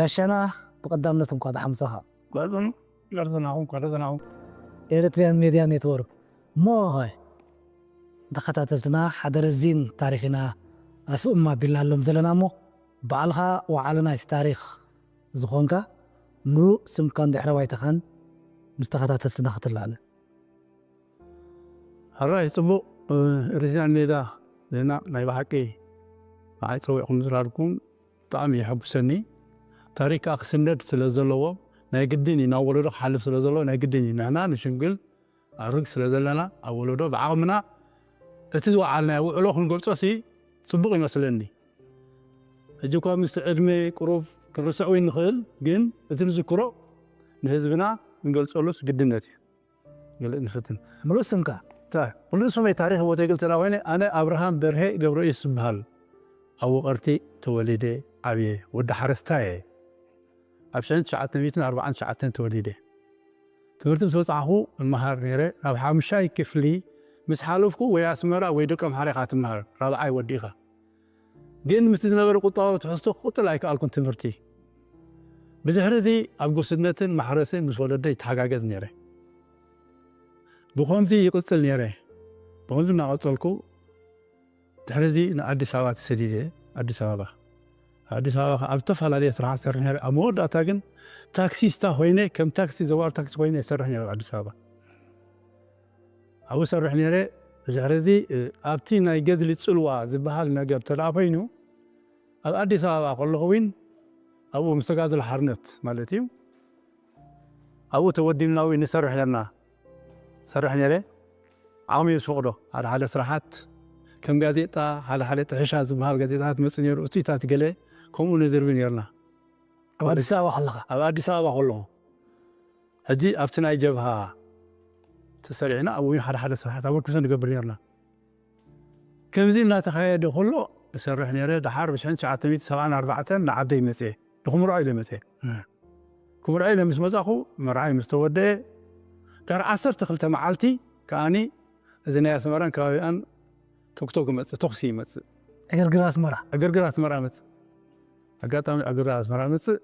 ጋሻና፣ ብቐዳምነት እንኳ ደሓን መጻኻ። ጓዝም ገርዘናኹም ጓርዘናኹም ኤሪትሪያን ሜድያ ኔትወርክ። እሞ ኸ፣ ተኸታተልትና፣ ሓደ ረዚን ታሪኽና ኣፍእማ ቢልናሎም ዘለና እሞ፣ ባዕልኻ ወዓሊ ናይቲ ታሪኽ ዝኾንካ፣ ምሉእ ስምካን ድሕረ ባይታኻን ንተኸታተልትና ክትላለ። ሕራይ ጽቡቕ። ርዝያን ሜዳ ዜና ናይ ብሓቂ ንዓይ ጸዊዕኩም ምዝራብኩም ብጣዕሚ የሐጉሰኒ። ታሪክ ከዓ ክስነድ ስለ ዘለዎ ናይ ግድን እዩ፣ ናብ ወለዶ ክሓልፍ ስለ ዘለዎ ናይ ግድን እዩ። ንሕና ንሽምግል ኣርግ ስለ ዘለና ኣብ ወለዶ ብዓቕምና እቲ ዝወዓልናዮ ውዕሎ ክንገልጾ ሲ ጽቡቕ ይመስለኒ። ሕጂ እኳ ምስቲ ዕድመ ቅሩብ ክንርስዕ ወይ ንኽእል፣ ግን እቲ ንዝክሮ ንህዝብና ክንገልጸሉስ ግድነት እዩ። ገለ ንፍትን ምሉእ ስምካ። ሙሉእ ስመይ ታሪክ ቦተይ ግልተላ ኮይነ ኣነ ኣብርሃም በርሄ ገብረኢየሱስ ዝበሃል ኣብ ውቐርቲ ተወሊደ ዓብየ ወዲ ሓረስታይ እየ። ኣብ ሽሕን ትሽዓተ ሚእትን ኣርባዓን ትሽዓተን ተወሊደ። ትምህርቲ ምስ በጻሕኩ እመሃር ነይረ። ናብ ሓሙሻይ ክፍሊ ምስ ሓለፍኩ ወይ ኣስመራ ወይ ደቀምሓረ ኢኻ ትመሃር፣ ራብዓይ ወዲእኻ። ግን ምስቲ ዝነበረ ቁጠባዊ ትሕዝቶ ክቕጽል ኣይከኣልኩን ትምህርቲ። ብድሕሪ እዚ ኣብ ጉስነትን ማሕረስን ምስ ወለደይ ይተሓጋገዝ ነይረ። ብኸምዚ ይቕጽል ነይረ። ብኸምዚ እናቐጸልኩ ድሕሪ እዚ ንኣዲስ ኣበባ ተሰዲደ። ኣዲስ ኣበባ ኣዲስ ኣበባ ኣብ ዝተፈላለየ ስራሓት ሰርሕ ነይረ። ኣብ መወዳእታ ግን ታክሲስታ ኮይነ፣ ከም ታክሲ ዘዋር ታክሲ ኮይነ ይሰርሕ ነይረ ኣብ ኣዲስ ኣበባ። ኣብኡ ሰርሕ ነይረ። ድሕሪ እዚ ኣብቲ ናይ ገድሊ ጽልዋ ዝበሃል ነገር ተደኣ ኮይኑ ኣብ ኣዲስ ኣበባ ከለኹ እውን ኣብኡ ምስ ተጋድሎ ሓርነት ማለት እዩ ኣብኡ ተወዲብና እውን ንሰርሕ ነርና። ሰርሕ ነይረ። ዓቕሚ ዝፈቕዶ ሓደ ሓደ ስራሓት ከም ጋዜጣ ሓደ ሓደ ጥሕሻ ዝበሃል ጋዜጣታት መጽእ ነይሩ። እቱይታት ገለ ከምኡ ንድርቢ ነርና። ኣብ ኣዲስ ኣበባ ከለኻ ኣብ ኣዲስ ኣበባ ከለኹ ሕጂ ኣብቲ ናይ ጀብሃ ተሰሪዕና ኣብኡ ሓደ ሓደ ስራሓት ኣበርክቶ ንገብር ነርና። ከምዚ እናተኻየደ ከሎ እሰርሕ ነይረ። ድሓር ብሽሕን ትሽዓተ ሚእቲ ሰብዓን ኣርባዕተን ንዓደይ መፅየ። ንክምርዖ ኢለ መፅየ። ክምርዖ ኢለ ምስ መፃኹ መርዓይ ምስ ተወደአ ድሕሪ ዓሰርተ ክልተ መዓልቲ ከዓኒ እዚ ናይ ኣስመራን ከባቢኣን ቶክቶክ ይመፅእ፣ ተኹሲ ይመፅእ። ዕግርግር ኣስመራ። ዕግርግር ኣስመራ መፅእ። ኣጋጣሚ ዕግርግር ኣስመራ መፅእ።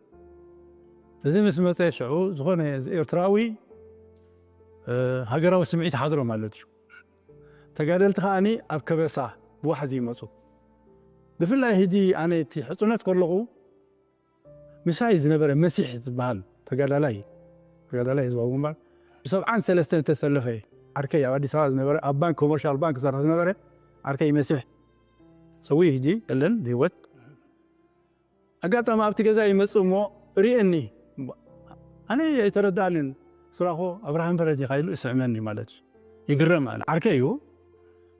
እዚ ምስ መፀ ሽዑ ዝኾነ ኤርትራዊ ሃገራዊ ስምዒት ሓድሮ ማለት እዩ። ተጋደልቲ ከዓኒ ኣብ ከበሳ ብዋሕዚ ይመፁ። ብፍላይ ሕጂ ኣነ እቲ ሕፁነት ከለኹ ምሳይ ዝነበረ መሲሕ ዝበሃል ተጋዳላይ ተጋዳላይ ህዝባዊ ግንባር ብሰብዓን ሰለስተን ዝተሰለፈ ዓርከይ ኣብ ኣዲስ ኣበባ ዝነበረ ኣብ ባንክ ኮመርሻል ባንክ ዝሰርሕ ዝነበረ ዓርከይ መሲሕ ሰዊ ሕጂ የለን ብህይወት። ኣጋጣሚ ኣብቲ ገዛ ይመጽእ እሞ ርእየኒ። ኣነ ኣይተረድኣንን። ስራኾ ኣብርሃም በረድ ኢኻ ኢሉ ይስዕመኒ ማለት እዩ። ይግረም ኣነ። ዓርከይ እዩ።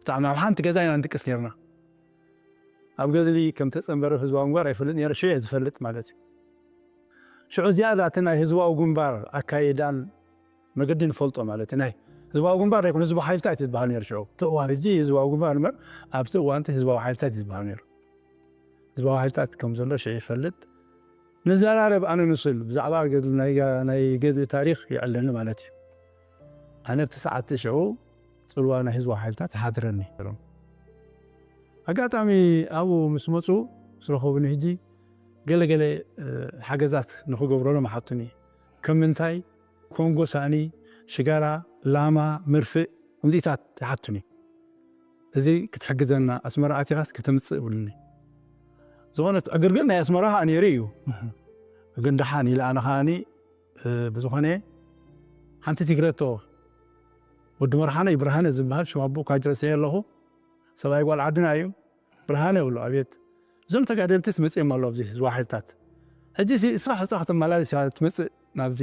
ብጣዕሚ ኣብ ሓንቲ ገዛ ኢና ንድቅስ ነርና። ኣብ ገድሊ ከም ተጸንበረ ህዝባዊ ግንባር ኣይፈልጥ ነይረ። ሽዑ እየ ዝፈልጥ ማለት እዩ። ሽዑ ዝያዳ እቲ ናይ ህዝባዊ ግንባር ኣካይዳን መገዲ ንፈልጦ ማለት እዩ። ናይ ህዝባዊ ግንባር ኣይኮነ ህዝባዊ ሓይልታት እዩ ዝበሃል ነይሩ ሽዑ። እቲ እዋን ሕጂ ህዝባዊ ግንባር እምበር ኣብቲ እዋን እቲ ህዝባዊ ሓይልታት እዩ ዝበሃል ነይሩ። ህዝባዊ ሓይልታት ከም ዘሎ ሽዑ ይፈልጥ። ንዘራረብ ኣነ ንስል ብዛዕባ ገድሊ ናይ ጋ- ናይ ገድሊ ታሪኽ ይዕለኒ ማለት እዩ። ኣነ ኣብቲ ሰዓት ሽዑ ጽልዋ ናይ ህዝባዊ ሓይልታት ይሓድረኒ። ኣጋጣሚ ኣብኡ ምስ መጹ ምስ ረኸቡኒ ሕጂ ገለገለ ሓገዛት ንኽገብረሎም ሓቱኒ። ከም ምንታይ ኮንጎ ሳእኒ፣ ሽጋራ፣ ላማ፣ መርፍእ ከምዚታት ይሓቱኒ። እዚ ክትሕግዘና ኣስመራ ኣቲኻስ ከተምጽእ ይብሉኒ። ዝኾነ ዕግርግር ናይ ኣስመራ ከዓ ነይሩ እዩ። ግን ደሓን ኢለ ኣነ ከዓኒ ብዝኾነ ሓንቲ ትግረቶ ወዲ መርሓነ ብርሃነ ዝበሃል ሽም ኣቦ ካጅረሰ ኣለኹ ሰብኣይ ጓል ዓድና እዩ። ብርሃነ ይብሎ ኣቤት እዞም ተጋደልትስ መፅኦም ኣሎ ኣብዚ ህዝባዊ ሓይልታት ሕጂ እስኻ ሕፃ ክትመላለስ እያ ትመፅእ ናብዚ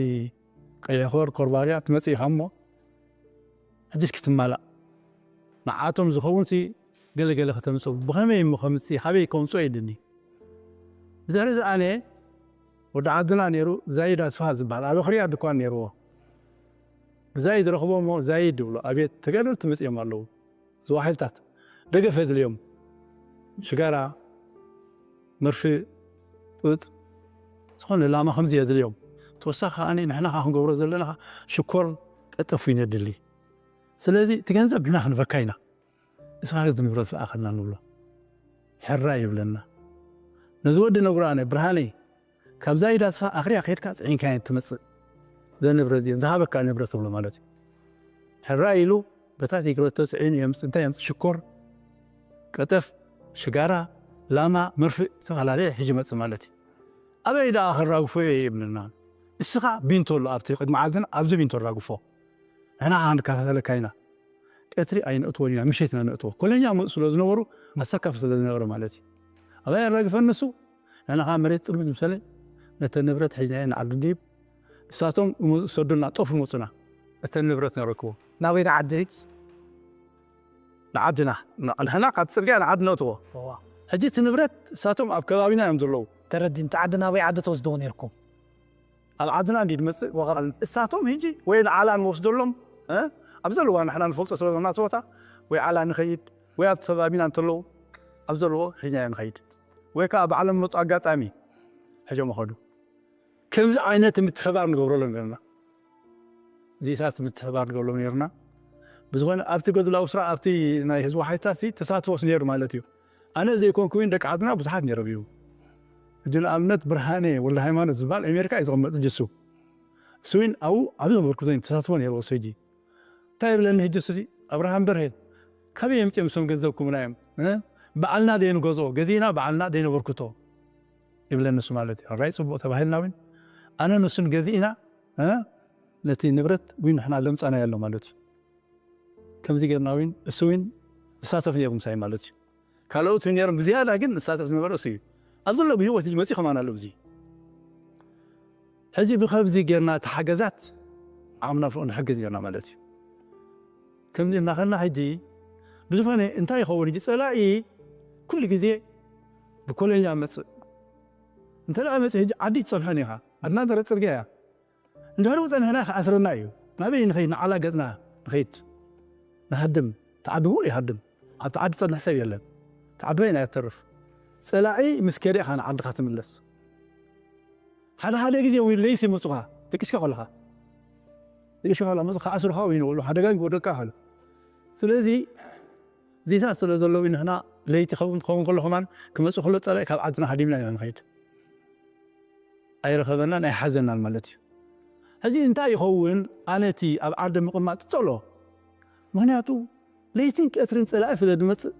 ቀይሕኮር ኮርባርያ ትመፅእ ኢኻ እሞ ሕጂስ ክትማላእ ንዓቶም ዝኸውን ሲ ገለገለ ከተምፅኡ ብኸመይ እሞ ከምፅእ ካበይ ከምፅኦ ኢልኒ ብድሕሪ እዚ ኣነ ወዲ ዓድና ነይሩ ዛይድ ኣስፍሃ ዝበሃል ኣብ ኣኽርያ ድኳን ነይርዎ ዛይድ ረኽቦ እሞ ዛይድ ይብሎ ኣቤት ተጋደልቲ መፅኦም ኣለዉ ዝዋ ሓይልታት ደገፍ የድልዮም ሽጋራ መርፍእ ጡጥ ዝኾነ ላማ ከምዚ የድልዮም ተወሳኺ ከዓኒ ንሕና ከዓ ክንገብሮ ዘለና ከዓ ሽኮር ቀጠፉ ይነድሊ ስለዚ እቲ ገንዘብ ንሕና ክንበካ ኢና እስኻ ግን ንብረት ለኣኸልና ንብሎ ሕራይ ይብለና ነዚ ወዲ ነግሮ ኣነ ብርሃነይ ካብ ዛይዳ ስፋ ኣኽርያ ከድካ ጽዒንካ እየን ትመጽእ። ዘን ንብረት እዚአን ዝሃበካ ንብረት ትብሎ ማለት እዩ። ሕራይ ኢሉ በታ ትግረቶ ጽዒኑ የምጽእ። እንታይ የምጽእ? ሽኮር፣ ቀጠፍ፣ ሽጋራ፣ ላማ፣ መርፍእ፣ ዝተፈላለየ ሒዙ ይመጽእ ማለት እዩ። ኣበይ ደኣ ከራግፎ እየ ይብለና። እስኻ ቢንቶ ኣሎ ኣብቲ ቅድሚ ዓድና፣ ኣብዚ ቢንቶ ኣራግፎ። ንሕና ከኣ ንከታተለካ ኢና። ቀትሪ ኣይነእትዎን ኢና፣ ምሸት ኢና ነእትዎ። ኮለኛ ምእት ስለ ዝነበሩ ኣሳካፊ ስለ ዝነበረ ማለት እዩ። ኣበይ ኣራግፈን ንሱ? ንሕና ከኣ መሬት ጽልምት ምስ በለ ነተን ንብረት ሒዝናየን ንዓዲ ንሂብ። ንሳቶም ይመጹ፣ ይሰዱና፣ ጦፍ ይመጹና። እተን ንብረት ነረክቦ። ናበይ ንዓዲ? ንዓድና። ንሕና ካብ ጽርግያ ንዓዲ ነእትዎ። እዋ። ሕጂ እቲ ንብረት ንሳቶም ኣብ ከባቢና እዮም ዘለዉ። ተረዲን፣ እቲ ዓዲ ናበይ ዓዲ ትወስድዎ ነይርኩም? ኣብ ዓድና እንዲ ድመጽእ ወቐል። እሳቶም ሕጂ ወይ ንዓላ ንወስደሎም፣ እ? ኣብ ዘለዋ ንሕና ንፈልጦ ስለ ዘለና እቲ ቦታ፣ ወይ ዓላ ንኸይድ፣ ወይ ኣብ ከባቢና እንተለዉ፣ ኣብ ዘለዎ ሒዝናዮ ንኸይድ። ወይ ከኣ ባዕሎም መጡ ኣጋጣሚ ሕጆም ይኸዱ። ከምዚ ዓይነት ምትሕባር ንገብረሎም ነርና። እዚታት ምትሕባር ንገብረሎም ነርና። ብዝኾነ ኣብቲ ገድላዊ ስራሕ፣ ኣብቲ ናይ ህዝቢ ሓይታሲ ተሳትፎስ ነይሩ ማለት እዩ። ኣነ ዘይኮንኩ እውን ደቂ ዓድና ብዙሓት ነይሮም እዩ። ሕጂ ንኣብነት ብርሃነ ወልደ ሃይማኖት ዝበሃል ኣሜሪካ እዩ ዝቕመጥ ጅሱ። እሱ እውን ኣብኡ ዓብዪ ኣበርክቶ ተሳትፎ ነይርዎ እሱ ሕጂ። እንታይ ይብለኒ ሕጂ እሱ፣ ኣብርሃም በርሄ፣ ካበይ የምጽኦም እሶም ገንዘብ ክቡና እዮም? እ? ባዕልና ደይንገዝኦ፣ ገዚእና ባዕልና ደይነበርክቶ ይብለኒ እሱ ማለት እዩ። ሕራይ ጽቡቕ ተባሂልና እውን ኣነ ንሱን ገዚእና፣ እ? ነቲ ንብረት እውን ንሕና ለምጻናዮ ኣሎ ማለት እዩ። ከምዚ ጌርና እውን እሱ እውን ይሳተፍ ነይሩ ምሳይ ማለት እዩ። ካልኦት እውን ነይሮም፣ ብዝያዳ ግን ዝሳተፍ ዝነበረ እሱ እዩ። ኣብ ዘሎ ብህይወት ሕጂ መጺኡ ከማን ኣሎ ብዚ። ሕጂ ብኸምዚ ጌርና ተሓገዛት ዓቕምና ፍቕዱ ንሕግዝ ጌርና ማለት እዩ። ከምዚ እናኸና ሕጂ ብዝኾነ እንታይ ይኸውን? ሕጂ ጸላኢ ኩሉ ግዜ ብኮለኛ መጽእ። እንተ ደኣ መጽእ ሕጂ ዓዲ ትጸንሖን ኢኻ። ኣድና ደረ ጽርግያ እያ። እንድሕር ጸንሕና ክኣስረና እዩ። ናበይ ንኸይድ? ንዓላ ገጽና ንኸይድ። ንሃድም። እቲ ዓዲ ምሉእ ይሃድም። ኣብቲ ዓዲ ጸንሕ ሰብ የለን። እቲ ዓዲ በይና እያ ትተርፍ። ጸላኢ ምስ ከደ ኢኻ ንዓድኻ ትምለስ። ሓደ ሓደ ግዜ እውን ለይቲ ይመጹኻ፣ ደቂስካ ከለኻ። ደቂስካ ከለኻ መጹ ክኣስሩኻ ወይ ንበሉ ሓደጋ ይወደቅካ ይኽእል። ስለዚ ዚታት ስለ ዘለዉ ንሕና ለይቲ ኸውን ክኸውን ከሎ ከማን ክመጹ ከሎ ጸላኢ ካብ ዓድና ሃዲምና ኢና ንኸይድ። ኣይረኸበናን ኣይሓዘናን ማለት እዩ። ሕጂ እንታይ ይኸውን? ኣነ እቲ ኣብ ዓዲ ምቕማጥ ጸሎ። ምኽንያቱ ለይትን ቀትርን ጸላኢ ስለ ዝመጽእ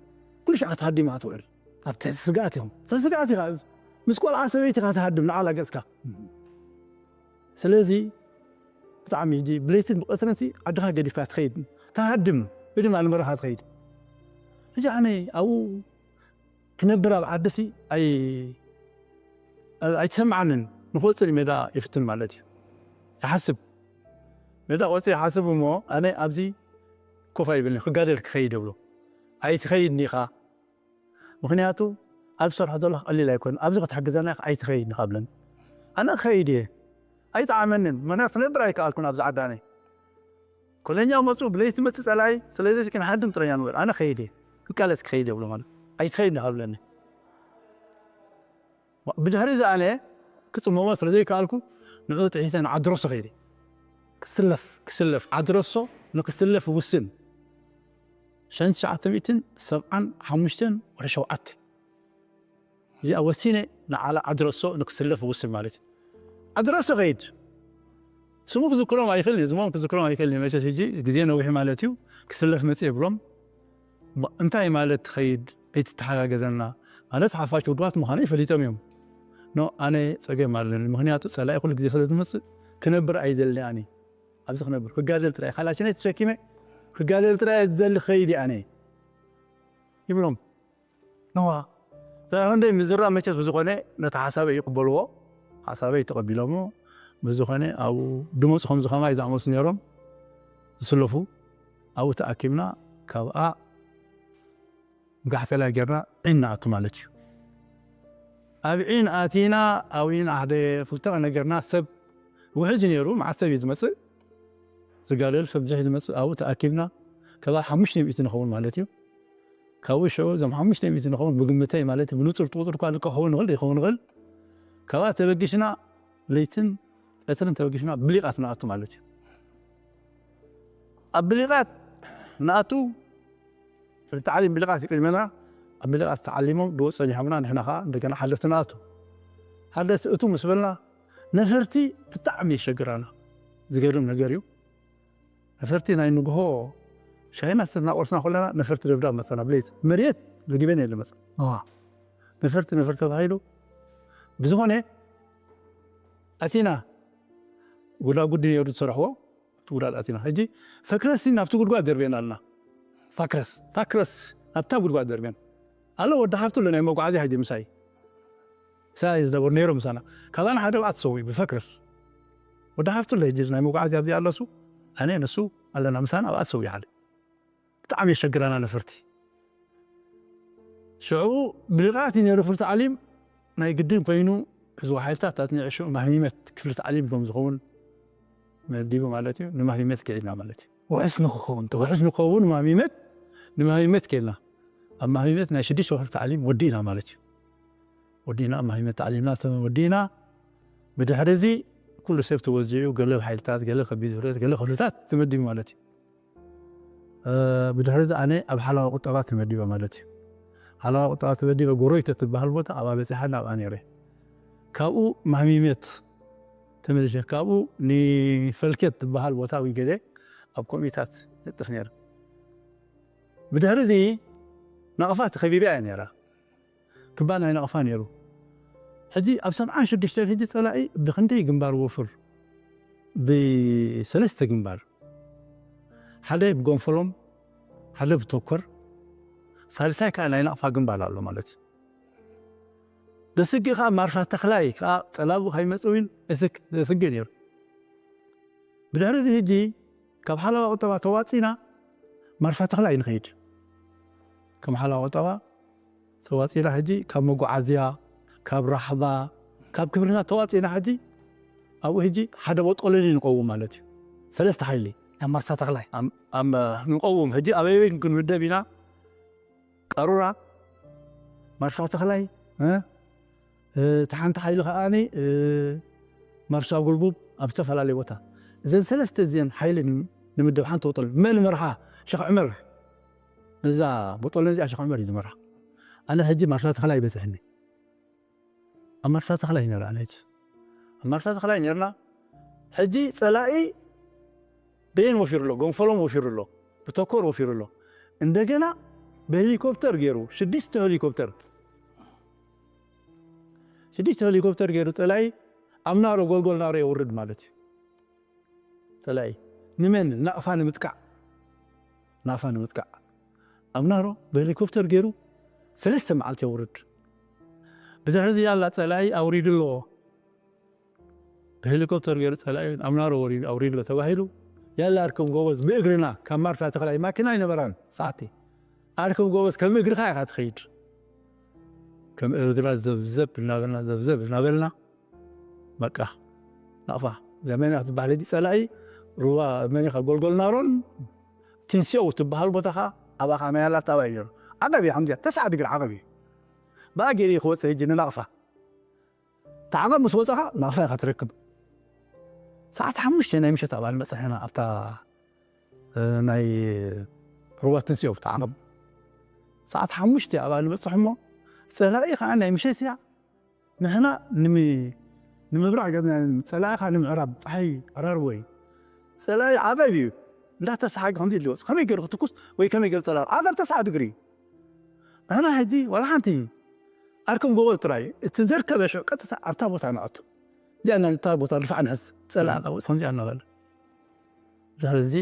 ኩሉ ሻዕ ክትሃድም ኢኻ ትውዕል። ኣብ ትሕቲ ስግኣት ኢኹም። ትሕቲ ስግኣት ኢኻ። ምስ ቆልዓ ሰበይቲ ኢኻ ትሃድም ንዓላ ገጽካ። ስለዚ ብጣዕሚ ሕጂ ብለይትን ብቐትርን እቲ ዓድኻ ገዲፍካ ትኸይድ። ትሃድም፣ ብድማ ንበረኻ ትኸይድ። ሕጂ ኣነ ኣብኡ ክነብር ኣብ ዓዲ ሲ ኣይ-፣ ኣይተሰምዓንን። ንክወፅእ ሜዳ ይፍትን ማለት እዩ። ይሓስብ። ሜዳ ክወፅእ ይሓስብ እሞ ኣነ ኣብዚ ኮፍ ኣይብልን፣ ክጋደል ክኸይድ እብሎ። ኣይትኸይድን ኢኻ። ምኽንያቱ ኣብ ዝሰርሖ ዘለኹ ቀሊል ኣይኮነን። ኣብዚ ክትሕግዘና ኢኻ፣ ኣይትኸይድን ኢኻ ብለኒ። ኣነ ክኸይድ እየ። ኣይጠዓመንን። ምኽንያቱ ክነብር ኣይከኣልኩን ኣብዚ ዓዲ ኣነ። ኮለኛ መፁ፣ ብለይቲ መፅእ ፀላኢ፣ ስለዚ ክንሓድም ጥረኛ ንበል። ኣነ ከይድ እየ። ክቃለስ ክኸይድ እየ ብሎ ማለት። ኣይትኸይድን ኢኻ ብለኒ። ብድሕሪ እዚ ኣነ ክፅመሞ ስለ ዘይከኣልኩ ንዕኡ ጥሒሰ ንዓዲ ረሶ ከይደ። ክስለፍ? ክስለፍ። ዓዲ ረሶ ንክስለፍ ውስን። ሸሕን ትሽዓተ ሚእትን ሰብዓን ሓሙሽተን ወርሒ ሸውዓተ። እዚኣ ወሲነ ንዓላ ዓዲ ረሶ ንክስለፍ ውስን ማለት እዩ። ዓዲ ረሶ ከይድ። ስሙ ክዝክሮም ኣይክእልን እየ፣ ስሞም ክዝክሮም ኣይክእልን እየ። መቸስ ሕጂ ግዜ ነዊሕ ማለት እዩ። ክስለፍ መፅእ ይብሎም። ባ-፣ እንታይ ማለት ትኸይድ? ኣይትተሓጋገዘና ማለት ሓፋሽ ውድባት ምዃነይ ፈሊጦም እዮም። ኖ፣ ኣነ ጸገም ኣለኒ። ምኽንያቱ ጸላኢ ኩሉ ግዜ ስለ ዝመጽእ ክነብር ኣይደልን ኣነ። ኣብዚ ክነብር፣ ክጋደል ጥራይ፣ ካላሽነይ ተሸኪመ ክጋደል ጥራይ እየ ዝደሊ፣ ክኸይድ እየ ኣነ ይብሎም። ነዋ። እንታይ ክንደይ ምዝራብ መቸስ ብዝኾነ ነቲ ሓሳበይ ይቕበልዎ፣ ሓሳበይ ተቐቢሎሞ፣ ብዝኾነ ኣብኡ ድመጹ ከምዚ ከማይ ዝኣመሱ ነይሮም ዝስለፉ፣ ኣብኡ ተኣኪብና ካብኣ ጋሕተላ ጌርና ዒን ንኣቱ ማለት እዩ። ኣብ ዒን ኣቲና፣ ኣብኡ ዒን ሓደ ክልተ ነገርና ሰብ ውሕጅ ነይሩ፣ መዓት ሰብ እዩ ዝመጽእ፣ ዝጋደል ሰብ ብዙሕ እዩ ዝመጽእ፣ ኣብኡ ተኣኪብና፣ ከባቢ ሓሙሽተ ሚእቲ ንኸውን ማለት እዩ። ካብኡ ሽዑ እዞም ሓሙሽተ ሚእቲ ንኸውን ብግምተይ ማለት እዩ፣ ብንጹር እቲ ቁጽሪ እኳ ልክዕ ክኸውን ይኽእል፣ ዘይክኸውን ይኽእል። ካብኣ ተበጊስና ለይትን ቀትርን ተበጊስና ብሊቓት ንኣቱ ማለት እዩ። ኣብ ብሊቓት ንኣቱ፣ እቲ ታዕሊም ብሊቓት እዩ ቅድመና፣ ኣብ ብሊቓት ተዓሊሞም ድወ ጸኒሖምና፣ ንሕና ኸኣ እንደገና ሓለፍቲ ንኣቱ። ሓደ እቱ ምስ በልና ነፈርቲ ብጣዕሚ የሸግራና። ዝገርም ነገር እዩ። ነፈርቲ ናይ ንግሆ ሻሂና ሰትና ቆርስና ከለና ነፈርቲ ደብዳብ መፀና ብለይቲ መሬት ለጊበን የለ መፀ ነፈርቲ ነፈርቲ ተባሂሉ ብዝኾነ ኣቲና ጉዳጉዲ ነይሩ ዝሰርሕዎ ጉዳድ ኣቲና ሕጂ ፈክረሲ ናብቲ ጉድጓድ ደርቤና ኣለና። ፋክረስ ፋክረስ ናብታ ጉድጓድ ደርቤን ኣሎ ወዲ ሓፍቱ ኣሎ ናይ መጓዓዝያ ሕጂ ምሳይ ምሳይ ዝነበሩ ነይሩ ምሳና ካባና ሓደ ኣብኣ ተሰዊኡ ብፈክረስ ወዲ ሓፍቱ ኣሎ ሕጂ ናይ መጓዓዝያ ኣብዚኣ ኣለሱ ኣነ ንሱ ኣለና ምሳና ኣብኣ ተሰዊኡ ሓደ ብጣዕሚ የሸግረና ነፈርቲ ሽዑ ብልቃት እዩ ነይሩ ፍርት ዓሊም ናይ ግድን ኮይኑ ህዝቢ ሓይልታት ኣትኒዑ ሽዑ ማህሚመት ክፍሊ ተዓሊም ከም ዝኸውን መዲቡ ማለት እዩ ንማህሚመት ክዒድና ማለት እዩ ውሕስ ንክኸውን ውሕስ ንክኸውን ማህሚመት ንማህሚመት ከልና ኣብ ማህሚመት ናይ ሽዱሽተ ወርሒ ተዓሊም ወዲእና ማለት እዩ ወዲእና ኣብ ማህሚመት ተዓሊምና ወዲእና ብድሕሪ እዚ ኩሉ ሰብ ተወዚዑ ገለ ሓይልታት ገለ ከቢድ ህብረት ገለ ክፍልታት ተመዲቡ ማለት እዩ ብድሕሪ እዚ ኣነ ኣብ ሓለዋ ቁጠባ ተመዲበ ማለት እዩ። ሓለዋ ቁጠባ ተመዲበ ጎሮይቶ ትበሃል ቦታ ኣብኣ በፂሓ ናብኣ ነይረ። ካብኡ ማህሚመት ተመልሸ ካብኡ ንፈልኬት ትበሃል ቦታ እውን ገለ ኣብ ኮሚታት ነጥፍ ነይረ። ብድሕሪ እዚ ናቕፋ ተኸቢበ እያ ነይራ። ክባን ናይ ናቕፋ ነይሩ። ሕጂ ኣብ ሰብዓን ሽዱሽተን ሕጂ ፀላኢ ብክንደይ ግንባር ወፍር ብሰለስተ ግንባር ሓደ ብጎንፈሎም ሓደ ብተኮር ሳልሳይ ከዓ ናይ ናቕፋ ግንባር ኣሎ ማለት እዩ ደስጊ ከዓ ማርሻ ተክላይ ከዓ ጠላቡ ከይመፅእ እውን እስክ ዘስጊ ነይሩ ብድሕሪ እዚ ሕጂ ካብ ሓለዋ ቁጠባ ተዋፂና ማርሻ ተክላይ ንኸይድ ከም ሓለዋ ቁጠባ ተዋፂና ሕጂ ካብ መጓዓዝያ ካብ ራሕባ ካብ ክብርታት ተዋፂና ሕጂ ኣብኡ ሕጂ ሓደ ቦጦሎኒ ንቀውም ማለት እዩ ሰለስተ ሓይሊ ኣብ ማርሳ ተኽላይ ንቀውም ሕጂ ኣበይ ክንምደብ ኢና ቀሩራ ማርሻ ተኽላይ እቲ ሓንቲ ሓይሊ ከዓኒ ማርሻ ጉልቡብ ኣብ ዝተፈላለየ ቦታ እዘን ሰለስተ እዚአን ሓይሊ ንምድብ ሓንቲ ቦጦሎኒ መን መርሓ ሸኽ ዕመር እዛ ቦጦሎኒ እዚኣ ሸኽ ዕመር እዩ ዝመርሓ ኣነ ሕጂ ማርሻ ተኽላይ ይበፅሕኒ ኣብ ማርሻ ተኽላይ ነራ ነች ኣብ ማርሻ ተኽላይ ነርና ሕጂ ፀላኢ በየን ወፊሩ ኣሎ ጎንፈሎም ወፊሩ ኣሎ ብተኮር ወፊሩ ኣሎ እንደገና ብሄሊኮፕተር ገይሩ ሽዱሽተ ሄሊኮፕተር ሽዱሽተ ሄሊኮፕተር ገይሩ ፀላኢ ኣብ ናሮ ጎልጎል ናሮ የውርድ ማለት እዩ ፀላኢ ንመን ናቕፋ ንምጥቃዕ ናቕፋ ንምጥቃዕ ኣብ ናሮ ብሄሊኮፕተር ገይሩ ሰለስተ መዓልቲ የውርድ ብድሕሪ እዚ ያላ ፀላኢ ኣውሪዱ ኣለዎ ብሄሊኮፕተር ገይሩ ፀላኢ ኣብ ናሮ ወሪዱ ኣውሪዱ ተባሂሉ ያላ ኣርክብ ጎበዝ ብእግርና ካብ ማርሳ ተኽላይ ማኪና ኣይነበራን ሰዓቲ ኣርክብ ጎበዝ ከም እግርኻ ኢኻ ትኸይድ ከም እግርና ዘብዘብ እናበልና ዘብዘብ እናበልና በቃ ናቕፋ ዘመና ክትበሃል ሕጂ ፀላኢ ሩባ መኒኻ ጎልጎል ናሮን ትንስኦ ትበሃል ቦታ ኸዓ ኣብኣ ኸዓ ናይ ኣላታ ኣባይ ነይሩ ዓቐብ እዩ ሓምዚያ ተስዓ ድግሪ ዓቐብ እዩ ብኣ ገይሩ እዩ ክወፅእ ሕጂ ንናቕፋ እቲ ዓቐብ ምስ ወፀኻ ናቕፋ ኢኻ ትረክብ ሰዓት ሓሙሽተ ናይ ምሸት ኣብኣ ንበፅሕ ኢና ኣብታ ናይ ሩባ ትንስኦ ኣብታ ዓቐብ ሰዓት ሓሙሽተ ኣብኣ ንበፅሕ እሞ ፀላኢ ኸዓ ናይ ምሸት እያ ንሕና ንምብራቕ ገፅና ፀላኢኻ ንምዕራብ ፀሓይ ዕራርቦ እዩ ፀላኢ ዓቐብ እዩ እንዳተሰሓገ ከምዚ ኢሉ ይወፅ ከመይ ገይሩ ክትኩስ ወይ ከመይ ገይሩ ፀላኢ ዓቐብ ተስዓ ድግሪ እዩ ንሕና ሕጂ ዋላ ሓንቲ ኣርክብ ጎበዝ ጥራይ እዩ እቲ ዘርከበ ሽዑ ቀጥታ ኣብታ ቦታ ንኣቱ እዚኣ ናብታ ቦታ ድፋዕ ንሕዝ ፀላኢ ዓቐብ ከምዚኣ እናበለ ድሕሪ እዚ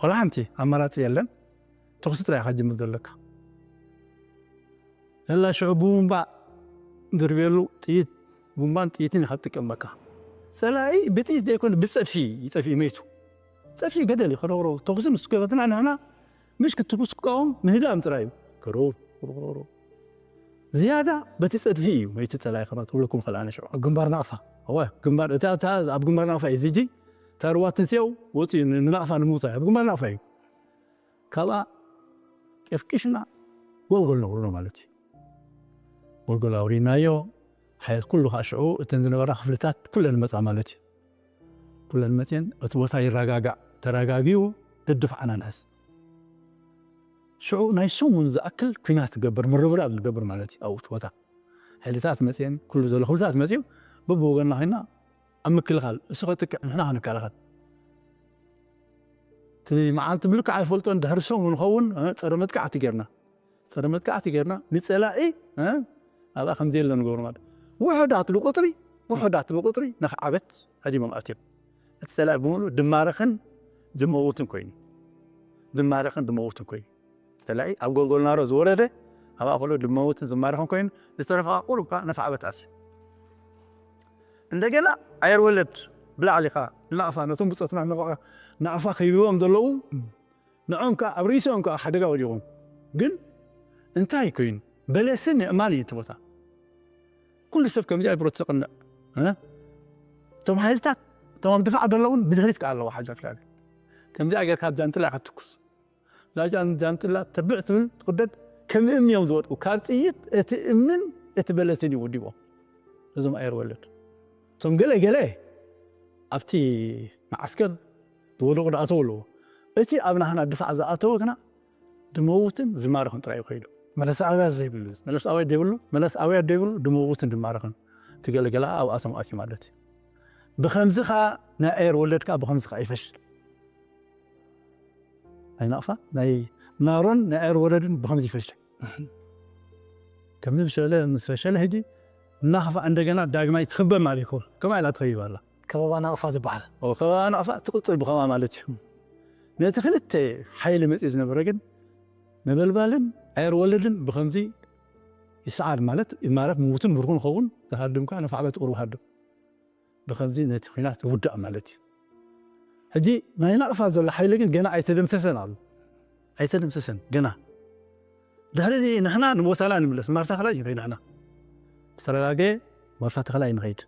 ዋላ ሓንቲ ኣማራፂ የለን ተኹሲ ጥራይ ኢኻ ጅምር ዘለካ ለላ ሽዑ ቡምባ ድርብየሉ ጥይት ቡምባን ጥይትን ኢኻ ትጥቀመካ ፀላኢ ብጥይት ዘይኮነ ብፀድፊ ይጠፊ መይቱ ፀድፊ ገደል እዩ ከረውረው ተኹሲ ምስ ገበትና ንሕና ምሽ ክትኩስ ክቃወም ምህዳም ጥራይ እዩ ከረውር ዝያዳ በቲ ፀድፊ እዩ መይቱ ፀላኢ ከማ ትብለኩም ከልኣነ ሽዑ ኣብ ግንባር ናቕፋ እወ ግንባር እታ እታ ኣብ ግንባር ናቕፋ እዩ ዝጂ እታ ርዋ ትንስኦ ወፂኡ ንናቕፋ ንምውፃእ ኣብ ግንባር ናቕፋ እዩ ካብኣ ቀፍቂሽና ጎልጎል ነውርዶ ማለት እዩ ጎልጎል ኣውሪናዮ ሓይል ኩሉ ከዓ ሽዑ እተን ዝነበራ ክፍልታት ኩለን መፃ ማለት እዩ ኩለን መፅን እቲ ቦታ ይረጋጋዕ ተረጋጊኡ ደድፋዕና ንሕስ ሽዑ ናይ ሰሙን ዝኣክል ኩናት ትገብር ምርብራብ ዝገብር ማለት እዩ ኣብኡ ቦታ ሓይልታት መፅየን ኩሉ ዘሎ ኩልታት መፅዩ በብወገንና ኮይና ኣብ ምክልኻል እሱ ከጥቅዕ ንሕና ክንከላኸል እቲ መዓልቲ ብልክዕ ኣይፈልጦን ድሕሪ ሰሙን ንኸውን እ፣ ፀረ መጥቃዕቲ ጌርና ፀረ መጥቃዕቲ ጌርና ንፀላኢ እ፣ ኣብኣ ከም ዘየለ ንገብሩ ማለት ውሑዳት ብቁፅሪ ውሑዳት ብቁፅሪ ነኽዓበት ሃዲሞም ኣትዮም እቲ ፀላኢ ብምሉ ድማረኽን ዝመውትን ኮይኑ ድማረኽን ድመውትን ኮይኑ ፀላኢ ኣብ ጎልጎል ናሮ ዝወረደ ኣብኣ ከሎ ድመውትን ዝማረኽን ኮይኑ ዝተረፈ ከዓ ቁሩብ ከዓ ነፍዓበት ኣትዩ እንደገና ኣየር ወለድ ብላዕሊ ከዓ ናቕፋ ነቶም ብፆትና ናቕፋ ከይብዎም ዘለዉ ንዖም ከዓ ኣብ ርእሶም ከዓ ሓደጋ ወዲቖም ግን እንታይ ኮይኑ በለስን የእማን እዩ እቲ ቦታ ኩሉ ሰብ ከምዚኣ ብረት ዘቕንዕ እ? እቶም ሓይልታት እቶም ኣብ ድፋዕ ዘለውን ብድሕሪት ከዓ ኣለዋ ሓጃት ከዓ ከምዚኣ ጌርካ ኣብ ጃንጥላ ኢኻ ትኩስ እዛ ጃን- ጃንጥላ ተብዕ ትብል ትቁደድ ከም እምኒ እዮም ዝወድቁ ካብ ጥይት እቲ እምንን እቲ በለስን እዩ ወዲቦም እዞም ኣየር ወለድ እቶም ገለ ገለ ኣብቲ መዓስከር ዝወደቑ ዳኣተው ኣለዎ እቲ ኣብ ናህና ድፋዕ ዝኣተወ ግና ድመውትን ዝማረኽን ጥራይ ይኸይዱ መለስ ኣውያት ዘይብሉ መለስ ኣውያት ዘይብሉ መለስ ኣውያት ዘይብሉ ድመውትን ድማረኽን ትገለገላ ኣብኣቶም ኣትዩ ማለት እዩ ብኸምዚ ኸዓ ናይ ኣየር ወለድ ከዓ ብኸምዚ ኸዓ ይፈሽል ኣይናቕፋ ናይ ናሮን ናይ ኣየር ወለድን ብኸምዚ ይፈሽል ከምዚ ዝፈሸለ ምስ ፈሸለ ሕጂ ናኽፋ እንደገና ዳግማይ ትኽበብ ማለት ይኸውን ከምኣ ኢላ ትኸይብ ኣላ ከበባ ናቕፋ ዝበሃል ከበባ ናቕፋ ትቕፅል ብኸማ ማለት እዩ ነቲ ክልተ ሓይሊ መፅእ ዝነበረ ግን ነበልባልን ኣየር ወለድን ብኸምዚ ይሰዓር ማለት ማለት ምውትን ምርኩን ኸውን ዝሃድም ከዓ ነፋዕበት ቁርብ ሃድም ብኸምዚ ነቲ ኩናት ይውዳእ ማለት እዩ ሕጂ ናይ ናቕፋ ዘሎ ሓይሊ ግን ገና ኣይተደምሰሰን ኣሎ ኣይተደምሰሰን ገና ድሕሪ እዚ ንሕና ንቦታና ንምለስ ማርታ ክላይ ይኸይ ንሕና ዝተረጋገ ማርታ ተኽላይ ንኸይድ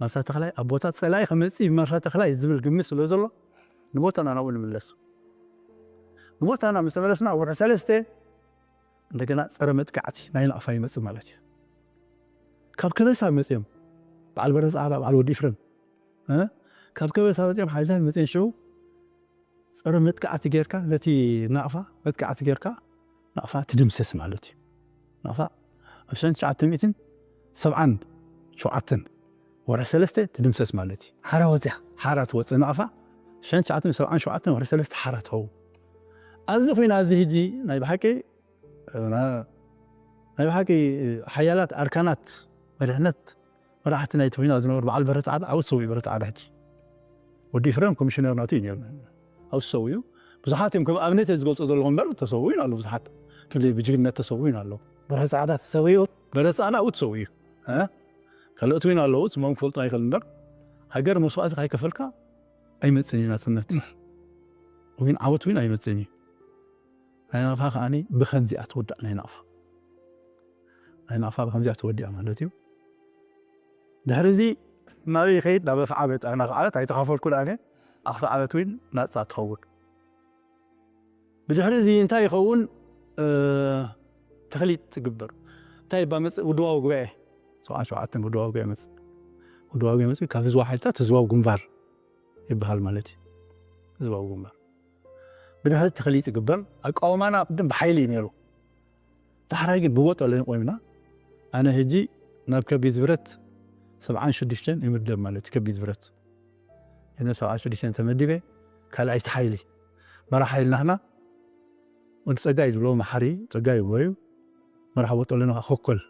ማርታ ተኽላይ ኣብ ቦታ ፀላይ ከመፅእ ማርታ ተኽላይ ዝብል ግምት ስለ ዘሎ ንቦታና ናብኡ ንምለስ ንቦታና ምስ ተመለስና ወርሒ ሰለስተ እንደገና ፀረ መጥቃዕቲ ናይ ናቕፋ ይመፅእ ማለት እዩ ካብ ከበሳ መፅኦም በዓል በረፃ በዓል ወዲ ፍረም ካብ ከበሳ መፅኦም ሓይልታት መፅኦም ሽዑ ፀረ መጥቃዕቲ ጌርካ ነቲ ናቕፋ መጥቃዕቲ ጌርካ ናቕፋ ትድምሰስ ማለት እዩ ናቕፋ ኣብ ሸን ትሽዓተ ሚእትን ሰብዓን ሸውዓተን ወርሒ ሰለስተ ትድምሰስ ማለት እዩ ሓራ ወፅያ ሓራ ትወፅእ ናቕፋ ሸን ትሽዓተ ሚእትን ሰብዓን ሸውዓተን ወርሒ ሰለስተ ሓራ ትኸውን ኣብዚ ኩና እዚ ህጂ ናይ ብሓቂ ናይ ብሓቂ ሓያላት ኣርካናት መሪሕነት መራሕቲ ናይቲ ኩና ዝነበሩ በዓል በረፃዕዳ ኣብኡ ተሰዊኡ በረፃዕዳ ሕጂ ወዲ ፍረም ኮሚሽነር ናቱ እዩ ነሩ ኣብኡ ተሰዊኡ ብዙሓት እዮም ከም ኣብነት ዝገልፆ ዘለኹ እምበር ተሰዊኡ ኣሎ ብዙሓት ክል ብጅግነት ተሰዊኡ ኣሎ በረፃዕዳ ተሰዊኡ በረፃዕዳ ኣብኡ ተሰዊኡ ካልኦት እውን ኣለዉ ስሞም ክፈልጦ ኣይክእል እምበር ሃገር መስዋእቲ ካይከፈልካ ኣይመፅን እዩ ናፅነት እውን ዓወት እውን ኣይመፅን እዩ ናይ ናቕፋ ከዓኒ ብኸምዚኣ ትውዳእ ናይ ናቕፋ ናይ ናቕፋ ብኸምዚኣ ትወዲኣ ማለት እዩ ድሕሪ እዚ ናበይ ይኸይድ ናብ ኣፍዓ በጣ ናኽዓለት ኣይተኸፈልኩ ኣነ ኣኽፍዓለት እውን ናፃ ትኸውን ብድሕሪ እዚ እንታይ ይኸውን ተኽሊጥ ትግበር እንታይ ባመፅእ ውድባዊ ጉባኤ ሰብዓ ሸውዓተን ውድባዊ ጉባኤ መፅእ ውድባዊ ጉባኤ መፅእ ካብ ህዝባዊ ሓይልታት ህዝባዊ ግንባር ይበሃል ማለት እዩ ህዝባዊ ግንባር ብድሕሪ ተኽሊጥ ይግበር ኣቃውማና ቅድም ብሓይሊ እዩ ነይሩ ዳሕራይ ግን ብቦጦ ለንቆምና ኣነ ሕጂ ናብ ከቢድ ብረት ሰብዓን ሽዱሽተን ይምደብ ማለት ከቢድ ብረት ሕነ ሰብዓን ሽዱሽተን ተመዲበ ካልኣይቲ ሓይሊ መራሕ ሓይልናህና ወዲ ጸጋይ ዝብሎ መሓሪ ጸጋይ ይብሎ እዩ መራሕ ቦጦ ለንኻ ኮኮል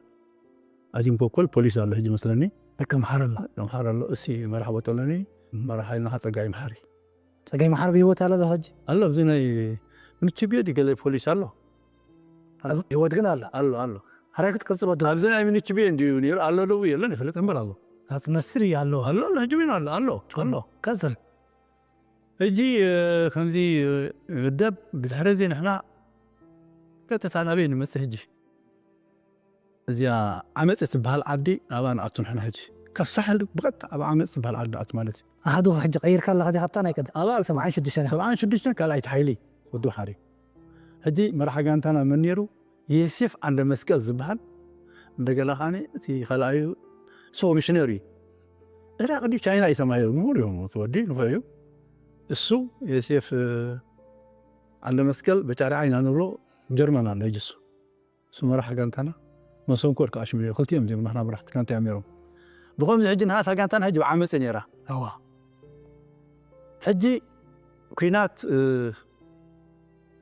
ኣዲም ኮኮል ፖሊስ ኣሎ ሕጂ መስለኒ ደከ መሓረ ኣሎ መሓረ ኣሎ እሲ መራሕ ቦጦ ለኒ መራሕ ሓይልናኻ ጸጋይ መሓሪ ጸጋይ መሓሪ ብህይወት ኣሎ ዶ ሕጂ ኣሎ ኣብዚ ናይ ምንችብዮ ድገለ ፖሊስ ኣሎ ህይወት ግን ኣላ ኣሎ ኣሎ ሓራይ ክትቀጽሎ ዶ ኣብዚ ናይ ምንችብዮ እንዲዩ ነይሩ ኣሎ ደው የለን ይፈልጥ እምበር ኣሎ ኣትመስር ኣሎ ኣሎ ሕጂ እውን ኣሎ ኣሎ ኣሎ ቀጽል ሕጂ ከምዚ ምደብ ብድሕሪ እዚ ንሕና ቀጥታ ናበይ ንመጽእ ሕጂ እዚኣ ዓመፅ ትበሃል ዓዲ ኣብኣ ንኣቱ ንሕና ሕጂ ካብ ሳሕል ብቐጥታ ኣብ ዓመፅ ትበሃል ዓዲ ንኣቱ ማለት እዩ ኣሓዱ ሕጂ ቀይርካ ኣለኻ ዲ ካብታ ናይ ቀደም ኣብኣ ሰብዓን ሽዱሽተን ሰብዓን ሽዱሽተን ካልኣይቲ ሓይሊ ወዲ ሓሪ ሕጂ መርሓ ጋንታና መን ነይሩ የሴፍ ዓንደ መስቀል ዝበሃል እንደገና ከዓኒ እቲ ካልኣዩ ሶ ሚሽነሪ እዩ ዕራቕ ድዩ ቻይና እዩ ተማሂሩ ምሁር እዮም እቲ ወዲ ንፉዕ እዩ እሱ የሴፍ ዓንደ መስቀል በጫሪ ዓይና ንብሎ ጀርመን ኣሎ ሕጂ እሱ እሱ መራሕ ጋንታና መሰንኮር ከዓ ሽሙ ክልቲኦም እዮም ናህና መራሕቲ ጋንታ እዮም ነይሮም። ብኸምዚ ሕጂ ናህና እታ ጋንታና ሕጂ ብዓመፅ ነይራ። እዋ ሕጂ ኲናት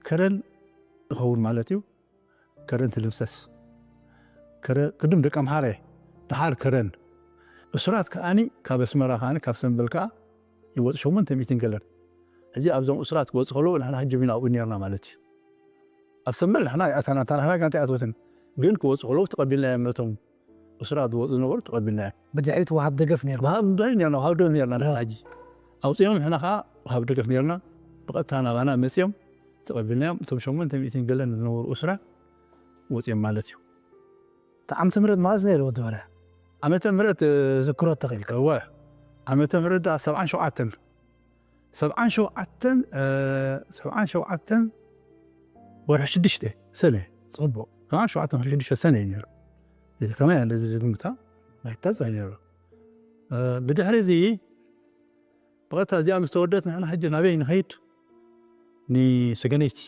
ከረን ይኸውን ማለት እዩ። ከረን ትልምሰስ። ቅድም ደቂ ኣምሓረ፣ ደሓር ከረን። እሱራት ከኣኒ ካብ ኣስመራ ከኣኒ ካብ ሰምበል ከኣ ይወፁ ሸሞንተ ሚእትን ገለን። ሕጂ ኣብዞም እሱራት ክወፁ ከለዉ ንሕና ሕጂ ኢና ኣብኡ ነርና ማለት እዩ። ኣብ ሰምበል ንሕና ይኣተና እታ ንሕና ጋንታ ኣይኣትወትን፣ ግን ክወፁ ከለዉ ተቐቢልናዮም ነቶም እሱራት ዝወፁ ዝነበሩ ተቐቢልናዮም። ብድሕሪት ወሃብ ደገፍ ነይሩ። ወሃብ ደገፍ ነርና፣ ወሃብ ደገፍ ነርና ንሕና ሕጂ ኣውፅኦም ንሕና ከዓ ወሃብ ደገፍ ነርና። ብቐጥታ ናባና መፅኦም ተቐቢልናዮም። እቶም ሸሞንተ ሚእትን ገለን ዝነበሩ እሱራት ወፅኦም ማለት እዩ። እቲ ዓመተ ምህረት መዓዝ ነይሩ ወዲ በርሀ? ዓመተ ምህረት ዝክሮ ተኽኢልካ? እወ ዓመተ ምህረት ደኣ ሰብዓን ሸውዓተን ሰብዓን ሸውዓተን ሰብዓን ሸውዓተን ወርሒ ሽዱሽተ ሰነ። ፅቡቅ። ሰብዓን ሸውዓተን ወርሒ ሽዱሽተ ሰነ እዩ ነይሩ። እዚ ከመይ ኣለ እዚ ዝግምታ? ኣይታፀ ነይሩ። ብድሕሪ እዚ ብቐጥታ እዚኣ ምስ ተወደት ንሕና ሕጂ ናበይ ንኸይድ? ንሰገነይቲ።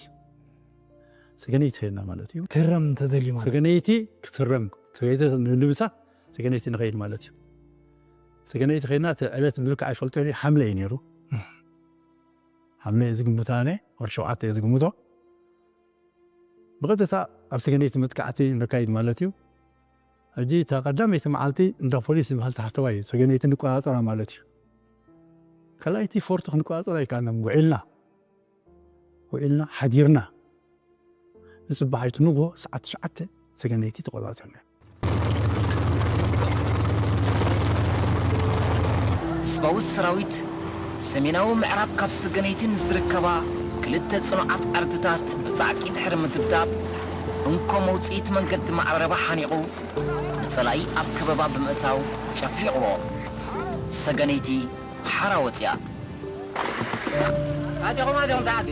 ሰገነይቲ ከይድና ማለት እዩ። ትረም እንተደልዩ ማለት። ሰገነይቲ ክትረም ሰገነይቲ ንምሳት ሰገነይቲ ንኸይድ ማለት እዩ። ሰገነይቲ ከይድና እቲ ዕለት ብልክዕ ኣይፈልጦ እየ፣ ሓምለ እዩ ነይሩ። ሓምለ እየ ዝግምቶ ኣነ፣ ወርሒ ሸውዓተ እየ ዝግምቶ። ብቐጥታ ኣብ ሰገነይቲ መጥቃዕቲ ነካይድ ማለት እዩ። ሕጂ እታ ቀዳመይቲ መዓልቲ እንዳ ፖሊስ ዝበሃል ታሕተዋይ እዩ፣ ሰገነይቲ ንቆፃፀራ ማለት እዩ። ካልኣይቲ ፎርቶ ክንቆፃፀራ ኣይከኣልናን፣ ውዒልና ውዒልና ሓዲርና። ንፅባሒቱ ንግሆ ሰዓት ትሽዓተ ሰገነይቲ ተቆፃፂርና። ህዝባዊ ሰራዊት ሰሜናዊ ምዕራብ ካብ ሰገነይቲ ንዝርከባ ክልተ ጽኑዓት ዕርድታት ብጻዕቂ ድሕሪ ምድብዳብ፣ እንኮ መውጽኢት መንገዲ ማዕረባ ሓኒቑ፣ ንጸላኢ ኣብ ከበባ ብምእታው ጨፍሊቕዎ። ሰገነይቲ ሓራ ወጺኣ። ኣጆኹም፣ ኣጆኹም፣ ተዓዲ።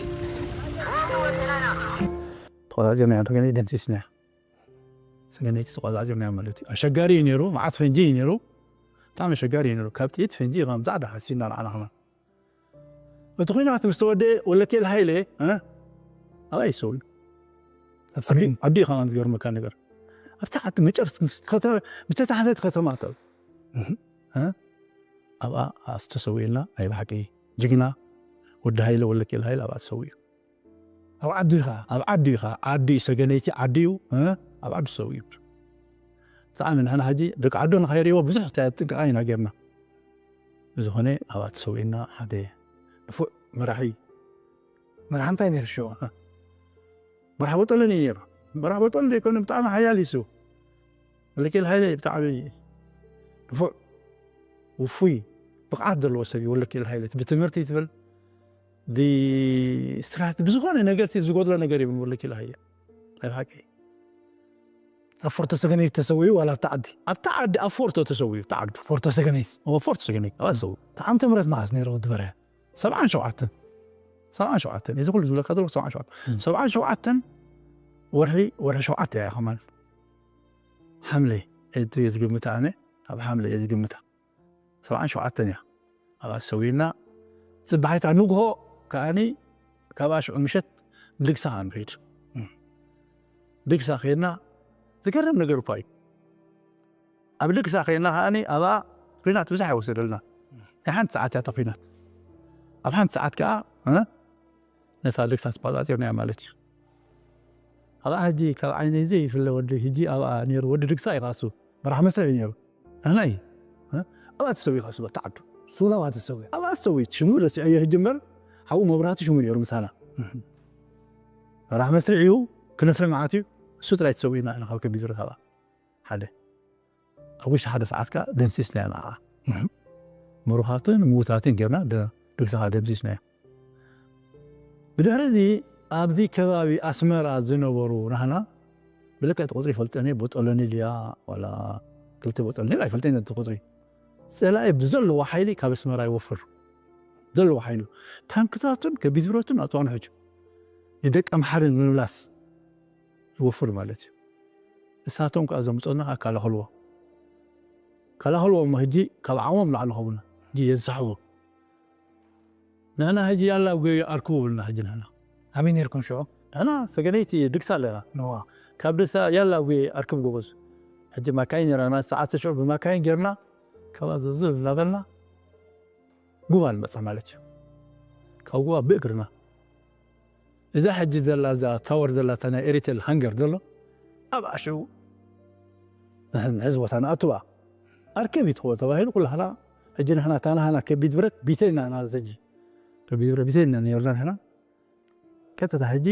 ተቖጻጺርናያ፣ ሰገነይቲ ደምሲስናያ። ሰገነይቲ ተቖጻጺርናያ ማለት እዩ። ኣሸጋሪ እዩ ነይሩ፣ መዓት ፈንጂ እዩ ነይሩ። ብጣዕሚ ኣሸጋሪ እዩ ነይሩ። ካብ ጥይት ፈንጂ ከም ጻዕዳ ሓሲና ንዓና ከማን። እቲ ኲናት ምስ ተወደአ ወለኬል ሃይለ፣ እ፣ ኣብኣ ይሰውዩ። ኣብ ሰሜን? ዓዲ እዩ ከማን ዝገርመካ ነገር። ኣብታ ዓዲ መጨረስቲ ምስ ከተማ፣ ምተታሕዘት ከተማ እታ። እህ። እ? ኣብኣ ኣስተሰዊእልና ናይ ብሓቂ ጅግና ወዲ ሃይለ ወለኬል ሃይለ ኣብኣ ተሰዊኡ። ኣብ ዓዱ ኢኻ? ኣብ ዓዱ ኢኻ። ዓዱ እዩ፣ ሰገነይቲ ዓዱ እዩ። እ? ኣብ ዓዱ ተሰዊኡ። ብጣዕሚ ንሕና ሕጂ ደቂ ዓዱ ንኸይርእይዎ ብዙሕ ጥንቃቐ ኢና ጌርና። ብዝኾነ ኣብኣ ተሰዊእና ሓደ ንፉዕ መራሒ። መራሒ እንታይ ነይሩ ሽዑ? መራሕ በጦለን እዩ ነይሩ። መራሕ በጦለን ዘይኮነ ብጣዕሚ ሓያል እዩ እሱ። ወለኬል ሃይለ ብጣዕሚ ንፉዕ፣ ውፉይ፣ ብቕዓት ዘለዎ ሰብ እዩ ወለኬል ሃይለ። ብትምህርቲ ትብል፣ ብስትራቴ-፣ ብዝኾነ ነገር እቲ ዝጎድሎ ነገር የብሉን ወለኬል ሃይለ። ናይ ብሓቂ። ኣብ ፎርቶ ሰገነይቲ ተሰዊኡ ዋላ ኣብታ ዓዲ? ኣብታ ዓዲ፣ ኣብ ፎርቶ ተሰዊኡ፣ ኣብታ ዓዱ። ፎርቶ ሰገነይቲ? ኦ፣ ፎርቶ ሰገነይቲ፣ ኣብኣ ተሰዊኡ። እቲ ዓመተ ምህረት መዓዝ ነይሩ ወዲ በርሀ? ሰብዓን ሸውዓተን። ሰብዓን ሸውዓተን። እዚ ኩሉ ዝብለካ ዘለኹ ሰብዓን ሸውዓተን። እም። ሰብዓን ሸውዓተን ወርሒ፣ ወርሒ ሸውዓተ እያ ከማን። ሓምለ እየ ዝግምታ ኣነ፣ ኣብ ሓምለ እየ ዝግምታ። ሰብዓን ሸውዓተን እያ። ኣብኣ ተሰዊእና፣ ጽባሒታ ንግሆ ከኣኒ ካብኣ ሽዑ ምሸት ድግሳ ከኣ ንኸይድ። እም። ድግሳ ከይድና፣ ዝገርም ነገር እኳ እዩ። ኣብ ድግሳ ከይድና ከኣኒ ኣብኣ ኲናት ብዙሕ ኣይወሰደልና። ናይ ሓንቲ ሰዓት እያ እታ ኲናት። ኣብ ሓንቲ ሰዓት ከኣ፣ እ፣ ነታ ድግሳ ተቋጻጺርናያ ማለት እዩ። ኣብኣ ሕጂ ካብ ዓይነይ ዘይፍለ ወዲ፣ ሕጂ ኣብኣ ነይሩ ወዲ ድግሳ እዩ ከኣ እሱ። መራሕ መስርሕ እዩ ነይሩ። ንሕና እዩ። እ፣ ኣብኣ ተሰዊኡ ከኣ እሱ በታ ዓዱ። እሱ እውን ኣብኣ ተሰዊኡ? ኣብኣ ተሰዊኡ። ሽሙ ረሲዐዮ ሕጂ እምበር፣ ሓው መብራህቱ ሽሙ ነይሩ ምሳና። እህ። መራሕ መስርሕ እዩ፣ ክነፍሪ መዓት እዩ። እሱ ጥራይ ተሰዊእና ኢና ካብ ከቢድ ብረት ኣብኣ። ሓደ። ኣብ ውሽጢ ሓደ ሰዓት ከኣ ደምሲስናዮ ንዓኣ። እህ። ምሩኻትን ምዉታትን ጌርና ደ-፣ ድግሳ ከኣ ደምሲስናዮ። ብድሕሪ እዚ ኣብዚ ከባቢ ኣስመራ ዝነበሩ ናህና ብልክዕ እቲ ቁጽሪ ይፈልጦን እየ፣ ቦጦሎኒ ድያ ዋላ ክልተ ቦጦሎኒ ኣይፈልጦን እየ እቲ ቁጽሪ። ጸላኢ ብዘለዎ ሓይሊ ካብ ኣስመራ ይወፍር። ዘለዎ ሓይሊ። ታንክታቱን ከቢድ ብረቱን ኣጽዋኑ ሕጂ ንደቂ ኣምሓረ ንምምላስ ይወፍር ማለት እዩ። ንሳቶም ከኣ ዘምጽኡልና ከኣ ከላኸልዎ። ከላኸልዎ እሞ ሕጂ ካብ ዓቕሞም ላዕሊ ኸውን። ሕጂ የንሳሕቡ። ንሕና ሕጂ ያላ ጉየ ኣርክቡ ብልና ሕጂ ንሕና። ኣበይ ነይርኩም ሽዑ? ንሕና ሰገነይቲ ድግሳ ኣለና። እዋ። ካብ ድግሳ ያላ ጉየ ኣርክብ ጎበዝ። ሕጂ ማካይን ኔራና፣ ሰዓት ሽዑ ብማካይን ጌርና፣ ካብኣ ዝብዝብ እናበልና ጉባ ንመጽእ ማለት እዩ። ካብ ጉባ ብእግርና። እዛ ሕጂ ዘላ፣ እዛ ታወር ዘላ፣ እታ ናይ ኤሪቴል ሃንገር ዘሎ፣ ኣብኣ ሽዑ ንሕዝ ቦታ ንኣትዋ። ኣርከቢት ክኾ ተባሂሉ ኩላህና፣ ሕጂ ንሕና እታ ናህና ከቢድ ብረት ቢተይና ኢና፣ ሕጂ ከቢድ ብረት ቢተይና ነርና ንሕና። ቀጥታ ሕጂ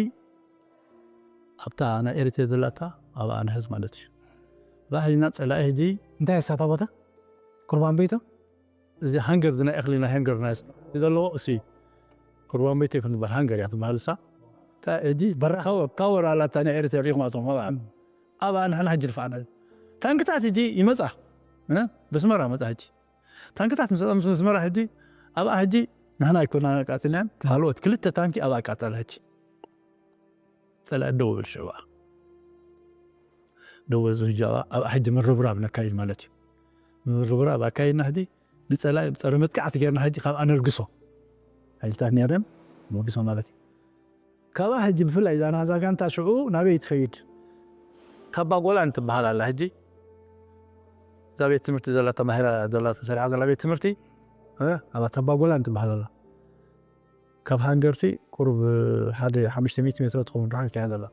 ኣብታ ናይ ኤሪቴል ዘላታ ኣብኣ ንሕዝ ማለት እዩ። እዛ ሕጂ ናብ ጸላኢ ሕጂ እንታይ እያ እሳ እታ ቦታ? ቁርባን ቤቶ? እዚ ሃንገር፣ እዚ ናይ እኽሊ ናይ ሃንገር ናይ ዘለዎ እሲ ቁርባን ቤት ይኹን ዝበሃል ሃንገር እያ ትበሃል እሳ። እታ ሕጂ በራ ታወር፣ ታወር ኣላ እታ ናይ ኤሪትሪያ ሪኹማቶም ኣብኣ። ኣብኣ ንሕና ሕጂ ድፋዕና። ታንክታት ሕጂ ይመጻ። እ? በስመራ መጻ ሕጂ። ታንክታት ምስ መጻ፣ ምስ ኣስመራ ሕጂ ኣብኣ ሕጂ ንሕና ኣይኮና ኣቃጺልናን፣ ካልኦት ክልተ ታንኪ ኣብኣ ኣቃጸለ ሕጂ። ጸላኢ ደው ይብል ሽዑ ኣብኣ። ደው በሉ ሕጂ ኣብኣ፣ ኣብኣ ሕጂ ምርብራብ ነካይድ ማለት እዩ። ምርብራብ ኣካይድና ሕጂ ንጸላኢ ጸረ መጥቃዕቲ ጌርና ሕጂ ካብኣ ነልግሶ። ሓይልታት ኔረን ነልግሶ ማለት እዩ። ካብኣ ሕጂ ብፍላይ እዛ ናዛ ጋንታ ሽዑ ናበይ ትኸይድ? ታባ ጎላን ትበሃል ኣላ ሕጂ። እዛ ቤት ትምህርቲ ዘላ ተማሂራ ዘላ ተሰሪዓ ዘላ ቤት ትምህርቲ፣ እ፣ ኣብኣ ታባ ጎላን ትበሃል ኣላ። ካብ ሃንገርቲ ቁሩብ ሓደ ሓሙሽተ ሚእቲ ሜትሮ ትኸውን ርሕቀት እያ ዘላ።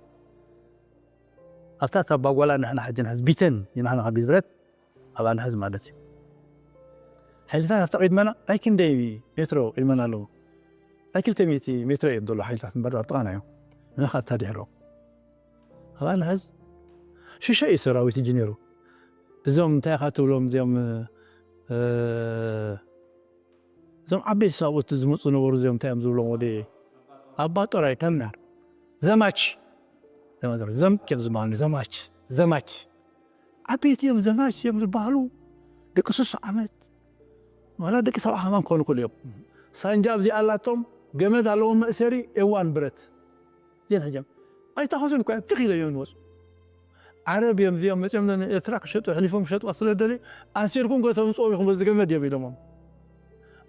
ኣብታ ታባ ጎላን ንሕና ሕጂ ንሕዝ ቢተን ኢና ንሕና ከቢድ ብረት ኣብኣ ንሕዝ ማለት እዩ። ሓይልታት ኣብታ ቅድመና ናይ ክንደይ ሜትሮ ቅድመና ኣለዉ? ናይ ክልተ ሚእቲ ሜትሮ እዮም ዘለዉ ሓይልታት እምበር ኣብ ጥቓና እዮም። ንሕና ካብታ ድሕሮም። ኣብኣ ንሕዝ ሽሸ እዩ ሰራዊት ሕጂ ነይሩ። እዞም እንታይ ኢኻ ትብሎም እዚኦም፣ እ፣ እዞም ዓበይቲ ሰብኡት ዝመጹ ነበሩ፣ እዚኦም እንታይ እዮም ዝብሎም ወዲ ኣባ ጦራይ ከምና ዘማች፣ ዘማች፣ ዘም-፣ ኬፍ ዝበሃሉ ዘማች፣ ዘማች። ዓበይቲ እዮም፣ ዘማች እዮም ዝበሃሉ። ደቂ ስሱ ዓመት፣ ዋላ ደቂ ሰብዓ ከማን ክኾኑ ይኽእሉ እዮም። ሳንጃ ኣብዚ ኣላቶም፣ ገመድ ኣለዎም መእሰሪ፣ ኤዋን ብረት። እዚአን ሕጂ ኣይተኸሱን እኮ እዮም፣ ትኽ ኢሎም እዮም ዝወፁ። ዓረብ እዮም እዚኦም መፂኦም ንኤርትራ ክሸጡ፣ ኣሕሊፎም ክሸጥዋ ስለ ዝደልዩ፣ ኣሲርኩም ከተምፅኦም ኢኹም በዚ ገመድ እዮም ኢሎሞም።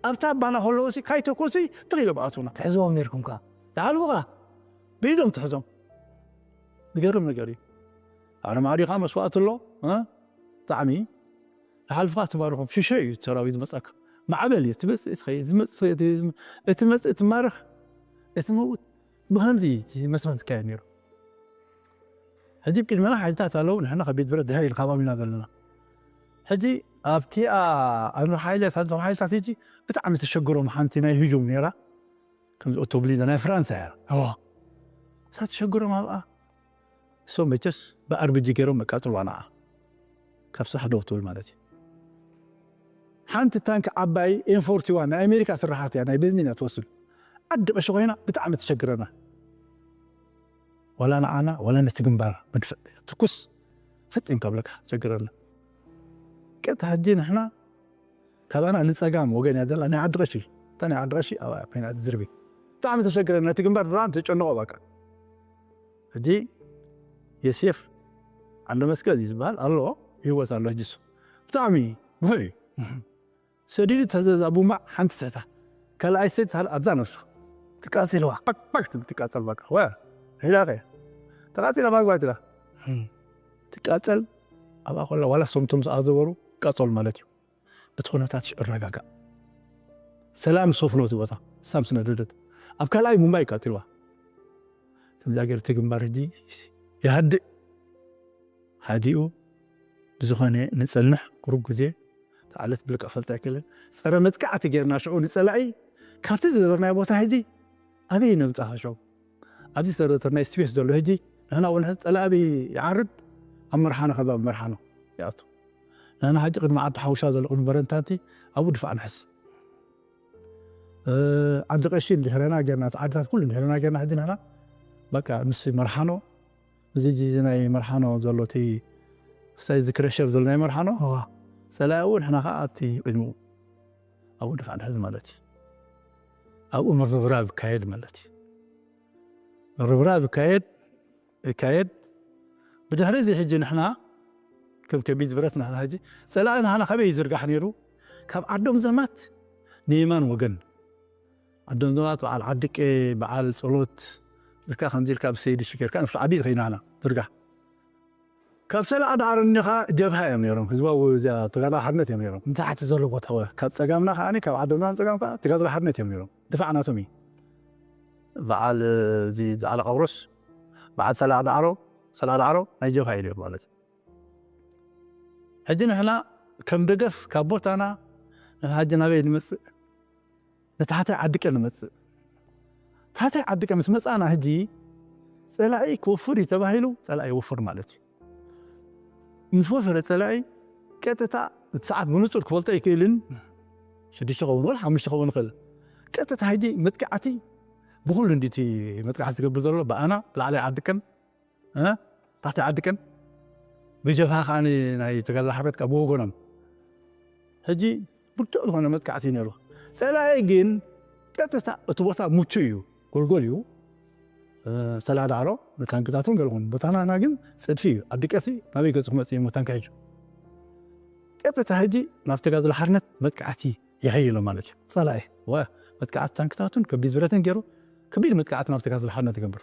ኣብታ ኣባና ከለዉ ሲ ካይተኮሲ ትኽ ኢሎም ኣቱና። ትሕዝዎም ነይርኩም ከ? ይሓልፉኻ። ብኢዶም ትሕዞም። ዝገርም ነገር እዩ። ኣረ ማዕሪኻ መስዋእቲ ኣሎ፣ እ? ብጣዕሚ። ይሓልፉኻ ትባርኾም። ሽሾ እዩ እቲ ሰራዊት ዝመፅኣካ። ማዕበል እዩ። ትመፅእ ትኸይድ፣ ዝመፅእ ትኸይድ፣ እቲ መፅእ ትማረኽ፣ እቲ መውት። ብኸምዚ እቲ መስመር ዝካየድ ነይሩ። ሕጂ ብቅድመና ሓይልታት ኣለዉ፣ ንሕና ከቢድ ብረት ድሕሪ ኢልካ ኢና ዘለና። ሕጂ ኣብቲኣ፣ ኣብ ሓይልታት፣ ኣብቶም ሓይልታት ሕጂ ብጣዕሚ ተሸግሮም ሓንቲ ናይ ህጁም ነይራ። ከምዚ ኦቶብሊዛ ናይ ፍራንሳ እያ። እዋ። እሳ ተሸግሮም ኣብኣ። እሶም መቸስ ብኣርቢጂ ገይሮም መቃጽልዋ ንዓ። ካብ ስራሕ ደው ትብል ማለት እዩ። ሓንቲ ታንክ ዓባይ ኤም ፎርቲ ዋን ናይ ኣሜሪካ ስራሓት እያ፣ ናይ ቤንዚን እያ ትወስድ። ዓዲ ቀሺ ኮይና ብጣዕሚ ትሸግረና። ዋላ ንዓና፣ ዋላ ነቲ ግንባር መድፍዕ ትኩስ ፈጢን ከብለካ ትሸግረና። ቀጥታ ሕጂ ንሕና ካባና ንጸጋም ወገን እያ ዘላ፣ ናይ ዓዲ ቀሺ። እታ ናይ ዓዲ ቀሺ ኣብኣ ኮይና ትዝርቢ። ብጣዕሚ ተሸግረና፣ ነቲ ግንባር ብጣዕሚ ተጨንቖ በቃ። ሕጂ የሴፍ ዓንደ መስቀል እዩ ዝበሃል ኣሎ፣ ህይወት ኣሎ ሕጂ እሱ። ብጣዕሚ ንፉዕ እዩ። ሰዲዱ ተዘዛ ቡምባ ሓንቲ ስሕታ። ካልኣይ ሰይት ሳል ኣብዛ ነብሱ። ትቃጽልዋ። ፓክ ፓክ ትብል ትቃጸል በቃ። ወ፣ ሄዳ ከ። ተቃጺላ ባግባት ኢላ። እም። ትቃጸል፣ ኣብኣ ኮላ ዋላ ሶምቶም ዝኣዘበሩ ይቃጸሉ ማለት እዩ። እቲ ኩነታት ሽዑ ይረጋጋእ። ሰላም ሰፍኖ እቲ ቦታ። ሳም ስነደደት። ኣብ ካልኣይ ቡምባ ይቃጽልዋ። ከምዛ ገይሩ እቲ ግንባር ሕጂ ይሃድእ። ሃዲኡ ብዝኾነ ንጸንሕ ቁሩብ ግዜ ተዓለት ብልቃ ፈልጣ ኣይክእልን። ጸረ መጥቃዕቲ ጌርና ሽዑ ንጸላኢ ካብቲ ዝነበርናዮ ቦታ ሕጂ ኣበይ ነምጽኣ ሽዑ? ኣብዚ ዝተረተርናዮ ስፔስ ዘሎ ሕጂ ንሕና እውን ሕዚ ጸላኢ ኣበይ ይዓርድ? ኣብ መርሓኖ ከባቢ መርሓኖ ይኣቱ። ንሕና ሕጂ ቅድሚ ዓዲ ሓውሻ ዘሎ ቅድሚ በረንታንቲ ኣብኡ ድፋዕ ንሕዝ። እ፣ ዓዲ ቀሺ እንድሕረና ጌርና፣ እቲ ዓድታት ኩሉ እንድሕረና ጌርና ሕጂ ንሕና በቃ ምስ መርሓኖ እዚ ጂ-፣ እዚ ናይ መርሓኖ ዘሎ እቲ ሳይዝ ክረሸር ዘሎ ናይ መርሓኖ፣ እዋ። ጸላኢ እውን ንሕና ኸዓ ኣብቲ ቅድሚኡ ኣብኡ ድፋዕ ንሕዝ ማለት እዩ። ኣብኡ ምርብራብ ይካየድ ማለት እዩ። ምርብራብ ይካየድ፣ ይካየድ። ብድሕሪ እዚ ሕጂ ንሕና ከም ከቢድ ብረት ንሕና ሕጂ ጸላኢ ንሕና ካበይ ይዝርጋሕ ነይሩ? ካብ ዓዶም ዘማት ንየማን ወገን። ዓዶም ዘማት በዓል ዓዲቄ፣ በዓል ጸሎት፣ ኢልካ ከምዚ ኢልካ ብሰይዲ ሽኬርካ ንፍሽ ዓዲ ትኸይናና ዝርጋሕ። ካብ ሰላዓ ዳዕሮ እኒኻ ጀብሃ እዮም ነይሮም። ህዝባዊ እዚኣ ተጋድሎ ሓርነት እዮም ነይሮም። ንታሕቲ ዘሎ ቦታ። እወ፣ ካብ ጸጋምና ከዓኒ ካብ ዓደምና ንጸጋም ከዓ ተጋድሎ ሓርነት እዮም ነይሮም። ድፋዕ ናቶም እዩ። በዓል እዚ በዓል ቀብሮስ በዓል ሰላዓ ዳዕሮ፣ ሰላዓ ዳዕሮ ናይ ጀብሃ እዩ ነይሩ ማለት እዩ። ሕጂ ንሕና ከም ደገፍ ካብ ቦታና ንሕና ሕጂ ናበይ ንመጽእ? ንታሕታይ ዓዲቀ ንመጽእ። ታሕታይ ዓዲቀ ምስ መጻና ሕጂ ጸላኢ ክወፍር እዩ ተባሂሉ፣ ጸላኢ ይወፍር ማለት እዩ። ምስ ወፈረ ጸላኢ ቀጥታ እቲ ሰዓት ብንጹር ክፈልጦ ኣይክእልን። ሽዱሽተ ክኸውን ወላ ሓሙሽተ ክኸውን ይኽእል። ቀጥታ ሕጂ መጥቃዕቲ ብኹሉ እንዲ እቲ መጥቃዕቲ ዝገብር ዘሎ ብኣና ላዕላይ ዓዲቀን እ? ታሕታይ ዓዲቀን ብጀብሃ ከዓኒ ናይ ተጋድሎ ሓርነት ካብ ብወገኖም ሕጂ ብርቱዕ ዝኾነ መጥቃዕቲ እዩ ነይሩ። ጸላኢ ግን ቀጥታ እቲ ቦታ ምቹእ እዩ፣ ጎልጎል እዩ። እ፣ ሰላዓ ዳዕሮ ንታንክታቱን ገለኹን ቦታና ግን ጽድፊ እዩ። ኣብ ድቀሲ ናበይ ገጹ ክመጽእ እዩ ታንኪ ሒዙ? ቀጥታ ሕጂ ናብ ተጋድሎ ሓርነት መጥቃዕቲ ይኸይሎ ማለት እዩ። ጸላኢ ወ- መጥቃዕቲ ታንክታቱን ከቢድ ብረትን ገይሩ ከቢድ መጥቃዕቲ ናብ ተጋድሎ ሓርነት ይገብር።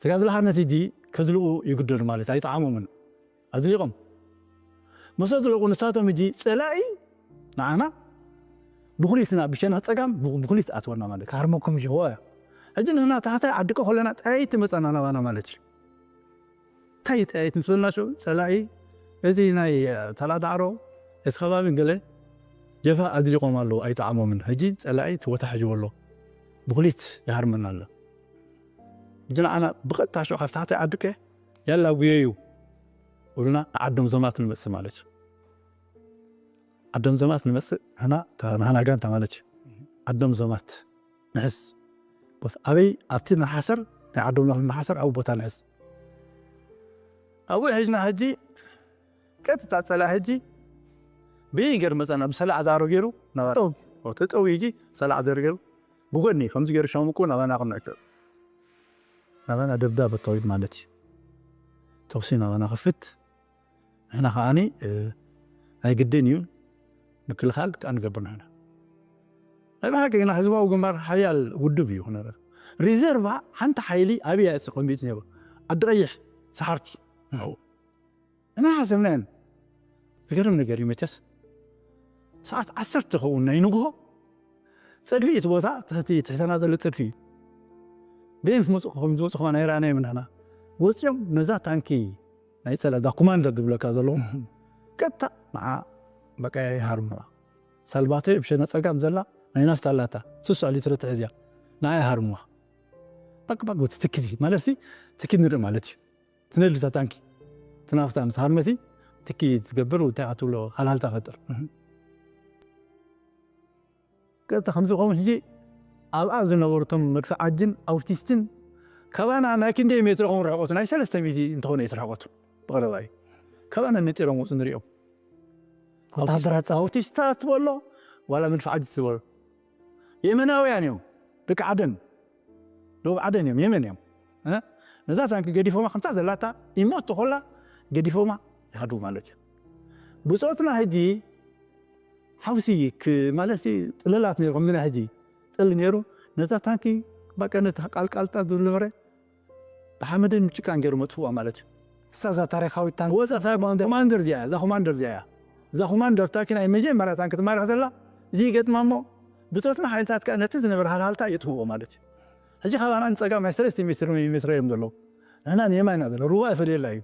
ተጋድሎ ሓርነት ሕጂ ከዝልቑ ይግደዱ ማለት ኣይጠዓሞምን። ኣዝሊቖም ምስ ኣዝለቑ ንሳቶም ሕጂ ጸላኢ ንዓና ብኹሊትና ብሸነኽ ጸጋም ብኹ- ብኹሊት ኣትወና ማለት እዩ። ክሃርመኩም እዩ። ወ- ሕጂ ንሕና ታሕታይ ዓዲቀ ከለና ጠያይቲ መጻና ናባና ማለት እዩ። እንታይ ጠያይቲ ምስ በልና ሽዑ ጸላኢ እቲ ናይ ተላዳዕሮ እቲ ከባቢ ገለ ጀብሃ ኣዝሊቖም ኣለዉ ኣይጠዓሞምን። ሕጂ ጸላኢ ተወታሕጅዎ ኣሎ ብኹሊት ይሃርመና ኣሎ። ሕጂ ንዓና ብቐጥታ ሽዑ ካብ ታሕታይ ዓዲቀ ያላ ጉየዩ ብሉና ዓዶም ዘማት ንመጽእ ማለት እዩ። ዓዶም ዘማት ንመጽእ ንሕና እታ ናህና ጋንታ ማለት እዩ። ዓዶም ዘማት ንሕዝ ቦታ ኣበይ ኣብቲ ንሓሰር ናይ ዓዶም ዘማት ንሓሰር ኣብኡ ቦታ ንሕዝ። ኣብኡ ሒዝና ሕጂ ቀጥታ ጸላ ሕጂ ብይን ገይሩ መጸና ብሰላዕ ዛሮ ገይሩ ናባና ጠው። ጠጠው ሕጂ ሰላዕ ዛሮ ገይሩ ብጎኒ ከምዚ ገይሩ ሸምቁ ናባና ክነእከብ ናባና ደብዳብ ኣተዊት ማለት እዩ። ተኩሲ ናባና ክፍት ንሕና ከዓኒ ናይ ግድን እዩ ምክልኻል ከዓ ንገብር ንሕና። ናይ ብሓቂ ግና ህዝባዊ ግንባር ሓያል ውድብ እዩ ክነረ ሪዘርቫ ሓንቲ ሓይሊ ኣብያ ተቐሚጡ ነይሩ ዓዲ ቀይሕ ሰሓርቲ እና ሓሰብናየን ዝገርም ነገር እዩ መቸስ ሰዓት ዓሰርተ ክኸውን ናይ ንግሆ ጸድፊ እቲ ቦታ ትሕቲ ትሕተና ዘሎ ጸድፊ እዩ በየን ክመፁ ከም ዝመፁ ከማ ናይ ረኣናዮም ንሕና ወፂኦም ነዛ ታንኪ ናይ ጸላ እዛ ኮማንደር ዝብለካ ዘለዉ ቀጥታ ንዓ በቃ ይሃርሙዋ ሳልባቶ ብሸነ ጸጋም ዘላ ናይ ናፍታ ኣላታ ስሳ ሊትሮ ትሕዝያ ንዓ ይሃርሙዋ በቅበቅ ትኪዚ ማለት ትኪ ንርኢ ማለት እዩ ትነድታ ታንኪ ትናፍታ ምስ ሃርመሲ ትኪ ትገብር እንታይ ትብሎ ሃልሃልታ ፈጥር ቀጥታ ከምዚ ከምኡ ሕጂ ኣብኣ ዝነበሩ እቶም መድፍዓጅን ኣውቲስትን ካባና ናይ ክንደይ ሜትሮ ከም ርሕቆቱ ናይ ሰለስተ ሚእቲ እንተኾነ እዩ ርሕቆቱ ብቐረባ እዩ ካባና ነጢሮም ወፁ ንሪኦም ወታደራት ፃው ኣውቲስታ ትበሎ ዋላ መድፍዓጅ ትበሎ የመናውያን እዮም ደቂ ዓደን ደቡብ ዓደን እዮም የመን እዮም እ? ነዛ ታንኪ ገዲፎማ ከምታ ዘላታ ኢሞ ተኾላ ገዲፎማ ይሃድው ማለት እዩ ብፆትና ሕጂ ሓውሲ ክ- ማለት ጥልላት ነይሩ ከምዚ ናይ ሕጂ ጥል ነይሩ ነዛ ታንኪ በቃ ነቲ ቃልቃልጣ ዝነበረ ብሓመድን ጭቃን ገይሩ መጥፍዋ ማለት እዩ እሳ እዛ ታሪኻዊት ታንኪ ወፃ እዛ ኮማንደር ኮማንደር እዚኣ እያ እዛ ኮማንደር እዚኣ እያ እዛ ኮማንደር ታንኪ ናይ መጀመርያ ታንኪ ትማርኽ ዘላ እዚ ይገጥማ እሞ ብፆትና ሓይልታት ከዓ ነቲ ዝነበረ ሃልሃልታ የጥፍዎ ማለት እዩ ሕጂ ካባና ንፀጋም ናይ ሰለስተ ሜትር ሜትሮ እዮም ዘለዉ ንሕና ንየማን ኢና ዘሎ ሩባ ይፈልየላ እዩ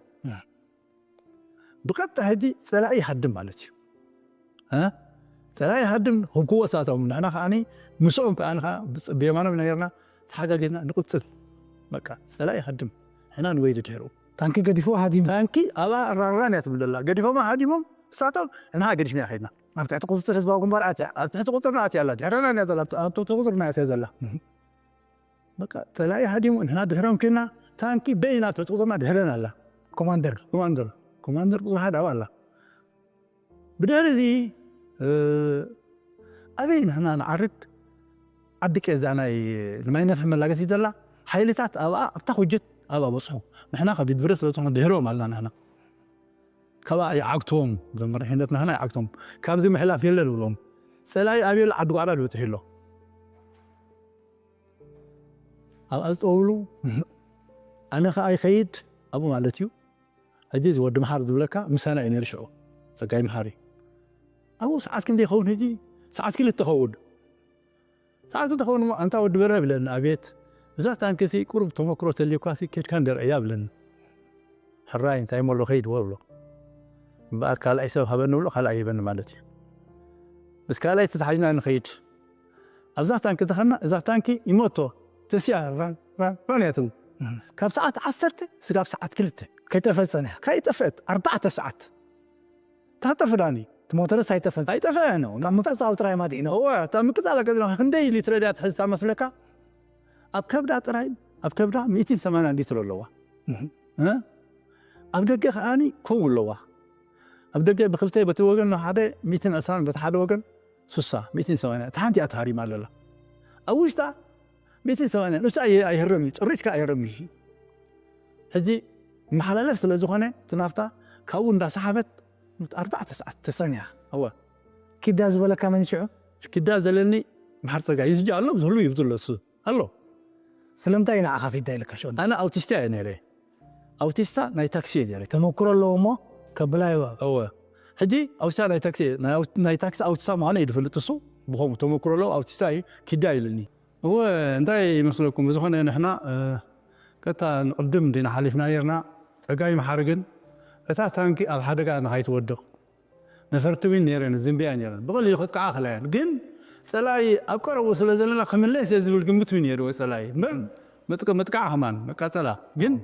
ብቐጥታ ሕጂ ፀላኢ ይሃድም ማለት እዩ እ? ፀላኢ ይሃድም ህብክዎ ሳቶም ንሕና ከዓኒ ምስኦም ከዓኒ ከዓ ብየማኖም ነርና ተሓጋጊዝና ንቕፅል በቃ ፀላኢ ይሃድም ንሕና ንወይዲ ድሕሩ ታንኪ ገዲፎ ሃዲሙ ታንኪ ኣብኣ ራራን እያ ትብል ዘላ ገዲፎማ ሃዲሞም ንሳቶም ንሕና ገዲፍና ከድና ኣብ ትሕቲ ቁፅፅር ህዝባዊ ግንባር ኣትያ ኣብ ትሕቲ ቁፅርና ኣትያ ኣላ ድሕረና እያ ዘላ ኣብ ትሕቲ ቁፅርና ኣትያ ዘላ በቃ ፀላኢ ሃዲሙ ንሕና ድሕሮም ኪና ታንኪ በይና ትሕቲ ቁፅርና ድሕረን ኣላ ኮማንደር ኮማንደር ኮማንደር ቁፅሪ ሓደ ኣብኣ ኣላ ብድሕሪ እዚ ኣበይ ንሕና ንዓርግ ዓዲ ቄዛ ናይ ንማይ ነፍሒ መላገሲ ዘላ ሓይልታት ኣብኣ ኣብታ ኩጅት ኣብኣ በፅሑ ንሕና ከቢድ ብረት ስለ ዝኾነ ድሕሮም ኣልና ንሕና ካብኣ ይዓግትዎም እዞም መሪሕነት ንሕና ይዓግትዎም ካብዚ ምሕላፍ የለን ብሎም ፀላኢ ኣብየሉ ዓዲ ጓዕላ ዝበፅሑ ኣሎ ኣብኣ ዝጠውሉ ኣነ ከዓ ይኸይድ ኣብኡ ማለት እዩ ሕጂ እዚ ወዲ መሓሪ ዝብለካ ምሳና እዩ ነይሩ ሽዑ፣ ጸጋይ መሓሪ። ኣብኡ ሰዓት ክንደይ ይኸውን ሕጂ? ሰዓት ክልተ ኸውን። ሰዓት ክልተ ኸውን እሞ፣ ኣንታ ወዲ በርሀ ብለኒ። ኣቤት። እዛ ታንኪ ሲ ቁሩብ ተመክሮ ተልዩካ ሲ ኬድካ እንደ ርእያ ብለኒ። ሕራይ እንታይ እሞ ኣሎ ከይድ ወብሎ። እምበኣር ካልኣይ ሰብ ሃበኒ ብሎ ካልኣይ ይበኒ ማለት እዩ። ምስ ካልኣይ ተታሒዝና ንኸይድ። ኣብዛ ታንኪ ተኸና፣ እዛ ታንኪ ይመቶ ተሲያ ራን ራን ራን እያ ትብል። ካብ ሰዓት ዓሰርተ ስጋብ ሰዓት ክልተ ከይጠፈጸን እያ። ከይጠፍአት ኣርባዕተ ሰዓት። ታጠፍዳኒ። እቲ ሞተርስ ኣይጠፈን። ኣይጠፍአን። ካብ ምቅጻል ጥራይ ማለት እዩ። እወ፣ እታ ምቅጻል ኣጋጢማ ክንደይ ሊትሮ ድያ ትሕዝ እታ መስለካ? ኣብ ከብዳ ጥራይ፣ ኣብ ከብዳ ሚእትን ሰማንያን ሊትሮ ኣለዋ። እ? ኣብ ደገ ከኣኒ ከምኡ ኣለዋ። ኣብ ደገ ብክልተ በቲ ወገን ሓደ ሚእትን ዕስራን በቲ ሓደ ወገን ሱሳ፣ ሚእትን ሰማንያን። እታ ሓንቲ እያ ተሃሪማ ኣለላ። ኣብ ውሽጣ ሚእትን ሰማንያን፣ እሱ ኣየ-፣ ኣይህረም እዩ፣ ጭሪት ከኣ ኣይህረም እዩ። ሕጂ መሓላለፍ ስለ ዝኾነ፣ እቲ ናፍታ ካብኡ እንዳሰሓበት ኣርባዕተ ሰዓት ተሰንያ። እወ። ኪዳ ዝበለካ መን ሽዑ? ኪዳ ዘለኒ መሓር ጸጋይ እዩ። ሕጂ ኣሎ፣ ዝህሉ እዩ፣ ዝብሎ እሱ ኣሎ። ስለምንታይ እዩ ንዓኻ ፊዳ ኢልካ ሽዑ? ኣነ ኣውቲስታ እየ ነይረ። ኣውቲስታ ናይ ታክሲ እየ ነይረ። ተመክሮ ኣለዎ እሞ ከብላ ይዋ። እወ። ሕጂ ኣውቲስታ ናይ ታክሲ፣ ናይ ኣው-፣ ናይ ታክሲ ኣውቲስታ ምዃኑ እዩ ዝፈልጥ እሱ። ብኸምኡ ተመክሮ ኣለዎ፣ ኣውቲስታ እዩ፣ ኪዳ ኢሉኒ። እወ፣ እንታይ ይመስለኩም? ብዝኾነ ንሕና፣ እ፣ ቀጥታ ንቕድም እንዲና ሓሊፍና ነይርና። ጸጋይ መሓሪ ግን እታ ታንኪ ኣብ ሓደጋ ንኸይትወድቕ ነፈርቲ እውን ነይረን፣ ዝንብያ ነይረን። ብቐሊሉ ከጥቅዓ ክእላ እየን። ግን ጸላኢ ኣብ ቀረብኡ ስለ ዘለና ክምለስ እየ ዝብል ግምት እውን ነይርዎ ጸላኢ። እምበር መጥቅ-፣ መጥቃዕ ከማን መቃጸላ። ግን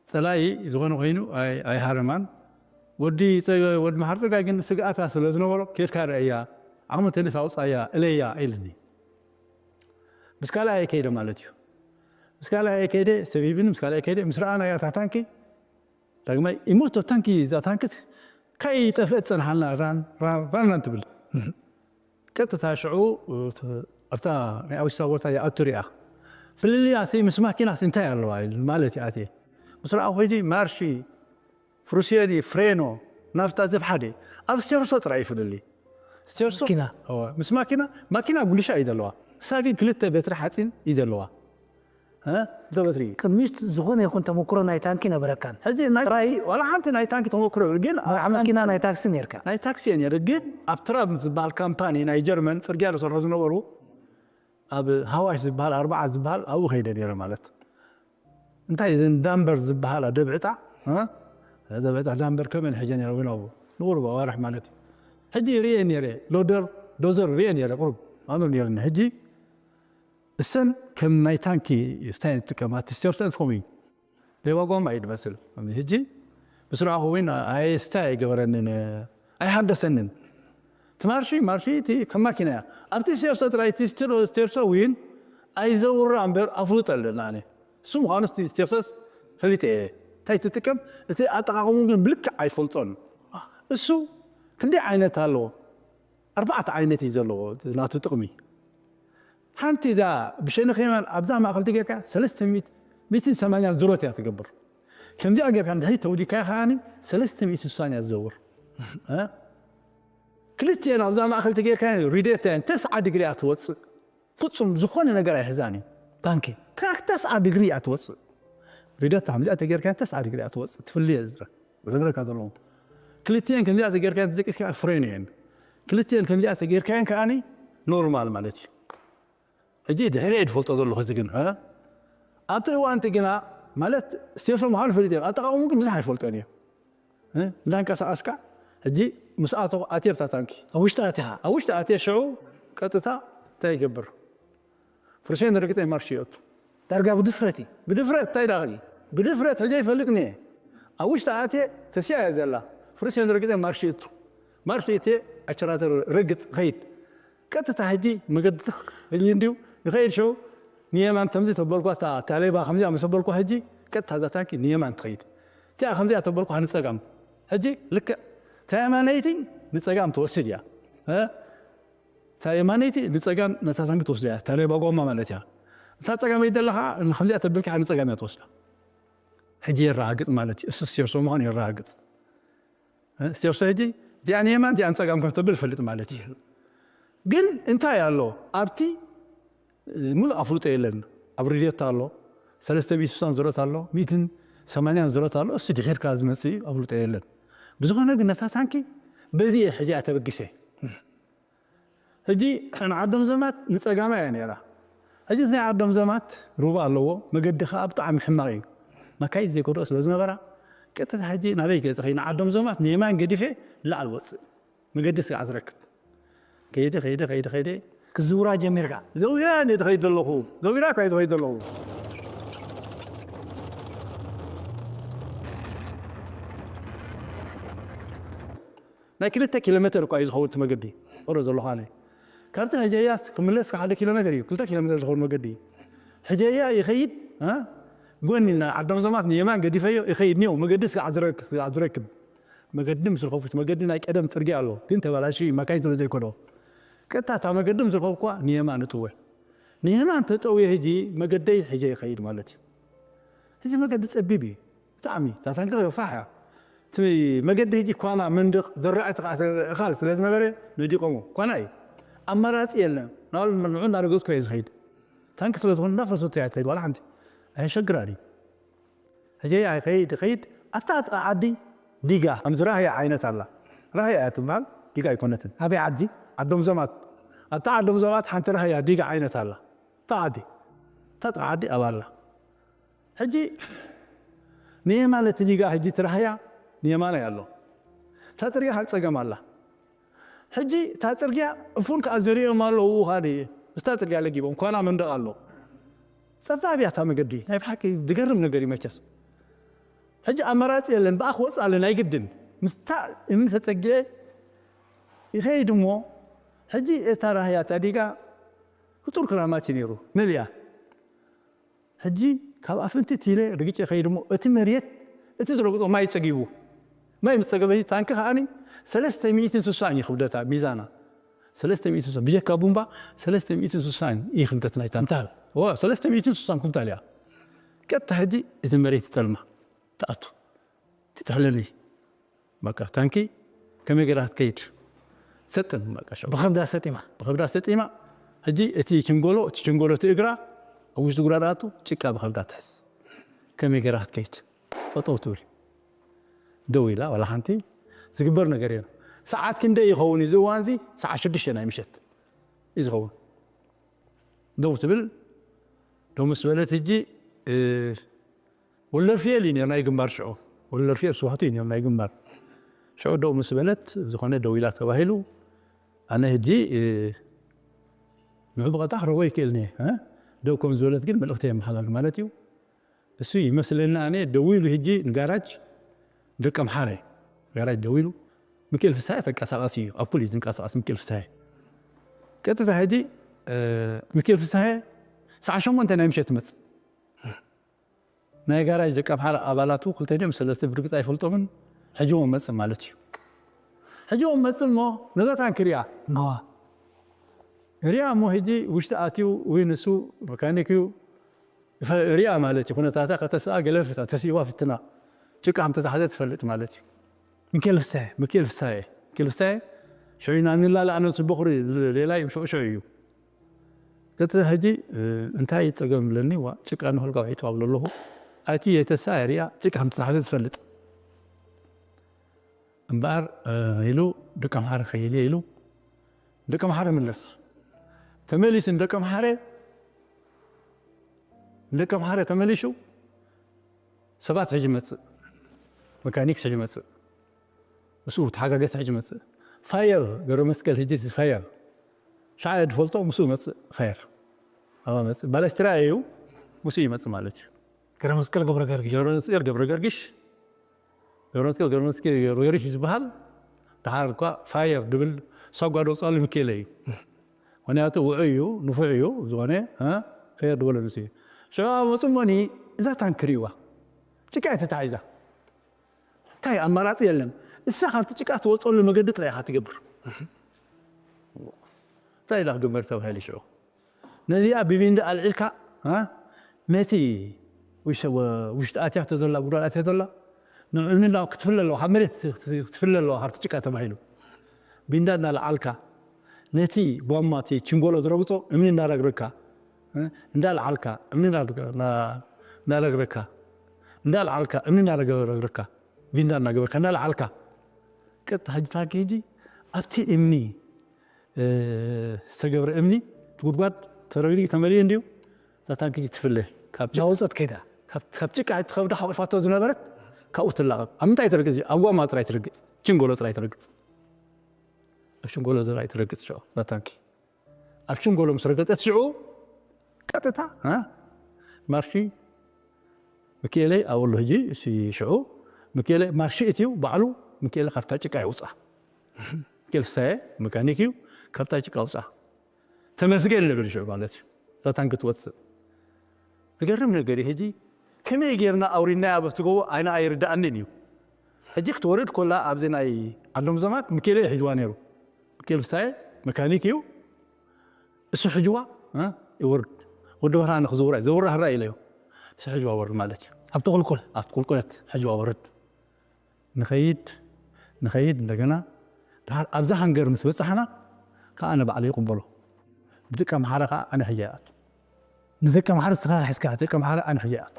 ጸላኢ ዝኾነ ኮይኑ ኣይ-፣ ኣይሃረማን። ወዲ ጸ-፣ ወዲ መሓሪ ጸጋይ ግን ስግኣታ ስለ ዝነበሮ፣ "ኬድካ ርኣያ፣ ዓቕሚ እንተልዩስ ኣውጻያ፣ እለያ" ኢሉኒ። ምስ ካልኣየ ከይደ ማለት እዩ። ምስ ካልኣየ ከይደ፣ ሰብ ሂብኒ፣ ምስ ካልኣየ ከይደ፣ ምስ ረኣናያ እታ ታንኪ፣ ዳግማይ ይሞቶ ታንኪ፣ እዛ ታንክት ከይጠፍአት ጸንሓልና፣ ራን፣ ራን፣ ራን፣ ራን ትብል። ቀጥታ ሽዑ፣ ኣብታ ናይ ኣውቲስታ ቦታ ይኣቱ ሪኣ። ፍልልያ ሲ ምስ ማኪና ሲ እንታይ ኣለዋ ኢሉ ማለት እዩ ኣትየ። ምስ ረኣኹ ኸይዲ ማርሺ፣ ፍሩስዮኒ፣ ፍሬኖ፣ ናፍታ ዘብ ሓደ። ኣብ ስቴርሶ ጥራይ እዩ ፍልልይ። ስቴርሶ ማኪና። እወ፣ ምስ ማኪና፣ ማኪና ጉልሻ እዩ ዘለዋ። እሳ ግን ክልተ በትሪ ሓፂን እዩ ዘለዋ። እ? ክልተ በትሪ። ቅድሚት ዝኾነ ይኹን ተመክሮ ናይ ታንኪ ነበረካን? ሕጂ ናይ ጥራይ ዋላ ሓንቲ ናይ ታንኪ ተመክሮ የብለይን፣ ግን መራሕ መኪና ናይ ታክሲ ነይርካ? ናይ ታክሲ እየ ነይረ፣ ግን ኣብ ትራምፕ ዝበሃል ካምፓኒ ናይ ጀርመን ጽርግያ ዝሰርሑ ዝነበሩ፣ ኣብ ሃዋሽ ዝበሃል፣ ኣርባዓ ዝበሃል፣ ኣብኡ ከይደ ነይረ ማለት። እንታይ እዘን ዳምበር ዝበሃላ ደብዕጣ፣ እ? ደብዕጣ ዳምበር ከመን ሕጀ ነይረ እውን ኣብኡ ንቑሩብ ኣዋርሕ ማለት እዩ። ሕጂ ርእየ ነይረ፣ ሎደር፣ ዶዘር ርእየ ነይረ፣ ቁሩብ ኣምር ነይርኒ። ሕጂ እሰን ከም ናይ ታንኪ ስታይ ትጥቀማ፣ እቲ ስቴርሰንስ ከምኡ እዩ። ሌባ ጓማ እዩ ዝመስል። ሕጂ ምስ ረኣኹ እውን ኣየ ስታይ ኣይገበረንን፣ ኣይሃደሰንን። እቲ ማርሺ፣ ማርሺ እቲ ከም ማኪና እያ። ኣብቲ ስቴርሶ ጥራይ፣ እቲ ስቴሮ-፣ ስቴርሶ እውን ኣይዘውራ እምበር ኣፍልጦ ኣለና ኣነ። እሱ ምዃኑ እቲ ስቴርሶስ ፈሊጠ እየ። እንታይ ትጥቀም፣ እቲ ኣጠቓቕሙ ግን ብልክዕ ኣይፈልጦን። እሱ ክንደይ ዓይነት ኣለዎ? ኣርባዕተ ዓይነት እዩ ዘለዎ ናቱ ጥቕሚ። ሓንቲ እዛ ብሸነኽ የማን ኣብዛ ማእኸል ትጌርካ ሰለስተ ሚእቲ፣ ሚእትን ሰማንያን ዙረት እያ ትገብር። ከምዚኣ ጌርካ እንድሕሪ ተውዲካያ ከኣኒ ሰለስተ ሚእቲ ስሳን እያ ትዘውር። እ? ክልቲኤን ኣብዛ ማእኸል ትጌርካ ሪዴታ እየን፣ ተስዓ ዲግሪ እያ ትወፅእ። ፍጹም ዝኾነ ነገር ኣይሕዛን እዩ። ታንኪ። ትራክ ተስዓ ዲግሪ እያ ትወፅእ። ሪደታ ከምዚኣ ተጌርካ ተስዓ ዲግሪ እያ ትወፅእ። ትፍልየ ዝረ-፣ ዝነግረካ ዘለኹ። ክልቲኤን ከምዚኣ ተጌርካ ተደቂስካ ፍሬን እየን። ክልቲኤን ከምዚኣ ተጌርካየን ከኣኒ ኖርማል ማለት እዩ። ሕጂ ድሕሪ እየ ዝፈልጦ ዘለኹ እዚ ግን፣ እ? ኣብቲ እዋንቲ ግና ማለት ስቴርሶ ምዃኑ ፈሊጠ እየ። ኣጠቓቕሙ ግን ብዙሕ ኣይፈልጦን እየ። እ? እንዳንቀሳቐስካ ሕጂ ምስ ኣቶ ኣትየ ኣብታ ታንኪ። ኣብ ውሽጢ ኣትኻ? ኣብ ውሽጢ ኣትየ ሽዑ ቀጥታ እንታይ ይገብር? ፍርሴን ረግጸ ማርሽ ይእቱ። ዳርጋ ብድፍረት እዩ። ብድፍረት እንታይ ዳኽሊ? ብድፍረት ሕጂ ይፈልጥኒ እየ። ኣብ ውሽጢ ኣትየ ተስያ እያ ዘላ። ፍርሴን ረግጸ ማርሽ ይእቱ። ማርሽ እትየ ኣቸራተ ረግጽ ኸይድ። ቀጥታ ሕጂ መገዲ ትኽ ሕጂ እንዲዩ ይኸይድ ሽዑ ንየማን ከምዚ ተበልኳ፣ እታ፣ እታ ሌባ ከምዚኣ ምስ በልኳ ሕጂ ቀጥታ እዛ ታንኪ ንየማን ትኸይድ። እቲኣ ከምዚኣ ተበልኳ ንጸጋም። ሕጂ ልክዕ እታ የማነይቲ ንጸጋም ትወስድ እያ። እ? እታ የማነይቲ ንጸጋም ነታ ታንኪ ትወስድ እያ። እታ ሌባ ጎማ ማለት እያ። እታ ጸጋመይቲ ዘላ ኸዓ ከምዚኣ ተበልካ ንጸጋም እያ ትወስዳ። ሕጂ የረጋግጽ ማለት እዩ። እሱ ስቴርሶ ምዃኑ የረጋግጽ። እ፣ ስቴርሶ ሕጂ እዚኣ ንየማን እዚኣ ንጸጋም ከም ተብል ይፈልጥ ማለት እዩ። ግን እንታይ ኣሎ? ኣብቲ፣ እ፣ ሙሉእ ኣፍልጦ የለን። ኣብ ሬድዮታ ኣሎ፣ ሰለስተ ሚእቲ ስሳን ዙረት ኣሎ፣ ሚእትን ሰማንያን ዝረት ኣሎ፣ እሱ ድሒርካ ዝመጽእ እዩ፣ ኣብልጦ የለን። ብዝኾነ ግን ነታ ታንኪ በዚ እየ ሕጂ እያ ተበጊሰ። ሕጂ ንዓዶም ዘማት ንጸጋማ እያ ነይራ። ሕጂ እዚ ናይ ዓዶም ዘማት ሩባ ኣለዎ፣ መገዲ ኸኣ ብጣዕሚ ሕማቕ እዩ። መካይን ዘይከድኦ ስለ ዝነበራ፣ ቀጥታ ሕጂ ናበይ ገጽ ኸይድ ንዓዶም ዘማት ንየማን ገዲፈ ንላዕሊ ወጽእ። መገዲ ስጋዕ ዝረክብ። ከይደ፣ ከይደ፣ ከይደ፣ ከይደ። ክዝውራ ጀሚርካ? ዘዊራ እየ ዝኸይድ ዘለኹ። ዘዊራ እኳ እየ ዝኸይድ ዘለኹ። ናይ ክልተ ኪሎ ሜተር እኳ እዩ ዝኸውን እቲ መገዲ። ኦሮ ዘለኹ ኣነ። ካብቲ ሕጀያስ ክምለስ ሓደ ኪሎ ሜተር እዩ። ክልተ ኪሎ ሜተር ዝኸውን መገዲ እዩ። ሕጀያ ይኸይድ፣ እ? ጎኒ ና-፣ ዓዶም ዘማት ንየማን ገዲፈዮ ይኸይድ እኒኦ። መገዲ ስጋዕ ዝረክ-፣ ስጋዕ ዝረክብ። መገዲ ምስ ረኸብኩ፣ መገዲ ናይ ቀደም ጽርግያ ኣሎ፣ ግን ተበላሽዩ እዩ፣ መካይን ስለ ዘይከዶ። ቀጥታ እታ መገዲ ምስ ረኸብኩዋ ንየማን እጥወ። ንየማን ተጠውየ፣ ሕጂ መገደይ ሕጂ ይኸይድ ማለት እዩ። እዚ መገዲ ጸቢብ እዩ ብጣዕሚ፣ እታ ታንኪ ፋሕ እያ። እቲ መገዲ ሕጂ ኳና፣ መንደቕ፣ ዘራእቲ ከኣ እኻል ስለ ዝነበረ ነዲቖሞ። ኳና እዩ፣ ኣማራጺ የለን። ናብኡ ንዑ እናረገጽኩ እየ ዝኸይድ። ታንኪ ስለ ዝኾነ እንዳፈሰቱ እያ ትኸይድ፣ ዋላ ሓንቲ ኣየሸግራን እዩ። ሕጂ ኣይኸይድ፣ ይኸይድ፣ ኣታ ጥቓ ዓዲ ዲጋ፣ ከምዚ ራህያ ዓይነት ኣላ። ራህያ እያ ትበሃል፣ ዲጋ ኣይኮነትን። ኣበይ ዓዲ? ዓዶም ዘማት። ኣብታ ዓዶም ዘማት ሓንቲ ራህያ ዲጋ ዓይነት ኣላ። እታ ዓዲ፣ እታ ጥቓ ዓዲ ኣብ ኣላ። ሕጂ ንየማን እቲ ዲጋ፣ ሕጂ እቲ ራህያ ንየማናይ ኣሎ። እታ ጽርግያ ካብ ጸገም ኣላ። ሕጂ እታ ጽርግያ እፉን ከኣ ዘሪኦም ኣለዉ፣ ውሃ ድየ ምስታ ጽርግያ ለጊቦም፣ ኳና መንደቕ ኣሎ። ጸባብ እያ እታ መገዲ። ናይ ብሓቂ ዝገርም ነገር እዩ መቸስ። ሕጂ ኣማራጺ የለን፣ ብኣ ክወጽእ ኣለኒ፣ ኣይግድን። ምስታ እምኒ ተጸጊዐ ይኸይድ እሞ፣ ሕጂ እታ ራህያ፣ እታ ዲጋ፣ ህጡር ክራማት እዩ ነይሩ፣ መሊኣ። ሕጂ ካብ ኣፍንቲ ኢለ ርግጨ ይኸይድ እሞ፣ እቲ መሬት፣ እቲ ዝረግጾ ማይ ጸጊቡ። ማይ ምስ ጸገበ፣ ታንኪ ከኣኒ ሰለስተ ሚእትን ስሳን እዩ ክብደታ፣ ሚዛና። ሰለስተ ሚእትን ስሳን፣ ብጀካ ቡምባ ሰለስተ ሚእትን ስሳን እዩ ክብደት ናይታ። እንታይ? ዋ፣ ሰለስተ ሚእትን ስሳን ኩንታል እያ። ቀጥታ ሕጂ እቲ መሬት ይጠልማ፣ ትኣቱ፣ ትጥሕለኒ። በቃ ታንኪ ከመይ ገይራ ክትከይድ? ሰጥም፣ በቃ ሸው። ብኸብዳ ሰጢማ። ብኸብዳ ሰጢማ። ሕጂ እቲ ችንጎሎ፣ እቲ ችንጎሎ፣ እቲ እግራ ኣብ ውሽጢ ጉድጓድ ኣቱ፣ ጭቃ ብኸብዳ ትሕዝ። ከመይ ገይራ ክትከይድ? ጠጠው ትብል። ደው ኢላ፣ ዋላ ሓንቲ ዝግበር ነገር የለን። ሰዓት ክንደይ ይኸውን እዚ እዋን እዚ? ሰዓት ሽዱሽተ ናይ ምሸት እዩ ዝኸውን። ደው ትብል። ደው ምስ በለት፣ ሕጂ፣ እ፣ ወልደርፍኤል እዩ ነይሩ ናይ ግንባር ሽዑ። ወልደርፍኤል ስዋህቱ እዩ ነይሩ ናይ ግንባር። ሽዑ ደው ምስ በለት፣ ዝኾነ ደው ኢላ ተባሂሉ፣ ኣነ ሕጂ፣ እ፣ ንዑ ብቐጥታ ክረኽቦ ይክእል እየ፣ እ? ደው ከም ዝበለት ግን መልእኽቲ የመሓላልፍ ማለት እዩ። እሱ ይመስለኒ ኣነ ደዊሉ ሕጂ ንጋራጅ ደቀምሓረ፣ ጋራጅ ደዊሉ፣ ሚካኤል ፍስሃየ ተንቀሳቓሲ እዩ፣ ኣብ ኩሉ እዩ ዝንቀሳቐስ ሚካኤል ፍስሃየ። ቀጥታ ሕጂ፣ እ፣ ሚካኤል ፍስሃየ ሰዓት ሸሞንተ ናይ ምሸት ትመጽእ። ናይ ጋራጅ ደቀምሓረ ኣባላቱ ክልተ ድዮም ሰለስተ ብርግጽ ኣይፈልጦምን፣ ሕጂ እውን መጽእ ማለት እዩ። ሕጂ እውን መጽእ እሞ ነዛ ታንኪ ሪኣ። ነዋ። ሪኣ እሞ ሕጂ ውሽጢ ኣትዩ ወይ ንሱ መካኒክ እዩ፣ ይፈ-፣ ሪኣ ማለት እዩ። ኩነታታ ከተስኣ ገለ ፍታ-፣ ተስእዋ ፍትና። ጭቃ ከም ተታሕዘ ትፈልጥ ማለት እዩ። ሚካኤል ፍስሃየ። ሚካኤል ፍስሃየ። ሚካኤል ፍስሃየ ሽዑ ኢና ንላለ ኣነ ምስ በኹሪ ሌላ እዩ፣ ሽዑ ሽዑ እዩ። ቀጥታ ሕጂ፣ እ፣ እንታይ ጸገም ኣለኒ? ዋ፣ ጭቃ ንኸልካ ውሒጡ ኣብሎ ኣለኹ። ኣቲ የተስኣ ሪኣ ጭቃ ከም ተታሕዘ ትፈልጥ። እምበኣር፣ እ፣ ኢሉ ደቀምሓረ ከይድ እየ ኢሉ ደቀምሓረ ምለስ። ተመሊሱ ንደቀምሓረ፣ ንደቀምሓረ ተመሊሹ ሰባት ሕጂ መጽእ። መካኒክ ሕጂ መጽእ። ምስኡ ተሓጋገዝቲ ሕጂ መጽእ። ፋየር ገብረ መስቀል ሕጂ እቲ ፋየር። ሻዕ እየ ዝፈልጦ ምስኡ መጽእ ፋየር። ኣባ መጽእ። ባለስትራ እዩ፣ ምስኡ ይመጽእ ማለት እዩ። ገብረ መስቀል ገብረ ገርግሽ። ገብረ መስቀል ገብረ ገርግሽ። ገብረ መስቀል ገብረ መስቀል ገብረ ገርግሽ ዝበሃል። ደሓር እኳ ፋየር ድብል ሳጓ ደውጻሉ ሚካኤል እዩ። ምኽንያቱ ውዑይ እዩ፣ ንፉዕ እዩ፣ ዝኾነ፣ እ፣ ፋየር ድበሎ ንሱ እዩ። ሽዑ ኣብ መጽእ እሞኒ እዛ ታንክ ርእይዋ። ጭቃ እያ ተታሒዛ። እንታይ ኣማራጺ የለን። እሳ ካብቲ ጭቃ ትወጸሉ መገዲ ጥራይ ኢኻ ትገብር። እንታይ ኢላ ክግበር ተባሂሉ ሽዑ? ነዚኣ ብቢንዳ ኣልዒልካ፣ እ፣ ነቲ ውሸ-፣ ወ-፣ ውሽጢ ኣትያቶ ዘላ፣ ጉድጓድ ኣትያቶ ዘላ፣ ንእምኒ እንዳው ክትፍለ ኣለዋ፣ ካብ መሬት ክትፍለ ኣለዋ፣ ካብቲ ጭቃ ተባሂሉ። ቢንዳ እንዳልዓልካ፣ ነቲ ቧማ፣ እቲ ችንጎሎ ዝረግጾ እምኒ እንዳረግረካ፣ እ፣ እንዳልዓልካ፣ እምኒ እንዳረግ-፣ እንዳ-፣ እንዳረግረካ፣ እንዳልዓልካ እምኒ እንዳገበረካ ቪንዳ እንዳገበርካ እንዳልዓልካ ቀጥታ ሕጂ ታንኪ ሕጂ ኣብቲ እምኒ ዝተገብረ እምኒ እቲ ጉድጓድ ተረግሪጉ ተመልዩ እንድዩ እዛ ታንኪ ትፍለ ካብ ጭቃ- ናውፀት ከይዳ ካብ ካብ ጭቃ ትኸብዳ ሓቂፋቶ ዝነበረት ካብኡ ትላቐቕ ኣብ ምንታይ ትረግፅ ኣብ ጓማ ጥራይ ትረግፅ ችንጎሎ ጥራይ ትረግፅ ኣብ ችንጎሎ ጥራይ ትረግፅ ሽዑ እዛ ታንኪ ኣብ ሽንጎሎ ምስ ረገጸት ሽዑ ቀጥታ እ ማርሺ ምክኤለይ ኣብሉ ሕጂ እሲ ሽዑ ምክኤለ ማርሺ እትዩ ባዕሉ ምክኤለ ካብታ ጭቃ የውፃ ምክኤል ፍሳየ መካኒክ እዩ ካብታ ጭቃ ውፃ ተመስገን ንብል ሽዑ ማለት እዩ እዛ ታንኪ ትወፅእ ዝገርም ነገር እዩ ሕጂ ከመይ ጌርና ኣውሪድናያ በቲ ጎቦ ኣይና ኣይርዳኣንን እዩ ሕጂ ክትወርድ ኮላ ኣብዚ ናይ ዓዶም ዘማት ምክኤለ እዩ ሒዝዋ ነይሩ ምክኤል ፍሳየ መካኒክ እዩ እሱ ሕጅዋ ይወርድ ወዲ በርሃ ንክዝውራ ዘውራ ህራ ኢለዮ እሱ ሕጅዋ ወርድ ማለት እዩ ኣብቲ ቁልቁል ኣብቲ ቁልቁለት ሕጅዋ ወርድ ንኸይድ ንኸይድ እንደገና ድሓር ኣብዛ ሃንገር ምስ በጻሕና ከዓ ኣነ ባዕለ ይቕበሎ ብደቂ ኣምሓረ ከዓ ኣነ ሕጃ ይኣቱ ንደቂ ኣምሓረ ንስኻ ሒዝካ ደቂ ኣምሓረ ኣነ ሕጃ ይኣቱ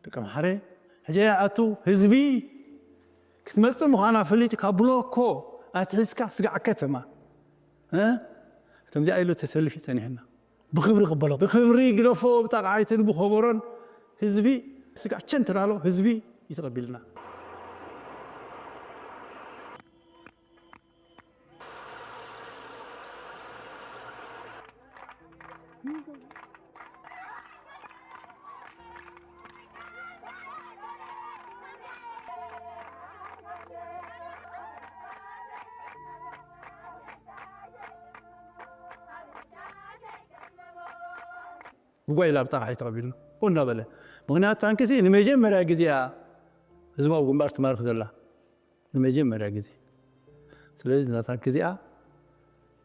ደቂ ኣምሓረ ሕጂ ኣቱ ህዝቢ ክትመፅእ ምዃና ፈሊጥካ ብሎኮ ኣትሒዝካ ስጋዕ ከተማ እ? ከምዚኣ ኢሉ ተሰልፊ ጸኒሕና። ብኽብሪ ቅበሎ። ብኽብሪ ግደፎ፣ ብጣቕዓይትን ብኸበሮን ህዝቢ ስጋዕ ቸን ትላሎ ህዝቢ እዩ ተቐቢልና። ብጓይላ ብጣቕዓይ ተቐቢልና ኮ እንዳበለ ምኽንያቱ ታንክሲ ንመጀመርያ ግዜ እያ ህዝባዊ ግንባር ትማርኽ ዘላ ንመጀመርያ ግዜ ስለዚ እዛ ታንክ እዚኣ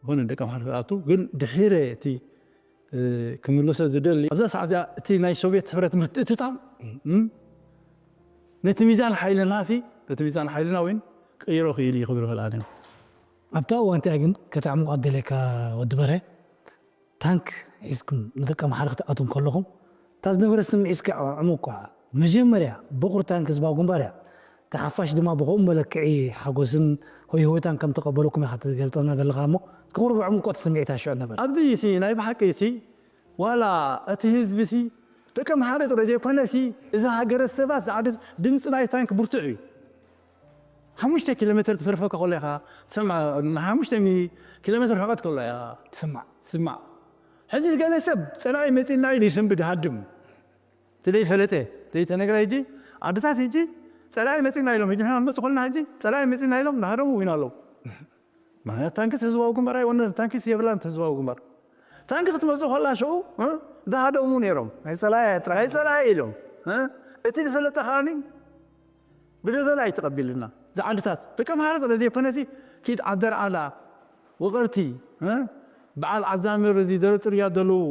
ዝኾነ ደቂ ኣምሓራ ትኣቱ ግን ድሒረ እቲ ክምልሶ ዝደሊ ኣብዛ ሰዓት እዚኣ እቲ ናይ ሶቪየት ሕብረት ምትእትታው ነቲ ሚዛን ሓይልና ሲ ነቲ ሚዛን ሓይልና ወይን ቅይሮ ክኢሉ እዩ ክብል ይኽእል ኣነ ኣብታ እዋን እቲኣ ግን ከተዕምቋ ዝደልየካ ወዲ በርሀ ታንክ ሒዝኩም ንደቂ ኣምሓራ ክትኣትዉ እንከለኹም እታ ዝነበረት ስምዒት እስከ ኣዕሙቋ። መጀመርያ በቑር ታንክ ህዝባዊ ግንባር እያ። እቲ ሓፋሽ ድማ ብኸምኡ መለክዒ ሓጎስን ሆይሆይታን ከም ተቐበለኩም ኢኻ ትገልጸልና ዘለኻ እሞ እስኪ ቁሩብ ኣዕሙቆ እቲ ስምዒት ኣሽዑ ነበረ። ኣብዚ ሲ ናይ ብሓቂ ሲ ዋላ እቲ ህዝቢ ሲ ደቂ ኣምሓራ ጥራይ ዘይኮነ ሲ እዛ ሃገረ ሰባት ዝዓደስ ድምፂ ናይ ታንክ ብርቱዕ እዩ። ሓሙሽተ ኪሎ ሜትር ክተርፈካ ከሎ ኢኻ ትሰምዓ፣ ሓሙሽተ ኪሎ ሜትር ርሕቐት ከሎ ኢኻ ትስማዕ። ትስማዕ። ሕጂ ገለ ሰብ ጸላኢ መጺእና ኢሉ ይስንብድ ይሃድም። እቲ ዘይፈለጠ፣ ዘይተነግረ ሕጂ ዓድታት ሕጂ ጸላኢ መጺእና ኢሎም ሕጂ ንሕና ንመጽእ ከለና ሕጂ ጸላኢ መጺእና ኢሎም እናሃደሙ ይህውዩና ኣለዉ። ምኽንያቱ ታንክስ ህዝባዊ ግንባር ኣይወነን፣ ታንክስ የብላን ህዝባዊ ግንባር። ታንክ ክትመጽእ ከላ ሽዑ ዝሃደሙ ነይሮም። ናይ ጸላኢ ጥራሕ። ናይ ጸላኢ ኢሎም። እቲ ዝፈለጠ ከኣኒ ብደበላ እዩ ተቐቢልና። እዚ ዓድታት ደቂ ኣምሓራ ጥራይ ዘይኮነሲ ኪድ ዓደርዓላ፣ ውቕርቲ፣ በዓል ዓዛምር እዚ ደረጥርያ ዘለዉ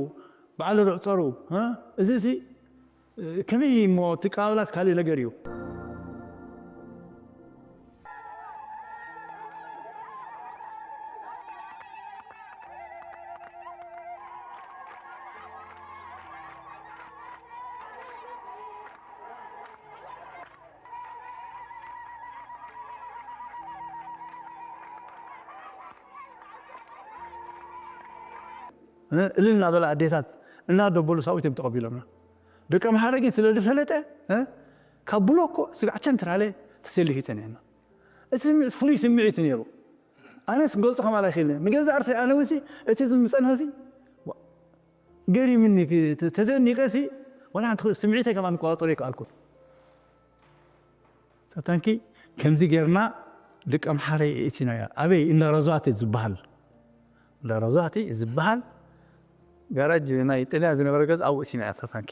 በዓል ርዕፀሩ እዚ ሲ ከመይ እሞ እቲ ቀባብላስ ካሊእ ነገር እዩ። እልል እናበላ ኣዴታት እናደበሉ ሳዊት እዮም ተቐቢሎምና። ደቂ ኣምሓረ ግን ስለ ዝፈለጠ ካብ ብሎኮ ስጋዕ ቸንትራለ ተሰሊፉ ጸኒሕና። እቲ ስምዒት ፍሉይ ስምዒት ነይሩ። ኣነስ ክገልጾ ከማላ ይኽእል ንገዛእ ርእሰይ ኣነ ውሲ እቲ ዝምጸንሆሲ ገሪምኒ ተደኒቀሲ ወላ ሓንቲ ስምዒተይ ከማን ክቆጻጸሮ ይከኣልኩን። ታንኪ ከምዚ ጌርና ደቂ ኣምሓረ የእቲናያ። ኣበይ እንዳ ረዛቲ ዝበሃል እንዳ ረዛቲ ዝበሃል ጋራጅ ናይ ጥልያን ዝነበረ ገዛ ኣብኡ እቲናያ። ታንኪ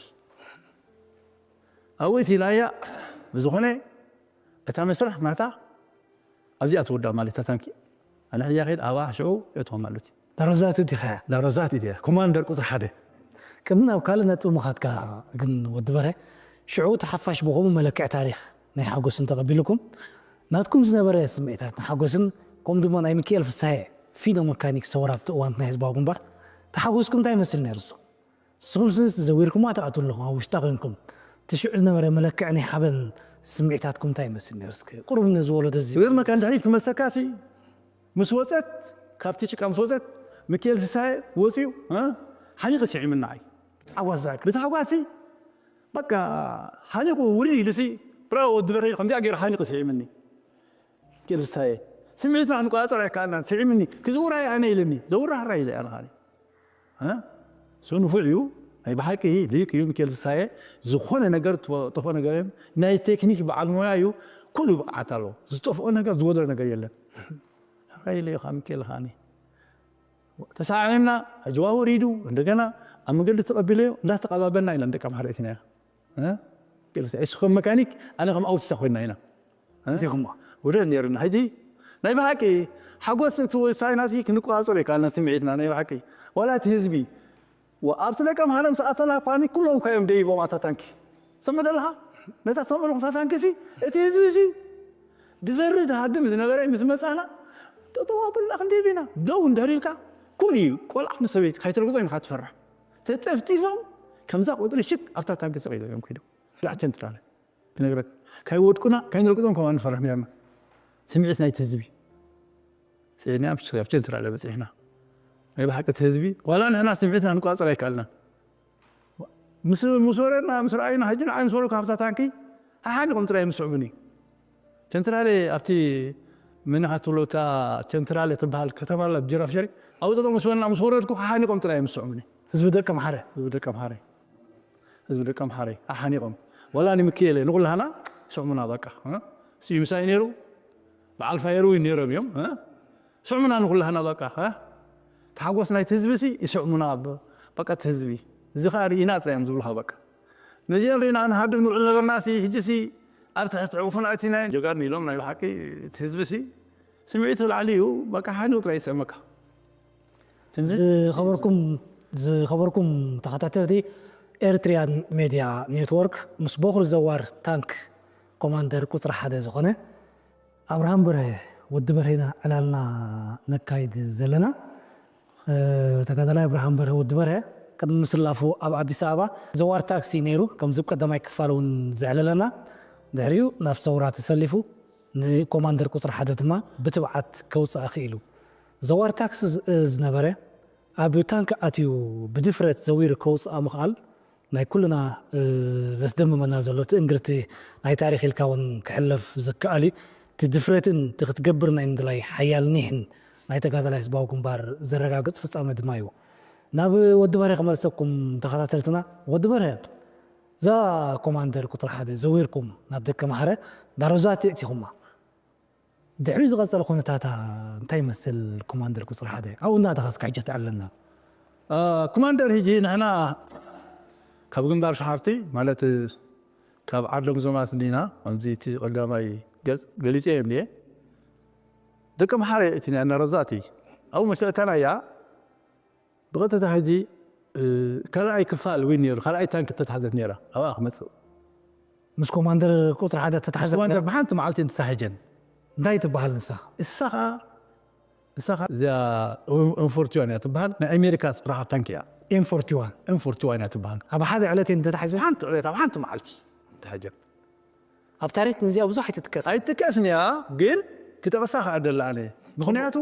ኣብኡ እቲናያ። ብዝኾነ እታ መስርሕ ናታ ኣብዚኣ ትወዳ ማለት ታንኪ ኣነ ሕያ ከይድ ኣባ ሽዑ እእትኾ ማለት እዩ። ዳሮዛት ዲኻ? ዳሮዛት ኢትያ ኮማንደር ቁፅሪ ሓደ። ቅድሚ ናብ ካልእ ነጥቢ ምኻድካ ግን ወዲ በርሀ፣ ሽዑ እቲ ሓፋሽ ብኸምኡ መለክዒ ታሪኽ ናይ ሓጎስን ተቐቢልኩም፣ ናትኩም ዝነበረ ስምዒታት ንሓጎስን ከምኡ ድማ ናይ ሚካኤል ፍስሃየ ፊኖ መካኒክ ሰውራ ኣብቲ እዋን ናይ ህዝባዊ ግንባር ተሓጎስኩም እንታይ ይመስል ነይሩ? ንሱ ንስኹም ስንስ ዘዊርኩማ ትኣትዉ ኣለኹም ኣብ ውሽጣ ኮንኩም እቲ ሽዑ ዝነበረ መለክዒ ናይ ሓበን ስምዒታትኩም እንታይ ይመስል ነይሩ? እስከ ቁሩብ ነዚ ወለዶ እዚ ይገርመካ እንድሕሪት ክመልሰካ ሲ ምስ ወፀት ካብቲ ጭቃ ምስ ወፀት ሚካኤል ፍስሃየ ወፅዩ ሓኒቑ ስዒምና ኣይ ሓጓስ ዝኣክል ብቲ ሓጓሲ በቃ ሓኒቑ ውሪ ኢሉሲ ብራ ወዲ በርሂ ከምዚኣ ገይሩ ሓኒቑ ስዒምኒ። ሚካኤል ፍስሃየ ስምዒትና ክንቆፃፀር ኣይከኣልናን። ስዒምኒ ክዝውራይ ኣነ ኢለኒ ዘውራህራ ኢለ ኣነ ካኒ እሱ ንፉዕ እዩ ናይ ብሓቂ ሊቅ እዩ ሚካኤል ፍስሃየ። ዝኾነ ነገር ዝጠፍኦ ነገር የለን። ናይ ቴክኒክ በዓል ሞያ እዩ። ኩሉ ብቕዓት ኣለዎ። ዝጠፍኦ ነገር ዝጎደሎ ነገር የለን። ራይለ ኢኻ ሚካኤል ኻኒ ተሳዒምና ኣጅዋ ወሪዱ እንደገና ኣብ መንገዲ ተቐቢለዮ እንዳተቐባበልና ኢና ደቂ ኣምሓራ እቲና ኢኻ። ሚካኤል ፍስሃየ እሱ ከም መካኒክ ኣነ ከም ኣውቲስታ ኮይና ኢና እዚኹም ውደት ነይሩና። ሕጂ ናይ ብሓቂ ሓጎስ እቲ ወሳይና ሲ ክንቆፃፀሮ ይከኣልና ስምዒትና ናይ ብሓቂ ዋላ እቲ ህዝቢ ኣብቲ ደቂ ኣምሓራ ምስ ኣተና ፓኒ ኩሎም እኳ እዮም ደይቦም ኣታ ታንኪ ሰምዕ ዘለኻ ነታ ትሰምዑ ኣለኹም እታ ታንኪ ሲ እቲ ህዝቢ ሲ ድዘሪ ዝሃድም ዝነበረ ምስ መፃና ጠጠው ኣበልና ክንደይ ቢና ደው እንድሕር ኢልካ ኩሉ እዩ ቆልዓ ምስ ሰበይቲ ካይትረግጦ ኢንካ ትፈርሕ ተጠፍጢፎም ከምዛ ቁፅሪ ሽክ ኣብታ ታንኪ ስቕ ኢሎም እዮም ከይዶም ስራሕቲ እንትላለ ክነግረካ ካይወድቁና ካይንረግጦም ከማ ንፈርሕ ነርና ስምዒት ናይቲ ህዝቢ ፅዒና ኣብቲ ትራለ በፂሕና ናይ ብሓቂ እቲ ህዝቢ ዋላ ንሕና ስምዒትና ንቋፀር ኣይከኣልና ምስ ምስ ወረድና ምስ ረኣዩና ሕጂ ንዓይ ምስ ወረድኩ ካብታ ታንኪ ሓሓኒቆም ጥራይ ምስዕቡኒ ቸንትራለ ኣብቲ ምንኻ ትብሎ እታ ቸንትራለ ትበሃል ከተማ ኣላ ብጅራፍ ሸሪ ኣብኡ ጠጠው ምስ በልና ምስ ወረድኩ ሓሓኒቆም ጥራይ ምስዕቡኒ ህዝቢ ደቂ ኣምሓረ ህዝቢ ደቂ ኣምሓረ ህዝቢ ደቂ ኣምሓረ ሓሓኒቆም ወላ ንምክኤለ ንኩላህና ስዕሙና በቃ ስዩምሳይ ነይሩ በዓል ፋየር እውን ነይሮም እዮም ስዕሙና ንኩላህና በቃ ተሓጎስ ናይቲ ህዝቢ ሲ ይስዕሙና በቃ እቲ ህዝቢ እዚ ከዓ ርኢና ጥራዮም ዝብሉካ በቃ ነዚአን ርኢና ንሃድም ንውዕል ነበርና ሲ ሕጂ ሲ ኣብ ትሕቲ ዕቑፍና እቲ ናይ ጀጋኑ ኢሎም ናይ ብሓቂ እቲ ህዝቢ ሲ ስምዒቱ ላዕሊ እዩ በቃ ሓኒቁ ጥራይ ይስዕመካ ዝኸበርኩም ዝኸበርኩም ተኸታተልቲ ኤርትሪያን ሜድያ ኔትወርክ ምስ በኹሪ ዘዋር ታንክ ኮማንደር ቁፅሪ ሓደ ዝኾነ ኣብርሃም በርሀ ወዲ በርሀና ዕላልና ነካይድ ዘለና ተጋዳላይ ኣብርሃም በርሀ ወዲ በርሀ ቅድሚ ምስላፉ ኣብ ኣዲስ ኣበባ ዘዋር ታክሲ ነይሩ ከምዚ ቀዳማይ ክፋል እውን ዘዕለለና ድሕሪኡ ናብ ሰውራ ተሰሊፉ ንኮማንደር ቁፅሪ ሓደ ድማ ብትብዓት ከውፅኣ ክኢሉ ዘዋር ታክሲ ዝነበረ ኣብ ታንክ ኣትዩ ብድፍረት ዘዊሩ ከውፅኣ ምኽኣል ናይ ኩልና ዘስደምመና ዘሎ ትእንግርቲ ናይ ታሪክ ኢልካ እውን ክሕለፍ ዝከኣል እዩ። እቲ ድፍረትን እቲ ክትገብር ናይ ምድላይ ሓያል ኒሕን ናይ ተጋዳላይ ህዝባዊ ግንባር ዘረጋግፅ ፍፃመ ድማ እዩ። ናብ ወዲ በርሀ ክመልሰኩም ተኸታተልትና። ወዲ በርሀ እዛ ኮማንደር ቁፅሪ ሓደ ዘዊርኩም ናብ ደቂ ማሕረ ዳሮዛት የእቲኹማ። ድሕሪኡ ዝቐጸለ ኩነታታ እንታይ ይመስል ኮማንደር ቁጽሪ ሓደ? ኣብኡ እናተኸስካ ሕጂ ተዕለና። ኮማንደር ሕጂ ንሕና ካብ ግንባር ሸሓርቲ ማለት ካብ ዓዶም ዞማት እንዲና ከምዚ እቲ ቀዳማይ ገጽ ገሊጸ እየ እንድየ ደቂ መሓረ እቲ ናይ ኣናረዛት ኣብኡ መሸእተና እያ ብቐጥታ ሕጂ ካልኣይ ክፋል ዊን ነይሩ ካልኣይ ታንክ ተታሕዘት ነይራ ኣብኣ ክመፅእ ምስ ኮማንደር ቁፅሪ ሓደ ተታሕዘት ኮማንደር ብሓንቲ መዓልቲ እንተታሕጀን እንታይ ትበሃል ንሳ እሳ ከዓ እሳ ከዓ እዚኣ ኤም ፎርቲ ዋን እያ ትበሃል ናይ ኣሜሪካ ስራሓ ታንክ እያ ኤም ፎርቲ ዋን ኤም ፎርቲ ዋን እያ ትበሃል ኣብ ሓደ ዕለት እየን ተታሒዘን ሓንቲ ዕለት ኣብ ሓንቲ መዓልቲ ተታሕጀን ኣብ ታሪክ ንዚኣ ብዙሕ ኣይትጥቀስ ኣይትጥቀስን እያ ግን ክጠቕሳ ከዓ ደላ ኣነ ምክንያቱ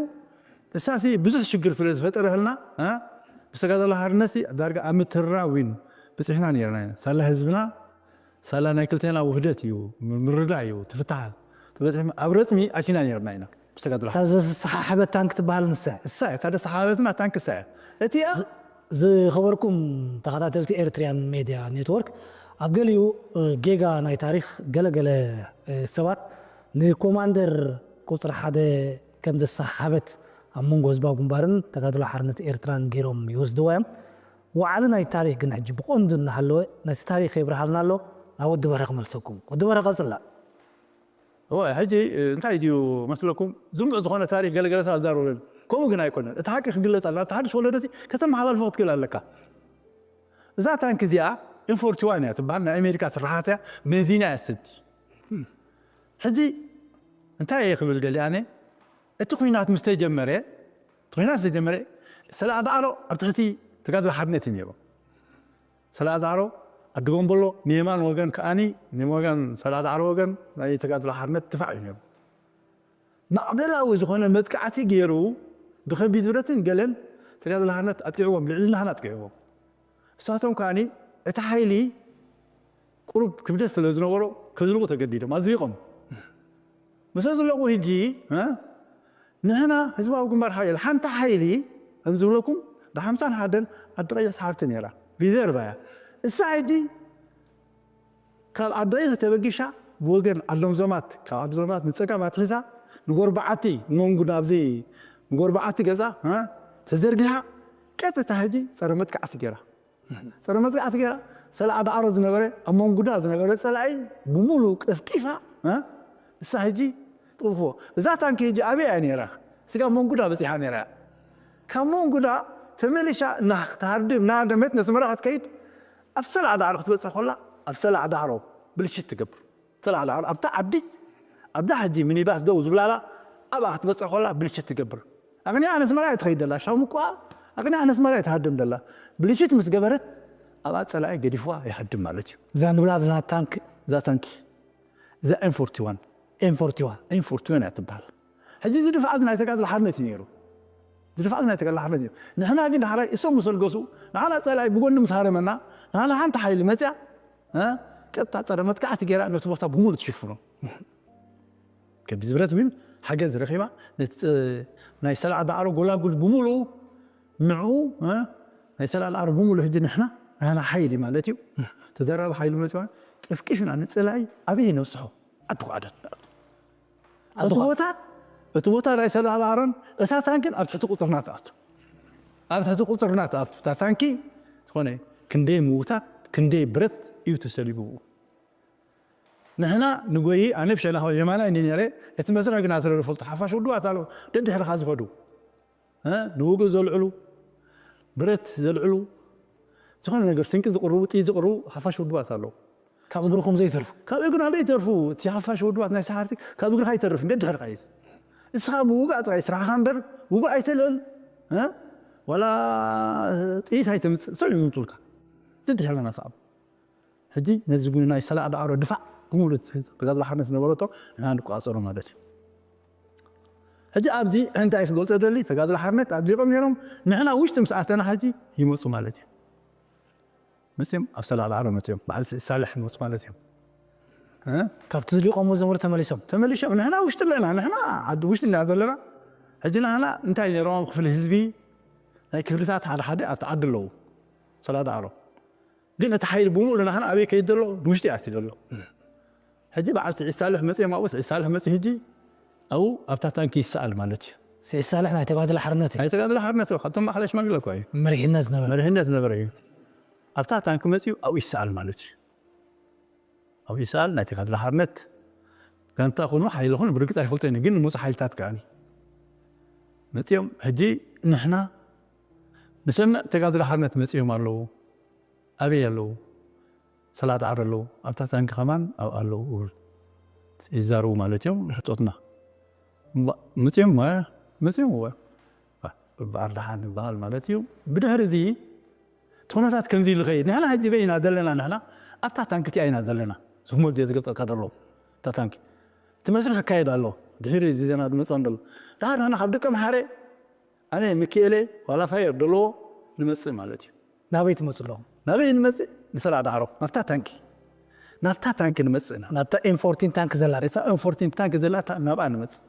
እሳሲ ብዙሕ ሽግር ስለ ዝፈጠረህልና ብሰጋደላ ሓርነትሲ ዳርጋ ኣብ ምትራዊን በፂሕና ነርና ኢና ሳላ ህዝብና ሳላ ናይ ክልቴና ውህደት እዩ ምርዳእ እዩ ትፍትሓል ተበፂሕና ኣብ ረፅሚ ኣቲና ነርና ኢና ብሰጋደላ እታ ዘሰሓሓበት ታንክ ትበሃል ንሳ እሳ እታ ዘሰሓሓበትና ታንክ እሳ እያ እቲኣ ዝኸበርኩም ተኸታተልቲ ኤርትሪያን ሜድያ ኔትወርክ ኣብ ገሊኡ ጌጋ ናይ ታሪኽ ገለገለ ሰባት ንኮማንደር ቁፅሪ ሓደ ከም ዘሰሓበት ኣብ መንጎ ህዝባዊ ግንባርን ተጋድሎ ሓርነት ኤርትራን ገይሮም ይወስድዋ እዮም። ዋዕሊ ናይ ታሪኽ ግን ሕጂ ብቐንዱ እናሃለወ ነቲ ታሪኽ የብርሃልና ኣሎ። ናብ ወዲ በርሀ ክመልሰኩም። ወዲ በርሀ ቀፅላ። እወ፣ ሕጂ እንታይ ድዩ መስለኩም? ዝሙዕ ዝኾነ ታሪኽ ገለገለ ሰባት ዛረቡለኒ። ከምኡ ግን ኣይኮነን። እቲ ሓቂ ክግለጽ ኣለና። ኣብቲ ሓድሽ ወለዶ እቲ ከተመሓላልፎ ክትክእል ኣለካ። እዛ ታንክ እዚኣ ኤም ፎርቲ ዋን እያ ትበሃል፣ ናይ ኣሜሪካ ስራሓት እያ፣ ቤንዚን እያ ትሰቲ። ሕጂ እንታይ እየ ክብል ደልየ ኣነ፣ እቲ ኲናት ምስ ተጀመረ፣ እቲ ኲናት ምስ ተጀመረ፣ ሰላዕ ዳዕሮ ኣብ ትሕቲ ተጋድሎ ሓርነት እዩ ነይሩ። ሰላዕ ዳዕሮ፣ ኣዲ ጎምቦሎ፣ ንየማን ወገን ከኣኒ፣ ንየማን ወገን፣ ሰላዕ ዳዕሮ ወገን ናይ ተጋድሎ ሓርነት ድፋዕ እዩ ነይሩ። ማዕበላዊ ዝኾነ መጥቃዕቲ ገይሩ፣ ብኸቢድ ብረትን ገለን ተጋድሎ ሓርነት ኣጥቂዕዎም፣ ልዕልና ሓን ኣጥቂዕዎም። ንሳቶም ከኣኒ እቲ ሓይሊ ቁሩብ ክብደት ስለ ዝነበሮ፣ ከዝልቑ ተገዲዶም፣ ኣዝሊቖም። ምስ ኣዝለቑ ሕጂ፣ እ፣ ንሕና ህዝባዊ ግንባር ሓይል፣ ሓንቲ ሓይሊ፣ ከም ዝብለኩም፣ ብሓምሳን ሓደን ኣዲ ቀይሕ ሰሓርቲ ነይራ፣ ሪዘርቫ እያ። እሳ ሕጂ ካብ ኣዲ ቀይሕ ተበጊሻ፣ ብወገን ኣሎምዞማት፣ ካብ ኣሎምዞማት ንጸጋም ኣትሒዛ፣ ንጎርባዓቲ፣ መንጉ ናብዚ ንጎርባዓቲ ገጻ፣ እ፣ ተዘርጊሓ፣ ቀጥታ ሕጂ ጸረ መጥቃዕቲ ገይራ። ጸረ መጥቃዕቲ ገይራ፣ ሰላዓ ዳዕሮ ዝነበረ፣ ኣብ መንጉዳ ዝነበረ ጸላኢ ብምሉእ ቀፍቂፋ፣ እ? እሳ ሕጂ ጥፍፎ። እዛ ታንኪ ሕጂ ኣበይ እያ ነይራ? ስጋ መንጉዳ በጺሓ ነይራ። ካብ መንጉዳ ተመሊሻ እና ክትሃርድም፣ እናሃደመት ነስመራ ክትከይድ፣ ኣብ ሰላዓ ዳዕሮ ክትበጽሕ ከላ፣ ኣብ ሰላዓ ዳዕሮ ብልሽት ትገብር። ሰላዓ ዳዕሮ ኣብታ ዓዲ፣ ኣብዛ ሕጂ ሚኒባስ ደው ዝብላላ፣ ኣብኣ ክትበጽሕ ከላ ብልሽት ትገብር። ኣቕኒዓ ነስመራ እያ ትኸይድ ደላ፣ ሻሙቋ ኣቕኒዓ ነስመራ እያ ትሃድም ደላ። ብልሽት ምስ ገበረት፣ ኣብኣ ጸላኢ ገዲፍዋ ይሃድም ማለት እዩ። እዛ ንብላ ዘለና ታንክ፣ እዛ ታንኪ፣ እዛ ኤም ፎርቲ ዋን፣ ኤም ፎርቲ ዋን። ኤም ፎርቲ ዋን እያ ትበሃል። ሕጂ እዚ ድፍዓት ናይ ተጋድሎ ሓርነት እዩ ነይሩ። እዚ ድፍዓት ናይ ተጋድሎ ሓርነት እዩ። ንሕና ግን ዳሕራይ እሶም ምስ ኣልገሱ፣ ንዓና ጸላኢ ብጎኒ ምስ ሃረመና፣ ንዓና ሓንቲ ሓይሊ መጽያ፣ እ፣ ቀጥታ ጸረ መጥቃዕቲ ገይራ ነቲ ቦታ ብምሉእ ትሽፍኖ። ከቢድ ብረት እውን ሓገዝ ረኺባ፣ ነቲ ጸ-፣ ናይ ሰላዓ ዳዕሮ ጎላጉል ብምሉኡ ንዕኡ፣ እ፣ ናይ ሰላዓ ዳዕሮ ብምሉኡ ሕጂ ንሕና፣ ናህና ሓይሊ ማለት እዩ። ተደራቢ ሓይሊ መጽዋ ቀፍቂፍና ንጸላኢ ኣበይ ነብጽሖ? ዓዲ ኳዕደን። ዓዲ እቲ ኳ- ቦታ፣ እቲ ቦታ ናይ ሰላዓ ዳዕሮን እሳታን ግን ኣብ ትሕቲ ቁጽርና ትኣቱ። ኣብ ትሕቲ ቁጽርና ትኣቱ። እታ ታንኪ ዝኾነ ክንደይ ምውታት፣ ክንደይ ብረት እዩ ተሰሊቡ። ንሕና ንጎይ፣ ኣነ ብሸነኻ የማናይ እንዲ ነይረ፣ እቲ መስርሕ ግና ስለ ዝፈልጦ፣ ሓፋሽ ውድባት ኣለዉ፣ ደድሕርኻ ዝኸዱ፣ እ፣ ንውግእ ዘልዕሉ፣ ብረት ዘልዕሉ፣ ዝኾነ ነገር ስንቂ ዝቕርቡ፣ ጥይት ዝቕርቡ ሓፋሽ ውድባት ኣለዉ። ካብ እግርኹም ዘይተርፉ? ካብ እግርና ዘይተርፉ፣ እቲ ሓፋሽ ውድባት ናይ ሰሓርቲ ካብ እግርኻ ኣይተርፍን፣ ደድሕርኻ እዩ። እስኻ ምውጋእ ጥራይ ስራሕኻ እምበር፣ ውጉእ ኣይተልዕል፣ እ፣ ዋላ ጥይት ኣይተምጽእ፣ ስዑ ይምጹልካ። ደድሕርና ሰዓብ። ሕጂ ነዚ ጉ-፣ ናይ ሰላዕ ዳዕሮ ድፋዕ ብምሉእ ተጋድሎ ሓርነት ዝነበረቶ ንሕና ንቆጻጸሮ ማለት እዩ። ሕጂ ኣብዚ እንታይ ክገልጾ ደሊ፣ ተጋድሎ ሓርነት ኣድሊቖም ነይሮም፣ ንሕና ውሽጢ ምስ ኣተና ሕጂ ይመጹ ማለት እዩ። መጺኦም ኣብ ሰላዕ ዳዕሮ መጺኦም፣ በዓል ስዒድ ሳልሕ ይመጹ ማለት እዮም። እ? ካብቲ ዝሊቖም ዘምሩ ተመሊሶም። ተመሊሶም፣ ንሕና ውሽጢ ኣለና፣ ንሕና ዓዲ ውሽጢ ኢና ዘለና። ሕጂ ንሕና እንታይ ነይሮም ክፍሊ ህዝቢ፣ ናይ ክፍልታት ሓደ ሓደ ኣብቲ ዓዲ ኣለዉ። ሰላዕ ዳዕሮ። ግን እቲ ሓይሊ ብምሉእ ናህና ኣበይ ከይድ ዘሎ? ንውሽጢ ኣትዩ ዘሎ። ሕጂ በዓል ስዒድ ሳልሕ መጺኦም ኣብኡ፣ ስዒድ ሳልሕ መጺ ሕጂ ኣብኡ ኣብታ ታንኪ ይሰኣል ማለት እዩ። ስዒድ ሳልሕ ናይ ተጋድሎ ሓርነት እዩ። ናይ ተጋድሎ ሓርነት እዩ። ካብቶም ማእኸላይ ሽማግለ እኮ እዩ። መሪሕነት ዝነበረ። መሪሕነት ዝነበረ እዩ። ኣብታ ታንኪ መጺኡ ኣብኡ ይሰኣል ማለት እዩ። ኣብኡ ይሰኣል፣ ናይ ተጋድሎ ሓርነት ጋንታ ኹኑ ሓይሊ ኹኑ ብርግጽ ኣይፈልጦን እዩ፣ ግን ንመጹ ሓይልታት ከኣኒ መጺኦም ሕጂ ንሕና ንሰምዕ ተጋድሎ ሓርነት መጺኦም ኣለዉ። ኣበይ ኣለዉ? ሰላዕ ዳዕሮ ኣለዉ። ኣብታ ታንኪ ከማን ኣብኣ ኣለዉ። ይዛረቡ ማለት እዮም። ሕጾትና። እምባ-፣ መጺኦም፣ እ፣ መጺኦም፣ እወ። እ፣ በዓል ደሓን ይበሃል ማለት እዩ። ብድሕሪ እዚ እቲ ኩነታት ከምዚ ኢሉ ይኸይድ። ንሕና ሕጂ በይ ኢና ዘለና? ንሕና ኣብታ ታንኪ እቲኣ ኢና ዘለና። ዝህሞት እዚኣ ዝገልጸልካ ዘሎ። እታ ታንኪ። እቲ መስርሕ ይካየድ ኣሎ። ድሕሪ እዚ ዜና ዝመጸና ዘሎ። ደሓር ንሕና ካብ ደቀምሓረ ኣነ ሚኪኤለ ዋላ ፋየር ደለዎ ንመጽእ ማለት እዩ። ናበይ ትመጹ ኣለኹም? ናበይ ንመጽእ? ንሰላዕ ዳዕሮ፣ ናብታ ታንኪ። ናብታ ታንኪ ንመጽእ ኢና። ናብታ ኤም ፎርቲን ታንክ ዘላ? እታ ኤም ፎርቲን ታንክ ዘላ እታ ናብኣ ንመጽእ።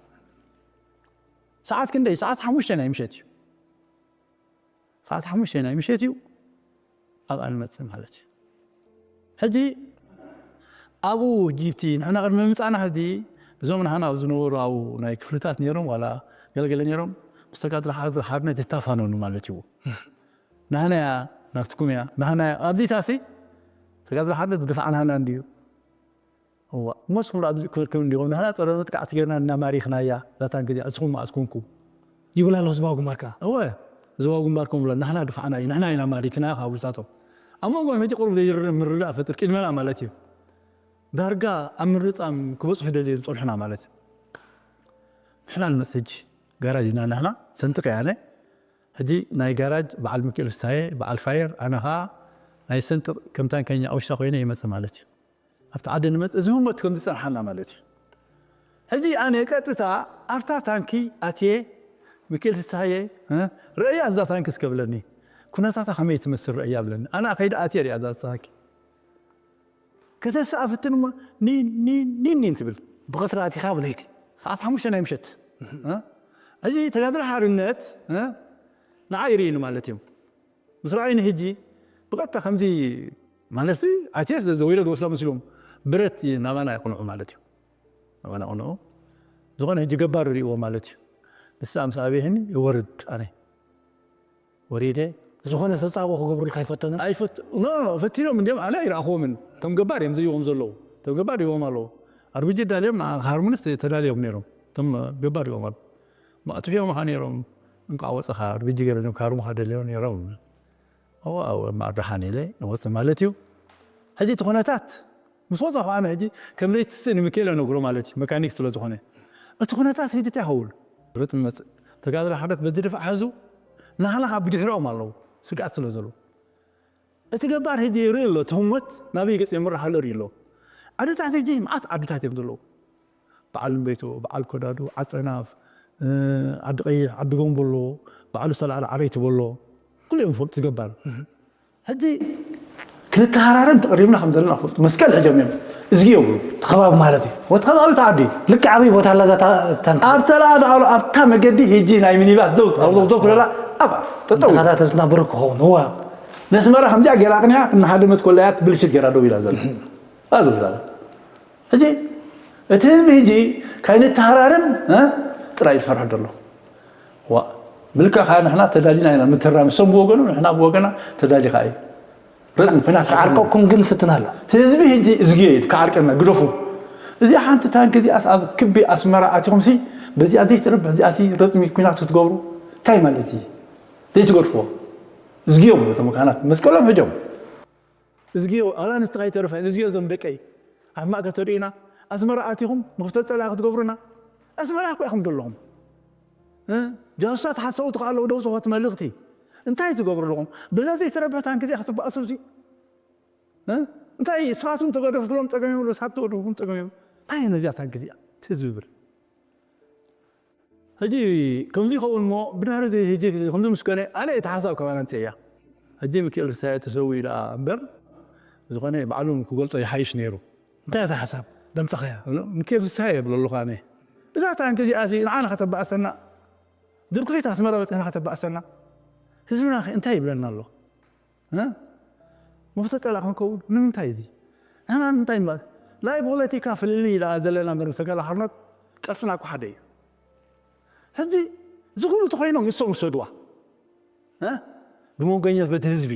ሰዓት ክንደይ? ሰዓት ሓሙሽተ ናይ ምሸት እዩ። ሰዓት ሓሙሽተ ናይ ምሸት እዩ። ኣብኣ ንመጽእ ማለት እዩ። ሕጂ ኣብኡ ጂፕቲ ንሕና ቅድሚ ምምጻእና ሕጂ እዞም ናህና ኣብ ዝነበሩ ኣብኡ ናይ ክፍልታት ነይሮም ዋላ ገለገለ ነይሮም ምስ ተጋድሎ ሓር-፣ ሓርነት ይታፋነኑ ማለት እዩ። ናህናያ ናትኩም እያ፣ ናህናያ ኣብዚታሲ ተጋድሎ ሓርነት ብድፋዕ ናህና እንድዩ። እዋ እሞ ንስኹም ደኣ ክብልኩም እንዲኹም፣ ንሕና ጸረ መጥቃዕቲ ጌርና እናማሪኽናያ እዛ ታንኪ እዚኣ፣ እስኹም መኣስ ኮንኩም? ይብላ ኣሎ ህዝባዊ ግንባር ከኣ። እወ፣ ህዝባዊ ግንባር ከም ብሎ ንሕና ድፋዕና እዩ፣ ንሕና ኢና ማሪኽና ካብ ውሳቶም። ኣብ መንጎ ሕጂ ቁሩብ ዘይርር ምርዳእ ፈጥር ቅድመና ማለት እዩ። ዳርጋ ኣብ ምርጻም ክበጽሑ ደልዮም ዝጸንሑና ማለት እዩ። ንሕና ንመጽእ ሕጂ ጋራጅ ኢና ንሕና ሰንጥቅ ያለ። ሕጂ ናይ ጋራጅ በዓል ሚካኤል ፍሳየ በዓል ፋየር፣ ኣነ ኸዓ ናይ ሰንጥቅ ከም ታንከኛ ኦሽታ ኮይነ ይመጽእ ማለት እዩ። ኣብቲ ዓዲ ንመጽእ እዚ ህሞት ከም ዝጸንሓና ማለት እዩ። ሕጂ ኣነ ቀጥታ ኣብታ ታንኪ ኣትየ፣ ሚካኤል ፍሳየ፣ እ፣ ረእያ እዛ ታንኪ እስከ ብለኒ፣ ኩነታታ ከመይ ትመስል ረእያ ብለኒ። ኣነ ከይደ ኣትየ ሪኣ እዛ ታንኪ። ከተስኣ ፍትን እሞ ኒን፣ ኒን፣ ኒን፣ ኒን ትብል። ብቐትሪ ኣቲኻ ብለይቲ? ሰዓት ሓሙሽተ ናይ ምሸት። እ? ሕጂ ተጋድሎ ሓርነት፣ እ? ንዓይ ይርእይኒ ማለት እዮም። ምስ ረኣዩኒ ሕጂ ብቐጥታ ከምዚ ማለት ኣትየ ስለ ዘወይለ ዝወስዳ መስሎም ብረት ናባና ይቕንዑ ማለት እዩ። ናባና ይቕንዑ። ዝኾነ ሕጂ ገባር ይርእይዎ ማለት እዩ። ንሳ ምስ ኣበየህኒ ይወርድ ኣነ። ወሪደ ዝኾነ ተጻብኦ ክገብሩልካ ኣይፈተኑን? ኣይፈት-፣ ኖ፣ ኖ፣ ፈቲኖም እንዲኦም ኣነ ኣይረኣኽዎምን። እቶም ገባር እዮም ዝህይዎም ዘለዉ። እቶም ገባር ይህዎም ኣለዉ። ኣርቢጂ ዳልዮም ንዓ ሃርሞኒስ ተዳልዮም ነይሮም። እቶም ገባር ይህዎም ኣለዉ። ማእትፊኦም ኸዓ ነይሮም። እንቋዕ ወጽኻ ኣርቢጂ ገይሮም ካሩምኻ ደልዮም ነይሮም። እዋ፣ እዋ፣ እምበኣር ደሓን ኢለ ንወጽእ ማለት እዩ። ሕጂ እቲ ኩነታት ምስ ወጻኹ ኣነ ሕጂ ከም ለይቲ ስእኒ ሚካኤል ነግሮ ማለት እዩ፣ መካኒክ ስለ ዝኾነ። እቲ ኩነታት ሕጂ እንታይ ይኸውን? ርትሚ መጽእ። ተጋድሎ ሓርነት በዚ ድፋዕ ሕዙ፣ ናህና ካብ ብድሕሪኦም ኣለዉ፣ ስግኣት ስለ ዘለዉ። እቲ ገባር ሕጂ ይርኢ ኣሎ፣ እቲ ህሞት ናበይ ገጽ የምርሕ ኣሎ ይርኢ ኣሎ። ዓድታት ሕጂ መዓት ዓድታት እዮም ዘለዉ። በዓል እምቤቶ፣ በዓል ኮዳዶ፣ ዓጸናፍ፣ እ፣ ዓዲ ቀይሕ፣ ዓዲ ጎንቦሎ፣ በዓሉ ዝተላዕለ ዓረይቲ ቦሎ፣ ኩሉ እዮም ዝፈልጡ እቲ ገባር። ሕጂ ክንተሃራረም ተቐሪብና ከም ዘለና ፈልጡ። መስቀል ሕጆም እዮም። እዝጊ እዮም። እቲ ከባቢ ማለት እዩ። ወቲ ከባቢ ተዓዲ። ልክዕ ኣበይ ቦታ ኣላ እዛ ታ-፣ ታንኪ? ኣብ ተላዕለ ኣሉ ኣብታ መገዲ ሕጂ ናይ ሚኒባስ ደው፣ ደው፣ ደው፣ ደው ክለላ ኣብኣ ጠጠው። ተኸታተልትና ብሩክ ክኸውን። እዋ። ነስመራ ከምዚኣ ገይራ ኣቕኒዓ፣ እናሃደመት ኮላያት ብልሽት ገይራ ደው ኢላ ዘላ። ኣብኣ ደው ኢላ ኣላ። ሕጂ እቲ ህዝቢ ሕጂ ካይንተሃራረም፣ እ፣ ጥራይ ዝፈርሕ ዘሎ። ዋ፣ ብልካ ከኣ ንሕና ተዳሊና ኢና ምትራም። እሶም ብወገኑ፣ ንሕና ብወገና ተዳሊኻ እዩ። ረዝሚ ኩናት ክዓርቀኩም ግን ፍትን ኣሎ። እቲ ህዝቢ ሕጂ እዝግዮ እዩ፣ ክዓርቀና፣ ግደፉ። እዚኣ ሓንቲ ታንኪ እዚኣስ ኣብ ክቢ ኣስመራ ኣቲኹምሲ፣ በዚኣ ዘይትረብሕ እዚኣሲ ረዝሚ ኩናት ክትገብሩ፣ እንታይ ማለት እዩ? ዘይትገድፍዎ። እዝግዮም እቶም ካህናት፣ መስቀሎም ሕጆም። እዝግዮ፣ ኣላ ኣንስቲ ከይተረፈ፣ እዝግዮ እዞም ደቀይ፣ ኣብ ማእከል ተሪእና፣ ኣስመራ ኣቲኹም፣ መኽተት ጸላኢ ክትገብሩና? ኣስመራ እኮ ኢኹም ዘለኹም። እ? ጃሱሳት ሓሰውቲ ከኣ ኣለዉ፣ ደውጽ ሆት መልእኽቲ። እንታይ ትገብሩ ኣለኹም? በዛ ዘይተረብሐ ታንኪ እዚኣ ክትበኣሱ እዚ? እ? እንታይ ንስኻትኩም ተገደፉ ክብሎም ጸገም የብሉ፣ ንስኻት ተገደፉ ክብሎም ጸገም የብሉ። እንታይ ነዚኣ ታንኪ እዚኣ? ትዝ ዝብል። ሕጂ ከምዚ ይኸውን እሞ፣ ብድሕሪ እዚ ሕጂ ከምዚ ምስ ኮነ፣ ኣነ እቲ ሓሳብ ካባና ኣምጽኤያ። ሕጂ ሚካኤል ፍስሃየ ተሰዊኡ ደኣ እምበር፣ ዝኾነ ባዕሉ ክገልጾ ይሓይሽ ነይሩ። እንታይ እቲ ሓሳብ ዘምጻኻያ? ሚካኤል ፍስሃየ ይብሎ ኣለኹ ኣነ። እዛ ታንኪ እዚኣሲ ንዓና ከተባእሰና፣ ድርኩኺት ኣስመራ በጺሕና ከተባእሰና፣ ህዝብና ከ እንታይ ይብለና ኣሎ? እ? መፍቶ ጸላእ ክንከውን ንምንታይ እዚ? ንሕና ንምንታይ ንባል? ናይ ፖለቲካ ፍልልይ ደኣ ዘለና እምበር ምስ ተጋድሎ ሓርነት ቃልስና እኮ ሓደ እዩ። ሕጂ እዚ ኩሉ ተኾይኖም ንሶም ውሰድዋ። እ? ብመንጎኛት በቲ ህዝቢ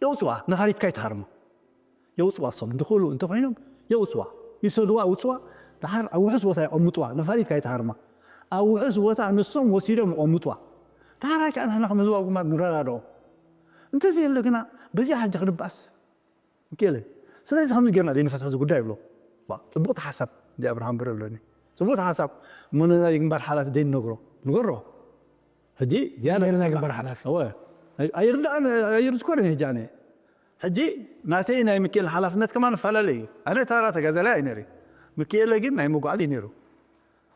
የውፅዋ፣ ነፋሪትካ ይትሃርማ። የውፅዋ፣ እሶም እንድኽእሉ እንተኾይኖም የውፅዋ። ይሰድዋ፣ ውፅዋ፣ ደሓር ኣብ ውሑስ ቦታ የቐምጥዋ፣ ነፋሪትካ ይትሃርማ። ኣብ ውሑስ ቦታ ንሶም ወሲዶም ይቐምጥዋ። ደሓር ከዓ ንሕና ከም ህዝባዊ ግንባር ንረዳድኦ። እንተዘየለ ግና በዚኣ ሕጂ ክንባኣስ እንክእል። ስለዚ ከምዚ ጌርና ደይንፈትሖ እዚ ጉዳይ ይብሎ። ዋ፣ ጽቡቕቲ ሓሳብ፣ እዚ ኣብርሃም በርሀ ብለኒ። ጽቡቕቲ ሓሳብ፣ እሞ ነዛ ግንባር ሓላፊ ደይንነግሮ፣ ንገሮ። ሕጂ ዝያዳ ነይሩ ናይ ግንባር ሓላፊ። እወ። ኣይ-፣ ኣይርድኣን፣ ኣይርድኮን ሕጂ ኣነ። ሕጂ ናተይ ናይ ሚካኤል ሓላፍነት ከማን ይፈላለ እዩ። ኣነ ተራ ተጋዳላይ ኣይነሪ። ሚካኤለ ግን ናይ መጓዓዚ እዩ ነይሩ።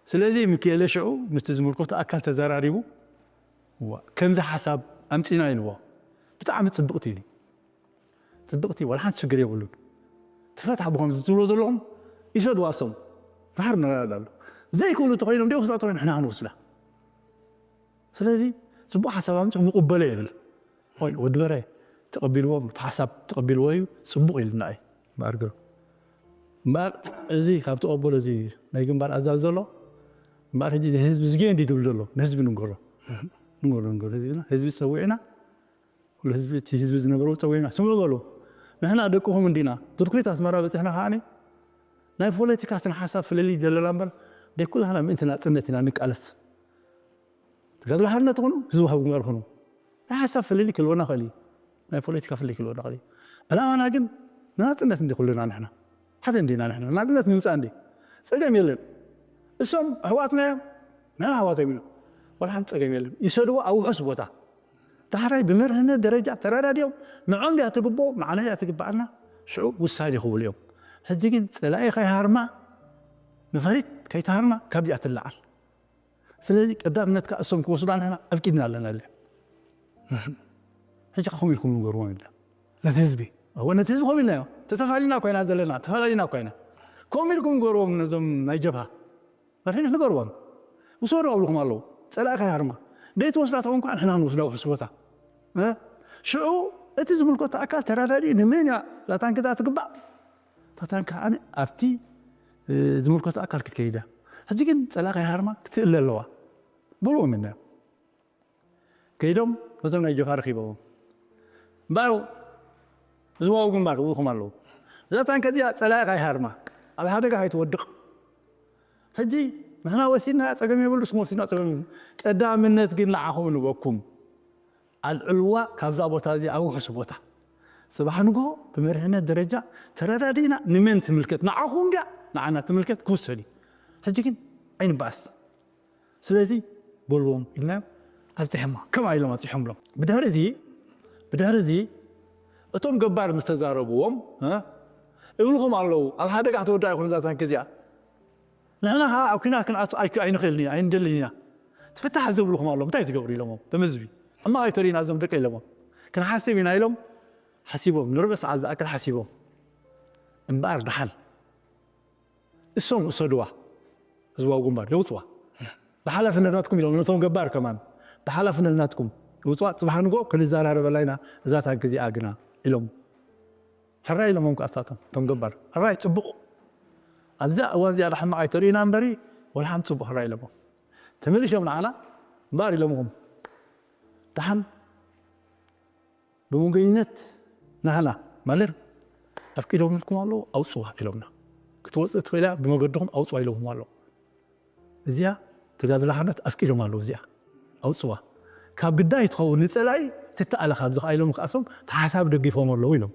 ስለዚ ሚካኤለ ሽዑ ምስቲ ዝምልከቶ ኣካል ተዘራሪቡ፣ እዋ፣ ከምዚ ሓሳብ ኣምጺና ኢልዎ። ብጣዕሚ ጽብቕቲ ኢሉ። ጽብቕቲ፣ ዋላ ሓንቲ ሽግር የብሉን። ትፈትሓ ብኸምዚ ትብሎ ዘለኹም ይሰድዋ እሶም። ድሓር ንረዳዳ ኣሎ። ዘይክእሉ እንተኾይኖም፣ ደይ ክስዕቶ ንሕና ክንወስዳ። ስለዚ ጽቡቕ ሓሳብ ኣምጺኹም ይቕበሎ የብል። ወይ ወዲ በረ ተቐቢልዎ፣ እቲ ሓሳብ ተቐቢልዎ እዩ፣ ጽቡቕ ኢሉና እዩ። እምበኣር ግሩ-፣ እምበኣር እዚ ካብ ተቐበሎ እዚ ናይ ግንባር ኣዛዚ ዘሎ፣ እምበኣር ሕጂ ህዝቢ ዝግዮ እንዲ ድብል ዘሎ፣ ንህዝቢ ንንገሮ። ንንገሮ፣ ንንገሮ ህዝብና፣ ህዝቢ ጸዊዕና፣ ኩሉ ህዝቢ፣ እቲ ህዝቢ ዝነበሮ ጸዊዕና፣ ስምዑ በሉ። ንሕና ደቅኹም እንዲና፣ ድርኩሪት ኣስመራ በጺሕና ከኣኒ፣ ናይ ፖለቲካ ስነ ሓሳብ ፍልልይ ዘለና እምበር ደይ ኩላህና ምእንቲ ናፅነት ኢና ንቃለስ። ተጋድሎ ሓርነት ትኾኑ ህዝቢ ሃብ ግንባር ኾኑ ናይ ሓሳብ ፍልልይ ክልወና ኽእል እዩ። ናይ ፖለቲካ ፍልልይ ክልወና ኽእል እዩ። ዕላማና ግን ንናፅነት እንዲ ኩልና ንሕና ሓደ እንዲና ንሕና ናፅነት ንምፃእ እንዲ ፀገም የለን። እሶም ኣሕዋትና እዮም ናይ ኣሕዋት እዮም ኢሉ ወላ ሓንቲ ፀገም የለን። ይሰድዎ ኣብ ውሑስ ቦታ ዳሕራይ ብመርህነት ደረጃ ተረዳድዮም ንዖም ድያ ትግብኦም ንዓና ድያ ትግብኣና ሽዑ ውሳኔ ይኽብሉ እዮም። ሕጂ ግን ፀላኢ ከይሃርማ ንፈሪት ከይተሃርማ ካብዚኣ ትለዓል። ስለዚ ቀዳምነት ከዓ እሶም ክወስዱ ንሕና ኣፍቂድና ኣለና ለ ሕጂ ከዓ ከምኡ ኢልኩም ንገርዎም ኢልና ነቲ ህዝቢ እወ ነቲ ህዝቢ ከምኡ ኢልናዮ። ተተፋሊና ኮይና ዘለና ተፈላለና ኮይና ከምኡ ኢልኩም ንገርዎም ነዞም ናይ ጀብሃ መርሒን ንገርዎም ውሰዱ ኣብልኩም ኣለዉ። ፀላኢ ከይሃርማ ደይ ትወስዳ ተኾን ከዓ ንሕና ንወስዳ ውሕስ ቦታ ሽዑ እቲ ዝምልከቶ ኣካል ተረዳዲኡ ንመን እያ ላታንክዛ ትግባእ ታታን ከዓ ኣብቲ ዝምልከቶ ኣካል ክትከይዳ ሕጂ ግን ፀላኢ ከይሃርማ ክትእለ ኣለዋ። ብልዎም ኢና ከይዶም ነዞም ናይ ጀፋር ኺበዎም እምበኣር ዝዋው ግንባር ክብልኹም ኣለዉ። እዛ ታንክ እዚኣ ጸላኢ ካይሃርማ ኣብ ሓደጋ ካይትወድቕ። ሕጂ ንሕና ወሲድና ጸገም የብሉ ስም ወሲድና ጸገም የብሉ። ቀዳምነት ግን ንዓኹም ንበኩም ኣልዕልዋ ካብዛ ቦታ እዚኣ ውሑስ ቦታ። ጽባሕ ንግሆ ብመሪሕነት ደረጃ ተረዳዲእና ንመን ትምልከት ንዓኹም ድያ ንዓና ትምልከት ክውሰድ እዩ። ሕጂ ግን ኣይንበኣስ። ስለዚ በልዎም ኢልናዮም ኣብፂሖማ። ከምኣ ኢሎም ኣብፂሖምሎም። ብድሕሪ እዚ ብድሕሪ እዚ እቶም ገባር ምስ ተዛረብዎም እ እብልኹም ኣለዉ ኣብ ሓደጋ ክትወድቕ ኣይኮነ እዛ ታንኪ እዚኣ። ንሕና ከዓ ኣብ ኲናት ክንኣቱ ኣይክ- ኣይንኽእልን ኢና ኣይንደልን ኢና። ትፍታሕ ዝብልኹም ኣለዉ እንታይ ትገብሩ ኢሎሞም። እቶም ህዝቢ ሕማቕ ኣይተርእዩና እዞም ደቂ ኢሎሞም። ክንሓስብ ኢና ኢሎም ሓሲቦም ንርብዕ ሰዓት ዝኣክል ሓሲቦም። እምበኣር ደሓን እሶም ውሰድዋ ህዝባዊ ግንባር የውፅዋ ብሓላፍነት ናትኩም ኢሎም ነቶም ገባር ከማን ብሓላፍነት ናትኩም ይውፅዋ። ፅባሕ ንጎ ክንዘራረበላ ኢና እዛ ታንኪ እዚኣ ግና ኢሎም ሕራይ ኢሎሞም ከዓ እሳቶም እቶም ገባር ሕራይ ፅቡቕ ኣብዛ እዋን እዚኣ ሕማቕ ኣይተርእዩና እምበሪ ወላ ሓንቲ ፅቡቕ ሕራይ ኢሎሞም ተመሊሾም ንዓና እምበኣር ኢሎምኹም ደሓን ብመንጎይነት ናህና ማለት ኣፍቂዶምልኩም ኣለዉ ኣውፅዋ ኢሎምና። ክትወፅእ ትኽእል እያ ብመገድኹም ኣውፅዋ ኢሎምኹም ኣለዉ። እዚኣ ተጋድሎ ሓርነት ኣፍቂዶም ኣለዉ እዚኣ ኣውፅዋ ካብ ግዳይ ትኸውን ንፀላኢ ትተኣለ ካብዚ ከዓ ኢሎም ከኣሶም ተሓሳብ ደጊፎም ኣለዉ ኢሎም።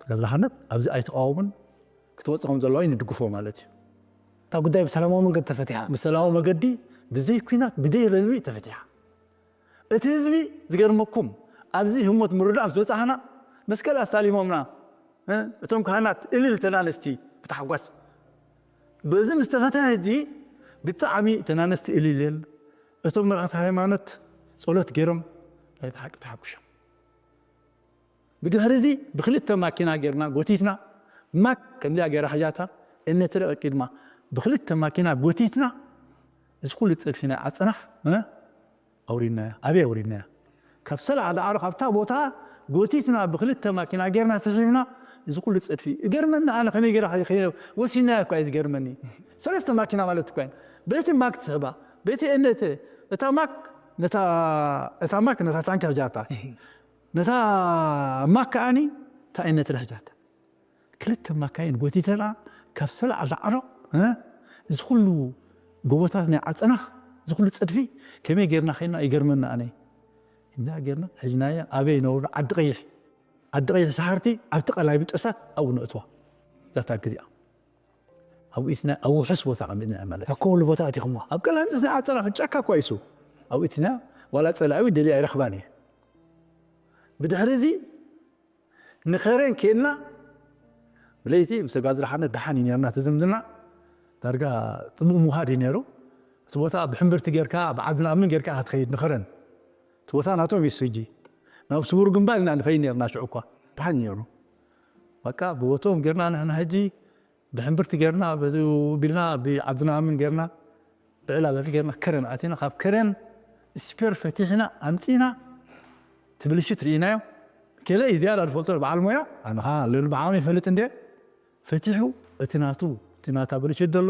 ተጋድሎ ሓርነት ኣብዚ ኣይተቃወሙን ክትወፅእ ከም ዘለዋ ንድግፎ ማለት እዩ። እታ ጉዳይ ብሰላማዊ መንገዲ ተፈቲሓ ብሰላማዊ መገዲ ብዘይ ኲናት ብደይ ረድሪ ተፈቲሓ። እቲ ህዝቢ ዝገርመኩም ኣብዚ ህሞት ምርዳእ ምስ በጻሕና መስቀል ኣሳሊሞምና እቶም ካህናት እልል ተናነስቲ ብታሕጓስ በዚ ምስ ተፈተሐ ሕጂ ብጣዕሚ ተናነስቲ እልል እቶም መራሕቲ ሃይማኖት ጸሎት ገይሮም ናይ ብሓቂ ተሓጉሾም። ብድሕሪ እዚ ብክልተ ማኪና ጌርና ጎቲትና ማክ ከምዚኣ ገይራ ሕጃታ እነትለቀቂ ድማ ብክልተ ማኪና ጎቲትና እዚ ኩሉ ፅድፊ ናይ ዓፀናፍ ኣውሪድናያ ኣበይ ኣውሪድናያ ካብ ሰላዓ ዳዕሮ ካብታ ቦታ ጎቲትና ብክልተ ማኪና ጌርና ስሒብና እዚ ኩሉ ፅድፊ እገርመኒ ኣነ ከመይ ገይረ ወሲናያ እኳ እዩ ዝገርመኒ ሰለስተ ማኪና ማለት እኳ በቲ ማክ ትስሕባ በቲ እነተ እታ ማክ እታ ማክ ነታ ታንኪ ሕጃታ ነታ ማክ ከዓኒ እንታይ እነተ ሕጃታ ክልተ ማካይን ጎቲተና ካብ ሰላዓ ዳዕሮ እዚ ኩሉ ጎቦታት ናይ ዓፀናኽ እዚ ኩሉ ፀድፊ ከመይ ጌርና ኸይና ይገርመና ኣነ እንዳ ጌርና ሕጅናያ ኣበይ ነውርዶ ዓዲ ቀይሕ ዓዲ ቀይሕ ሰሓርቲ ኣብቲ ቀላይ ብጠሳት ኣብኡ ነእትዋ እዛ ታንኪ እዚኣ ኣብኡ ኢትና ኣብ ውሑስ ቦታ ቀሚጥና ማለት ኣብ ኩሉ ቦታ ኣቲኹምዋ ኣብ ቀላይ ብጠስ ናይ ዓፀናኽ ጫካ እኳ ይሱ ኣብኡ ኢትና ዋላ ፀላዊ ደልያ ኣይረኽባን እየ ብድሕሪ እዚ ንኸረን ኬድና ብለይቲ ምስ ተጋዝረ ሓነ ደሓን እዩ ነርና እቲ ዝምድና ዳርጋ ጥሙቕ ምውሃድ እዩ ነሩ እቲ ቦታ ብሕምብርቲ ጌርካ ብዓድና ኣምን ጌርካ ክትኸይድ ንኸረን እቲ ቦታ ናቶም እዩ ሕጂ ናብ ስውር ግንባር ኢና ንኸይድ ነርና ሽዑ እኳ ደሓን ነሩ በቃ ብቦቶም ጌርና ንሕና ሕጂ ብሕምብርቲ ጌርና በዚ ቢልና ብዓድና ኣምን ጌርና ብዕላ በሪ ጌርና ከረን ኣቲና ካብ ከረን ስፔር ፈቲሕና ኣምፂና ትብልሽት ርኢናዮ ከለ እዩ ዝያዳ ዝፈልጦ በዓል ሞያ ኣንኻ ልብል ብዓቕሚ ይፈልጥ እንደ ፈቲሑ እቲ ናቱ እቲ ናታ ብልሽት ዘሎ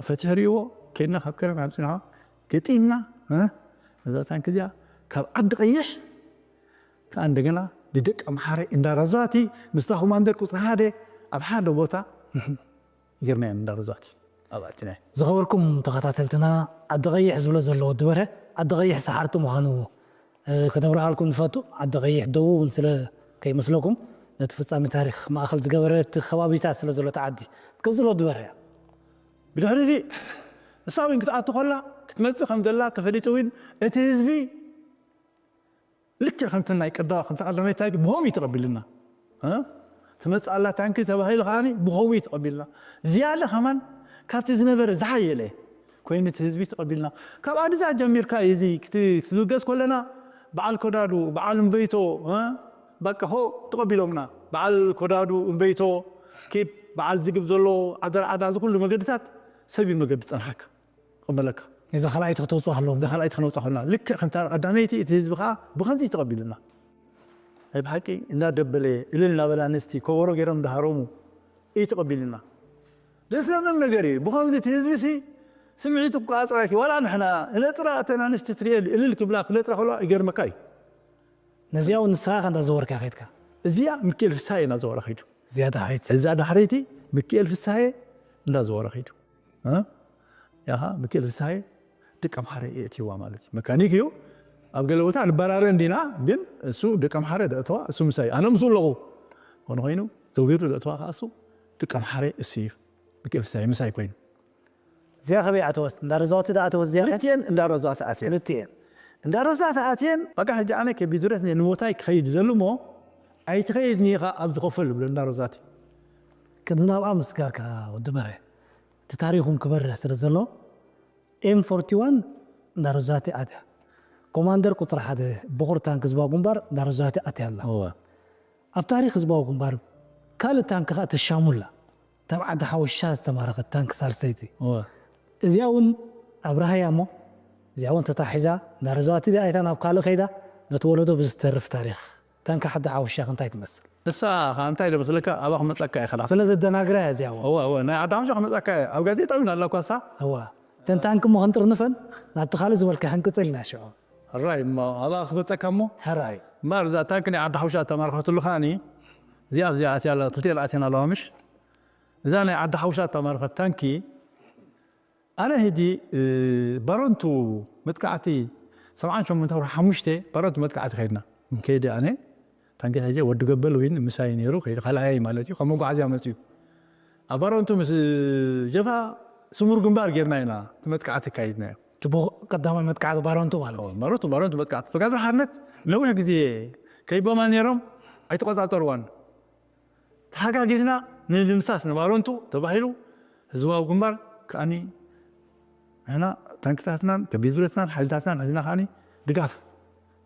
ፈቲሑ ርእዎ ከድና ካብ ከረን ኣምፂና ገጢምና እዛ ታንክ እዚኣ ካብ ዓዲ ቀይሕ ከዓ እንደገና ብደቂ ኣምሓረ እንዳራዛቲ ምስታ ኮማንደር ቁፅሪ ሓደ ኣብ ሓደ ቦታ ጌርናዮ እንዳ ርዛት ኣብኣትና። ዝኸበርኩም ተኸታተልትና፣ ዓዲ ቀይሕ ዝብሎ ዘሎ ወዲ በርሀ ዓዲ ቀይሕ ሰሓርቲ ምዃኑ ከነብርሃልኩም ንፈቱ። ዓዲ ቀይሕ ደቡብ እውን ስለ ከይመስለኩም፣ ነቲ ፍጻሜ ታሪኽ ማእኸል ዝገበረ እቲ ከባቢታት ስለ ዘሎ እቲ ዓዲ ትቅጽል ወዲ በርሀ። ብድሕሪ እዚ እሳ እውን ክትኣቱ ከላ ክትመጽእ ከም ዘላ ተፈሊጡ እውን እቲ ህዝቢ ልክዕ ከምቲ ናይ ቀዳ ከምቲ ቀዳማይ ታንኪ ብኸምኡ እዩ ተቐቢልና። ትመጽእ ኣላ ታንኪ ተባሂሉ ከዓኒ ብኸምኡ እዩ ተቐቢልና። ዝያዳ ከማን ካብቲ ዝነበረ ዝሓየለ ኮይኑ እቲ ህዝቢ ተቐቢልና። ካብ ኣድዛ ጀሚርካ እዩ እዚ ክትብገስ ከለና በዓል ኮዳዱ፣ በዓል እምበይቶ፣ በቃ ሆ ተቐቢሎምና። በዓል ኮዳዱ፣ እምበይቶ፣ ኬፕ፣ በዓል ዝግብ ዘሎ ዓደርዓዳ፣ እዚ ኩሉ መገድታት ሰብ እዩ መገዲ ጸንሓካ። ክቕበለካ። እዛ ካልኣይቲ ክተውፅኦ ኣለዎም። እዛ ካልኣይቲ ክነውፃ ከለና ልክዕ ከምታ ቀዳመይቲ እቲ ህዝቢ ከዓ ብኸምዚ ተቐቢሉና። ናይ ብሓቂ እንዳደበለ እልል እናበላ ኣንስቲ ከበሮ ገይሮም እንዳሃረሙ እዩ ተቐቢሉና። ደስ ዘብለኒ ነገር እዩ። ብኸምዚ እቲ ህዝቢ ሲ ስምዒቱ ክቆፃፀር ኣይክእል። ዋላ ንሕና እለጥራ እተን ኣንስቲ ትሪኤ እልል ክብላ ክለጥራ ከለዋ ይገርመካ እዩ። ነዚኣ እውን ንስኻ ኢኻ እንዳዘወርካ ከይድካ። እዚኣ ሚኪኤል ፍስሃየ እናዘወረ ከይዱ። እዚኣ ዳሕረይቲ። እዛ ዳሕረይቲ ሚኪኤል ፍስሃየ እንዳዘወረ ከይዱ። ያኻ ሚኪኤል ፍስሃየ ደቂ ኣምሓረ የእትይዋ ማለት እዩ። መካኒክ እዩ። ኣብ ገለ ቦታ ንበራረ እንዲና ግን እሱ ደቂ ኣምሓረ ደእተዋ እሱ ምሳይ ኣነ ምስኡ ኣለኹ። ኾነ ኮይኑ ዘዊሩ ደእተዋ ከዓ እሱ ደቂ ኣምሓረ እሱ እዩ። ሚኪኤል ፍስሃየ ምሳይ ኮይኑ። እዚኣ ከበይ ኣተወት? እንዳ ረዛወቲ ዳ ኣተወት እዚኣ? ክልቲኤን እንዳ ረዛወቲ ኣትየን። ክልቲኤን። እንዳ ረዛወቲ ኣትየን በቃ ሕጂ ኣነ ከቢድ ብረት እየ ንሞታይ ክኸይድ ይደሊ እሞ ኣይትኸይድን ኢኻ ኣብዚ ኮፈል ይብሎ እንዳ ረዛወቲ። ቅድሚ ናብኣ ምስጋርካ ወዲ በርሀ እቲ ታሪኹም ክበርህ ስለ ዘሎ ኤም ፎርቲ ዋን እንዳ ረዛወቲ ኣትያ። ኮማንደር ቁፅሪ ሓደ በኹር ታንክ ህዝባዊ ግንባር እንዳ ረዛወቲ ኣትያ ኣላ። እወ። ኣብ ታሪኽ ህዝባዊ ግንባር ካልእ ታንክ ከኣ ተሻሙላ እታ ኣብ ዓዲ ሓወሻ ዝተማረኸት ታንክ ሳልሰይቲ። እወ። እዚኣ እውን ኣብርሃያ እሞ እዚኣ እውን ተታሒዛ እንዳ ረዛወቲ ዲኣ ኣይታ ናብ ካልእ ከይዳ ነቲ ወለዶ ብዝተርፍ ታሪኽ ታንክ ዓዲ ሓወሻ ከ እንታይ ትመስል? ንሳ ከኣ እንታይ ዶ መስለካ ኣብኣ ክመጸካ እየ ከላ። ስለ ዘደናግራ እያ እዚኣ እውን። እወ እወ ናይ ዓዲ ሓወሻ ክመጸካ እየ ኣብ ጋዜጣ እውን ኣላ እኳ እሳ። እወ እተን ታንክ እሞ ክንጥርንፈን ናብቲ ካልእ ዝበልካ ክንቅጽል ኢና ሽዑ። ሕራይ እሞ ኣብኣ ክመጸካ እሞ። ሕራይ። እምበኣር እዛ ታንክ ናይ ዓዲ ሓውሻ እተማርኸትሉ ከኣኒ እዚኣ ኣብዚኣ ኣትያ ኣላ ክልቲኤን ኣትየን ኣለዋ ምሽ። እዛ ናይ ዓዲ ሓውሻ እተማርኸት ታንኪ ኣነ ሕጂ ባረንቱ መጥቃዕቲ ሰብዓን ሸሞንተን ወርሒ ሓሙሽተ ባረንቱ መጥቃዕቲ ከይድና ከይደ ኣነ ታንኪ ሕጂ ወዲ ገበል ወይ ምሳይ ነይሩ ከይዱ ካልኣይ ማለት እዩ ካብ መጓዓዝያ መፅዩ ኣብ ባረንቱ ምስ ጀብሃ ስሙር ግንባር ጌርና ኢና እቲ መጥቃዕቲ ኣካይድናዮ። እቲ ብቑ- ቀዳማይ መጥቃዕቲ ባረንቱ ማለት እዩ። መረቱ መረቱ መጥቃዕቲ ተጋድሎ ሓርነት ነዊሕ ግዜ ከይቦማ ነይሮም ኣይተቆፃፀርዋን። ተሓጋጊዝና ንድምሳስ ንባረንቱ ተባሂሉ ህዝባዊ ግንባር ከኣኒ ንሕና ታንክታትናን ከቢድ ብረትናን ሓይልታትናን ሒዝና ከኣኒ ድጋፍ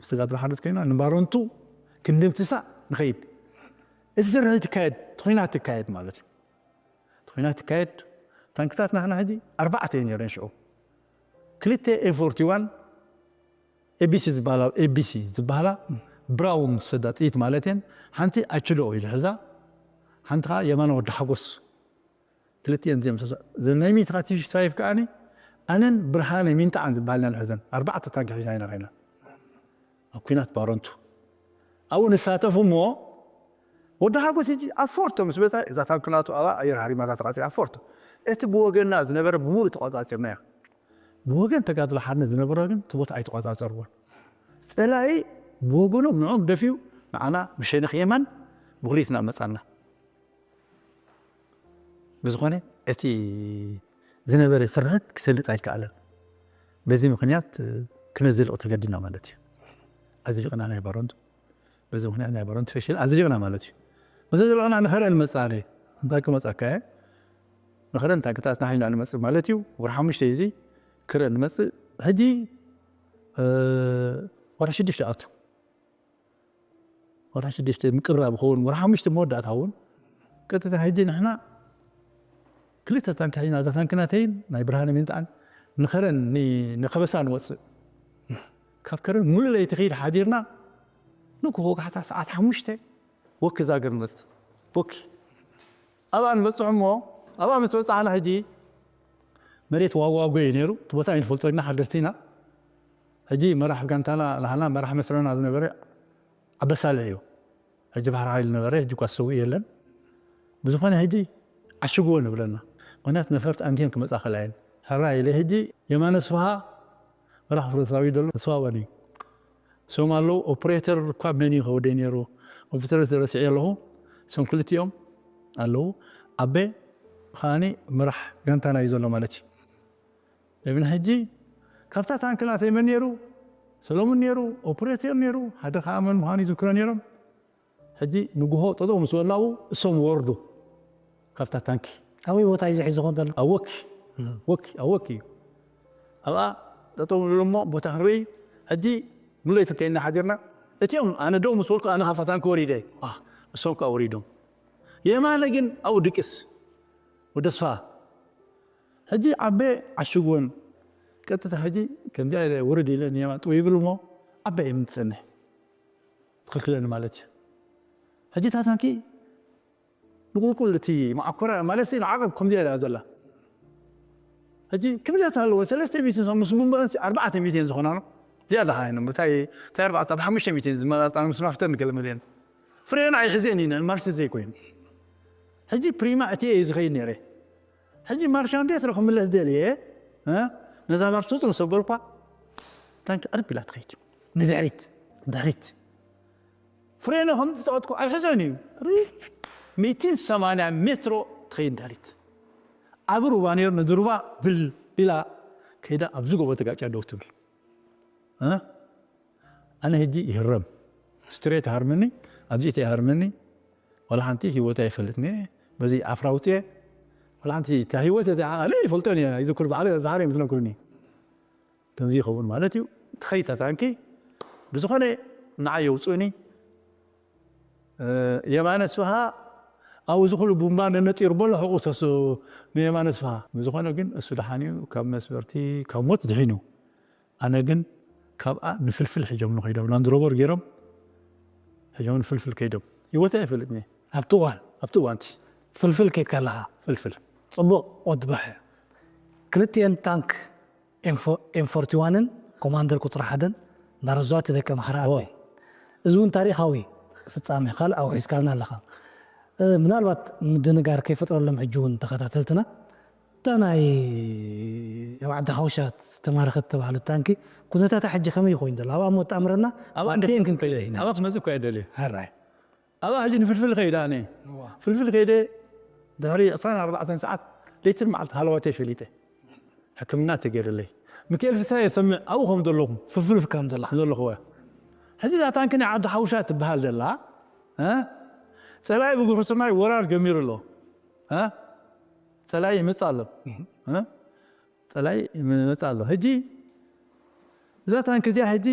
ምስ ተጋድሎ ሓርነት ኮይና ንባረንቱ ክንድምስሳ ንኸይድ። እቲ ስርሒት ይካየድ፣ እቲ ኹናት ይካየድ ማለት እዩ። እቲ ኹናት ይካየድ፣ ታንክታት ናህና ሕጂ ኣርባዕተ እየን ነይረን ሽዑ። ክልተ ኤም ፎርቲ ዋን ኤቢሲ ዝበሃላ ኤቢሲ ዝበሃላ ብራውን ዝሰዳ ጥይት ማለት እየን። ሓንቲ ኣችዶ ኢሉ ሒዛ፣ ሓንቲ ከዓ የማነ ወዲ ሓጎስ። ክልቲኤን እዚኦም ሰሳ- እዘን ናይ ሚትኻ ቲቪ ፋይፍ ከኣኒ ኣነን ብርሃነ ሚንጣዓን ዝበሃል ኢና ንሕዘን። ኣርባዕተ ታንኪ ሒዝና ኢና ኸይና። ኣብ ኲናት ባረንቱ ኣብኡ ንሳተፍ እሞ ወዲ ሓጎስ ሕጂ ኣብ ፎርቶ ምስ በፃ እዛ ታንኪ ናቱ ኣብኣ ኣየር ሃሪማታ ተቃፂላ ኣብ ፎርቶ እቲ ብወገንና ዝነበረ ብምሉእ ተቆፃፂርናዮ ብወገን ተጋድሎ ሓርነት ዝነበረ ግን እቲ ቦታ ኣይተቆፃፀርዎን ፀላኢ ብወገኖም ንዕኦም ደፊኡ ንዓና ብሸነኽ የማን ብክልኢትና መፃና ብዝኾነ እቲ ዝነበረ ስርሕት ክሰልጥ ኣይከኣለን። በዚ ምኽንያት ክነዝልቕ ተገዲና ማለት እዩ። ኣዝሊቕና ናይ ባረንቱ በዚ ምኽንያት ናይ ባረንቱ ፈሽል ኣዝሊቕና ማለት እዩ። ምስ ዘዝለቕና ንኸረን መጻነ እንታይ ክመጸካ እየ ንኸረን ታንክታትና ሒዝና ንመጽእ ማለት እዩ። ወርሒ ሓሙሽተ እዚ ክረን ንመጽእ ሕጂ ወርሒ ሽዱሽተ ኣቱ ወርሒ ሽዱሽተ ምቅራብ ይኸውን ወርሒ ሓሙሽተ መወዳእታ እውን ቀጥታ ሕጂ ንሕና ክልተ ታንኪ ሒዝና እዛ ታንኪ ናተይን ናይ ብርሃነ ሚንጣን ንኸረን ንኸበሳ ንወፅእ ካብ ከረን ሙሉ ለይቲ ክይድ ሓዲርና ንኩ ወጋሕታ ሰዓት ሓሙሽተ ወኪ ዛገር ንመፅእ ወኪ ኣብኣ ንበፅሑ እሞ ኣብኣ ምስ በፃሕና ሕጂ መሬት ዋጓጎ እዩ ነይሩ እቲ ቦታ ኣይንፈልጦ ኢና ሓደርቲ ኢና ሕጂ መራሕ ጋንታና ናህና መራሕ መስረና ዝነበረ ኣበሳልዕ እዩ ሕጂ ባሕሪ ሓይሊ ነበረ ሕጂ እኳ ዝሰውእ የለን ብዝኾነ ሕጂ ዓሽግዎ ንብለና። ምኽንያት ነፈርቲ ኣንዲን ክመጻ ከላየን። ሕራይ ኢለ ሕጂ የማነ ስፍሃ መራሕ ፍረሳዊ ደሎ ተስፋ ባኒ። ሶም ኣለዉ። ኦፕሬተር እኳ መን እዩ ከወደይ ነይሩ? ኦፕሬተር ረሲዐ ኣለኹ። ሶም ክልቲኦም ኣለዉ። ኣቤ ከኣኒ መራሕ ጋንታና እዩ ዘሎ ማለት እዩ። እብን ሕጂ ካብታ ታንክና ተይመን ነይሩ? ሰሎሙን ነይሩ፣ ኦፕሬተር ነይሩ፣ ሓደ ከዓ መን ምዃኑ ይዝክሮ ነይሮም። ሕጂ ንጉሆ ጠጠው ምስ በላቡ እሶም ወርዱ ካብታ ታንኪ። ኣበይ ቦታ እዩ ዝሕዝ ዝኾን ዘሎ? ኣወኪ ወኪ ኣወኪ እዩ። ኣብኣ ጠጠው ንብሎ እሞ ቦታ ክንርኢ። ሕጂ ሙለይቲ ከይና ሓዲርና። እቲኦም ኣነ ደው ምስ በልኩ ኣነ ካብታ ታንኪ ወሪደ። እሶም ከዓ ወሪዶም። የማነ ግን ኣብኡ ድቅስ ወደስፋ ሕጂ ዓቤ ዓሽግወን ቀጥታ ሕጂ ከምዚ ኢለ ውርድ ኢለ ንየማን ጥው ይብል እሞ ዓቤ እየ ምትጸንሕ ትኽልክለኒ ማለት እዩ። ሕጂ እታ ታንኪ ንቁልቁል እቲ መዓኮራ ማለት ንዓቐብ ከምዚ ኢላ ዘላ ሕጂ ክብለት ኣለዎ ሰለስተ ሚእቲ ምስ ምንበረን ኣርባዕተ ሚእቲ ዝኾና ነው ዝያዳ ሃይነ እንታይ እንታይ ኣርባዕተ ኣብ ሓሙሽተ ሚእቲ ዝመጣጣ ምስ ናፍተን ገለ መለየን ፍሬን ኣይሕዜን ኢነ ማርሽ ዘይኮይኑ ሕጂ ፕሪማ እቲ እየ ዝኸይድ ነይረ ሕጂ ማርሻ እንዴት ነው ክምለስ ደልየ ነዛ ማርሽ ስጡ ሰበርኳ ታንኪ ዕርብ ኢላ ትኸይድ ንድሕሪት ድሕሪት ፍሬኖ ከም ዝፀወትኩ ኣይሕዞን እዩ ሚእትን ሰማንያ ሜትሮ ትኸይድ ድሕሪት ኣብ ሩባ ነይሩ ነዚ ሩባ ብል ኢላ ከይዳ ኣብዚ ጎቦ ተጋጫ ደው ትብል ኣነ ሕጂ ይህረም ስትሬት ሃርምኒ ኣብዚእተ ይሃርምኒ ዋላ ሓንቲ ህይወት ኣይፈልጥኒ በዚ ዓፍራ ውፅኤ ዋላ ሓንቲ እታ ህይወት እዚኣ ኣነ ይፈልጦን እየ ይዝክር ባዕለ ዛሕሪ ምስ ነግሩኒ ከምዚ ይኸውን ማለት እዩ ትኸይታ ታንኪ ብዝኾነ ንዓ የውፅእኒ የማነ ስብሃ ኣብኡ ዝኽሉ ቡምባ ነነጢሩ በሎ ሕቑ ተሱ ንየማነ ስብሃ ብዝኾነ ግን እሱ ደሓን እዩ ካብ መስበርቲ ካብ ሞት ድሒኑ ኣነ ግን ካብኣ ንፍልፍል ሒዞም ንኸይዶም ላንድሮቨር ገይሮም ሒዞም ንፍልፍል ከይዶም ህይወተይ ኣይፈልጥኒ ኣብቲ እዋን ኣብቲ እዋንቲ ፍልፍል ከይድካ ኣለኻ ፍልፍል ፅቡቕ ወድባሕ ክልቲኤን ታንክ ኤም ፎርቲ ዋንን ኮማንደር ቁፅሪ ሓደን ናረዟት ደቂ ኣምሓራ ኣትወን እዚ እውን ታሪኻዊ ፍፃሜ ካልእ ኣውሒዝካልና ኣለኻ ምናልባት ምድንጋር ከይፈጥረሎም ሕጂ እውን ተኸታተልትና እታ ናይ ኣብ ዓዲ ሓውሻ ዝተማረኸት ተባህለት ታንኪ ኩነታታ ሕጂ ከመይ ኮይኑ ዘሎ ኣብኣ ሞ ተኣምረና ኣብኣ ክንከይደ ኢና ኣብኣ ክመፅእ እኮ እየ ደልየ ሕራይ ኣብኣ ሕጂ ንፍልፍል ከይደ ኣነ ፍልፍል ከይደ ድሕሪ ዕስራን ኣርባዕተን ሰዓት ለይትን መዓልቲ ሃለዋተይ ፈሊጠ ሕክምና ተገይርለይ ሚካኤል ፍስሃ የሰምዕ ኣብኡ ከም ዘለኹ ፍልፍል ከም ዘላ ዘለኹ ሕጂ እዛ ታንኪ ናይ ዓዲ ሓውሻ ትበሃል ዘላ እ? ፀላኢ ብግብሪ ሰማይ ወራር ጀሚሩ ኣሎ እ? ፀላኢ ይመፅእ ኣሎ እ? ፀላኢ ይመፅእ ኣሎ ሕጂ እዛ ታንኪ እዚኣ ሕጂ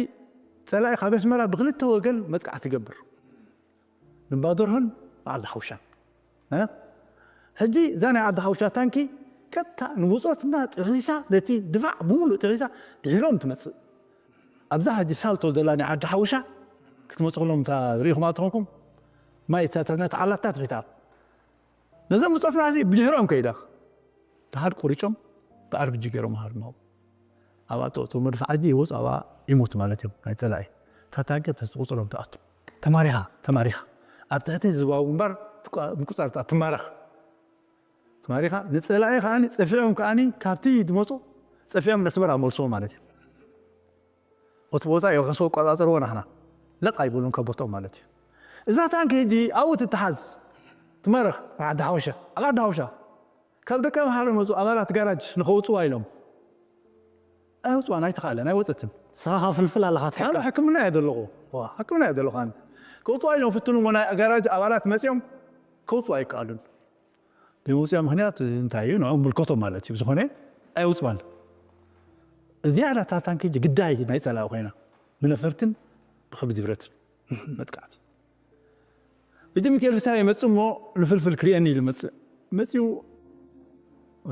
ፀላኢ ካብ ኣስመራ ብክልተ ወገን መጥቃዕቲ ይገብር ንባድርሁን ዓዲ ሓውሻን እ? ሕጂ እዛ ናይ ዓዲ ሓውሻ ታንኪ ቀጥታ ንብፆትና ጥሒሳ ነቲ ድፋዕ ብምሉእ ጥሒሳ ድሒሮም ትመፅእ ኣብዛ ሕጂ ሳልቶ ዘላ ናይ ዓዲ ሓውሻ ክትመፅእሎም እታ ርኢኹማ ተኾንኩም ማይ እታ ነቲ ዓላታት ርኢታ ነዞም ብፆትና እዚ ብድሕሮም ከይዳ ደሓር ቆሪፆም ብኣርብጂ ገይሮም ሃርማው ኣብኣ ጠቕጡ መድፍዓጂ ይወፁ ኣብኣ ይሞቱ ማለት እዮም ናይ ፀላኢ እታ ታንከር ተስቁፅሮም ትኣቱ ተማሪኻ ተማሪኻ ኣብ ትሕቲ ህዝባዊ ግንባር ምቁፃር ትኣ ትማረኽ ተማሪኻ ንፀላኢ ከዓኒ ፀፊዖም ከዓኒ ካብቲ ዝመፁ ፀፊዖም ነስመራ መልስዎ ማለት እዩ እቲ ቦታ የውሕሶ ቆፃፀርዎ ናሕና ለቕ ኣይብሉን ከቦቶም ማለት እዩ እዛ ታንኪ ሕጂ ኣብኡ ትተሓዝ ትማረኽ ዓዲ ሓውሻ ኣብ ዓዲ ሓውሻ ካብ ደቂ ኣምሓራ መፁ ኣባላት ጋራጅ ንኸውፅዋ ኢሎም ኣይውፅዋን ኣይተኻእለን ኣይወፀትን ንስኻ ካብ ፍልፍል ኣለኻ ትሕካ ኣነ ሕክምና እየ ዘለኹ ሕክምና እየ ዘለኹ ኣነ ከውፅዋ ኢሎም ፍትኑ ናይ ጋራጅ ኣባላት መፂኦም ከውፅዋ ኣይከኣሉን ብምውፅያ ምክንያት እንታይ እዩ ንዕኡ ምልከቶም ማለት እዩ ብዝኾነ ኣይውፅዋን እዚኣ ዳታ ታንኪ ግዳይ ናይ ፀላኢ ኮይና ብነፈርትን ብክብዲ ብረትን መጥቃዕቲ እቲ ሚካኤል ፍስሃ ይመፅእ እሞ ንፍልፍል ክርእየኒ ኢሉ መፅእ መፅኡ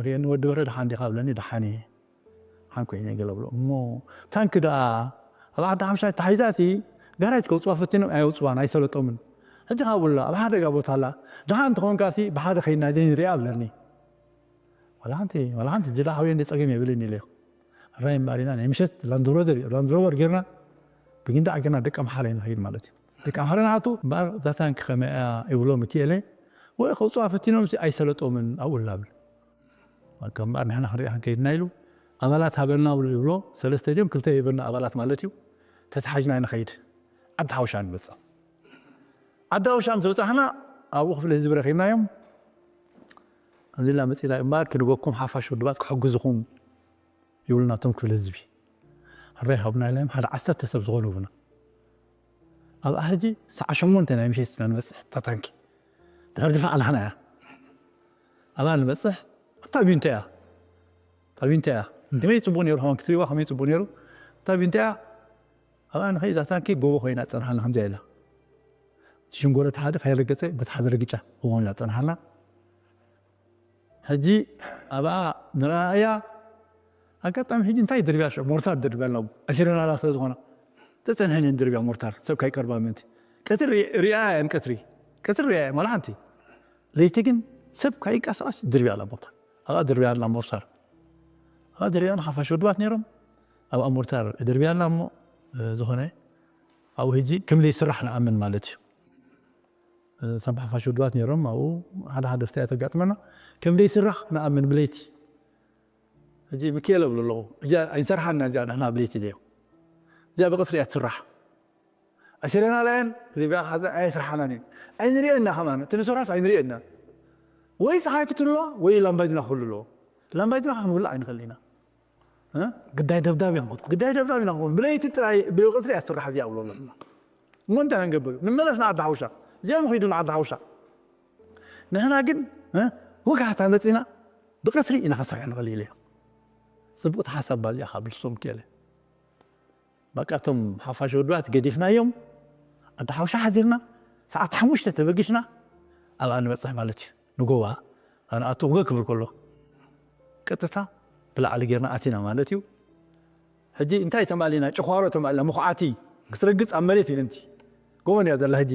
ርእየኒ ወዲ በረ ደሓን ዲኻ ብለኒ ደሓን እየ ሓን ኮይነ ገለ ብሎ እሞ ታንኪ ደኣ ኣብ ዓዲ ሓምሻ ተታሒዛ እቲ ጋራጅ ከውፅዋ ፈቲኖም ኣየውፅዋን ኣይሰለጦምን ሕጂ ካብ ብሎ ኣብ ሓደጋ ቦታ ኣላ ደሓን እንተኾንካ ሲ ብሓደ ከይና ዘይንሪኣ ብለኒ ዋላ ሓንቲ ዋላ ሓንቲ ጅዳ ሓውየ እንደ ፀገም የብልን ኢለዮ ራይ እምበኣር ኢና ናይ ምሸት ላንድሮቨር ጌርና ብጊንዳዕ ጌርና ደቂ ኣምሓራ ኢና ንኸይድ ማለት እዩ ደቂ ኣምሓራ ንኣቱ እምበኣር እዛ ታንኪ ከመይ እያ ይብሎ ምክኤለ ወይ ከውፅዋ ፈቲኖም ሲ ኣይሰለጦምን ኣብኡ ላብል። በቃ እምበኣር ንሕና ክንሪኣ ክንከይድና ኢሉ ኣባላት ሃበና ብሎ ይብሎ። ሰለስተ ድዮም ክልተ ይህበና ኣባላት ማለት እዩ። ተተሓጅና ንኸይድ ዓዲ ሓውሻ ንመፅእ። ዓዲ ሓውሻ ምስ በፃሕና ኣብኡ ክፍሊ ህዝቢ ረኺብናዮም። ከምዚ ኢልና መፂና እምበኣር ክንበኩም ሓፋሽ ውድባት ክሕግዝኹም ይብሉና እቶም ክፍሊ ህዝቢ። ሕራይ ሃቡና ኢልና እዮም ሓደ ዓሰርተ ሰብ ዝኾኑ ህቡና። ኣብኣ ሕጂ ሰዓ ሸሞንተ ናይ ምሸት ኢና ንበፅሕ እታ ታንኪ ድሕሪ ድፋዕ ኣላሕና እያ። ኣብኣ ንበፅሕ እታ ቢንቶ እያ። እታ ቢንቶ እያ። ከመይ ፅቡቅ ነይሩ ከማን ክትሪእዋ ከመይ ፅቡቅ ነይሩ። እታ ቢንቶ እያ። ኣብኣ ንኸይድ እዛ ታንኪ ጎቦ ኮይና ፀንሓልና ከምዚኣ ኢላ። እቲ ሽንጎረ እቲ ሓደ ፋይረገፀ በቲ ሓደ ርግጫ ጎቦ ኮይና ፀንሓልና። ሕጂ ኣብኣ ንረኣያ። ኣጋጣሚ ሕጂ እንታይ ድርብያ ሸ ሞርታር ድርብያ ኣለዎ ኣሽረናላ ስለ ዝኾና ተፀንሐን እየን ድርብያ ሞርታር ሰብ ካይቀርባ ምእንቲ ቀትሪ ሪኣ እየን ቀትሪ ቀትሪ ሪኣ እየን ዋላ ሓንቲ ለይቲ ግን ሰብ ካይንቀሳቐስ ድርብያ ኣላ ሞርታር ኣብኣ ድርብያ ኣላ ሞርታር ኣብኣ ድርብያ ንሓፋሽ ውድባት ነይሮም ኣብኣ ሞርታር ድርብያ ኣላ እሞ ዝኾነ ኣብኡ ሕጂ ክምሊ ይስራሕ ንኣምን ማለት እዩ ሰንባሕ ፋሽ ውድባት ነይሮም ኣብኡ ሓደ ሓደ ፍትያ ተጋጥመና ከም ዘይስራሕ ንኣምን ብለይቲ ሕጂ ምክኤል እብሉ ኣለኹ እዚኣ ኣይንሰርሓና እዚኣ ንሕና ብለይቲ ድዮ እዚኣ ብቅትሪ እያ ትስራሕ ኣሲረና ላየን ክዚቢያ ሓዘ ኣይስርሓናን እዩ ኣይንሪኦ ኢና ከማን እቲ ንሶራስ ኣይንሪኦ ኢና ወይ ፀሓይ ክትህልዋ ወይ ላምባይትና ክህሉ ኣለዎ ላምባይትና ክንውላዕ ኣይንኽእል ኢና ግዳይ ደብዳብ ኢና ንኸውን ግዳይ ደብዳብ ኢና ንኸውን ብለይቲ ጥራይ ብቅትሪ እያ ትስራሕ እዚኣ ብሎ ኣለና እሞ እንታይ ክንገብር እዩ? ንመለስ ንዓዲ ሓውሻ። እዚኦም ይኸይዱ ንዓዲ ሓውሻ። ንሕና ግን እ፣ ወጋሕታ መፂና ብቀትሪ ኢና ከሳርሕ ንኽእል ኢለ እዮም። ፅቡቕቲ ሓሳብ ባልያ ካብ ልሶም ክእለ። በቃ እቶም ሓፋሽ ወድባት ገዲፍናዮም ዓዲ ሓውሻ ሓዚርና ሰዓት ሓሙሽተ ተበጊስና ኣብኣ ንበፅሕ ማለት እዩ። ንጎባ ኣነ ኣቶ ወገ ክብል ከሎ ቀጥታ ብላዕሊ ጌርና ኣቲና ማለት እዩ። ሕጂ እንታይ ተማሊና ጭዃሮ ተማሊና ምኹዓቲ ክትረግጽ ኣብ መሬት ኢልንቲ ጎበን እያ ዘላ ሕጂ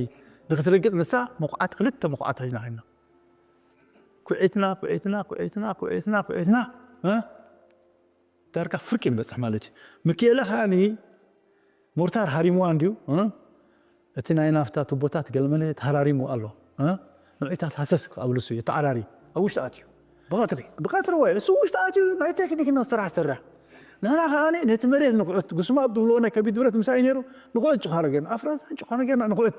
ንክትረግጽ ንሳ ምኹዓት ክልተ ምኹዓት ሒዝና ኸድና ኩዒትና ኩዒትና ኩዒትና ኩዒትና ኩዒትና እ? ዳርጋ ፍርቂ ንበጽሕ ማለት እዩ ምክኤለ ከዓኒ ሞርታር ሃሪምዋ እንድዩ እ? እቲ ናይ ናፍታ ቱቦታት ገለመለ ተሃራሪሙ ኣሎ እ? ንዑታት ሃሰስ ኣብልሱ የተዓራሪ ኣብ ውሽጢ ኣትዩ ብቐትሪ ብቐትሪ ወይ እሱ ውሽጢ ኣትዩ ናይ ቴክኒክ ና ስራሕ ዝሰርሕ ንሕና ከዓኒ ነቲ መሬት ንኩዕት ጉስማብ ዝብልዎ ናይ ከቢድ ብረት ምሳይ ነይሩ ንኩዕት ጭዃሮ ጌርና ኣፍራስ ጭዃሮ ጌርና ንኩዕት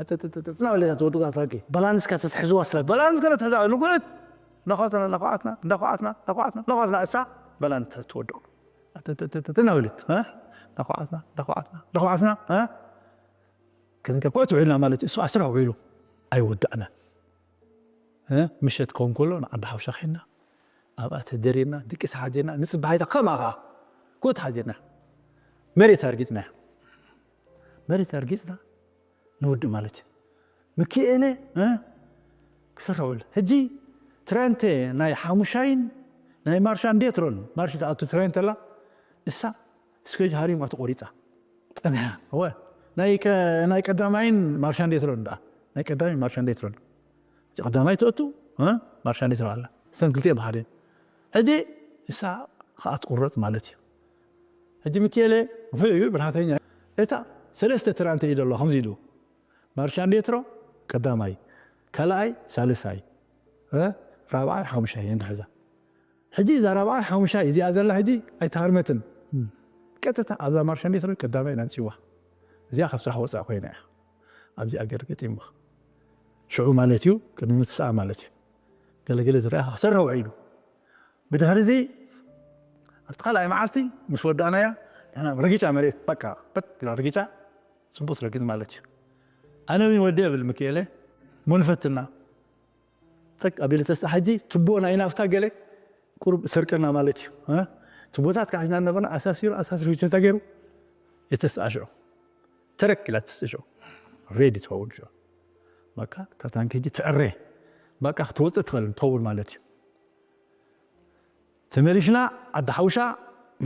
እናበለታ ትወድቕ እታ ታንኪ ባላንስ ከተትሕዝዋ ስለ ባላንስ ከነትሕዛ ንኩዕት እናኳትና እናኳዓትና እናኳዓትና እናኳዓትና እናኳዓትና እሳ ባላንስ ትወድቕ እናበለት እናኳዓትና እናኳዓትና እናኳዓትና ክንከ ኩዕት ውዒልና ማለት እዩ እሱ ኣስራ ውዒሉ ኣይወዳእናን ምሸት ከውን ከሎ ንዓዲ ሓውሻ ኸይድና ኣብኣ ተደሪርና ድቂስ ሓጀና ንፅባሒታ ከምኣ ከዓ ኮት ሓጀና መሬት ኣርጊፅና መሬት ኣርጊፅና ንውድእ ማለት እዩ ምክኤለ ክሰርሕ ውዕል ሕጂ ትራንተ ናይ ሓሙሻይን ናይ ማርሻን ዴትሮን ማርሽ ዝኣቱ ትራንተ ኣላ እሳ ስከጅ ሃሪማ ተቆሪፃ ፀኒሓ እወ ናይ ቀ- ናይ ቀዳማይን ማርሻን ዴትሮን ደኣ ናይ ቀዳማይ ማርሻን ዴትሮን እቲ ቀዳማይ ትእቱ እ? ማርሻን ዴትሮን ኣላ እሰን ክልቲኤን ብሓደ ሕጂ እሳ ከዓ ትቁረፅ ማለት እዩ ሕጂ ምክኤለ ክፍእ እዩ ብልሃተኛ እታ ሰለስተ ትራንተ እዩ ዘሎ ከምዚ ኢሉ ማርሻን ዴትሮ ቀዳማይ ካልኣይ ሳልሳይ እ? ራብዓይ ሓሙሻይ እንድሕዛ ሕጂ እዛ ራብዓይ ሓሙሻይ እዚኣ ዘላ ሕጂ ኣይተሃርመትን ቀጥታ ኣብዛ ማርሻ ሜትሮ ቀዳማይ ኢና ንፅዋ እዚኣ ካብ ስራሕ ወፃእ ኮይና እያ ኣብዚ ኣገር ገጢሙኻ ሽዑ ማለት እዩ ቅድሚ ምትስኣ ማለት እዩ ገለገለ ዝረኣ ክሰርሕ ውዒሉ ብድሕሪ እዚ ኣብቲ ካልኣይ መዓልቲ ምስ ወዳእናያ ንሕና ርግጫ መሬት በቃ በት ኢላ ርግጫ ፅቡቅ ትረግፅ ማለት እዩ ኣነ እውን ወዲ እብል ምክኤለ ሞንፈትና ጠቅ ኣቢለ ተስኣ ሕጂ ትቦ ናይ ናፍታ ገለ ቁሩብ ሰርቀና ማለት እዩ እ? ትቦታት ካሒና ነበርና ኣሳሲሩ ኣሳሲሩ ቸታ ገይሩ የተስኣ ሽዑ ተረክ ኢላ ተስእ ሽዑ ሬዲ ትኸውን ሽዑ በቃ እታ ታንኪ ሕጂ ትዕረ በቃ ክትወፅእ ትኽእል ትኸውን ማለት እዩ ተመሊሽና ዓዲ ሓውሻ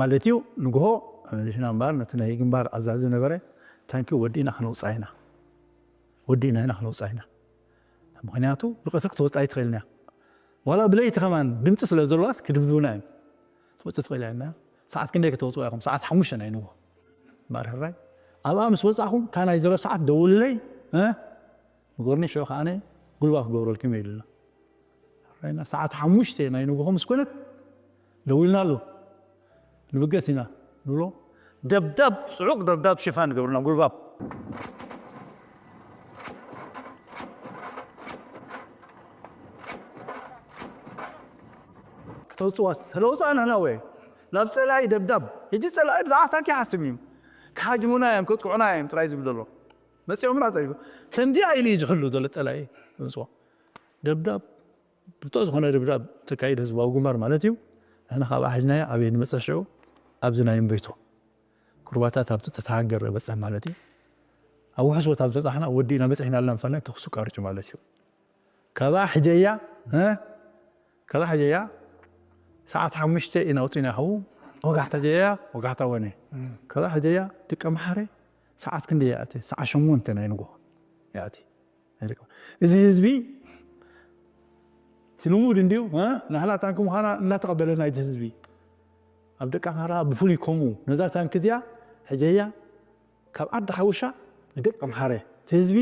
ማለት እዩ ንግሆ ተመሊሽና እምበር ነቲ ናይ ግንባር ኣዛዚ ነበረ ታንኪ ወዲእና ክነውፅኣ ኢና ወዲእና ኢና ክነውፅኣ ኢና ምክንያቱ ብቀትሪ ክትወፅእ ኣይትኽእልን እያ ዋላ ብለይቲ ከማን ድምፂ ስለ ዘለዋስ ክድብድቡና እዮም ትወፅእ ትኽእል እያ ሰዓት ክንደይ ከተውፅዋ ኢኹም ሰዓት ሓሙሽተ ናይ ንግሆ እምበር ሕራይ ኣብኣ ምስ ወፃእኹም እታ ናይ ዘሎ ሰዓት ደውልለይ ንጎርኒ ሸው ከዓነ ጉልባብ ክገብረልኩም እየ ኢሉና። ራይና ሰዓት ሓሙሽተ ናይ ንግሆ ምስ ኮነት ደዊልና ኣሎ። ንብገስ ኢና ንብሎ። ደብዳብ፣ ጽዑቕ ደብዳብ ሽፋን ገብርና ጉልባብ። ተውጽዋ ስለውጽኣ ንሕና ወይ ናብ ጸላኢ ደብዳብ። ሕጂ ጸላኢ ብዛዕባ ታንኪ ሓስብ እዩ። ክሃጅሙና እዮም፣ ከጥቅዑና እዮም ጥራይ ዝብል ዘሎ። መጺኦምና ጸሪፉ። ከምዚኣ ኢሉ እዩ ዝሕሉ ዘሎ ጸላኢ። ተውጽዋ። ደብዳብ፣ ብርቱዕ ዝኾነ ደብዳብ ተካይድ ህዝባዊ ግንባር ማለት እዩ። ንሕና ካብኣ ሒዝናዮ ኣበይ ንመጸ ሽዑ? ኣብዚ ናይ እምበይቶ። ኩርባታት ኣብቲ ተተሃገረ በጸ ማለት እዩ። ኣብ ውሑስ ቦታ ኣብ ዝበጻሕና ወዲእና በጺሕና ኣለና ምፋልና ተኹሱ ቃርጩ ማለት እዩ። ካብኣ ሕጀያ፣ እ? ካብኣ ሕጀያ ሰዓት ሓሙሽተ ኢና ወጺና ይኸው። ወጋሕታ ጀያ፣ ወጋሕታ ወነ። እም። ካብኣ ሕጀያ ደቀ መሓረ ሰዓት ክንደይ ይኣቲ? ሰዓት ሸሞንተ ናይ ንግሆ ይኣቲ። ናይ ደቀ-፣ እዚ ህዝቢ እቲ ልሙድ እንድዩ፣ እ? ናህላ ታንኪ ምዃና እናተቐበለና እቲ ህዝቢ። ኣብ ደቀ መሓራ ብፍሉይ ከምኡ ነዛ ታንኪ እዚኣ ሕጀያ ካብ ዓዲ ሓውሻ ንደቂ ኣምሓረ፣ እቲ ህዝቢ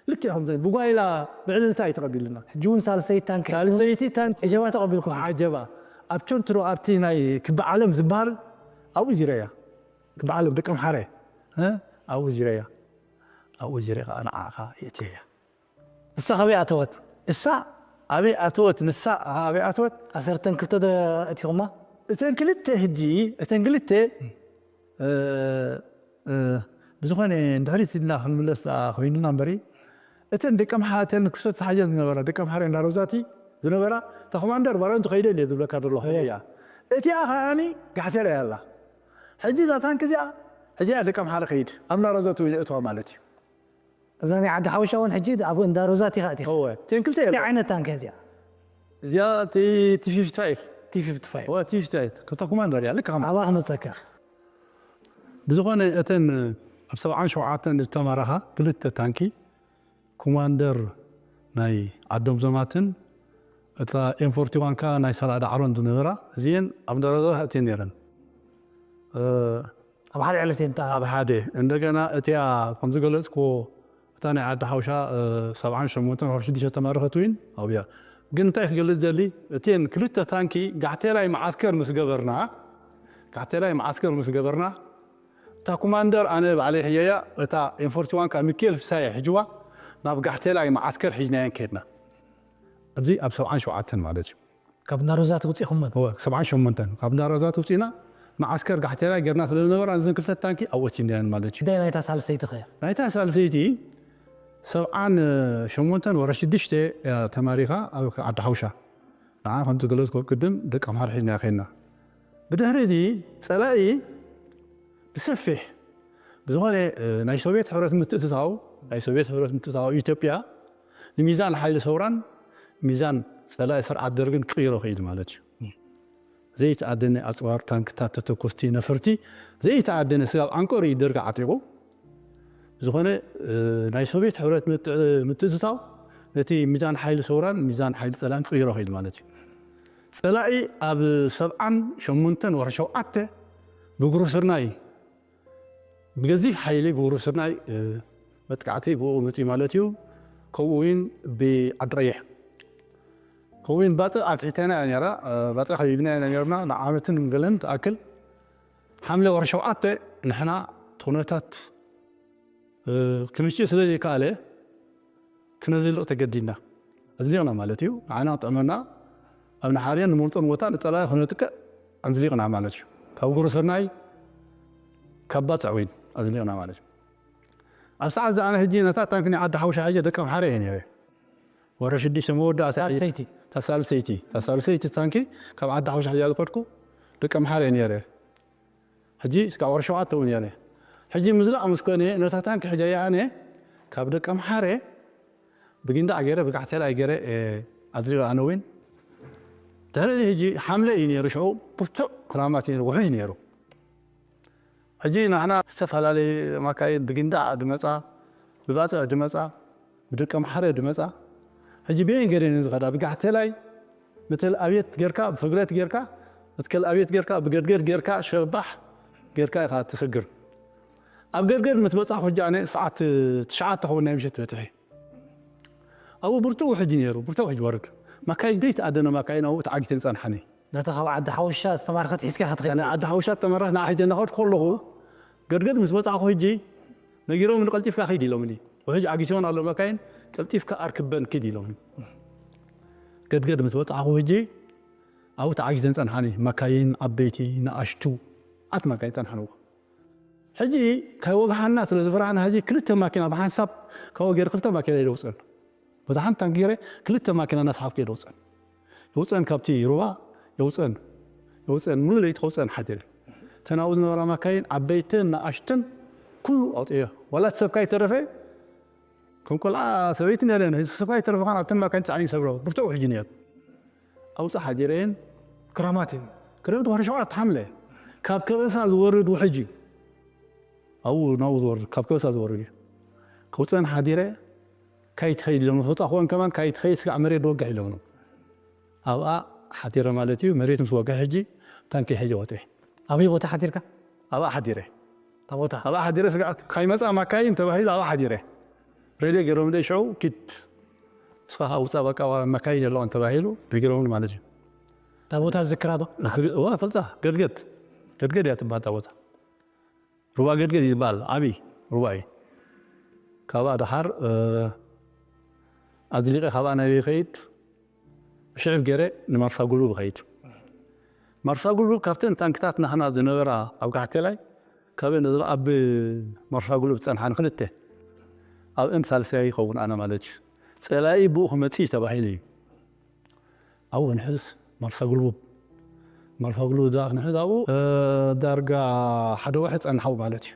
ልክዕ ከምዚ ብጓይላ ብዕልልታ እዩ ተቐቢሉና። ሕጂ እውን ሳልሰይቲ ታንኪ ሒዝኩም ሳልሰይቲ ታንኪ ዒጀባ ተቐቢልኩም። ዓጀባ። ኣብ ቸንትሮ ኣብቲ ናይ ክቢ ዓለም ዝበሃል ኣብኡ ዚረያ። ክቢ ዓለም ደቂ ኣምሓረ፣ እ? ኣብኡ ዚረያ። ኣብኡ ዚረ ከኣ ንዓኻ የእትየያ። ንሳ ካበይ ኣተወት? እሳ ኣበይ ኣተወት? ንሳ ኣበይ ኣተወት? ኣሰርተን ክልተ ዶ ኣእቲኹማ? እተን ክልተ ሕጂ፣ እተን ክልተ፣ እ፣ እ፣ ብዝኾነ፣ ንድሕሪት ኢልና ክንምለስ ደኣ ኮይኑና እምበሪ፣ እተን ደቂ ኣምሓ-፣ እተን ክፍተት ዝሓዘን ዝነበራ፣ ደቂ ኣምሓረ እንዳ ሮዛቲ ዝነበራ፣ እታ ኮማንደር ባረንቱ ከይደ እንድየ ዝብለካ ዘለኹ እያ። እቲኣ ከኣኒ ጋሕቴል እያ ኣላ። ሕጂ እዛ ታንክ እዚኣ፣ ሕጂ እያ ደቂ ኣምሓረ ከይድ፣ ኣብ እንዳ ሮዛቲ እውን የእትዋ ማለት እዩ። እዛ ናይ ዓዲ ሓውሻ እውን ሕጂ ኣብ እንዳ ሮዛቲ ኢኻ ኣቲኻ። እወ፣ እተን ክልተ እንታይ እየን። ዓይነት ታንክ እያ እዚኣ? እዚኣ እቲ ቲ ፊፍቲ ፋይቭ። ቲ ፊፍቲ ፋይቭ። እወ፣ ቲ ፊፍቲ ፋይቭ። ክልተ ኮማንደር እያ፣ ልክ ከምኣ። ኣባኻ መጸካ። ብዝኾነ እተን ኣብ ሰብዓን ሸውዓተን ዝተማረኻ ክልተ ታንኪ፣ ኮማንደር ናይ ዓዶም ዘማትን እታ ኤም ፎርቲ ዋን ከኣ ናይ ሳላ ዳዕሮን ዝነበራ፣ እዚኤን ኣብ እንዳ ሮዛቲ እተን ነይረን። እ፣ ኣብ ሓደ ዕለት እየን ተኣ-፣ ኣብ ሓደ። እንደገና እቲኣ ከም ዝገለጽክዎ እታ ናይ ዓዲ ሓውሻ፣ እ፣ ሰብዓን ሸሞንተን ወርሒ ሽዱሽተ ተማረኸት እውን ኣብያ። ግን እንታይ ክገልጽ ዘሊ፣ እተን ክልተ ታንኪ ጋሕቴላይ መዓስከር ምስ ገበርና፣ ጋሕቴላይ መዓስከር ምስ ገበርና፣ እታ ኮማንደር ኣነ ባዕለይ ሕየያ፣ እታ ኤም ፎርቲ ዋን ከኣ ሚካኤል ፍሳየ ሕጅዋ ናብ ጋሕቴላይ መዓስከር ሒዝናየን ከድና። ኣብዚ ኣብ ሰብዓን ሸውዓተን ማለት እዩ። ካብ እንዳ ሮዛቲ ውጺእኹመን? እወ፣ ሰብዓን ሸሞንተን። ካብ እንዳ ሮዛቲ ውጺእና፣ መዓስከር ጋሕቴላይ ጌርና ስለ ዝነበርና፣ እዘን ክልተ ታንኪ ኣብኡ ኣእቲናየን ማለት እዩ። ጉዳይ ናይታ ሳልሰይቲ ኸ? ናይታ ሳልሰይቲ፣ ሰብዓን ሸሞንተን ወረ ሽዱሽተ እያ ተማሪኻ ኣብ ዓዲ ሓውሻ። ንዓ ከምቲ ገለጽኩ ቅድም ደቂ ኣምሓር ሒዝና ኸይድና። ብድሕሪ እዚ ጸላኢ ብሰፊሕ ብዝኾነ፣ እ፣ ናይ ሶቪየት ሕብረት ምትእትታው፣ ናይ ሶቪየት ሕብረት ምትእትታው ኢትዮጵያ ንሚዛን ሓይሊ ሰውራን ሚዛን ጸላኢ ስርዓት ደርግን ክቕይሮ ክኢሉ ማለት እዩ። ዘይተኣደነ ኣጽዋር፣ ታንክታት፣ ተተኮስቲ፣ ነፈርቲ፣ ዘይተኣደነ ስጋብ ዓንቀሩ እዩ ደርጊ ዓጢቑ። ዝኾነ፣ እ፣ ናይ ሶቪየት ሕብረት ምት-፣ ምትእትታው ነቲ ሚዛን ሓይሊ ሰውራን ሚዛን ሓይሊ ጸላእን ክቕይሮ ክኢሉ ማለት እዩ። ጸላኢ ኣብ ሰብዓን ሸሞንተን ወርሒ ሸውዓተ ብግሩስርናይ ብገዚፍ ሓይሊ ብውሩስናይ፣ እ፣ መጥቃዕቲ ብኡ መጺኡ ማለት እዩ። ከምኡ እውን ብዓዲ ቀይሕ፣ ከምኡ እውን ባጽዕ ኣብ ትሕተና እያ ነይራ። እ፣ ባጽዕ ከቢብና ኢና ነይርና ንዓመትን ገለን ትኣክል። ሓምለ ወርሒ ሸውዓተ ንሕና እቲ ኩነታት፣ እ፣ ክምችእ ስለ ዘይከኣለ ክነዝልቕ ተገዲድና። ኣዝሊቕና ማለት እዩ። ንዓና ክጥዕመና ኣብ ንሓርዮን ንመርጾን ቦታ ንጸላኢ ክነጥቅዕ ኣዝሊቕና ማለት እዩ። ካብ ጉርስርናይ ካብ ባጽዕ እውን ኣዝሊቕና ማለት እዩ። ኣብ ሰዓት እዚ ኣነ ሕጂ ነታ ታንኪ ናይ ዓዲ ሓውሻ ሒዘ ደቂ ኣምሓረ እየ ነይረ። ወረ ሽዱሽተ መወዳእታ እየ። ሳልሰይቲ። እታ ሳልሰይቲ፣ እታ ሳልሰይቲ ታንኪ ካብ ዓዲ ሓውሻ ሒዘ ዝኸድኩ ደቂ ኣምሓረ እየ ነይረ። ሕጂ እስካብ ወረ ሸውዓተ እውን እየ ነይረ። ሕጂ ምዝላቕ ምስ ኮነ ነታ ታንኪ ሕጂ እየ ኣነ ካብ ደቂ ኣምሓረ ብጊንዳዕ ገይረ፣ ብጋሕቴላይ ገይረ፣ እ፣ ኣዝሊቐ ኣነ እውን። ድሕሪ እዚ ሕጂ ሓምለ እዩ ነይሩ፣ ሽዑ ብርቱዕ ክራማት እዩ ነይሩ፣ ውሑጅ ነይሩ። ሕጂ ንሕና ዝተፈላለየ መካይን ብጊንዳዕ ድመጻ፣ ብባጽዕ ድመጻ፣ ብደቂ ኣምሓረ ድመጻ። ሕጂ በየን ገይረን እየን ዝኸዳ? ብጋሕቴላይ፣ ብተል ኣብየት ጌርካ፣ ብፍግረት ጌርካ፣ ብተል ኣብየት ጌርካ፣ ብገድገድ ጌርካ፣ ሸባሕ ጌርካ ኢኻ ትስግር። ኣብ ገድገድ ምስ በጻኹ ሕጂ ኣነ ሰዓት ትሽዓተ ክኸውን ናይ ምሸት በጺሐ። ኣብኡ ብርቱዕ ውሕጅ ነይሩ፣ ብርቱዕ ውሕጅ ወርድ። ማካይን ዘይተኣደነ ማካይን ኣብኡ ተዓጊተን ጸንሓኒ። ነቲ ካብ ዓዲ ሓውሻ ዝተማረኸት ሒዝካ ክትኸይድ። ዓዲ ሓውሻ ዝተመረኸት ንዓ ሒዘ እናኸድኩ ከለኹ ገድገድ ምስ በጻሕኩ ሕጂ ነጊሮምኒ ቀልጢፍካ ኪድ ኢሎምኒ። ውሕጅ ዓጊትወን ኣሎ ማካይን፣ ቀልጢፍካ ኣርክበን ኪድ ኢሎምኒ። ገድገድ ምስ በጻሕኩ ሕጂ ኣብኡ ተዓጊተን ጸንሓኒ። ማካይን ዓበይቲ፣ ንኣሽቱ፣ ዓት ማካይን ጸንሓንዎ። ሕጂ ከይወግሓና ስለ ዝፈራሕና ሕጂ ክልተ ማኪና ብሓንሳብ ካብኡ ገይረ ክልተ ማኪና እዩ ደውፀን። በዛ ሓንቲ ታንኪ ገይረ ክልተ ማኪና እናሰሓብኩ እየ ደውፀን። የውፀን ካብቲ ሩባ የውፀን የውፀን ሙሉ ለይቲ ከውፀን ሓዲረ። እተን ኣብኡ ዝነበራ ማካይን ዓበይትን ንኣሽትን ኩሉ ኣውፅዮ። ዋላ እቲ ሰብካ ይተረፈ ከም ቆልዓ ሰበይቲ ነረን ሰብ ከይተረፈ ከን ኣብተን ማካይን ፃዕኒ ሰብረው ብርቱዕ ውሕጂ ነይሩ። ኣውፃ ሓዲረን ክረማት እዩ። ክረምቲ ወርሒ ሸውዓተ ሓምለ ካብ ከበሳ ዝወርድ ውሕጅ እዩ። ኣብኡ ናብኡ ዝወርድ ካብ ከበሳ ዝወርድ እዩ። ከውፅአን ሓዲረ ካይትኸይድ ኢሎም ፈጣኹወን ከማን ካይትኸይድ ስጋዕ መሬት ድወግሕ ኢሎም ኣብኣ ሓዲረ ማለት እዩ። መሬት ምስ ወግሐ ሕጂ ታንኪ ሕጂ ወጥየ። ኣበይ ቦታ ሓዲርካ? ኣብኣ ሓዲረ። እታ ቦታ ኣብኣ ሓዲረ ስጋዕ ካይመፃ ማካይን ተባሂሉ ኣብኣ ሓዲረ። ሬድዮ ገይሮም ደ ሽዑ ኪድ እስኻ ውፃ በቃ መካይን የለውን ተባሂሉ ነጊሮምኒ ማለት እዩ። እታ ቦታ ዝክራ ዶ? ዋ ፈልፃ ገድገድ ገድገድ እያ ትበሃል እታ ቦታ። ሩባ ገድገድ ይበሃል ዓብዪ ሩባ እዩ። ካብኣ ደሓር ኣዝሊቐ ካብኣ ናይ ይኸይድ ብሽዕብ ገይረ ንማርሳ ጉልቡብ ይኸይድ። ማርሳ ጉልቡብ ካብተን ታንክታት ናህና ዝነበራ ኣብ ጋሕቴላይ ካበ ነዚ ኣብ ማርሳ ጉልቡብ ዝፀንሓ ንክልተ ኣብእን ሳልሳይ ይኸውን ኣነ ማለት እዩ። ፀላኢ ብኡ ክመፅእ እዩ ተባሂሉ እዩ። ኣብኡ ክንሕዝ ማርሳ ጉልቡብ ማርሳ ጉልቡብ ዳ ክንሕዝ ኣብኡ ዳርጋ ሓደ ወርሒ ፀንሓው ማለት እዩ።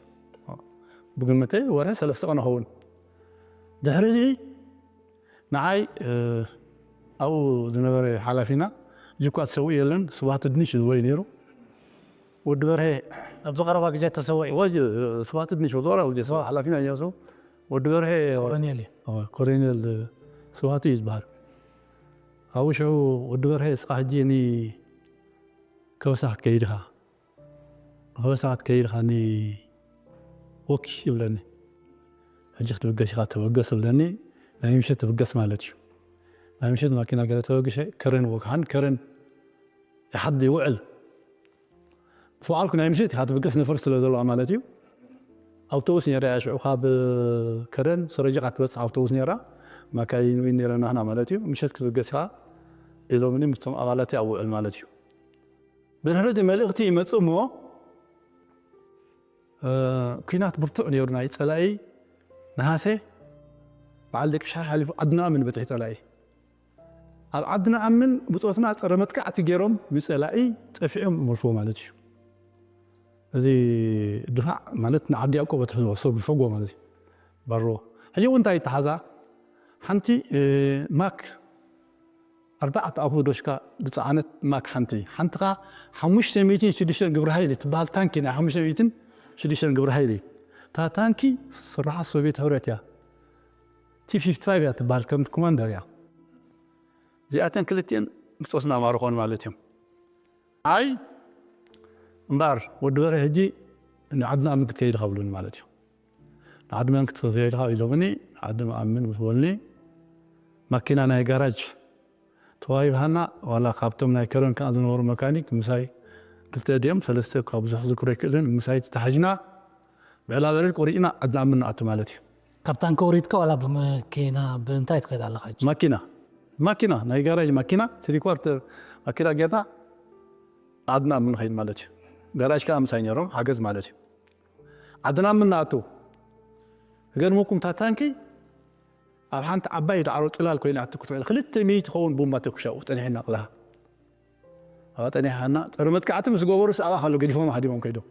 ብግምተይ ወርሒ ሰለስተ ቀን ኸውን። ድሕሪ እዚ ንዓይ ኣብኡ ዝነበረ ሓላፊና ጅኳ ትሰውእ የለን ስብሃት ድንሽ ዝወይ ነይሩ። ወዲ በርሄ ኣብዚ ቀረባ ግዜ ተሰወ እዩ። ወጅ ስብሃት ድንሽ ወዲ ቀረባ ግዜ ስብሃት ሓላፊና እያሱ ወዲ በርሄ ኮሎኔል እዩ። ኮሎኔል ስብሃቱ እዩ ዝበሃል። ኣብኡ ሽዑ ወዲ በርሄ እስኻ ሕጂ ኒ ከበሳ ክትከይድ ኢኻ ከበሳ ክትከይድ ኢኻ ኒ ወኪ ይብለኒ። ሕጂ ክትብገስ ኢኻ ተበገስ ይብለኒ። ናይ ምሸት ትብገስ ማለት እዩ። ናይ ምሸት ማኪና ገለ ተበግሸ ከረን ወግሓን ከረን ይሓድ ይውዕል። ምስ ወዓልኩ ናይ ምሸት ኢኻ ትብገስ ነፈር ስለ ዘለዋ ማለት እዩ። ኣውቶቡስ ነይራ እያ ሽዑ ካብ ከረን ሰረጀቓ ትበፅሕ ኣውቶቡስ ነይራ። ማካይን እውን ነይረና ንሕና ማለት እዩ። ምሸት ክትብገስ ኢኻ ኢሎምኒ ምስቶም ኣባላተይ ኣብ ውዕል ማለት እዩ። ብድሕሪ እቲ መልእኽቲ ይመፅእ እሞ ኩናት ብርቱዕ ነይሩ ናይ ፀላኢ ነሃሰ በዓል ደቂ ሻሓ ሓሊፉ ዓዲ ንኣምን በፅሒ ፀላኢ ኣብ ዓዲ ንኣምን ብፆትና ፀረ መጥቃዕቲ ገይሮም ንፀላኢ ፀፊዖም መልስዎ ማለት እዩ። እዚ ድፋዕ ማለት ንዓዲ ያዕቆብ ኣትሕዝዎ ሰብ ዝፈግዎ ማለት እዩ። ባሮ ሕጂ እውን እንታይ ይተሓዛ ሓንቲ ማክ ኣርባዕተ ኣፉ ዶሽካ ዝፀዓነት ማክ ሓንቲ ሓንቲ ኸዓ ሓሙሽተ ሚእትን ሽዱሽተን ግብረ ሓይሊ ትበሃል ታንኪ ናይ ሓሙሽተ ሚእትን ሽዱሽተን ግብረ ሓይሊ እታ ታንኪ ስራሓ ሶቪየት ሕብረት እያ። ቲ ፊፍቲ ፋይቭ እያ ትበሃል ከም ኮማንደር እያ። እዚኣተን ክልቲኤን ብፆትና ማርኾን ማለት እዮም። ኣይ እምበኣር ወዲ በርሀ ሕጂ ንዓዲ ንኣምን ክትከይድ ኢኻ ብሉኒ ማለት እዩ። ንዓዲ መን ክትከይድ ኢኻ ኢሎምኒ ንዓዲ ንኣምን ምስ በሉኒ ማኪና ናይ ጋራጅ ተዋሂብሃና ዋላ ካብቶም ናይ ከረን ከዓ ዝነበሩ መካኒክ ምሳይ ክልተ ድዮም ሰለስተ ካብ ብዙሕ ዝክሮ ኣይክእልን ምሳይ ተታሓዥና ብዕላበረድ ቆሪፅና ዓዲ ንኣምን ንኣቱ ማለት እዩ። ካብ ታንኪ ወሪድካ ዋላ ብመኪና ብምንታይ ትኸይድ ኣለኻ? ማኪና ማኪና ናይ ጋራጅ ማኪና ስሪ ኳርተር ማኪና ጌርና ዓድና ምንኸይድ ማለት እዩ። ጋራጅ ከዓ ምሳይ ነይሮም ሓገዝ ማለት እዩ። ዓድና ምናኣቱ ገርመኩም እታ ታንኪ ኣብ ሓንቲ ዓባይ ዳዕሮ ፅላል ኮይና ኣትኩስ ውዕል ክልተ ሚእቲ ትኸውን ቡምባ ተኩሻ ኣብኡ ፀኒሕና ቅልሃ ኣብኣ ፀኒሓና ፀረ መጥቃዕቲ ምስ ገበሩስ ኣብኣ ከሎ ገዲፎም ሃዲሞም ከይዶም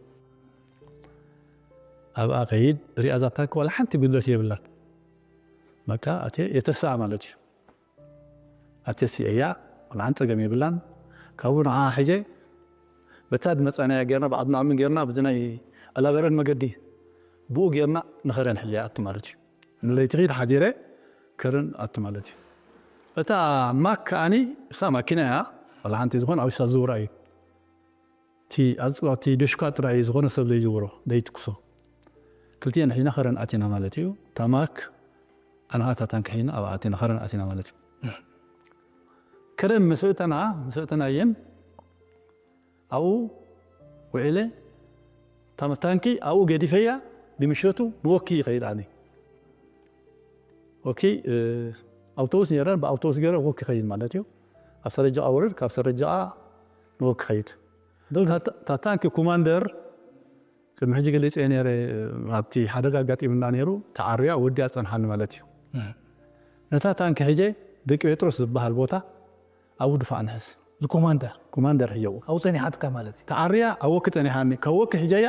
ኣብኣ ከይድ ሪኣ እዛ ታንኪ ዋላ ሓንቲ ጉድለት የብላን። በቃ ኣትየ የተስኣ ማለት እዩ። ኣትየ ስእያ ቆልዓን ጸገም የብላን። ካብኡ ንዓ ሕጀ በታ ዝመጻናያ ጌርና ብዓድና ኣምን ጌርና ብዚ ናይ ኣላበረን መገዲ ብኡ ጌርና ንኸረን ሕጀ ኣቱ ማለት እዩ። ንለይቲ ኺድ ሓዲረ ከረን ኣቱ ማለት እዩ። እታ ማክ ከኣኒ እሳ ማኪና እያ። ዋላ ሓንቲ ዝኾን ኣብ እሳ ዝውራ እዩ። እቲ ኣጽዋር እቲ ዶሽካ ጥራይ ዝኾነ ሰብ ዘይዝውሮ ዘይትኩሶ ክልቲኤን ሒዝና ከረን ኣቲና ማለት እዩ። እታ ማክ ኣና እታ ታንኪ ሒዝና ኣብ ኣቲና፣ ከረን ኣቲና ማለት እዩ። ከረን ምስ እተና፣ ምስ እተናየን ኣብኡ ውዒለ፣ እታ ታንኪ ኣብኡ ገዲፈያ፣ ብምሸቱ ንወኪ ይኸይድ ኣነ። ወኪ፣ እ፣ ኣውቶቡስ ነይረን፣ ብኣውቶቡስ ገይረ ወኪ ይኸይድ ማለት እዩ። ኣብ ሰረጃ ኣውርድ፣ ካብ ሰረጃ ንወኪ ይኸይድ። እታ፣ እታ ታንኪ ኮማንደር ቅድሚ ሕጂ ገሊጸ ነይረ፣ ኣብቲ ሓደጋ ኣጋጢሙና ነይሩ፣ ተዓርያ ወዲያ ጸንሓኒ ማለት እዩ። እህ። ነታ ታንኪ ሕጀ ደቂ ጴጥሮስ ዝበሃል ቦታ ኣብኡ ድፋዕ ንሕዝ። ዝኮማንደር? ኮማንደር ሕጀዎ። ኣብኡ ጸኒሓትካ ማለት እዩ? ተዓርያ ኣብ ወኪ ጸኒሓኒ፣ ካብ ወኪ ሕጀያ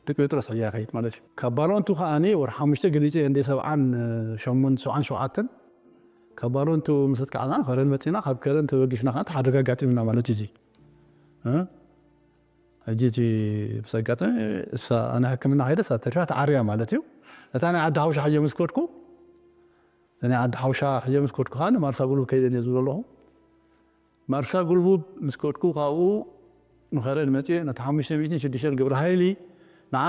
ደቂ ጴጥሮስ ሕጀያ ከይድ ማለት እዩ። ካብ ባሎንቱ ከኣኒ ወርሒ ሓሙሽተ ገሊጸ እንደ ሰብዓን ሸሞንተ፣ ሰብዓን ሸውዓተን፣ ካብ ባሎንቱ ምስ ኣጥቃዕና ከረን መጺና፣ ካብ ከረን ተበጊስና ከኣ እቲ ሓደጋ ኣጋጢሙና ማለት እዩ። እዚ፣ እ? ሕጂ እቲ ምስ ኣጋጠመ፣ እሳ፣ ኣነ ሕክምና ከይደ፣ እሳ ተሪፋ ተዓርያ ማለት እዩ። ነታ ናይ ዓዲ ሓውሻ ሕጀ ምስ ከድኩ፣ ናይ ዓዲ ሓውሻ ሕጀ ምስ ከድኩ ከኣ ማርሳ ጉልቡብ ከይደ እየ ዝብሎ ኣለኹ። ማርሳ ጉልቡብ ምስ ከድኩ ካብኡ ንኸረን መጽየ፣ ነቲ ሓሙሽተ ሚእትን ሽዱሽተን ግብረ ሓይሊ ንዓ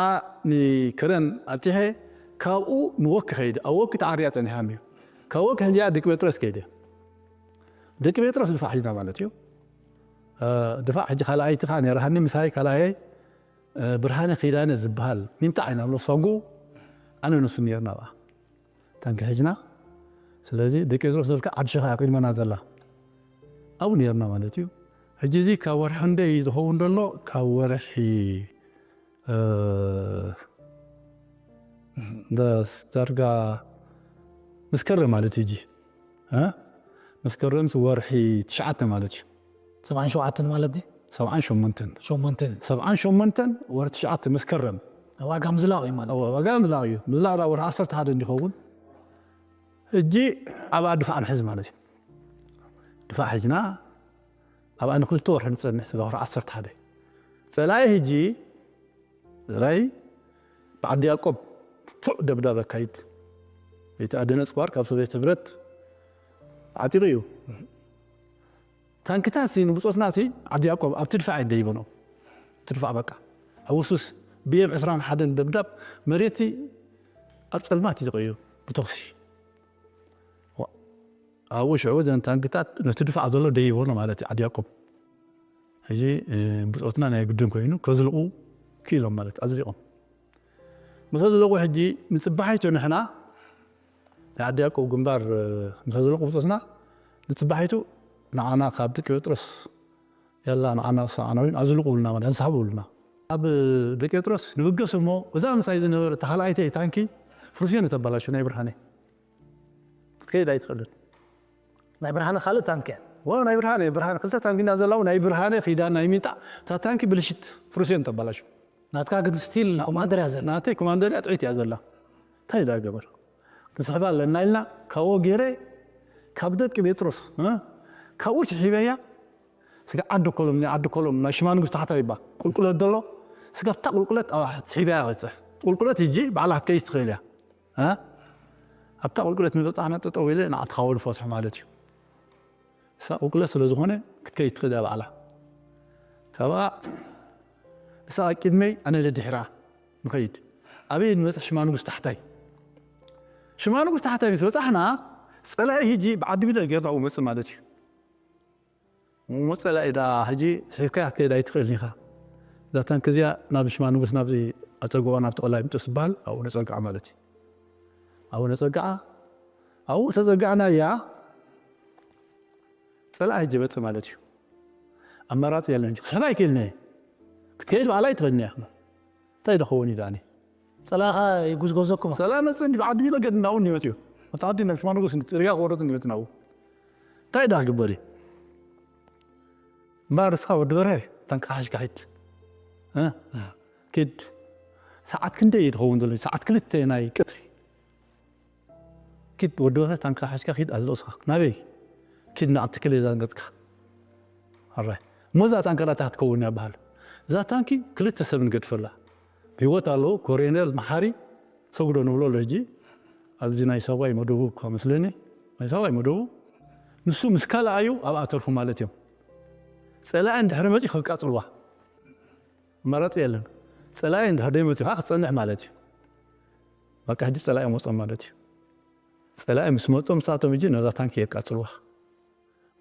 ንከረን ኣብጺሐ፣ ካብኡ ንወኪ ከይደ። ኣብ ወኪ ተዓርያ ጸኒሓኒ እዩ። ካብ ወኪ ሕጂ ደቂ ጴጥሮስ ከይደ። ደቂ ጴጥሮስ ድፋዕ ሒዝና ማለት እዩ። እ፣ ድፋዕ ሕጂ ካልኣይቲ ከኣ ነይራሃኒ ምሳይ ካልኣየይ፣ እ፣ ብርሃነ ኪዳነ ዝበሃል ሚንጣ ኢና ንብሎ፣ ሳንጉ ኣነ ንሱ ነይርና ብኣ። ታንኪ ሒዝና። ስለዚ ደቂ ጴጥሮስ ደልካ ዓዲ ሸኻ እያ ቅድመና ዘላ። ኣብኡ ነይርና ማለት እዩ። ሕጂ እዚ ካብ ወርሒ ክንደይ ዝኸውን ዘሎ? ካብ ወርሒ፣ እ፣ ዳስ ዳርጋ መስከረም ማለት እዩ። ሕጂ፣ እ? መስከረም ወርሒ ትሽዓተ ማለት እዩ። ሰብዓን ሸውዓተን ማለት ድዩ? ሰብዓን ሸሞንተን። ሸሞንተን። ሰብዓን ሸሞንተን ወርሒ ትሽዓተ መስከረም። ዋጋ ምዝላቕ እዩ ማለት። እወ፣ ዋጋ ምዝላቕ እዩ። ምዝላቕ ደኣ ወርሒ ዓሰርተ ሓደ እንዲኸውን። ሕጂ ኣብኣ ድፋዕ ንሕዝ ማለት እዩ። ድፋዕ ሒዝና ኣብኣ ንክልተ ወርሒ ንጸንሕ፣ ስጋብ ወርሒ ዓሰርተ ሓደ። ጸላኢ ሕጂ ራይ ብዓዲ ያዕቆብ ፉዕ ደብዳብ ኣካይድ። እቲ ኣደነጽ ኳር ካብ ሶቪየት ሕብረት ዓጢሩ እዩ። ታንክታት ሲ ንብጾትና ሲ ዓዲ ያዕቆብ ኣብቲ ድፋዕ ይደይቦ ነው። እቲ ድፋዕ በቃ። ኣብ ውሱስ ቢ ኤም ዕስራን ሓደን ደብዳብ መሬት ኣብ ጸልማት እዩ ዝቐይሩ ብተኹሲ። ዋ-፣ ኣብኡ ሽዑ እዘን ታንክታት ነቲ ድፋዕ ዘሎ ደይቦ ነው ማለት እዩ ዓዲ ያዕቆብ። ሕጂ፣ እ፣ ብጾትና ናይ ግድን ኮይኑ ከዝልቑ ክኢሎም ማለት ኣዝሊቖም። ምስ ኣዝለቑ ሕጂ ንጽባሒቱ ንሕና ናይ ዓዲ ያዕቆብ ግንባር፣ እ፣ ምስ ኣዝለቑ ብጾትና ንጽባሒቱ ንዓና ካብ ደቂ ጴጥሮስ ያላ ንዓና ሰዓናዊን ኣዝልቑ ብሉና ማለት ኣንሳሕቡ ብሉና። ኣብ ደቂ ጴጥሮስ ንብገስ እሞ እዛ ምሳይ ዝነበረ ተኻልኣይተይ ታንኪ ፍሩስዮን ተባላሹ ናይ ብርሃነ ክትከይድ ኣይትኽእልን። ናይ ብርሃነ ካልእ ታንኪ እያ። ወ-፣ ናይ ብርሃነ፣ ብርሃነ ክልተ ታንኪ እና ዘላው ናይ ብርሃነ ኪዳን ናይ ሚንጣ እታ ታንኪ ብልሽት ፍሩስዮን ተባላሹ። ናትካ ግን ስቲል ኮማንደር እያ ዘላ። ናተይ ኮማንደር እያ፣ ጥዒት እያ ዘላ። እንታይ ዳ ገበር? ክንስሕባ ኣለና ኢልና ካብኡ ገይረ ካብ ደቂ ጴጥሮስ፣ እ? ካብኡ ስሒበያ ስጋ ዓዲ ኮሎም፣ ናይ ዓዲ ኮሎም ናይ ሽማንጉስ ታሕታ ይባ ቁልቁለት ዘሎ ስጋ ኣብታ ቁልቁለት ኣብ ስሒበያ ክጽሕ። ቁልቁለት ሕጂ ባዕላ ክትከይስ ትኽእል እያ። እ? ኣብታ ቁልቁለት ንበጻሕና ጠጠው ኢለ ንዓትኻ ወዲ ፈትሑ ማለት እዩ። እሳ ቁልቁለት ስለ ዝኾነ ክትከይድ ትኽእል እያ ባዕላ። ካብኣ እሳ ቅድመይ ኣነ ደድሕራ ንኸይድ። ኣበይ ንበጽሕ? ሽማንጉስ ታሕታይ። ሽማንጉስ ታሕታይ ምስ በጻሕና ጸላኢ ሕጂ ብዓዲ ቢለ ጌርና መጽእ ማለት እዩ። እሞ ጸላኢ ደኣ ሕጂ ስሒብካያ ክትከይድ ኣይትኽእልን ኢኻ። እዛ ታንኪ እዚኣ ናብ ሽማንጉስ ናብዚ ኣጸግዖ ናብቲ ቀላይ ምጥስ ዝበሃል ኣብኡ ነጸግዓ ማለት እዩ። ኣብኡ ነጸግዓ፣ ኣብኡ ተጸጋዕናያ ጸላኢ ሕጂ መጽእ ማለት እዩ። ኣማራጺ የለን። ክስሕባ ኣይክእልን እየ። ክትከይድ ባዕላ ኣይትኽእልን እያ። እንታይ ዶ ክኸውን እዩ ደኣኒ? ጸላእኻ ይጉዝጎዘኩም። ጸላኢ መጽእ እንዲ ብዓዲ ቢሎ ገድና እውን ይመጽእ እዩ። መጽእ ዓዲ ናብ ሽማንጉስ እንዲ ጽርግያ ክወርድ እንዲ መጽእ ናብኡ። እንታይ ደኣ ክግበር እዩ? እምበኣር እስኻ ወዲ በርሀ ታንክኻ ሒዝካ ኪድ። እ? ኪድ። ሰዓት ክንደይ እዩ ዝኸውን ዘሎ? ሰዓት ክልተ ናይ ቀትሪ። ኪድ ወዲ በርሀ ታንክኻ ሒዝካ ኪድ ኣለዎ እስኻ። ናበይ? ኪድ ንዓቲ ክልል እዛ ገጽካ። ኣራይ። እሞ እዛ ታንከ ዳታ ክትከውን እያ በሃል። እዛ ታንኪ ክልተ ሰብ ንገድፈላ። ብህይወት ኣለዉ፣ ኮሬኔል መሓሪ ሰጉዶ ንብሎ ኣሎ ሕጂ። ኣብዚ ናይ ሰብኣይ መደቡ እኳ መስለኒ። ናይ ሰብኣይ መደቡ። ንሱ ምስ ካልኣዩ ኣብኣ ተርፉ ማለት እዮም። ጸላኢ እንድሕሪ መጺኡ ከቃጽልዋ። ኣማራጺ የለን። ጸላኢ እንድሕሪ ደይመጺኡ ከዓ ክትጸንሕ ማለት እዩ። በቃ ሕጂ ጸላኢ መጾም ማለት እዩ። ጸላኢ ምስ መጾም ንሳቶም ሕጂ ነዛ ታንኪ የቃጽልዋ።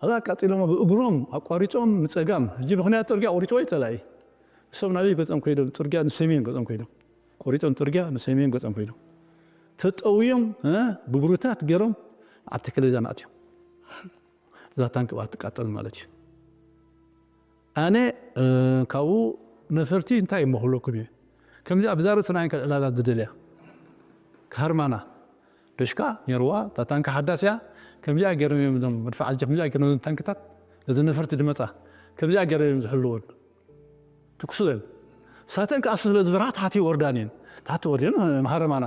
ኣብኣ ኣቃጺሎሞ ብእግሮም ኣቋሪጾም ንጸጋም፣ ሕጂ ምኽንያት ጽርግያ ኣቑሪጽዎ እዩ ጸላኢ። እሶም ናበይ ገጾም ከይዶም? ጽርግያ ንሰሜን ገጾም ከይዶም። ቆሪጾም ጽርግያ ንሰሜን ገጾም ከይዶም። ተጠውዮም፣ እ፣ ብብሩታት ገይሮም ኣብ ተከለ ዛን ኣትዮም። እዛ ታንክ ብኣ ትቃጸል ማለት እዩ። ኣነ፣ እ፣ ካብኡ ነፈርቲ እንታይ እሞ ክብለኩም እየ። ከምዚኣ ብዛሩ ስናይን ከልዕላላት ዝደልያ። ክሃርማና። ደሽካ ነይርዋ፣ እታ ታንክ ሓዳስ እያ። ከምዚኣ ገይሮም እዮም እዞም መድፍዓት፣ ከምዚኣ ገይሮም እዞም ታንክታት፣ እዚ ነፈርቲ ድመጻ። ከምዚኣ ገይሮም እዮም ዝሕልወን። ትኩስ በል። ሳተን ከኣ ስለ ዝበርሃ ታሕቲ ይወርዳን እየን። ታሕቲ ወርደን መሃረማና።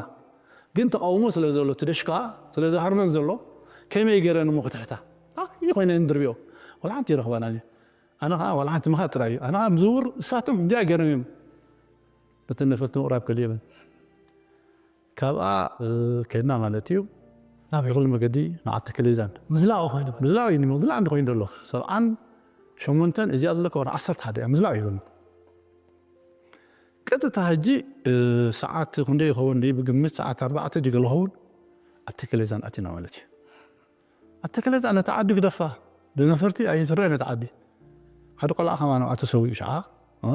ግን ተቃውሞ ስለ ዘሎ፣ እቲ ደሽካ ስለ ዝሃርመን ዘሎ፣ ከመይ ገይረን እሞ ክትሕታ? ኣይ፣ ኮይነ እንድርብዮ። ወላ ሓንቲ ይረኽባና እየ። ኣነ ኸኣ ወላ ሓንቲ ምኻድ ጥራይ እዩ። ኣነ ኸኣ ምዝውር፣ እሳቶም እንዲያ ገይሮም እዮም። ነቲ ነፈርቲ ምቕራብ ከልየበን። ካብኣ፣ እ፣ ከድና ማለት እዩ። ናበይ? ብኹሉ መገዲ ንዓዲ ተከለ ዛን። ምዝላቕ ኮይኑ። ምዝላቕ እዩ፣ ምዝላቕ እንዲ ኮይኑ ዘሎ። ሰብዓን ሸሞንተን እዚኣ ዘለካ ወደ ዓሰርተ ሓደ እያ፣ ምዝላቕ እዩ ዘሎ። ቀጥታ ሕጂ፣ እ፣ ሰዓት ክንደይ ይኸውን ድዩ? ብግምት ሰዓት ኣርባዕተ ድዩ ገለ ይኸውን? ኣብ ተከለ ዛን ኣቲና ማለት እዩ። ኣብ ተከለ ዛን ነታ ዓዲ ግደፋ፣ ብነፈርቲ ኣይትረኣን እታ ዓዲ። ሓደ ቆልዓ ከማን ኣብኣ ተሰዊኡ ሸዓ፣ እ፣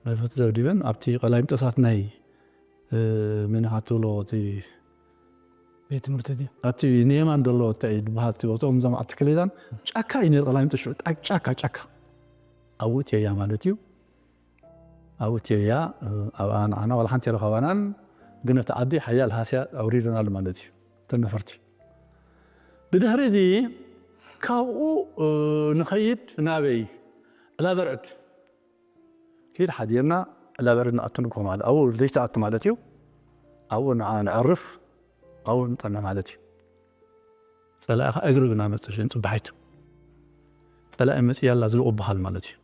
ነፈርቲ ደብዲበን ኣብቲ ቀላሚጦሳት ናይ፣ እ፣ መን ኢኻ ትብሎ እቲ ቤት ትምህርቲ ድዩ? ኣብቲ ንየማን ዘሎ እንታይ እዩ ዝበሃል እቲ ቦታኦም እዞም ኣብ ተከለ ዛን ጫካ እዩ ነይሩ ቀላሚጦስ ሽዑ ጣ-፣ ጫካ፣ ጫካ። ኣብኡ እትየያ ማለት እዩ። ኣብኡ እትየያ፣ እ፣ ኣብኣ ንዓና ዋላ ሓንቲ ኣይረኸባናን፣ ግን እቲ ዓዲ ሓያል ሃስያ ኣውሪዱናሉ ማለት እዩ። እተን ነፈርቲ። ብድሕሪ እዚ ካብኡ፣ እ፣ ንኸይድ ናበይ? ዕላበርዕድ። ኪድ ሓዲርና ዕላበርዕድ ንኣቱ ንግሆ ማለት፣ ኣብኡ ለይቲ ኣቱ ማለት እዩ። ኣብኡ ንዓ-፣ ንዕርፍ፣ ኣብኡ ንጸንሕ ማለት እዩ። ጸላኢ ኸኣ እግሪ ግና መጽእ፣ ሽን ጽባሒቱ። ጸላኢ መጽእ ያላ ዝልቑ በሃል ማለት እዩ።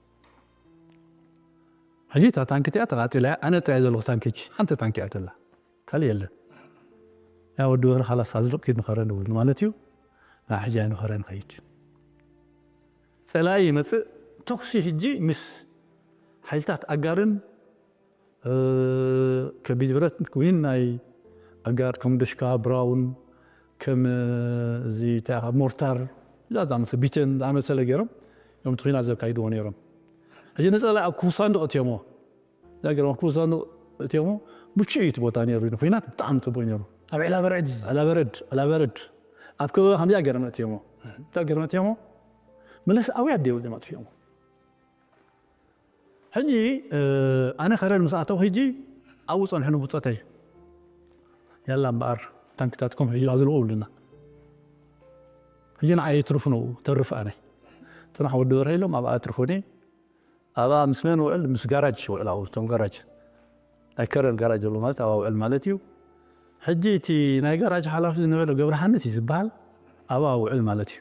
ሕጂ እታ ታንኪ እቲኣ ተቓጺላ እያ፣ ኣነ ጥራይ ዘለኹ ታንኪ፣ ሓንቲ ታንኪ እያ ተላ። ካልእ የለን። ያ ወዲ ወረ፣ "ኻላስ ኣዝልቕ ኪድ ንኸረ" ንብል ማለት እዩ። ናብ ሕጂ ኣይ ንኸረ ንኸይድ። ጸላኢ ይመጽእ፣ ተኹሲ ሕጂ ምስ ሓይልታት ኣጋርን፣ እ፣ ከቢድ ብረት፣ ዊን ናይ ኣጋር ከም ድሽካ፣ ብራውን፣ ከም፣ እ፣ እዚ እንታይ ኢኻ፣ ሞርታር፣ እዛ ዝኣመሰ-፣ ቢተን ዝኣመሰለ ገይሮም እዮም እቲ ኲናት ዘካይድዎ ነይሮም። ሕጂ ንጸላኢ ኣብ ክፉት ሳንዱቕ እትዮሞ። እዛ ገርማ ክፉት ሳንዱቕ እትዮሞ፣ ምቹእ እዩ እቲ ቦታ ነይሩ፣ ንኹናት ብጣዕሚ ጽቡቕ ነይሩ። ኣብ ዕላ በርዕድ እዩ። ዕላ በረድ፣ ዕላ በረድ። ኣብ ከበባ ከምዚኣ ገርማ እትዮሞ። እዛ ገርማ እትዮሞ፣ መለስ ኣውያት ደይብሎም ኣጥፊኦሞ። ሕጂ፣ እ፣ ኣነ ከረን ምስ ኣተው ሕጂ ኣብኡ ጸንሑ ንብጾተይ። ያላ እምበኣር ታንክታትኩም ሕጂ ኣዝልቑ ብሉና። ሕጂ ንዓይ ይትርፉ ነው፣ ተርፍ ኣነ። ጽናሕ ወዲ በርሀ ኢሎም ኣብኣ ኣትርፉኒ። ኣብኣ ምስ መን ውዕል? ምስ ጋራጅ ውዕል፣ ኣብኡ እቶም ጋራጅ ናይ ከረን ጋራጅ ዘሎ ማለት ኣብኣ ውዕል ማለት እዩ። ሕጂ እቲ ናይ ጋራጅ ሓላፊ ዝነበረ ገብረሃንስ እዩ ዝበሃል፣ ኣብኣ ውዕል ማለት እዩ።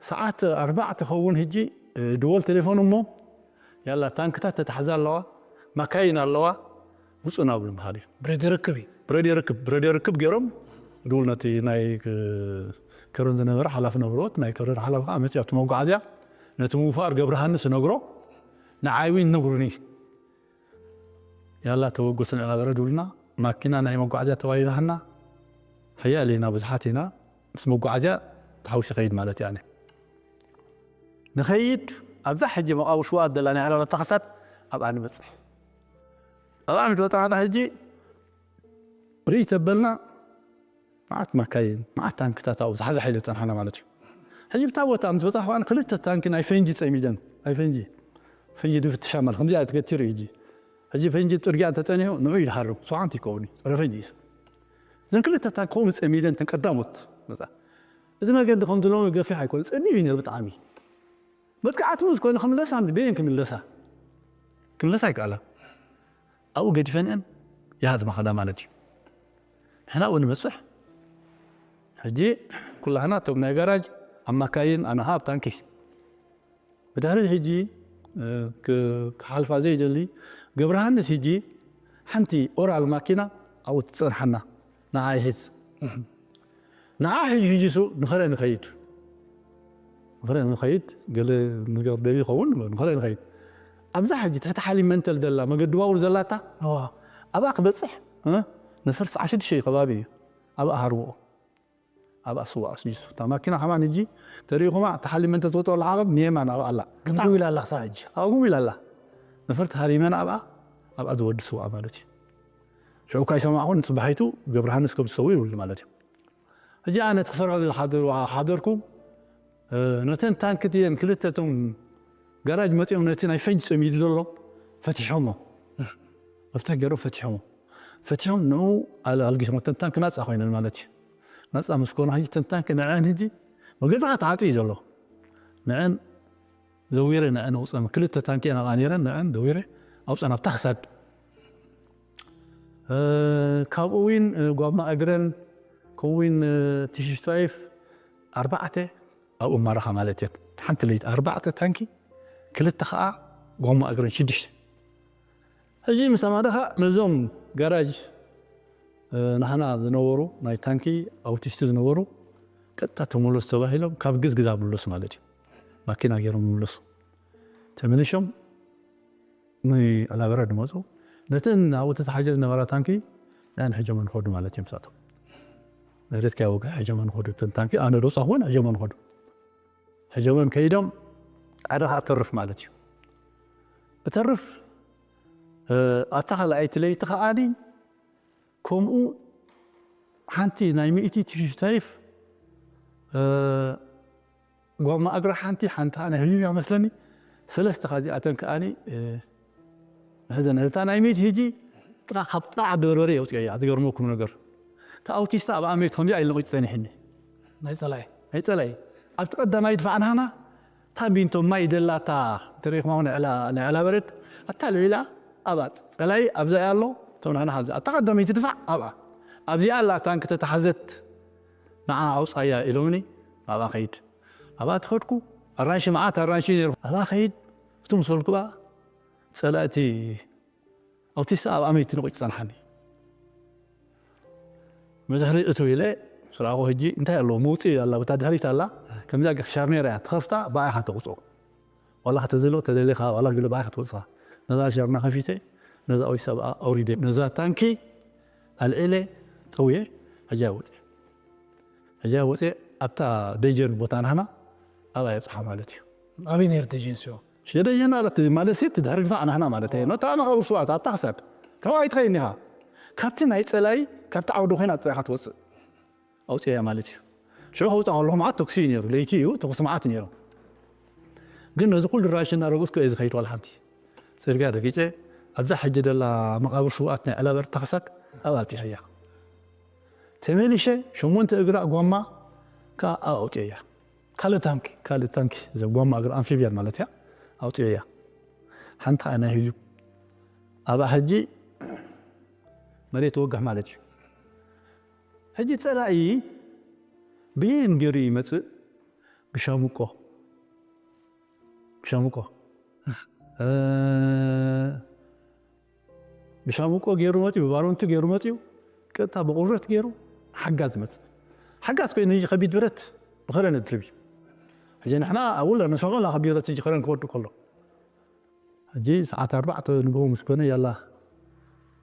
ሰዓት ኣርባዕተ ክኸውን ሕጂ፣ እ፣ ድወል ቴሌፎን እሞ፣ ያላ ታንክታት ተታሕዛ ኣለዋ፣ ማካይን ኣለዋ፣ ውጹ ናብሉ በሃል እዩ። ብረድ ርክብ እዩ። ብረድ ርክብ፣ ብረድ ርክብ ገይሮም ድውል ነቲ ናይ፣ እ፣ ከረን ዝነበረ ሓላፊ ነብሮት፣ ናይ ከረን ሓላፊ ከኣ መጺኡ ኣብቲ መጓዓዝያ ነቲ ምውፋር ገብረሃንስ ነግሮ፣ ንዓይ እውን ነግሩኒ። ያላ ተወገሱ ንዕላ በረድ ውልና፣ ማኪና ናይ መጓዓዝያ ተዋሂባህና፣ ሓያል ኢና፣ ብዙሓት ኢና፣ ምስ መጓዓዝያ ተሓውሲ ኸይድ ማለት እዩ ኣነ። ንኸይድ ኣብዛ ሕጂ መቓብር ሽውኣት ዘላ ናይ ዕላላ ተኸሳት ኣብኣ ንበጽሕ። ኣብኣ ምስ በጻሕና ሕጂ ርኢ ተበልና መዓት ማካይን፣ መዓት ታንክታት ኣብኡ ዝሓዘ ሓይሊ ዝጸንሓና ማለት እዩ። ሕጂ ብታ ቦታ ምስ በጻሕኩ ኣነ ክልተ ታንኪ ናይ ፈንጂ ጸሚደን፣ ናይ ፈንጂ፣ ፈንጂ ድፍትሻ ማለት ከምዚኣ ትገቲሩ እዩ ሕጂ። ሕጂ ፈንጂ ጽርግያ እንተጸኒሑ ንዑ ይድሃርም፣ ሰውዓንቲ ይከውን እዩ፣ ጸረ ፈንጂ እዩ። እዘን ክልተ ታንኪ ከምኡ ጸሚደን እተን ቀዳሞት መጻ። እዚ መገዲ ከምዚ ሎሚ ገፊሕ ኣይኮነ፣ ጸቢብ እዩ ነይሩ ብጣዕሚ። መጥቃዕቲ ምስ ኮነ ክምለሳ፣ በየን ክምለሳ? ክምለሳ ኣይከኣላን። ኣብኡ ገዲፈንአን ይሃዝማ ኸዳ ማለት እዩ። ንሕና እውን ንበጽሕ። ሕጂ ኩላህና እቶም ናይ ጋራጅ ኣብ ማካይን፣ ኣነ ኸኣ ኣብ ታንኪ። ብድሕሪ ሕጂ፣ እ፣ ክ-፣ ክሓልፋ ዘይደሊ ገብረሃንስ ሕጂ ሓንቲ ኦራል ማኪና ኣብኡ ትጸንሓና። ንዓ ይሕዝ። ንዓ ሕጂ፣ ሕጂ እሱ ንኸረ ንኸይድ። ንኸረ ንኸይድ፣ ገለ ነገር ደልዩ ይኸውን፣ ንኸረ ንኸይድ። ኣብዛ ሕጂ ትሕቲ ሓሊብ መንተል ዘላ፣ መገዲ ባቡር ዘላታ፣ እዋ። ኣብኣ ክበጽሕ፣ እ፣ ነፈርቲ ሰዓት ሽዱሽተ ከባቢ እዩ። ኣብኣ ሃርብኦ። ኣብኣ ስዋ ኣስጊሱ። እታ ማኪና ከማን ሕጂ ተሪእኹማ፣ ተሓሊመ እንተዝወጥኦ ዓቐብ ንየማን ኣብኣ ኣላ። ግምግም ኢላ ኣላ ክሳብ ሕጂ። ኣብኡ ግምግም ኢላ ኣላ። ነፈርቲ ሃሪመን ኣብኣ፣ ኣብኣ ዝወዲ ስዋ ማለት እዩ። ሽዑ እኳ ኣይሰማዕኹን፣ ንጽባሒቱ ገብረሃንስ ከም ዝሰው ይብሉ ማለት እዩ። ሕጂ ኣነ እቲ ክሰርሖ ዝሓደሩ-፣ ሓደርኩ፣ እ፣ ነተን ታንኪ ድየን ክልተ እቶም ጋራጅ መጺኦም ነቲ ናይ ፈንጂ ጸሚዱ ዘሎ ፈቲሖሞ። መፍትሕ ገይሮም ፈቲሖሞ። ፈቲሖም ንኡ ኣል-፣ ኣልጊሶም። እተን ታንኪ ናጻ ኮይነን ማለት እዩ። ናጻ ምስ ኮና ሕጂ እተን ታንኪ ንዐን ሕጂ መገዲ ተዓጽዩ እዩ ዘሎ። ንዐን ዘዊረ ንዐን ኣውጸን። ክልተ ታንኪ እየን ኣብኣ ነይረን፣ ንዐን ዘዊረ ኣውጸን ኣብታ ክሳድ። እ፣ ካብኡ እውን፣ እ፣ ጓማ እግረን፣ ከምኡ እውን፣ እ፣ ቲ ፊፍቲ ፋይቭ ኣርባዕተ ኣብኡ ማረኻ ማለት እየን። ሓንቲ ለይቲ ኣርባዕተ ታንኪ፣ ክልተ ኸዓ ጓማ እግረን ሽዱሽተ። ሕጂ ምስ ኣማረኻ ነዞም ጋራጅ፣ እ፣ ናህና ዝነበሩ ናይ ታንኪ ኣውቲስት ዝነበሩ ቀጥታ ተመለሱ ተባሂሎም ካብ ግዝግዝ ኣብ ምለሱ ማለት እዩ። ማኪና ገይሮም ምለሱ። ተመሊሾም ንዕላበረ ድመፁ። ነተን ኣብኡ ተተሓሒዘ ዝነበራ ታንኪ ንዐን ሕጀመን ኸዱ ማለት እዮም። ንሳቶም መሬት ከይወግሐ ሕጀመን ኸዱ። እተን ታንኪ ኣነ ዶ ፃኹወን ሕጀመን ኸዱ። ሕጀመን ከይዶም ሓደ ኸዓ እተርፍ ማለት እዩ። እተርፍ፣ እ፣ ኣብታ ካልኣይቲ ለይቲ ኸዓኒ ከምኡ ሓንቲ ናይ ሚእቲ ቲ ፊፍቲ ፋይቭ፣ እ፣ ጓማ እግራ ሓንቲ፣ ሓንቲ ኸዓ ናይ ህዩም እያ መስለኒ። ሰለስተ ካብዚኣተን ከዓኒ፣ እ፣ ሕዘን። እታ ናይ ሚእቲ ሕጂ ጥራ ካብ ጥራ ዓዲ በርበረ የውፅኦ እያ። ዝገርመኩም ነገር፣ እታ ኣውቲስታ ኣብ ኣሜት ከምዚኣ ኢሉ ነቒጹ ጸኒሕኒ። ናይ ጸላኢ ናይ ጸላኢ ኣብቲ ቀዳማይ ድፋዕ ናህና እታ ቢንቶ ማይ ደላታ ተሪኽማ እውን ዕላ ናይ ዕላ በረድ ኣታ ልዒላ ኣብኣ ጸላኢ ኣብዛ እያ ኣሎ። እቶም ናህና ኣብዚ ኣብታ ቀዳመይቲ ድፋዕ ኣብኣ ኣብዚኣ ኣላ ታንክ ተታሓዘት ንዓ ኣውጻያ ኢሎምኒ። ኣብኣ ኸይድ ኣብኣ ትኸድኩ ኣራንሺ መዓት ኣራንሺ ነይሩ። ኣብኣ ኸይድ እቲ ምሰልኩ ብኣ ጸላእቲ ኣውቲስታ ኣብ ኣመይቲ ነቒጹ ጸንሓኒ። መድሕሪ እትው ኢለ ስራቑ ሕጂ እንታይ ኣለዎ መውፅኢ ኣላ ብታ ድሕሪት ኣላ ከምዚኣ ገፍ ሻርኔራ እያ ትኸፍታ ብኣይኻ ተቑፅኦ ዋላ ከተዘሎ ተደሊኻ ዋላ ግለ ብኣይኻ ትወፅኻ ነዛ ሻርና ከፊተ ነዛ ኣውቲስታ ብኣ ኣውሪደ ነዛ ታንኪ ኣልዒለ ጠውየ ሕጂ ወፅየ ሕጂ ወፅየ ኣብታ ደጀን ቦታ ናህና ኣብኣ የብፅሓ ማለት እዩ። ኣበይ ነይሩ ደጀን ሲዮ? ሽደየና ማለት ሲ ትድሕሪ ድፋዕ ናህና ማለት እዩ። ነታ መቓብር ስውኣት ኣብታ ክሳድ ተባይ ትኸይድ ኢኻ። ካብቲ ናይ ጸላይ ካብቲ ዓውዲ ኮይና ኣጽያ ኢኻ ትወጽእ። ኣውጽያ ማለት እዩ። ሽዑ ከውጻ ከለኹ መዓት ተኩሲ እዩ ነይሩ። ለይቲ እዩ ተኩሲ መዓት ነይሩ። ግን ነዚ ኩሉ ራሽን እናረገጽኩ እየ ዝኸይድ ዋላ ሓንቲ። ጽርግያ ረጊጸ ኣብዛ ሕጂ ደላ መቓብር ስውኣት ናይ ዕላበር ተኸሳክ ኣብ ኣብቲሐያ። ተመሊሸ ሸሞንተ እግራ ጓማ ከኣ ኣብ ኣውጽየያ። ካልእ ታንኪ ካልእ ታንኪ ዘጓማ እግሪ ኣንፊብያን ማለት እያ ኣውፅዮ እያ ሓንቲ ከኣ ናይ ህዩ ኣብኣ ሕጂ መሬት ወግሕ ማለት እዩ ሕጂ ፀላኢ ብየን ገይሩ ይመፅእ ብሻሙቆ ብሻሙቆ ብሻምቆ ገይሩ መፅዩ ብባሮንቱ ገይሩ መፅዩ ቀጥታ ብቁረት ገይሩ ሓጋዝ መፅእ ሓጋዝ ኮይኑ እዚ ከቢድ ብረት ብኸረን እድርብ እዩ ሕጂ ንሕና ኣብኡ ንሰምዖ ላ ከቢድ ብረት እዚ ከረን ክወዱ ከሎ ሕጂ ሰዓት ኣርባዕተ ንግሆ ምስ ኮነ ያላ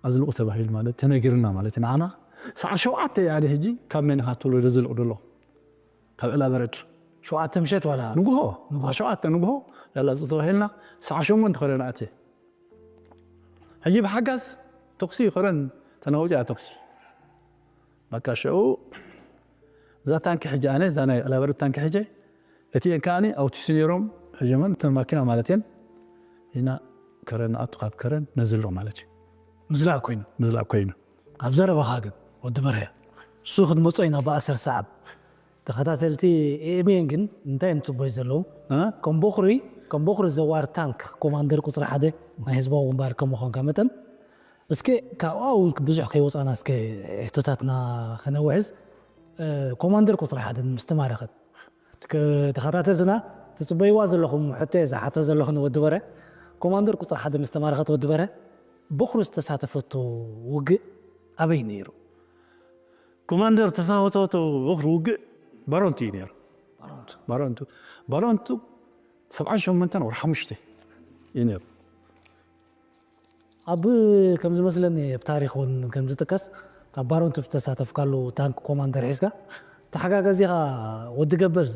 ኣዝልቑ ተባሂሉ ማለት ተነጊርና ማለት ንዓና ሰዓት ሸውዓተ ያለ ሕጂ ካብ መን ኢኻ ትብሎ ዘዝልቕ ደሎ ካብ ዕላ በረድ ሸውዓተ ምሸት ዋላ ንግሆ ሸውዓተ ንግሆ ያላ ዝቕ ተባሂልና ሰዓ ሸሞንተ ከረን ኣተ ሕጂ ብሓጋዝ ተኩሲ ይኸረን ተናውፅያ ተኩሲ በቃ ሽዑ እዛ ታንኪ ሕጂ ኣነ እዛ ናይ ዕላበረት ታንኪ ሕጂ እቲ እየን ከዓኒ ኣውቲሱ ነይሮም ሕጀመን እተን ማኪና ማለት እየን ኢና ከረን ንኣቱ ካብ ከረን ነዝሎ ማለት እዩ ምዝላእ ኮይኑ ምዝላእ ኮይኑ ኣብ ዘረባኻ ግን ወዲ በርሀ እሱ ክትመጾ ኢና ብኣሰር ሰዓብ ተኸታተልቲ ኤኤምኤን ግን እንታይ እዮም ጽቡይ ዘለዉ ከም ቦኽሪ ከም ቦኽሪ ዘዋር ታንክ ኮማንደር ቁፅሪ ሓደ ናይ ህዝባዊ ግንባር ከም ምዃንካ መጠን እስከ ካብኣ እውን ብዙሕ ከይወፃና እስከ ሕቶታትና ከነውሕዝ ኮማንደር ቁፅሪ ሓደ ምስተማረኸት ተኸታተልትና ትፅበይዋ ዘለኹም ሕቶ እየ ዝሓተ ዘለኹ ንወዲ በረ ኮማንደር ቁፅሪ ሓደ ምስተማረኸት ወዲ በረ ቦኽሪ ዝተሳተፈቶ ውግእ ኣበይ ነይሩ ኮማንደር ተሳተፈቶ ቦኽሪ ውግእ ባሮንቱ እዩ ነይሩ። ባሮንቱ ባሮንቱ ሰብዓን ሸሞንተን ወር ሓሙሽተ እዩ ነይሩ። ኣብ ከም ዝመስለኒ ኣብ ታሪኽ እውን ከም ዝጥቀስ ኣብ ባሮንቱ ዝተሳተፍካሉ ታንክ ኮማንደር ሒዝካ ተሓጋጋዚኻ ወዲ ገበል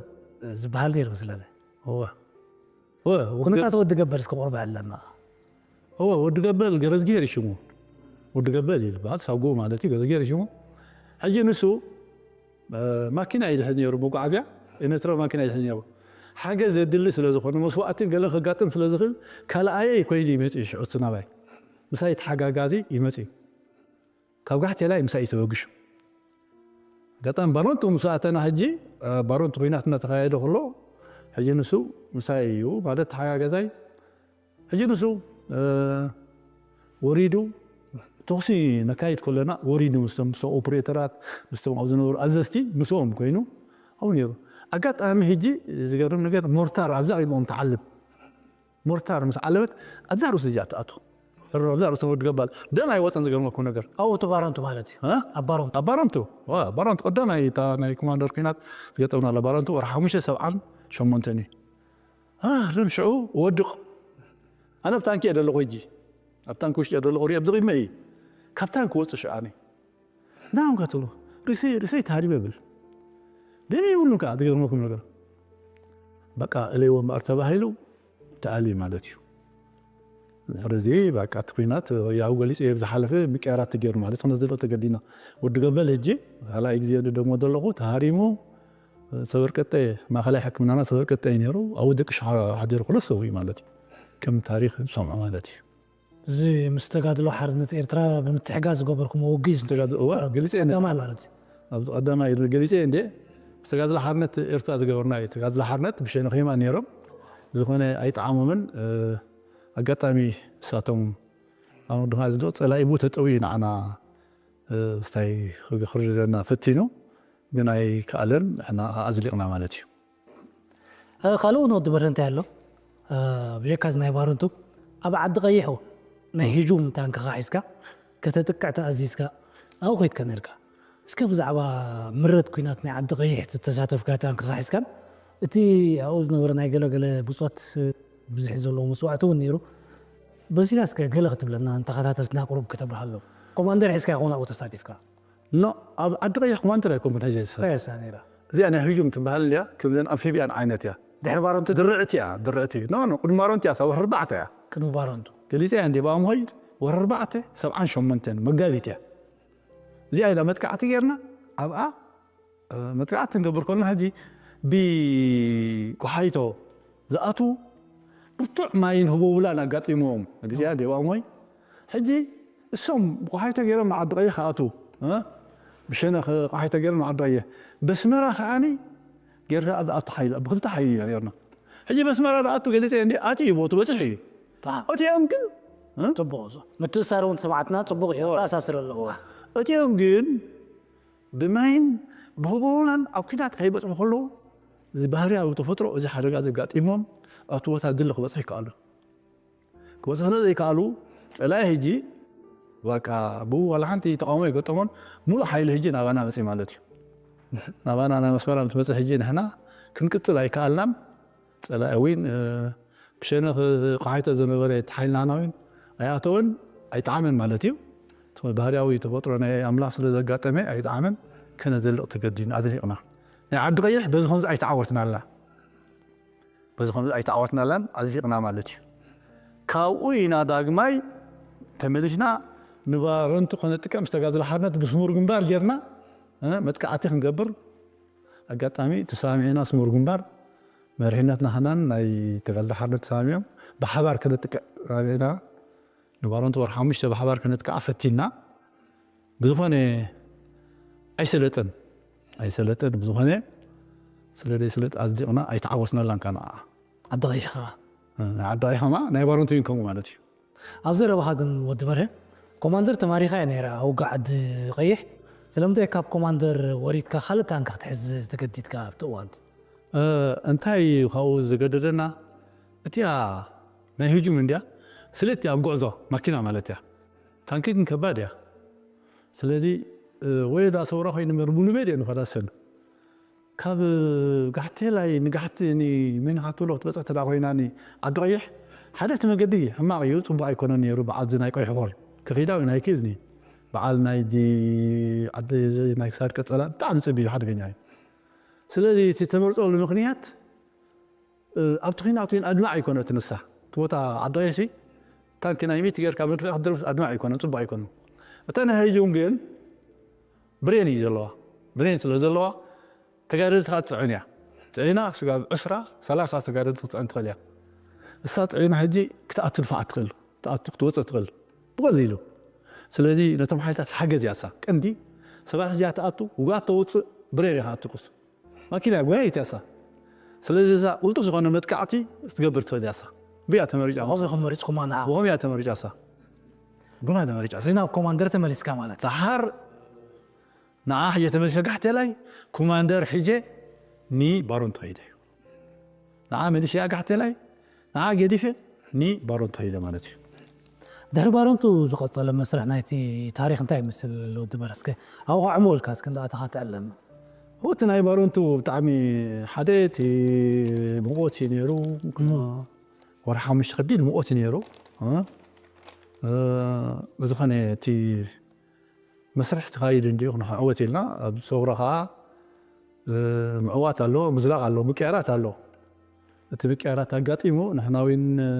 ዝበሃል ነይሩ መስለኒ። እወ እወ ወዲ ገ- ኩነታት ወዲ ገበል እስኪ ቁርብ ኣለና። እወ ወዲ ገበል ገረዝጌር እዩ ሽሙ። ወዲ ገበል እዩ ዝበሃል፣ ሳጉ ማለት እዩ፣ ገረዝጌር እዩ ሽሙ። ሕጂ ንሱ ማኪና እዩ ዝሕዝ ነይሩ፣ መጓዓዝያ ኤነትሮ ማኪና እዩ ዝሕዝ ነይሩ። ሓገዝ ዘድሊ ስለ ዝኾነ መስዋእትን ገለን ከጋጥም ስለ ዝኽእል ካልኣየይ ኮይኑ ይመፅእ እዩ ሽዑ እሱ ናባይ። ምሳይ ተሓጋጋዚ ይመፅእ እዩ። ካብ ጋሕቴላይ ምሳይ እዩ ተበግሹ። ኣጋጣሚ ባሮንቱ ምስ ኣተና ሕጂ ባሮንቱ ኩናት እናተኻየደ ከሎ ሕጂ ንሱ ምሳይ እዩ ማለት ተሓጋጋዛይ። ሕጂ ንሱ ወሪዱ ተኹሲ ነካይድ ከለና ወሪዱ ምስቶም ምስቶም ኦፕሬተራት ምስቶም ኣብ ዝነበሩ ኣዘዝቲ ምስኦም ኮይኑ ኣብኡ ነይሩ። ኣጋጣሚ ሕጂ ዝገርም ነገር ሞርታር ኣብዛ ኢሞም ትዓልብ ሞርታር ምስ ዓለበት ኣብዛ ርእሱ እዚኣ ትኣቱ። ሕሮ ኣብዛ ርእሱ ወዲ ገባል ደም ኣይወፀን። ዝገርመኩም ነገር ኣብኡ እቲ ባረንቱ ማለት እዩ። እ? ኣብ ባረንቱ ኣብ ባረንቱ ዋ፣ ባረንቱ ቀዳማይ እታ ናይ ኮማንደር ኩናት ዝገጠምና ኣላ ባረንቱ ወርሒ ሓሙሽተ ሰብዓን ሸሞንተን እዩ። እ፣ ርም ሽዑ ወድቕ። ኣነ ኣብ ታንኪ እየ ዘለኹ ሕጂ፣ ኣብ ታንኪ ውሽጢ እየ ዘለኹ። ሪኦ ኣብዚ ቅድመ እዩ ካብ ታንኪ ወፅእ ሽዑ ኣነ ናም ከትብሉ ርእሰይ ርእሰይ ተሃሪበ ብል ደም ይብሉን ከዓ ዝገርመኩም ነገር በቃ እለይዎ እምበኣር ተባሂሉ ተኣልዩ ማለት እዩ። ድሕሪ እዚ በቃ እቲ ኩናት ያው ገሊፁ እየ ብዝሓለፈ ምቅያራት ተገይሩ ማለት ክነ ዘሎ ተገዲና ወዲ ገበል ሕጂ ካልኣይ ግዜ ዝደግሞ ዘለኹ ተሃሪሙ ሰበርቀጠ ማእኸላይ ሕክምናና ሰበርቀጠ እዩ ነይሩ። ኣብኡ ደቂ ሓዲሩ ክሎ ሰው እዩ ማለት እዩ። ከም ታሪክ ዝሰምዖ ማለት እዩ። እዚ ምስ ተጋድሎ ሓርነት ኤርትራ ብምትሕጋዝ ዝገበርኩም ውግእ እዩ። ተጋድሎ እዋ ገሊፀ እየ ቀዳማይ ማለት እዩ። ኣብዚ ቀዳማይ ገሊፀ እየ እንዴ ምስ ተጋድሎ ሓርነት ኤርትራ ዝገበርና እዩ። ተጋድሎ ሓርነት ብሸነኺማ ነይሮም ዝኾነ ኣይጠዓሞምን። ኣጋጣሚ እሳቶም ኣብ ድማ ዝዶ ፀላኢ ቡ ተጠውዩ ንዓና ስታይ ክርድደና ፈቲኑ ግን ኣይከኣለን። ንሕና ኣዝሊቕና ማለት እዩ። ካልእ እውን ወዲ በረ እንታይ ኣሎ ብጀካዚ ናይ ባረንቱ ኣብ ዓዲ ቀይሑ ናይ ህጁም ታንክኻ ሒዝካ ከተጥቅዕ ተኣዚዝካ ኣብኡ ኮይድካ ነርካ። እስከ ብዛዕባ ምረት ኩናት ናይ ዓዲ ቀይሕ ዝተሳተፍካ ታንክኻ ሒዝካን እቲ ኣብኡ ዝነበረ ናይ ገለገለ ብፆት ብዙሕ ዘለዎ መስዋዕቲ እውን ነይሩ። በዚና እስከ ገለ ክትብለና ንተኸታተልትና ቁሩብ ከተብርሃሎም። ኮማንደር ሒዝካ ይኸውን ኣብኡ ተሳቲፍካ ኖ ኣብ ዓዲ ቀይሕ ኮማንደር ኣይኮንኩን ሕጂ ቀየሳ ነይራ እዚኣ ናይ ህጁም ትበሃል እያ። ከምዘን ኣምፊብያን ዓይነት እያ። ድሕሪ ባረንቱ ድርዕቲ እያ ድርዕቲ ኖ ኖ ቅድሚ ባረንቱ እያ ሳብ ኣርባዕተ እያ። ቅድሚ ባረንቱ ገሊፀ እያ እንዴ ብኣምሆይ ወር ኣርባዕተ ሰብዓን ሸሞንተን መጋቢት እያ። እዚኣ ኢላ መጥቃዕቲ ጌርና ኣብኣ መጥቃዕቲ ክንገብር ከለና ሕጂ ብቆሓይቶ ዝኣትዉ ብርቱዕ ማይን ህቦብላን ኣጋጢምዎም። እዚኣ እንዴ ብኣምሆይ ሕጂ እሶም ብቆሓይቶ ገይሮም ንዓዲ ቀይሕ ክኣትዉ ብሸነ ቆሓይቶ ገይሮም ንዓዲ ቀይሕ በስመራ ከዓኒ ጌርካ ዝኣቱ ሓይሊ ብክልተ ሓይሊ ኢና ጌርና። ሕጂ በስመራ ዝኣቱ ገሊፀ እንዲ ኣቲ እዩ ቦቱ በፅሕ እዩ እቲኦም ግን ፅቡቅ እዞ ምትእሳር እውን ሰማዕትና ፅቡቅ እዩ ተኣሳስር ኣለዎ። እቲኦም ግን ብማይን ብህቦብላን ኣብ ኩናት ከይበፅሑ ከለዉ እዚ ባህርያዊ ተፈጥሮ እዚ ሓደጋ ዘጋጢሞም ኣብቲ ቦታ ድሊ ክበፅሕ ይከኣሉ። ክበፅሑ ስለ ዘይከኣሉ ፀላኢ ሕጂ በቃ ብኡ ዋላ ሓንቲ ተቃውሞ የገጠሞን ሙሉእ ሓይሊ ሕጂ ናባና መፅእ ማለት እዩ። ናባና ናብ ኣስመራ ምስ መፅእ ሕጂ ንሕና ክንቅፅል ኣይከኣልናን። ፀላኢ እውን ብሸነኽ ቆሓይቶ ዝነበረ እቲ ሓይልናና እውን ኣይኣተወን ኣይጠዓመን ማለት እዩ። እቲ ባህርያዊ ተፈጥሮ ናይ ኣምላኽ ስለ ዘጋጠመ ኣይጠዓመን። ከነዘልቕ ተገዲድና ኣዝሊቕና ናይ ዓዲ ቀይሕ በዚ ከምዚ ኣይተዓወትናላ በዚ ከምዚ ኣይተዓወትናላን ኣዝሊቕና ማለት እዩ። ካብኡ ኢና ዳግማይ ተመሊስና ንባረንቱ ከነጥቀም ዝተጋዝለ ሓርነት ብስሙር ግንባር ጌርና መጥቃዕቲ ክንገብር ኣጋጣሚ ተሰማሚዕና ስሙር ግንባር መሪሕነት ናህናን ናይ ተጋድሎ ሓርነት ተሰማሚዖም ብሓባር ከነጥቅዕ ተሰማሚዕና ንባሮንቱ ወር ሓሙሽተ ብሓባር ከነጥቅዓ ፈቲና ብዝኾነ ኣይሰለጠን ኣይሰለጠን ብዝኾነ ስለ ዘይስለጥ ኣዝዲቕና ኣይተዓወስናላን ካን ዓዲ ቀይሕኻ ዓዲ ቀይሕማ ናይ ባሮንቱ ይንከሙ ማለት እዩ። ኣብ ዘረባኻ ግን ወዲ በርሀ ኮማንደር ተማሪኻ እያ ነይራ ኣብ ውግእ ዓዲ ቀይሕ። ስለምንታይ ካብ ኮማንደር ወሪድካ ካልእ ታንኪ ክትሕዝ ተገዲድካ ኣብቲ እዋን? እንታይ ካብኡ ዘገደደና እቲኣ ናይ ህጁም እንድያ ስለቲ ኣብ ጉዕዞ ማኪና ማለት እያ። ታንኪ ግን ከባድ እያ። ስለዚ ወይ ዳ ሰውራ ኮይኑ ምር ሙሉ ቤድ እየ ንኸዳ ሰሉ ካብ ጋሕቴ ላይ ንጋሕቲ ምን ሃትሎ ክትበፅሕ ተዳ ኮይና ዓዲ ቀይሕ ሓደ እቲ መገዲ ሕማቕ እዩ ፅቡቅ ኣይኮነን ነይሩ። ብዓዚ ናይ ቀይሕ ኾል ክኺዳ ወይ ናይ ክእዝኒ በዓል ናይ ዲ-፣ ዓዲ ናይ ክሳድ ቀጸላ ብጣዕሚ ጽቢዩ ሓደገኛ እዩ። ስለዚ እቲ ተመርጸሉ ምኽንያት፣ እ፣ ኣብቲ ኲናት እውን ኣድማዕ ኣይኮነትን ንሳ። እቲ ቦታ ዓዲ ቐይሲ ታንኪ ናይ ሚት ጌርካ መድፍዕ ክትደርብስ ኣድማዕ ኣይኮነን፣ ጽቡቕ ኣይኮነን። እታ ናይ ሕጂ እውን ግን ብሬን እዩ ዘለዋ። ብሬን ስለ ዘለዋ ተጋደልቲ ከኣ ትጽዕን እያ። ጽዒና ስጋብ ዕስራ፣ ሰላሳ ተጋደልቲ ክትጽዕን ትኽእል እያ። እሳ ጽዒና ሕጂ ክትኣቱ ድፋዕ ትኽእል፣ ትኣቱ ክትወጽእ ትኽእል ብቐሊሉ። ስለዚ ነቶም ሓይልታት ሓገዝ እያ እሳ። ቀንዲ ሰባት እዚኣ ትኣቱ፣ ውግኣት ተውጽእ፣ ብሬን እያ ክትኩስ። ማኪና እያ፣ ጎያይት እያ እሳ። ስለዚ እዛ ቅልጡፍ ዝኾነ መጥቃዕቲ ክትገብር ትኽእል እያ እሳ። ብያ ተመሪጫ። ብኸምዚ ኢኹም መሪጽኩማ ንዓ? ብኸምኡ እያ ተመሪጫ እሳ። ብማ ተመሪጫ እሳ? እዚ ናብ ኮማንደር ተመሊስካ ማለት? ደሓር ንዓ ሒጀ ተመሊሰ ጋሕቴላይ ኮማንደር ሒጀ ንባሮንቶ ከይደ እዩ። ንዓ መሊሸያ ጋሕቴላይ፣ ንዓ ገዲፈ ንባሮንቶ ከይደ ማለት እዩ። ድሕሪ ባሮንቱ ዝቐጸለ መስርሕ ናይቲ ታሪኽ እንታይ ይመስል ወዲ በረስከ? ኣብኡ ከዓ ዕምወልካ እስከ እንዳኣተኻ ትዕለም። እቲ ናይ ባሮንቱ ብጣዕሚ ሓደ እቲ ሙቐት እዩ ነይሩ። ወርሒ ሓሙሽተ ከቢድ ሙቐት እዩ ነይሩ። እ፣ እ፣ ብዝኾነ እቲ መስርሕ ተኻይዱ እንድዩ ክንዕወት ኢልና ኣብ ሰውራ ከዓ፣ እ፣ ምዕዋት ኣሎ፣ ምዝላቕ ኣሎ፣ ምቅያራት ኣሎ። እቲ ምቅያራት ኣጋጢሙ ንሕና እውን፣ እ፣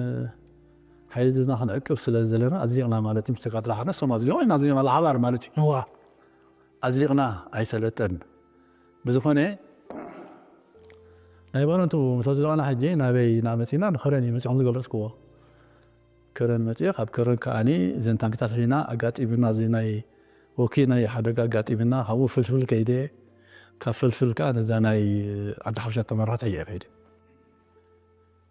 ሓይልና ክንዕቅብ ስለ ዘለና ኣዝሊቕና ማለት እዩ። ምስ ተጋድሎ ሓነሶም ኣዝሊቖም ኢና ኣዝሊቕና ሓባር ማለት እዩ። እዋ። ኣዝሊቕና ኣይሰለጠን። ብዝኾነ ናይ ባሮንቱ ምስ ኣዝለቕና ሕጂ ናበይ ኢና መጺእና? ንኸረን እዩ መጺኦም ዝገለጽክዎ። ከረን መጺኤ፣ ካብ ከረን ከኣኒ እዘን ታንክታት ሒዝና ኣጋጢምና፣ እዚ ናይ ወኪ ናይ ሓደጋ ኣጋጢምና፣ ካብኡ ፍልፍል ከይደ፣ ካብ ፍልፍል ከኣ ነዛ ናይ ዓዲ ሓበሻ ተመራሕቲ እየ ከይደ።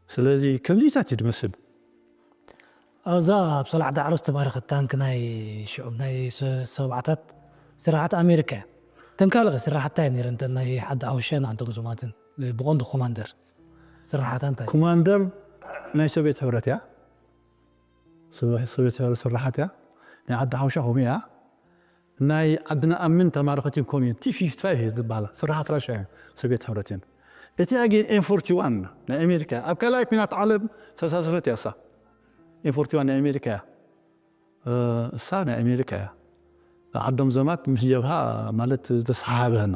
ስለዚ ከምዚታት እዩ ዝመስል። ኣብዛ ኣብ ሰላዕ ዳዕሮ ዝተማረኸት ታንክ ናይ ሽዑ ናይ ሰ-፣ ሰብዓታት ስራሓት ኣሜሪካ እያ። እተን ካልእ ስራሓት እንታይ ነይረን? እተን ናይ ሓዲ ሓወሻን ኣንተ ጉዙማትን ብቐንዱ ኮማንደር ስራሓታ እንታይ? ኮማንደር ናይ ሶቪየት ሕብረት እያ። ሶ-፣ ሶቪየት ሕብረት ስራሓት እያ። ናይ ዓዲ ሓውሻ ከምኡ እያ። ናይ ዓድና ኣምን ተማረኸት እዩ ኮሚን ቲ ፊፍቲ ፋይቭ እየ ዝበሃላ። ስራሓት ራሻ እያ ሶቪየት ሕብረት እየን። እቲኣ ግን ኤም ፎርቲ ዋን ናይ ኣሜሪካ እያ። ኣብ ካልኣይ ኲናት ዓለም ዝተሳተፈት እያ እሳ። ኤም ፎርቲ ዋን ናይ ኣሜሪካ እያ። እ፣ እሳ ናይ ኣሜሪካ እያ። ዓዶም ዘማት ምስ ጀብሃ ማለት ዝተሰሓሓበ ህና።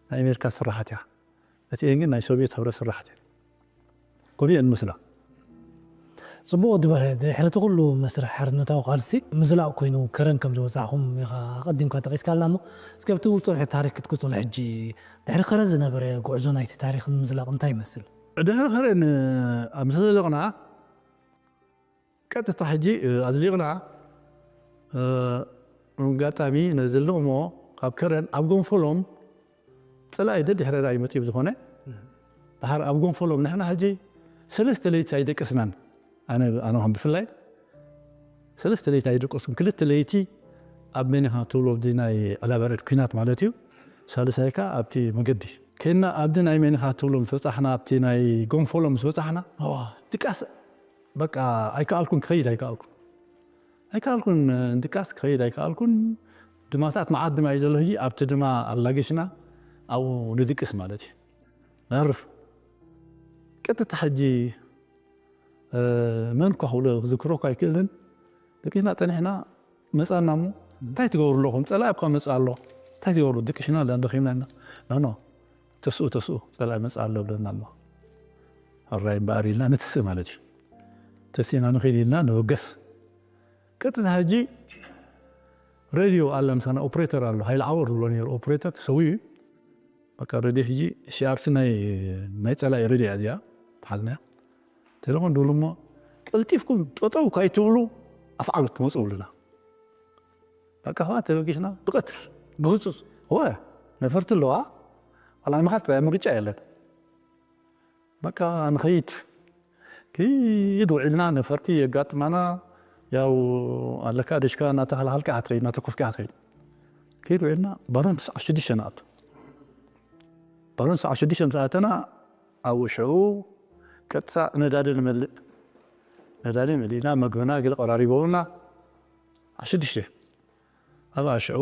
ናይ ኣሜሪካ ስራሓት እያ። እቲኤን ግን ናይ ሶቪየት ሕብረት ስራሓት እየን። ከምኡ እየን ምስላ። ጽቡቕ ወዲ በርሀ፣ ድሕሪ እቲ ኩሉ መስርሕ ሓርነታዊ ቃልሲ ምዝላቕ ኮይኑ ከረን ከም ዝበጻሕኩም ኢኻ ኣቐዲምካ ጠቒስካልና እሞ፣ እስከ ኣብቲ ዝጸንሐ ታሪክ ክትገልጸሉ ሕጂ፣ ድሕሪ ከረን ዝነበረ ጉዕዞ ናይቲ ታሪኽን ምዝላቕ እንታይ ይመስል? ድሕሪ ከረን፣ እ፣ ኣብ ምስ ዘለቕና ቀጥታ ሕጂ፣ እ፣ ኣዝሊቕና፣ እ፣ ኣጋጣሚ ነዝልቕ እሞ ካብ ከረን ኣብ ጎንፈሎም ጸላኢ ደድሕረና ይመጽእ ብዝኾነ፣ ድሓር ኣብ ጎንፈሎም ንሕና ሕጂ ሰለስተ ለይቲ ኣይደቀስናን። ኣነ፣ ኣነ ከም ብፍላይ ሰለስተ ለይቲ ኣይደቀስኩን። ክልተ ለይቲ ኣብ መኒኻ ትብሎ፣ ኣብቲ ናይ ዕላበረድ ኲናት ማለት እዩ። ሳልሳይ ከኣ ኣብቲ መገዲ። ከይድና ኣብቲ ናይ መኒኻ ትብሎ ምስ በጻሕና፣ ኣብቲ ናይ ጎንፈሎም ምስ በጻሕና፣ እዋ። ድቃስ በቃ ኣይከኣልኩን፣ ክኸይድ ኣይከኣልኩን። ኣይከኣልኩን፣ ድቃስ ክኸይድ ኣይከኣልኩን። ድማታት መዓት ድማ እዩ ዘሎ። ሕጂ ኣብቲ ድማ ኣላጊሽና ኣብኡ ንድቅስ ማለት እዩ። ነዕርፍ። ቀጥታ ሕጂ፣ እ፣ መን እኳ ክብሎ ክዝክሮ እኳ ኣይክእልን። ደቂስና ጸኒሕና መጻና እሞ፣ "እንታይ ትገብሩ ኣለኹም? ጸላኢ እኳ መጻ ኣሎ። እንታይ ትገብሩ? ደቂስና ኣላ፣ ደኺምና ኢና." "ኖ፣ ኖ፣ ተስኡ፣ ተስኡ፣ ጸላኢ መጻ ኣሎ" ብለና ኣሎ። "ሕራይ እምበኣር" ኢልና ንትስእ ማለት እዩ። ተሲእና ንኺድ ኢልና ንበገስ። ቀጥታ ሕጂ ሬድዮ ኣላ ምሳና፣ ኦፕሬተር ኣሎ፣ ሃይለ ዓወር ዝብሎ ነይሩ ኦፕሬተር፣ ተሰዊኡ እዩ። በቃ ሬድዮ ሕጂ ሲ ኣር ቲ ናይ፣ ናይ ጸላኢ ሬድዮ እያ እዚኣ፣ ተሓዝናያ። ቴሌፎን ድብሉ እሞ፣ "ቀልጢፍኩም ጠጠው ካይትብሉ ኣፍዓበት ትመጹ" ብሉና። በቃ ኸዓ ተበጊስና ብቐትሪ፣ ብህጹጽ፣ እወ፣ ነፈርቲ ኣለዋ፣ ዋላ ንምኻድ ጥራይ ምርጫ የለን። በቃ ንኸይድ። ክይድ ውዒልና፣ ነፈርቲ የጋጥማና። ያው ኣለካ ደሽካ እናተኸላኸልካ ኢኻ ትኸይድ፣ እናተኮስካ ኢኻ ትኸይድ። ክይድ ውዒልና፣ ባሮን ሰዓት ሽዱሽተ ንኣቱ። ባሮን ሰዓት ሽዱሽተ ምስ ኣተና፣ ኣብ ሽዑ ቀጥታ ነዳዲ ንመልእ። ነዳዲ መሊእና፣ መግብና ገለ ቀራሪቦምና፣ ኣብ ሽዱሽተ። ኣብ ሽዑ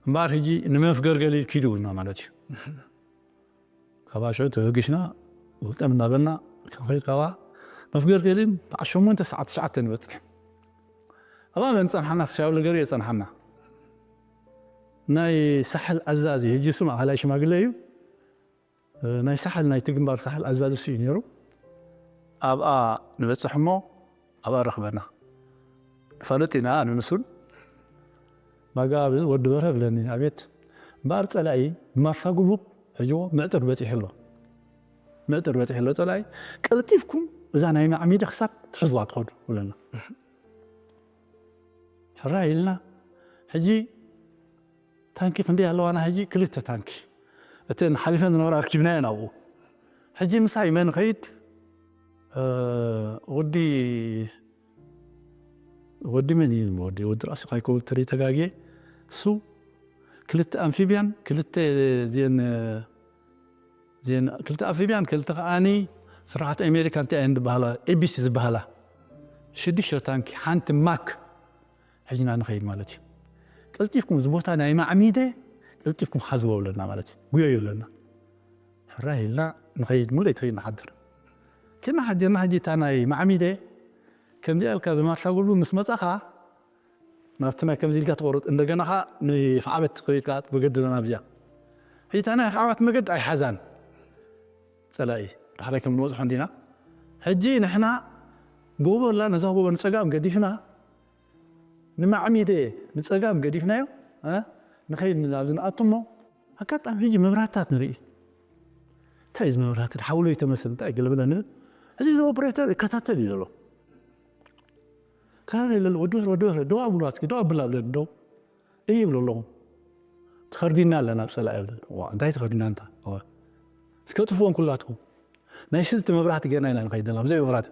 እምበኣር ሕጂ ንመፍገርገሊ ኪዱ ኢልና ማለት እዩ። ካብ ሽዑ ተበጊስና፣ ግልጠም እናበልና ክንኸይድ፣ ካብኣ መፍገርገሊ በዓል ሸሞንተ ሰዓት፣ ትሽዓተ ንበጽሕ። ኣብኣ መን ጸንሓና? ፍሻዊ ገሩ የጸንሓና። ናይ ሳሕል ኣዛዚ፣ ሕጂ እሱ ማእኸላይ ሽማግለ እዩ። ናይ ሳሕል፣ ናይቲ ግንባር ሳሕል ኣዛዚ እሱ እዩ ነይሩ። ኣብኣ ንበጽሕ እሞ ኣብኣ ረኽበና። ንፋለጥ ኢና፣ ኣነ ንሱን። ማጋ ወዲ በርሀ ብለኒ፣ ኣቤት። እምበኣር ጸላኢ ብማርሳ ጉቡብ ሕጅዎ ምዕጥር በጺሑ ኣሎ። ምዕጥር በጺሑ ኣሎ ጸላኢ። ቀልጢፍኩም እዛ ናይ ማዕሚደ ክሳብ ትሕዝዋ ትኸዱ ብለና። ሕራይ ኢልና። ሕጂ ታንኪ ክንደይ ኣለዋና? ሕጂ ክልተ ታንኪ። እተን ሓሊፈን ዝነበራ ኣርኪብናየን ኣብኡ። ሕጂ ምሳይ መን ኸይድ? እ፣ ወዲ፣ ወዲ መን እዩ? ወዲ፣ ወዲ ራእሲ ካይኮ ተሪ ተጋግየ። እሱ ክልተ ኣምፊብያን፣ ክልተ እዚአን፣ እዚአን ክልተ ኣምፊብያን፣ ክልተ ከኣኒ ስራሓት ኣሜሪካ እንታይ እየን ዝበሃላ? ኤ ቢ ሲ ዝበሃላ። ሽዱሽተ ታንኪ፣ ሓንቲ ማክ። ሕጂ ኢና ንኸይድ ማለት እዩ። ቀልጢፍኩም እዚ ቦታ ናይ ማዕሚደ ቀልጢፍኩም ሓዝዎ ኣለና ማለት እዩ። ጉየዩ ኣለና። ሕራይ ኢልና ንኸይድ፣ ሙሉ ለይቲ ንሓድር። ከይድና ሓዲርና፣ ሕጂ እታ ናይ ማዕሚደ ከምዚኣ ኢልካ ብማርሻ ጉልቡ ምስ መጻኻ ናብቲ ማይ ከምዚ ኢልካ ትቆርጥ፣ እንደገና ኸኣ ንፍዓበት ከይድካ መገዲ ኣለና ብዚኣ። ሕጂ እታ ናይ ፍዓበት መገዲ ኣይሓዛን ጸላኢ። ዳሕራይ ከም ንበጽሖ እንዲና። ሕጂ ንሕና ጎቦ ኣላ፣ ነዛ ጎቦ ንጸጋም ገዲፍና ንማዕሚደ ንጸጋም ገዲፍናዮ፣ እ? ንኸይድ ኣብዚ ንኣቱ እሞ፣ ኣጋጣሚ ሕጂ መብራህትታት ንርኢ። እንታይ እዚ መብራህቲ? ሓውሎ ይተመስል፣ እንታይ ገለ በለ ንብል። እዚ ኦፕሬተር ይከታተል እዩ ዘሎ። ከታተል ዘሎ፣ ወዲ ወረ፣ ወዲ ወረ፣ ደው ኣብሉ፣ ኣትኪ ደው ኣብላ ብለን፣ ደው። እይ ይብሉ ኣለኹ። ተኸርዲና ኣለና ኣብ ጸላኢ ይብሉ። ዋ፣ እንታይ ተኸርዲና እንታ? ዋ። እስከ ጥፍዎም ኩላትኩም። ናይ ስልቲ መብራህቲ ጌርና ኢና ንኸይድ ዘለና፣ ብዘይ መብራህቲ።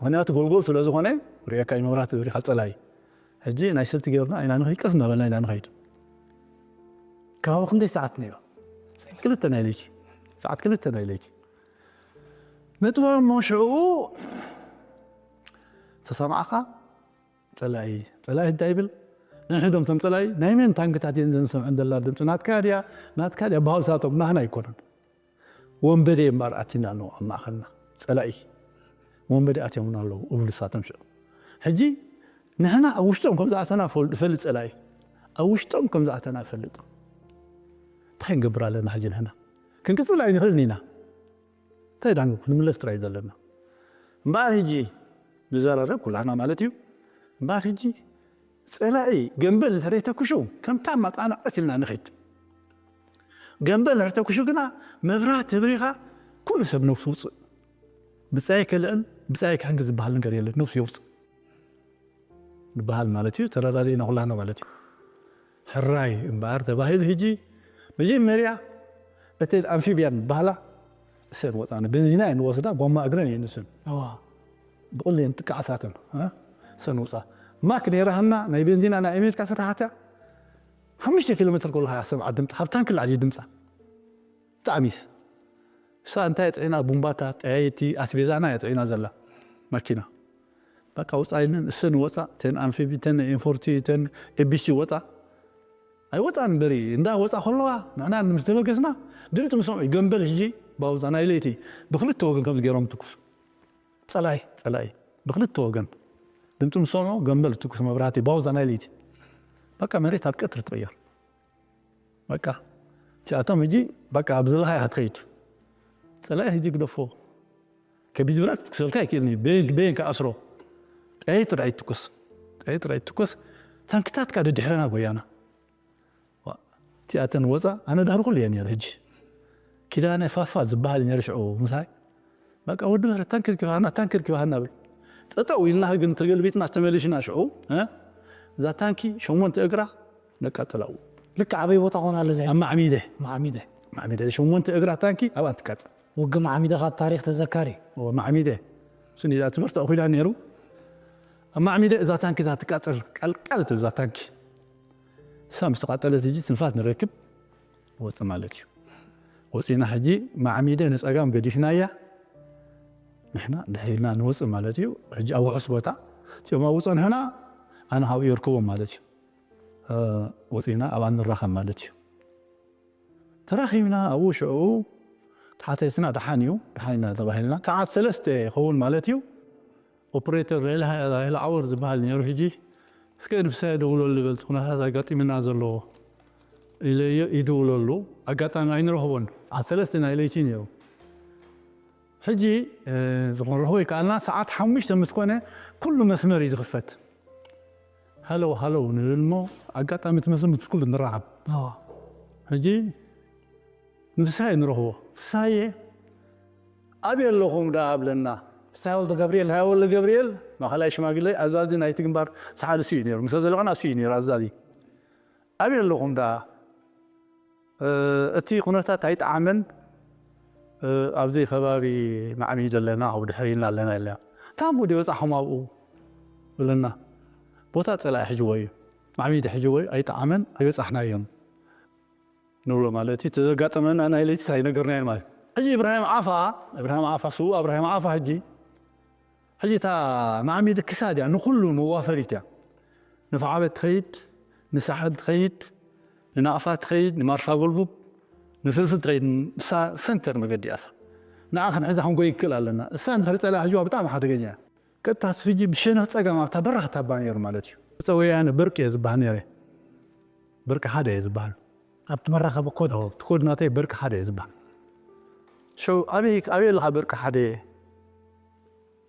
ምኽንያቱ ጎልጎል ስለ ዝኾነ፣ ርእየካ እዩ መብራህቲ፣ ሪኻ ጸላኢ። ሕጂ ናይ ስልቲ ጌርና ኢና ንኸይድ፣ ቀስ እናበልና ኢና ንኸይድ። ከባቢ ክንደይ ሰዓት ነይሩ? ክልተ ናይ ለይቲ። ሰዓት ክልተ ናይ ለይቲ። ነጥቦም እሞ ሽዑ ተሰማዕኻ፣ ጸላኢ፣ ጸላኢ እንታይ ይብል? ነንሕዶም እቶም ጸላኢ፣ ናይ መን ታንክታት እየን ዘን ዝሰምዐን ዘላ ድምፂ? ናትካ ድያ? ናትካ ድያ? በሃሉ ሳቶም፣ ናህና ኣይኮነን። ወንበዴ እምበኣር ኣቲና ኣለዉ ኣብ ማእኸልና። ጸላኢ፣ ወንበዴ ኣትዮምና ኣለዉ እብሉ ሳቶም ሽዑ። ሕጂ ንሕና ኣብ ውሽጦም ከም ዝኣተና ፈል-፣ ይፈልጥ ጸላኢ። ኣብ ውሽጦም ከም ዝኣተና ይፈልጥ። እንታይ ንገብር ኣለና ሕጂ ንሕና? ክንቅጽል ኣይንኽእልን ኢና። እንታይ ዳንጎ ክንምለስ ጥራይ ዘለና። እምበኣር ሕጂ ንዘራረብ ኩላና ማለት እዩ። እምበኣር ሕጂ ጸላኢ ገንበል እንተ ደይተኩሹ፣ ከምታ ማጻና ቀስ ኢልና ንኸይድ። ገንበል እንተ ተኩሹ ግና መብራህቲ ብሪኻ ኩሉ ሰብ ነብሱ ውጽእ። ብጻይ ከልዕል፣ ብጻይ ከሕንግዝ ዝበሃል ነገር የለን። ነብሱ የውጽእ። ዝበሃል ማለት እዩ። ተረዳዲእና ኩላና ማለት እዩ። ሕራይ እምበኣር ተባሂሉ። ሕጂ መጀመርያ እተን ኣምፊብያን ዝበሃላ እሰን ወጻ፣ ንቤንዚና እየን ዝወስዳ፣ ጎማ እግረን እየን ንሰን። እዋ። ብቕል እየን ጥቃዓሳተን፣ እ? እሰን ወጻ። ማክ ነይራሃና፣ ናይ ቤንዚና ናይ ኣሜሪካ ስራሕታ፣ ሓሙሽተ ኪሎ ሜትር ከለኻ እያ ሰምዓ ድምጻ፣ ካብ ታንኪ ላዕሊ ድምጻ። ብጣዕሚስ። እሳ እንታይ ጽዒና? ቡምባታት፣ ጠያይቲ፣ ኣስቤዛና እያ ጽዒና ዘላ ማኪና። በቃ ወጻ ኢለን፣ እሰን ወጻ፣ እተን ኣምፊቢ፣ እተን ኤም ፎርቲ፣ እተን ኤ ቢ ሲ ወጻ። ኣይወጻን እምበሪ፣ እንዳ ወጻ ከለዋ፣ ንሕና ምስ ተበገስና፣ ድምጺ ምስ ሰምዑ፣ ገምበል ሕጂ፣ ባውዛ ናይ ለይቲ፣ ብክልተ ወገን ከምዚ ገይሮም ትኩስ። ጸላኢ። ጸላኢ። ብክልተ ወገን። ድምጺ ምስ ሰምዑ፣ ገምበል ትኩስ መብራህቲ፣ ባውዛ ናይ ለይቲ። በቃ መሬት ኣብ ቀትሪ ትቕየር። በቃ። እቲኣቶም ሕጂ፣ በቃ፣ ኣብ ዘለኻዮ ኢኻ ትኸይድ። ጸላኢ ሕጂ ግደፎ። ከቢድ ብረት ክትኩሰልካ ኣይክእልን እዩ። በየን፣ በየን ክኣስሮ? ጠያይት ጥራይ ትኩስ። ጠያይት ጥራይ ትኩስ። ታንክታትካ ደድሕረና ጎያና። ዋ፣ እቲኣተን ወጻ፣ ኣነ ዳህሪ ኩሉ እየ ነይረ ሕጂ። ኪዳነ ፋፋ ዝበሃል ነይረ ሽዑ ምሳይ። በቃ ወዲ በረ ታንኪ ርኪባና፣ ታንኪ ርኪባና ብል። ጠጠው ኢልና ግን ተገልቢጥና ተመሊሽና ሽዑ፣ እ? እዛ ታንኪ ሸሞንተ እግራ ነቃጽላ። ልክዕ ኣበይ ቦታ ኮን ኣሎ እዚ? ኣብ ማዕሚደ። ማዕሚደ። ማዕሚደ ሸሞንተ እግራ ታንኪ ኣብኣ ትቃጽል። ውግእ ማዕሚደ ካብ ታሪኽ ተዘካሪ። ኦ፣ ማዕሚደ። ስኒ እዛ ትምህርቲ ኣኺላ ነይሩ። ኣብ ማዕሚደ እዛ ታንኪ እዛ ትቃጸል፣ ቀልቀል ትብል እዛ ታንኪ። እሳ ምስ ተቃጸለት ሕጂ ትንፋስ ንረክብ፣ ወጽእ ማለት እዩ። ወጺእና ሕጂ ማዕሚደ ንጸጋም ገዲፍናያ፣ ንሕና ድሒልና ንወጽእ ማለት እዩ። ሕጂ ኣብ ውሑስ ቦታ እቲኦም ኣብኡ ጸንሑና፣ ኣነ ካብኡ የርክቦም ማለት እዩ። እ፣ ወጺእና ኣብኣ ንራኸብ ማለት እዩ። ተራኺብና ኣብኡ ሽዑ ተሓተስና፣ ደሓን እዩ፣ ደሓን ኢና ተባሂልና። ሰዓት ሰለስተ ይኸውን ማለት እዩ። ኦፕሬተር ራይል ሃ-፣ ራይል ዓወር ዝበሃል ነይሩ። ሕጂ እስከ ንፍሳየ ደውለሉ በል፣ እቲ ኩነታት ኣጋጢምና ዘሎ ኢለዮ ይድውለሉ። ኣጋጣሚ ኣይንረኽቦን። ኣብ ሰለስተ ናይ ለይቲ ነይሩ። ሕጂ፣ እ፣ ክንረኽቦ ይከኣልና። ሰዓት ሓሙሽተ ምስ ኮነ ኩሉ መስመር እዩ ዝኽፈት። ሃለው ሃለው ንብል እሞ ኣጋጣሚ እቲ መስመር ምስ ኩሉ ንራኸብ። ሕጂ ንፍሳየ ንረኽቦ። ፍሳየ፣ ኣበይ ኣለኹም ደኣ ኣብለና። ፍሳየ ወልደ ገብርኤል። ፍሳየ ወልደ ገብርኤል፣ ማእኸላይ ሽማግለ፣ ኣዛዚ ናይቲ ግንባር ሰዓል እሱ እዩ ነይሩ። ምስ ዘለቐና እሱ እዩ ነይሩ ኣዛዚ። ኣበይ ኣለኹም ደኣ? እ፣ እቲ ኩነታት ኣይጠዓመን። እ፣ ኣብዚ ከባቢ ማዕሚድ ኣለና፣ ኣብ ድሕሪና ኣለና ኢልና። ታም ወዲ በጻሕኹም ኣብኡ ብለና። ቦታ ጸላኢ ሕጅዎ እዩ። ማዕሚድ ሕጅዎ እዩ፣ ኣይጠዓመን፣ ኣይበጻሕናዮን ንብሎ ማለት እዩ። እቲ ዘጋጠመና ናይ ለይቲ ኣይነገርናዮን ማለት እዩ። ሕጂ ኢብራሂም ዓፋ፣ ኢብራሂም ዓፋ፣ ስዉእ ኢብራሂም ዓፋ ሕጂ፣ ሕጂ እታ ማዕሚድ ክሳድ እያ፣ ንኹሉ መዋፈሪት እያ። ንፍዓበት ትኸይድ፣ ንሳሕል ትኸይድ፣ ንናቕፋ ትኸይድ፣ ንማርሳ ጎልጉብ፣ ንፍልፍል ትኸይድ፣ ንሳ ሰንተር መገዲ እያ እሳ። ንዓ ክንሕዛ ክንጎይ ይክእል ኣለና። እሳ እንድሕር ጸሊኣ ሕጅዋ ብጣዕሚ ሓደገኛ እያ። ቀጥታ ሕጂ ብሸነኽ ጸጋም ኣብታ በራኽ ታባ ነይሩ ማለት እዩ። ገጸ ወያነ ብርቂ እየ ዝበሃል ነይረ። ብርቂ ሓደ እየ ዝበሃል። ኣብቲ መራኸቢ ኮድ። ኦ፣ እቲ ኮድ ናተይ ብርቂ ሓደ እየ ዝበሃል። ሸው፣ ኣበይ፣ ኣበይ ኣለኻ ብርቂ ሓደ?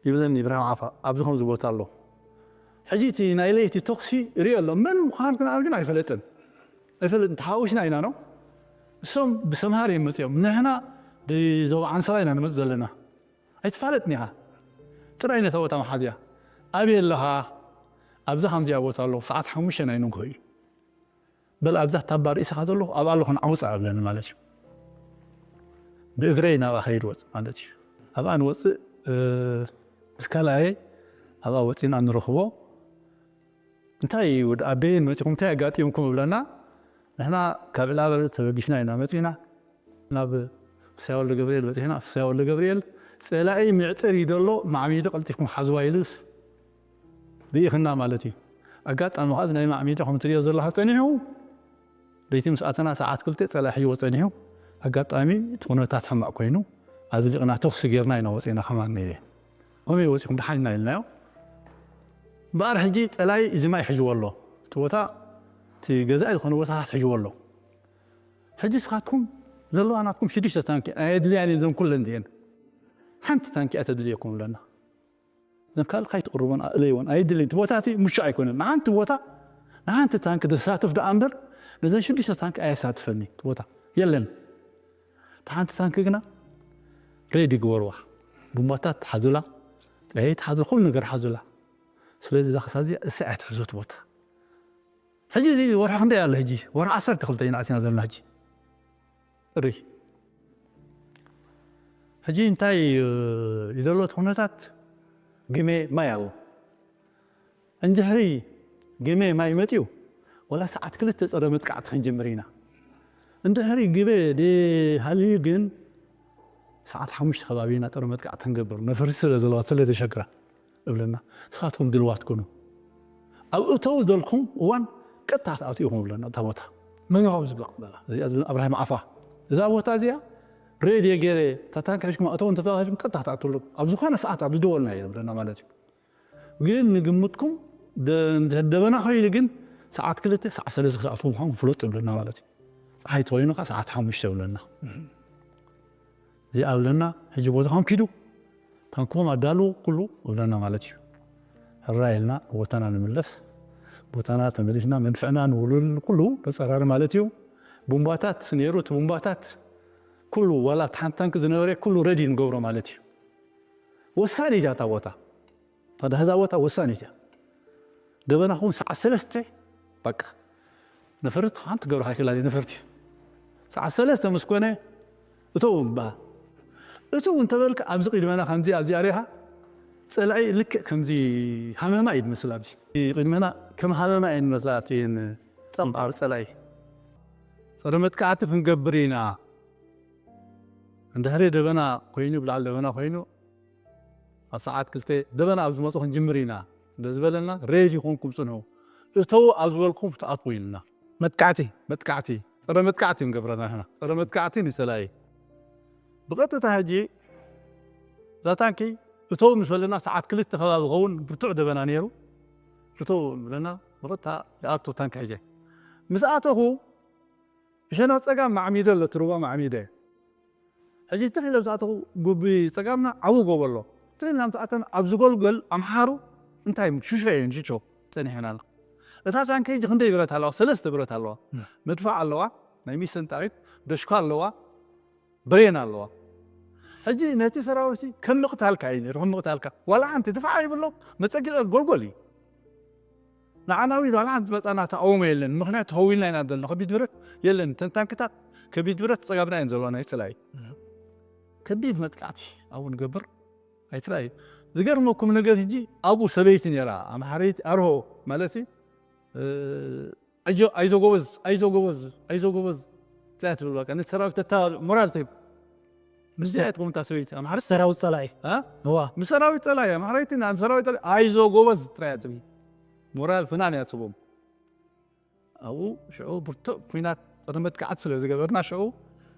ይብለኒ ኢብራሂም ዓፋ፣ ኣብዚ ከምዚ ቦታ ኣሎ። ሕጂ እቲ ናይ ለይቲ ተኹሲ ሪኦ ኣሎ። መን ምዃኑ ግን ኣነ ግን ኣይፈለጥን። ኣይፈለጥን። ተሓዊስና ኢና ነው። እሶም ብሰምሃር እዮም መጺኦም። ንሕና ብዞባ ዓንሰባ ኢና ንመጽእ ዘለና። ኣይትፋለጥን ኢኻ። ጥራይ ነታ ቦታ መሓዝያ። ኣበይ ኣለኻ? ኣብዛ ከምዚኣ ቦታ ኣሎ። ሰዓት ሓሙሽተ ናይ ንግሆ እዩ። በል ኣብዛ ታባ ርእስኻ ዘለኹ ኣብኣ ኣለኹ ንዓውፃ ኣብለኒ ማለት እዩ። ብእግረይ ናብኣ ከይድ ወፅ ማለት እዩ። ኣብኣ ንወፅእ፣ እ፣ ምስ ካልኣየ ኣብኣ ወፂና ንረኽቦ። እንታይ እዩ ወዲ ኣበየን መፂኹም፣ እንታይ ኣጋጢምኩም እብለና። ንሕና ካብ ዕላበ ተበጊስና ኢና መፂና። ናብ ፍስያ ወልደ ገብርኤል በፂሕና፣ ፍስያ ወልደ ገብርኤል ፀላኢ ምዕጥር እዩ ዘሎ፣ ማዕሚዱ ቀልጢፍኩም ሓዝዋ ኢሉስ ብኢኽና ማለት እዩ። ኣጋጣሚ ከዓ እዚ ናይ ማዕሚዱ ከም ትሪኦ ዘለኻ ፀኒሑ፣ ለይቲ ምስ ኣተና ሰዓት ክልተ ፀላኢ ሕይዎ ፀኒሑ፣ ኣጋጣሚ እቲ ኩነታት ሕማቕ ኮይኑ ኣዝሊቕና ተኹሲ ጌርና ኢና ወፂና ከማን ነይረ። ከመይ ወፂኹም ደሓን ኢና ኢልናዮ። እምበኣር ሕጂ ፀላኢ እዚ ማይ ሕጅዎ ኣሎ፣ እቲ ቦታ እቲ ገዛኢ ዝኾነ ቦታታት ሕጅዎ ኣሎ። ሕጂ ንስኻትኩም ዘለዋ ናትኩም ሽዱሽተ ታንኪ ኣየድልያን እየን፣ እዘን ኩለን እዚአን ሓንቲ ታንኪ እያ ተድልየኩም ብለና። እዘን ካልእ ከይትቕርቦን እለይወን፣ ኣየድልየን። እቲ ቦታ እቲ ምቹእ ኣይኮነን። ንሓንቲ ቦታ፣ ንሓንቲ ታንኪ ዘሳትፍ ደኣ እምበር ነዘን ሽዱሽተ ታንኪ ኣየሳትፈኒ። እቲ ቦታ የለን። እታ ሓንቲ ታንኪ ግና ሬዲ ግበርዋ። ቡምባታት ሓዙላ፣ ጥዕየት ሓዙላ፣ ኩሉ ነገር ሓዙላ። ስለዚ እዛ ክሳብ እዚኣ እሳ እያ ትሕዞ እቲ ቦታ። ሕጂ እዚ ወርሒ ክንደይ ኣሎ? ሕጂ ወርሒ ዓሰርተ ክልተ ኢና ኣቲና ዘለና ሕጂ። ጥሪ። ሕጂ እንታይ እዩ ዘሎ እቲ ኩነታት? ግመ ማይ ኣሎ። እንድሕሪ ግመ ማይ መፅዩ፣ ወላ ሰዓት ክልተ ፀረ መጥቃዕቲ ክንጅምር ኢና። እንድሕሪ ግመ ደይሃልዩ ግን፣ ሰዓት ሓሙሽተ ከባቢ ኢና ፀረ መጥቃዕቲ ክንገብር፣ ነፈርቲ ስለ ዘለዋ፣ ስለ ዘሸግራ እብለና። ንስኻትኩም ድልዋት ኩኑ። ኣብ እተው ዘልኩም እዋን ቀጥታ ክትኣትዉ ኢኹም እብለና፣ እታ ቦታ። መን ኢኹም ዝብለኩም በላ? እዚኣ ዝብለና ኣብርሃም ዓፋ። እዛ ቦታ እዚኣ ሬድዮ ገይረ፣ እታ ታንኪ ሒዝኩም እተው እንተተባሂልኩም ቀጥታ ክትኣትውሉ። ኣብ ዝኾነ ሰዓት ኣብ ዝደወልና እዩ እብለና ማለት እዩ። ግን ንግምትኩም ደ-፣ እንድሕር ደበና ኮይኑ ግን ሰዓት ክልተ፣ ሰዓት ሰለስተ ክትኣትዉ ምዃንኩም ፍለጡ እብለና ማለት እዩ። ፀሓይ ተኮይኑ ከዓ ሰዓት ሓሙሽተ እብለና። እዚኣ እብለና፣ ሕጂ ቦታኹም ኪዱ፣ ታንክኹም ኣዳልዉ፣ ኩሉ እብለና ማለት እዩ። ሕራይ ኢልና ቦታና ንምለስ፣ ቦታና ተመሊስና፣ መንፍዕና ንውልውል፣ ኩሉ ተፀራሪ ማለት እዩ። ቡምባታት ነይሩ፣ እቲ ቡምባታት ኩሉ፣ ዋላ እቲ ሓንቲ ታንኪ ዝነበረ ኩሉ ረዲ ንገብሮ ማለት እዩ። ወሳኒት እያ እታ ቦታ። እታ ዳህዛ ቦታ ወሳኒት እያ። ደበናኹም ሰዓት ሰለስተ፣ በቃ፣ ነፈርቲ ሓንቲ ገብርኻ ይክእላ ነፈርቲ። ሰዓት ሰለስተ ምስ ኮነ፣ እተው እምበኣር። እተው እንተበልካ፣ ኣብዚ ቅድመና ከምዚ፣ ኣብዚ ኣሪኻ፣ ጸላኢ ልክዕ ከምዚ ሃመማ እዩ ዝመስል። ኣብዚ ቅድመና ከም ሃመማ እየን ዝመስላ፣ ኣብቲ ጸምባር ጸላኢ። ጸረ መጥቃዕቲ ክንገብር ኢና። እንድሕሪ ደበና ኮይኑ፣ ብላዕሊ ደበና ኮይኑ፣ ኣብ ሰዓት ክልተ ደበና ኣብ ዝመጹ ክንጅምር ኢና እንደ ዝበለና፣ ሬዲ ኮንኩም ጽንሑ። እተው ኣብ ዝበልኩም ክትኣትዉ ኢልና። መጥቃዕቲ። መጥቃዕቲ። ጸረ መጥቃዕቲ ንገብረና ንሕና። ጸረ መጥቃዕቲ ንጸላኢ። ብቐጥታ ሕጂ እዛ ታንኪ እተው ምስ በለና፣ ሰዓት ክልተ ከባቢ ዝኸውን ብርቱዕ ደበና ነይሩ። እተው ብለና፣ ብቐጥታ ይኣቱ ታንኪ ሒዘ። ምስ ኣተኹ ብሸነኽ ጸጋም ማዕሚደ ኣሎ፣ ትርቦ ማዕሚደ። ሕጂ ትኽ ኢለ ምስ ኣተኹ፣ ጉቢ ጸጋምና ዓቢ ጎቦ ኣሎ። ትኽ ኢልና ምስ ኣተና ኣብዚ ጎልጎል ኣምሓሩ እንታይ ሽሾ እየን ሽሾ ጸኒሐን ኣለዋ። እታ ታንኪ ሕጂ ክንደይ ብረት ኣለዋ? ሰለስተ ብረት ኣለዋ። መድፋዕ ኣለዋ፣ ናይ ሚሰንጣሪት፣ ደሽኳ ኣለዋ፣ ብሬን ኣለዋ። ሕጂ ነቲ ሰራዊት ከም ምቕታልካ እዩ ነይሩ፣ ከም ምቕታልካ። ዋላ ሓንቲ ድፋዕ ይብሎ፣ መጸጊ ጎልጎል እዩ። ንዓና እውን ዋላ ሓንቲ መጻና ተቃውሞ የለን። ምኽንያቱ ተኸዊልና ኢና ዘለና። ከቢድ ብረት የለን። ተን ታንክታት ከቢድ ብረት ጸጋምና እየን ዘለዋ ናይ ጸላኢ። ከቢድ መጥቃዕቲ ኣብኡ ንገብር ኣይትረኣዩ። ዝገርመኩም ነገር ሕጂ ኣብኡ ሰበይቲ ነይራ፣ ኣምሓረይቲ ኣርሆ ማለት እዩ። እ፣ ኣጆ፣ ኣይዞ ጎበዝ፣ ኣይዞ ጎበዝ፣ ኣይዞ ጎበዝ ጥራይ ትብል። በቃ ነቲ ሰራዊት ተታ-፣ ሞራል ትህብ። ምስያ እያ ትኸውን እታ ሰበይቲ። ኣምሓረይቲ ሰራዊት ጸላኢ። እ? እዋ። ምስ ሰራዊት ጸላኢ፣ ኣምሓረይቲ ናብ ሰራዊት ጸላኢ፣ ኣይዞ ጎበዝ ጥራይ እያ ትብል። ሞራል ፍናን እያ ትህቦም። ኣብኡ ሽዑ ብርቱዕ ኲናት ቅድሚ መጥቃዕቲ ስለ ዝገበርና፣ ሽዑ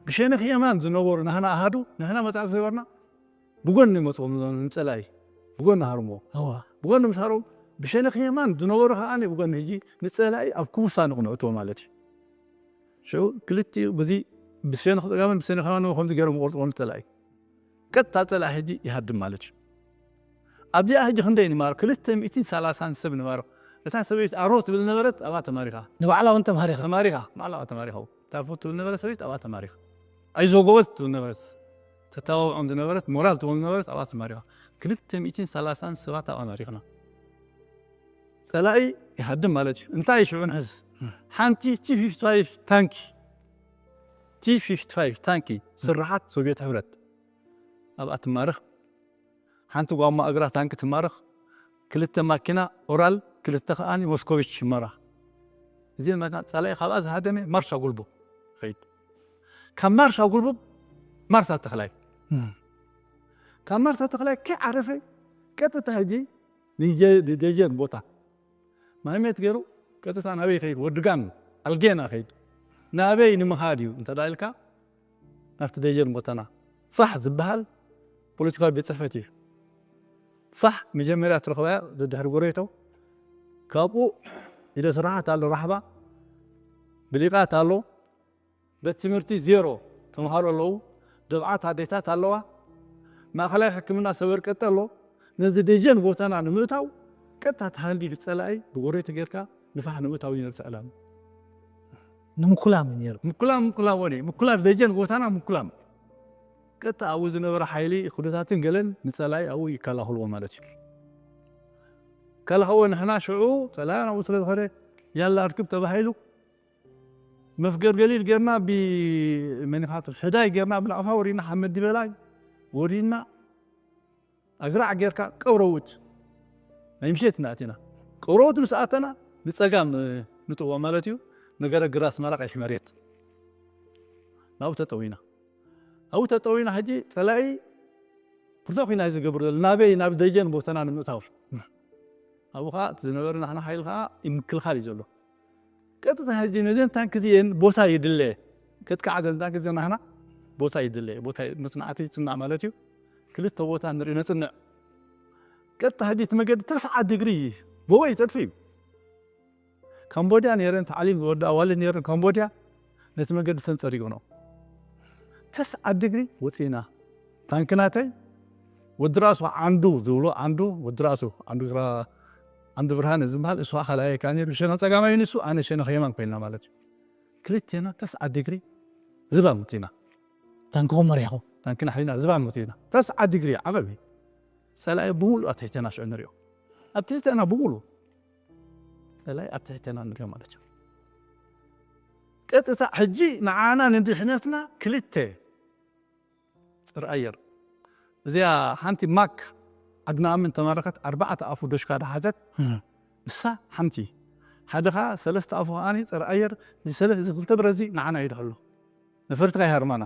ብሸነኽ የማን ዝነበሩ ናህና ኣሃዱ፣ ንሕና መጽዓር ዝገበርና፣ ብጎኒ መጽኦም ንጸላኢ፣ ብጎኒ ሃርምዎ። እዋ። ብጎኒ ምስ ሃርሙ፣ ብሸነኽ የማን ዝነበሩ ከኣ ብጎኒ ሕጂ ንጸላኢ ኣብ ክውሳኑ ክነእትዎ ማለት እዩ። ሽዑ ክልቲኡ በዚ ብሸነኽ ጸጋምን ብሸነኽ የማንን ከምዚ ገይሮም ይቆርጽዎ ንጸላኢ። ቀጥታ ጸላኢ ሕጂ ይሃድም ማለት እዩ። ኣብዚኣ ሕጂ ክንደይ ንማርኽ? ክልተ ሚእትን ሰላሳን ሰብ ንማርኽ። እታ ሰበይቲ ኣርሆ ትብል ነበረት፣ ኣብኣ ተማሪኻ። ንባዕላ እውን ተማሪኻ። ተማሪኻ፣ ባዕላ ተማሪኻ። ታርፎ ትብል ነበረት ሰበይቲ፣ ኣብኣ ተማሪኻ። ኣይዞ ጎበዝ ትብል ነበረት። ተተባብዖም ዝነበረት፣ ሞራል ትህቦም ዝነበረት፣ ኣብኣ ተማሪኻ። ክልተ ሚእትን ሰላሳን ሰባት ኣብኣ ማሪኽና። ጸላኢ ይሃድም ማለት እዩ። እንታይ ሽዑ ንሕዝ? ሓንቲ ቲ ፊፍቲ ፋይቭ ታንኪ፣ ቲ ፊፍቲ ፋይቭ ታንኪ ስርሓት ሶቪየት ሕብረት ኣብኣ ትማርኽ። ሓንቲ ጓማ እግራ ታንኪ ትማርኽ። ክልተ ማኪና ኦራል፣ ክልተ ከኣ ሞስኮቪች ይማርኽ። እዚ መካ-፣ ጸላኢ ካብኣ ዝሃደመ ማርሻ ጉልቡብ ኸይድ። ካብ ማርሻ ጉልቡብ ማርሳ ተኽላይ። እም። ካብ ማርሳ ተኽላይ ከይዓረፈ ቀጥታ ሕጂ ንጀ-፣ ንደጀን ቦታ ማህሜት ገይሩ ቀጥታ ናበይ ከይድ? ወድጋን ኣልጌና ከይድ። ናበይ ንምኻድ እዩ እንተ ደኣ ኢልካ፣ ናብቲ ደጀን ቦታና ፋሕ ዝበሃል ፖለቲካዊ ቤት ጽሕፈት እዩ። ፋሕ መጀመርያ ትረኽባያ ደድሕሪ ጎረቤቶ። ካብኡ ኢደ ስራሓት ኣሎ፣ ራሕባ ብሊቓት ኣሎ። ቤት ትምህርቲ ዜሮ ተምሃሮ ኣለዉ። ደብዓት ኣዴታት ኣለዋ። ማእከላይ ሕክምና ሰበር ቀጠ ኣሎ። ነዚ ደጀን ቦታና ንምእታው ቀጥታ ተሃንዲዱ ጸላኢ ብጎረቤት ጌርካ ንፋሕ ንምእታው እዩ ነቲ ዕላማ። ንምኩላም እዩ ነይሩ። ምኩላም፣ ምኩላም ወዲ፣ ምኩላም ደጀን ቦታና ምኩላም። ቀጥታ ኣብኡ ዝነበረ ሓይሊ፣ ኩነታትን ገለን ንጸላኢ ኣብኡ ይከላኸልዎ ማለት እዩ። ከላኸዎ ንሕና ሽዑ ጸላኢ ናብኡ ስለ ዝኾነ ያላ ኣርክብ ተባሂሉ መፍገር ገሊል ጌርና ብመኒኻት ሕዳይ ጌርና ብናቕፋ ወሪድና ሓመድ ዲበላይ ወሪድና ኣግራዕ ጌርካ ቀብረውት ናይ ምሸት ኢና ኣቲና። ቀብረውት ምስ ኣተና ንጸጋም ንጥዎ ማለት እዩ። ነገረ ግራ ኣስመራ ቀይሕ መሬት ናብኡ ተጠዊና። ኣብኡ ተጠዊና ሕጂ ጸላኢ ብርቱዕ ኲናት እዩ ዝገብር ዘሎ። ናበይ? ናብ ደጀን ቦታና ንምእታው። ኣብኡ ኸዓ እቲ ዝነበረ ናህና ሓይሊ ኸዓ ይምክልኻል እዩ ዘሎ። ቀጥታ ሕጂ ነዘን ታንኪ እዚኤን ቦታ ይድለ። ከጥቃዕ ዘን ታንኪ እዚኤን ናህና ቦታ ይድለ። ቦታ ይ-፣ መጽናዕቲ ይጽናዕ ማለት እዩ። ክልተ ቦታ ንርኢ ነጽንዕ። ቀጥታ ሕጂ እቲ መገዲ ተስዓ ዲግሪ በወይ ተጥፊ እዩ። ካምቦድያ ነይረን፣ ታዕሊም ዝወድኣ ኣዋልድ ነይረን ካምቦድያ፣ ነቲ መገዲ ሰን ጸሪጎንኦ። ተስዓ ዲግሪ ወጺእና። ታንኪ ናተይ ወዲ ራሱ ዓንዱ ዝብሎ፣ ዓንዱ፣ ወዲ ራሱ ዓንዱ ግራ-፣ ዓንዱ ብርሃነ ዝበሃል፣ እሱ ኣኻልኣየ ከኣ ነይሩ። ሸነኽ ጸጋማይ ንሱ፣ ኣነ ሸነኽ የማን ኮይንና ማለት እዩ። ክልቴና ተስዓ ዲግሪ ዝባን ወጺእና። ታንክኹም መሪሕኹም? ታንኪና ሒዝና ዝባን ወጺእና። ተስዓ ዲግሪ ዓቐብ እዩ። ጸላኢ ብምሉእ ኣብ ትሕቴና ሽዑ ንሪኦ። ኣብ ትሕቴና ብምሉእ። ጸላኢ ኣብ ትሕቴና ንሪኦ ማለት እዩ። ቀጥታ ሕጂ ንዓና ንድሕነትና ክልተ ጸረ ኣየር። እዚኣ ሓንቲ ማክ ዓድና ኣምን ተማረኸት፣ ኣርባዕተ ኣፉ ዶሽካ ዝሓዘት። እም። ንሳ ሓንቲ። ሓደ ኸኣ ሰለስተ ኣፉ ከኣ ጸረ ኣየር፣ እዚ ሰለ-፣ እዚ ክልተ ብረት እዚ ንዓና ይድሕሉ። ነፈርቲ ከይሃርማና።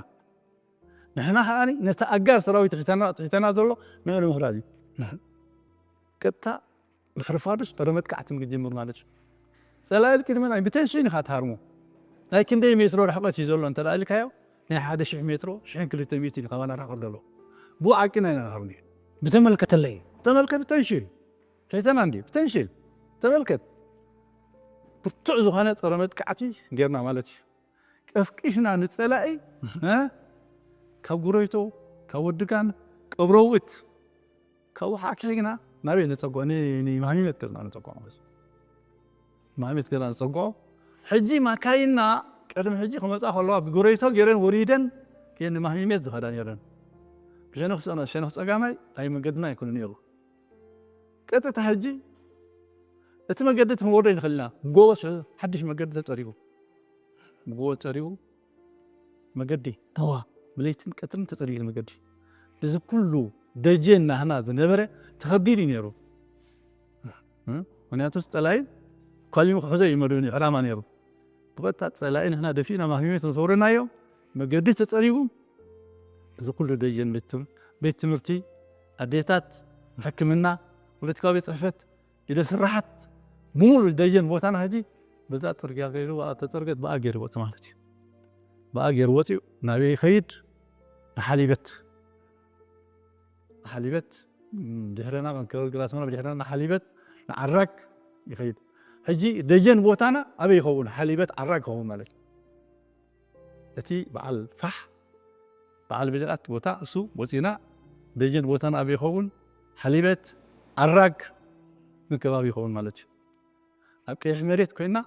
ንሕና ከኣ ነቲ ኣጋር ሰራዊት ትሕተና፣ ትሕተና ዘሎ ንዑ ንምኽዳድ እዩ። እም። ቀጥታ ድሕሪ ፋዱስ ጸረ መጥቃዕቲ ምግጅምር ማለት እዩ። ጸላኢ ቅድመና ብቴንሽን ኢኻ ትሃርሞ። ናይ ክንደይ ሜትሮ ርሕቀት እዩ ዘሎ እንተ ደኣ ኢልካዮ፣ ናይ ሓደ ሽሕ ሜትሮ፣ ሽሕን ክልተ ሚእትን እዩ ካባና ርሕቀት ዘሎ። ብኡ ዓቂና ኢና ንሃርሞ። ብተመልከተለይ። ተመልከት ብቴንሽን። ትሕተና እንድዩ፣ ብቴንሽን። ተመልከት። ብርቱዕ ዝኾነ ጸረ መጥቃዕቲ ጌርና ማለት እዩ። ቀፍቂሽና ንጸላኢ፣ እ፣ ካብ ጉረይቶ፣ ካብ ወድጋን፣ ቀብረውት፣ ካብኡ ሓኪሕግና ናበይ ነጸግዖ? ን-፣ ንማህሚመት ገጽና ነጸግዖ ማለት እዩ። ማህሚመት ገጽና ነጸግዖ። ሕጂ ማካይና ቅድሚ ሕጂ ክመጻ ከለዋ ብጉረይቶ ገይረን ወሪደን እየን ንማህሚመት ዝኸዳ ነይረን። ብሸነኽ ጸ-፣ ሸነኽ ጸጋማይ ናይ መገድና ኣይኮነ ነይሩ። ቀጥታ ሕጂ እቲ መገዲ እቲ ክንወርዶ ኣይንኽእል ኢና። ብጎቦ ሸ-፣ ሓድሽ መገዲ ተጸሪጉ። ብጎቦ ተጸሪጉ መገዲ። እዋ። ብለይትን ቀትርን ተጸሪጉ መገዲ። እዚ ኩሉ ደጀን ናህና ዝነበረ ተኸቢሩ እዩ ነይሩ። እ? ምኽንያቱ ጸላኢ ኮሊሙ ክሕዞ እዩ መደቡ ዕላማ ነይሩ። ብቐጥታ ጸላኢ ንሕና ደፊእና ማህሚመት ምስ ወረድናዮ መገዲ ተጸሪጉ። እዚ ኩሉ ደጀን ቤት ትም-፣ ቤት ትምህርቲ፣ ኣዴታት፣ ሕክምና፣ ፖለቲካዊ ቤት ጽሕፈት፣ ኢደ ስራሓት ብምሉእ ደጀን ቦታና ሕጂ በዛ ጽርግያ ከይዱ ብኣ ተጸርገት ብኣ ገይሩ ወጽእ ማለት እዩ። ብኣ ገይሩ ወጽኡ ናበይ ይኸይድ? ንሓሊበት። ንሓሊበት፣ ም፣ ድሕረና፣ መንከበል ግራ ኣስመራ ብድሕረና ንሓሊበት፣ ንዓራግ ይኸይድ። ሕጂ ደጀን ቦታና ኣበይ ይኸውን? ሓሊበት ዓራግ ይኸውን ማለት እዩ። እቲ በዓል ፋሕ፣ በዓል ብድዓት ቦታ እሱ ወፂና፣ ደጀን ቦታና ኣበይ ይኸውን? ሓሊበት፣ ዓራግ፣ ምን ከባቢ ይኸውን ማለት እዩ። ኣብ ቀይሕ መሬት ኮይና፣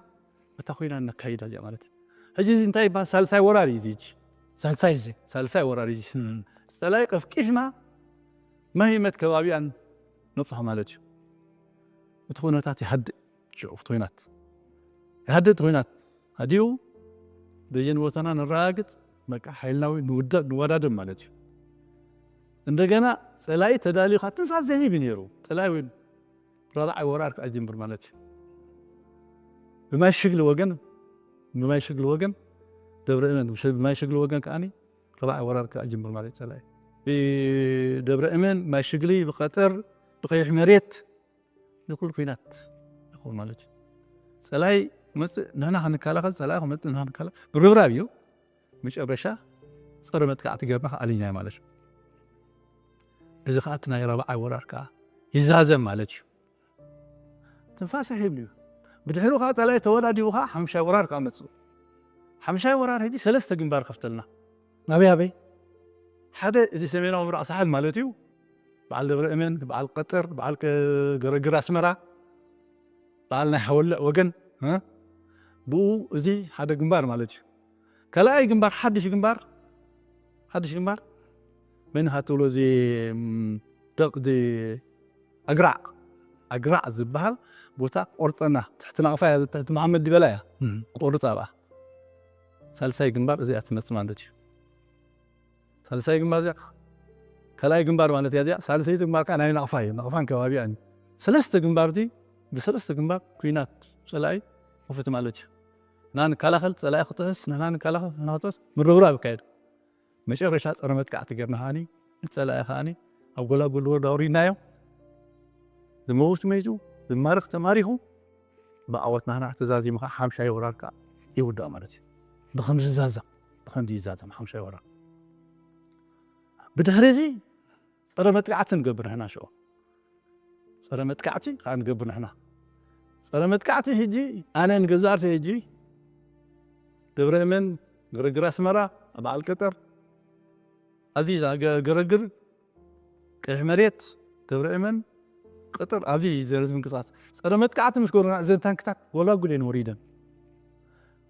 እታ ኮይና ነካይዳ እዚኣ ማለት እዩ። ሕጂ እዚ እንታይ ይበሃል? ሳልሳይ ወራር እዩ እዚ ሕጂ። ሳልሳይ እዚ። ሳልሳይ ወራር እዩ። ጸላኢ ቀፍቂፍና፣ ማሂመት ከባቢኣን ነብጽሖ ማለት እዩ። እቲ ኩነታት ይሃድእ፣ ሽዑ እቲ ኩናት። ይሃድእ እቲ ኩናት። ሃዲኡ፣ ደጀን ቦታና ነረጋግጽ፣ በቃ ሓይልና እውን ንውደ-፣ ንወዳደብ ማለት እዩ። እንደገና ጸላኢ ተዳልዩ ከኣ ትንፋስ ዘይህብ እዩ ነይሩ። ጸላኢ እውን ራብዓይ ወራር ከኣ ይጅምር ማለት እዩ። ብማይ ሽግሊ ወገን፣ ብማይ ሽግሊ ወገን፣ ደብረ እመን፣ ብሽ-፣ ብማይ ሽግሊ ወገን ከኣኒ ራብዓይ ወራር ከኣ ይጅምር ማለት እዩ ጸላኢ። ብደብረ እመን፣ ማይ ሽግሊ፣ ብቐጠር፣ ብቐይሕ መሬት፣ ንኩሉ ኩናት ይኸውን ማለት እዩ። ጸላኢ ክመጽእ ንሕና ክንከላኸል፣ ጸላኢ ክመጽእ ንሕና ክንከላኸል፣ ምርብራብ እዩ። መጨረሻ ጸረ መጥቃዕቲ ጌርና ከኣልይናዮ ማለት እዩ። እዚ ከኣ እቲ ናይ ራብዓይ ወራር ከኣ ይዛዘም ማለት እዩ። ትንፋስ ይህብ እዩ። ብድሕሪኡ ከኣ ጸላኢ ተወዳዲቡ ከኣ ሓምሻይ ወራር ከኣ መጽኡ። ሓምሻይ ወራር ሕጂ ሰለስተ ግንባር ከፍተልና። ኣበይ ኣበይ? ሓደ እዚ ሰሜናዊ ምብራቕ ሳሕል ማለት እዩ። በዓል ደብረ እመን፣ በዓል ቀጠር፣ በዓል ከ-፣ ገረግር ኣስመራ፣ በዓል ናይ ሓወልዕ ወገን፣ እ? ብኡ እዚ ሓደ ግንባር ማለት እዩ። ካልኣይ ግንባር፣ ሓድሽ ግንባር፣ ሓድሽ ግንባር፣ መን ኢኻ ትብሎ እዚ፣ ም፣ ደቕ፣ እዚ ኣግራዕ፣ ኣግራዕ ዝበሃል ቦታ ቆርጠና፣ ትሕቲ ናቕፋ እያ፣ ትሕቲ መሓመድ ዲበላ እያ። እም። ቆርጽ ኣብኣ። ሳልሳይ ግንባር እዚኣ ትመጽእ ማለት እዩ። ሳልሳይ ግንባር እዚኣ፣ ካልኣይ ግንባር ማለት እያ እዚኣ። ሳልሰይቲ ግንባር ከኣ ናይ ናቕፋ እዩ፣ ናቕፋን ከባቢኣን እዩ። ሰለስተ ግንባር እቲ፣ ብሰለስተ ግንባር ኲናት ጸላኢ ክፉት ማለት እዩ። ንሕና ንከላኸል፣ ጸላኢ ክጥሕስ፣ ንሕና ንከላኸል፣ ንሕና ክጥሕስ፣ ምርብራብ ይካየድ። መጨረሻ ጸረ መጥቃዕቲ ጌርና ከኣኒ፣ ንጸላኢ ከኣኒ ኣብ ጎላጉል ወረዳ ኣውሪድናዮ። ዝመውት መይቱ፣ ዝማርኽ ተማሪኹ፣ ብዓወት ናህና ተዛዚሙ ከኣ ሓምሻይ ወራር ከኣ ይውዳእ ማለት እዩ። ብኸምዚ ዝዛዘም? ብኸምዚ ይዛዘም ሓምሻይ ወራር። ብድሕሪ እዚ ጸረ መጥቃዕቲ ንገብር ንሕና ሽዑ። ጸረ መጥቃዕቲ ከኣ ንገብር ንሕና። ጸረ መጥቃዕቲ ሕጂ ኣነ ንገዛእ ርእሰይ ሕጂ ደብረ እመን፣ ግርግር ኣስመራ፣ በዓል ቀጠር፣ ኣብዚ ገ-፣ ግርግር፣ ቀይሕ መሬት፣ ደብረ እመን፣ ቀጠር፣ ኣብዚ እዩ ዘሎ ምንቅስቃስ። ጸረ መጥቃዕቲ ምስ ገበርና እዘን ታንክታት ጎላጉል እየን ወሪደን።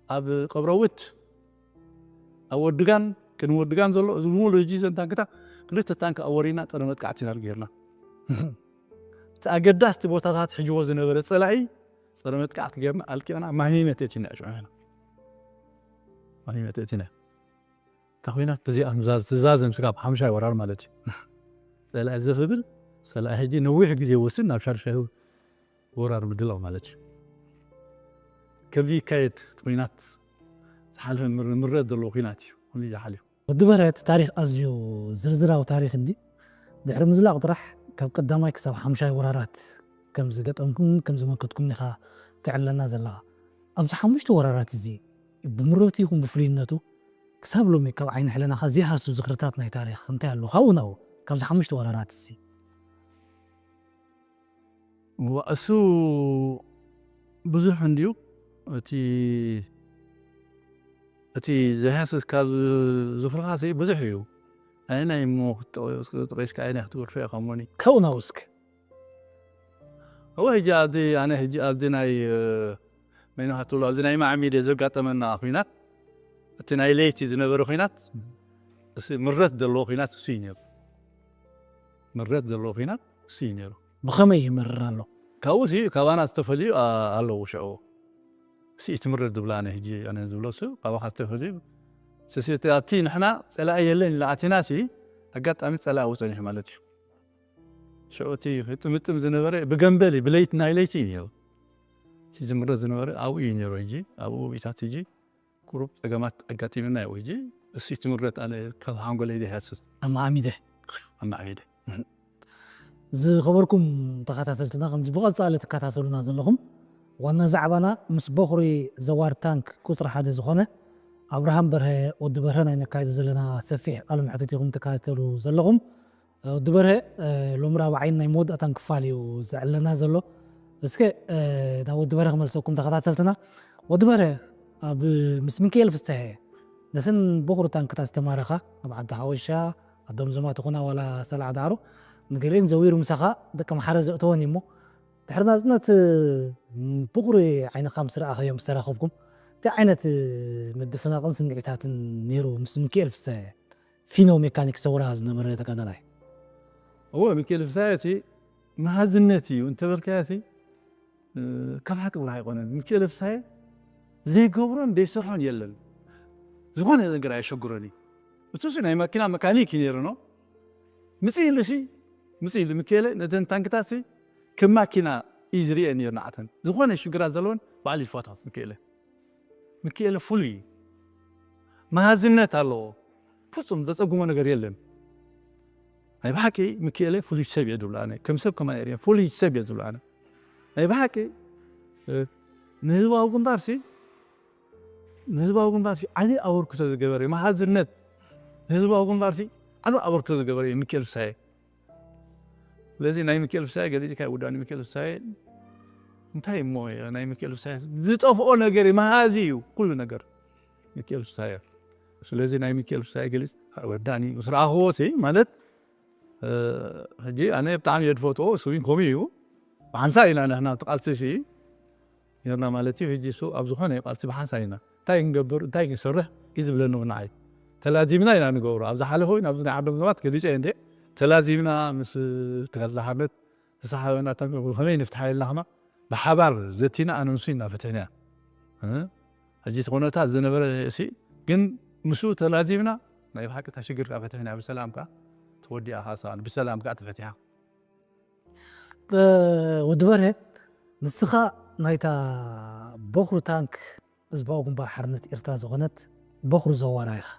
ኣብ ቀብረውት፣ ኣብ ወድጋን፣ ቅድሚ ወድጋን ዘሎ፣ እዚ ሙሉ ሕጂ እዘን ታንክታት ክልተ ታንክ ኣወሪና ጸረ መጥቃዕቲ ኢና ጌርና። እቲ ኣገዳስቲ ቦታታት ሕጅዎ ዝነበረ ጸላኢ ጸረ መጥቃዕቲ ጌርና ኣልቂቕና ማህሚመት የእቲና ሽዑ ኢና። ማህሚመት የእቲና። እታ ኲናት በዚኣ ትዛዝ-፣ ትዛዘም ስጋብ ሓምሻይ ወራር ማለት እዩ። ጸላኢ ዘፍብል፣ ጸላኢ ሕጂ ነዊሕ ግዜ ወስድ ናብ ሻድሻይ ወራር ምድላው ማለት እዩ። ከምዚ ይካየድ እቲ ኲናት፣ ዝሓልፈ ምር-፣ ምረት ዘለዎ ኲናት እዩ። ከምዚ ዝሓልዩ። ወዲ በርሀ፣ እቲ ታሪኽ ኣዝዩ ዝርዝራዊ ታሪኽ እንዲ። ድሕሪ ምዝላቕ ጥራሕ ካብ ቀዳማይ ክሳብ ሓምሻይ ወራራት ከም ዝገጠምኩምን ከም ዝመከትኩምን ኢኻ ተዕለና ዘለኻ። ኣብዚ ሓሙሽተ ወራራት እዚ ብምረቱ ይኹን ብፍሉይነቱ ክሳብ ሎሚ ካብ ዓይኒ ሕለናኻ ዘይሃሱ ዝኽርታት ናይ ታሪኽ እንታይ ኣሎ? ካብኡ ናብኡ፣ ካብዚ ሓሙሽተ ወራራት እዚ። እዋ፣ እሱ ብዙሕ እንድዩ። እቲ እቲ ዘይሃስስ ካብ ዝፍርኻሲ ብዙሕ እዩ። ኣየናይ እሞ ክትጠቂስካ ኣየናይ ክትወርፎ ኢኻ እሞኒ? ከው ናውስክ እወ ሕጂ ኣብዚ ኣነ ሕጂ ኣብዚ ናይ መይናኻ ትብሎ ኣብዚ ናይ ማዕሚደ ዘጋጠመና ኩናት እቲ ናይ ለይቲ ዝነበረ ኩናት ምረት ዘለዎ ኩናት እሱ እዩ ነይሩ። ምረት ዘለዎ ኩናት እሱ እዩ ነይሩ። ብኸመይ ይመርር ኣሎ? ካብኡ ሲ ካባና ዝተፈልዩ ኣለዉ ሽዑ ሲ ትምረት ዝብላ ኣነ ሕጂ ኣነ ዝብሎ ሱ ካባኻ ዝተፈልዩ ስስቲ ኣብቲ ንሕና ፀላኢ የለን ኢላ ኣቲና ሲ ኣጋጣሚ ፀላኢ ኣብኡ ፀኒሑ ማለት እዩ። ሽዑ እቲ ጥምጥም ዝነበረ ብገንበል ብለይቲ ናይ ለይቲ እዩ ነይሩ። ዝምረት ዝነበረ ኣብኡ እዩ ነይሩ። ሕጂ ኣብኡ ኢታት ሕጂ ቁሩብ ፀገማት ኣጋጢምና እዩ። ሕጂ እሱ ትምረት ኣነ ካብ ሓንጎለይ ዘይሃስስ ኣማዓሚደ ኣማዕሚደ ዝኸበርኩም ተኸታተልትና ከምዚ ብቐጻሊ ትከታተሉና ዘለኹም ዋና ዛዕባና ምስ በኹሪ ዘዋር ታንክ ቁፅሪ ሓደ ዝኾነ ኣብርሃም በርሀ ወዲ በርሀ ናይ ነካይዶ ዘለና ሰፊሕ ቃለ መሕትት ኢኹም ትከታተሉ ዘለኹም። ወዲ በርሀ ሎሚ ራብዓይን ናይ መወዳእታን ክፋል እዩ ዘዕለና ዘሎ። እስከ ናብ ወዲ በርሀ ክመልሰኩም ተኸታተልትና። ወዲ በርሀ ኣብ ምስ ሚካኤል ፍስሐ ነተን በኹሪ ታንክታት ዝተማረኻ ኣብ ዓዲ ሓወሻ ኣዶም ዝማ ትኹና ዋላ ሰላዕ ዳዕሮ ንገሊአን ዘዊሩ ምሳኻ ደቂ ኣምሓረ ዘእተወን እዩ እሞ ድሕሪ ናጽነት ብቑሪ ዓይንኻ ምስ ረኣኸዮም ዝተራኸብኩም እንታይ ዓይነት ምድፍናቕን ስምዒታትን ነይሩ ምስ ሚካኤል ፍስሐ ፊኖ ሜካኒክ ሰውራ ዝነበረ ተጋዳላይ? እወ ሚካኤል ፍስሐ እቲ መሃዝነት እዩ እንተበልካዮ እቲ ካብ ሓቂ ብርሃ ኣይኮነን። ሚካኤል ፍስሐ ዘይገብሮን ዘይሰርሖን የለን። ዝኾነ ነገር ኣየሸግሮን እዩ። እሱ ሲ ናይ ማኪና መካኒክ እዩ ነይሩ ነው ምጽእ ኢሉ ሲ ምጽእ ኢሉ ሚካኤለ ነተን ታንክታት ሲ ከም ማኪና እዩ ዝርኤ ነይሩ ንዓተን ዝኾነ ሽግራት ዘለወን ባዕሉ ይፈታስ ሚካኤለ። ሚካኤለ ፍሉይ እዩ። መሃዝነት ኣለዎ። ፍጹም ዘጸግሞ ነገር የለን። ናይ ብሓቂ ሚካኤለ ፍሉይ ሰብ እየ ዝብሎ ኣነ ከም ሰብ ከማይ እየ ፍሉይ ሰብ እየ ዝብሎ ኣነ ናይ ብሓቂ ንህዝባዊ ግንባር ሲ ንህዝባዊ ግንባር ሲ ዓብዪ ኣበርክቶ ዝገበረ መሃዝነት ንህዝባዊ ግንባር ሲ ዓብዪ ኣበርክቶ ዝገበረ እዩ ሚካኤል ፍስሃየ ስለዚ ናይ ሚካኤል ፍስሃየ ገሊፅካ ይውዳኒ ሚካኤል ፍስሃየ እንታይ እሞ ናይ ሚካኤል ፍስሃየ ዝጠፍኦ ነገር መሃዚ እዩ ኩሉ ነገር ሚካኤል ፍስሃየ ስለዚ ናይ ሚካኤል ፍስሃየ ገሊፅ ወዳኒ ምስ ረኣኽዎ ሲ ማለት ሕጂ ኣነ ብጣዕሚ እየ ዝፈትዎ እሱ እውን ከምኡ እዩ ብሓንሳእ ኢና ንሕና እቲ ቃልሲ ሲ ነርና ማለት እዩ ሕጂ እሱ ኣብ ዝኾነ ቃልሲ ብሓንሳእ ኢና እንታይ ክንገብር እንታይ ክንሰርሕ እዩ ዝብለኒ እውን ንዓይ ተላዚምና ኢና ንገብሮ ኣብ ዝሓለፈ እውን ኣብዚ ናይ ዓዶም ሰባት ገሊፀ እየ እንደ ተላዚምና ምስ ትካል ዝሓርነት ዝሰሓበና ከመይ ንፍትሓ ኢልና ከማ ብሓባር ዘቲና ኣነ ንሱ ኢና ፈቲሕና ሕጂ እቲ ኩነታት ዝነበረ ሲ ግን ምስኡ ተላዚምና ናይ ብሓቂ እታ ሽግር ከዓ ፈቲሕና ብሰላም ከዓ ተወዲኣ ከዓ ሰኣን ብሰላም ከዓ ተፈቲሓ ወዲ በርሀ ንስኻ ናይታ በኹሪ ታንክ ህዝባዊ ግንባር ሓርነት ኤርትራ ዝኾነት በኹሪ ዘዋራ ኢኻ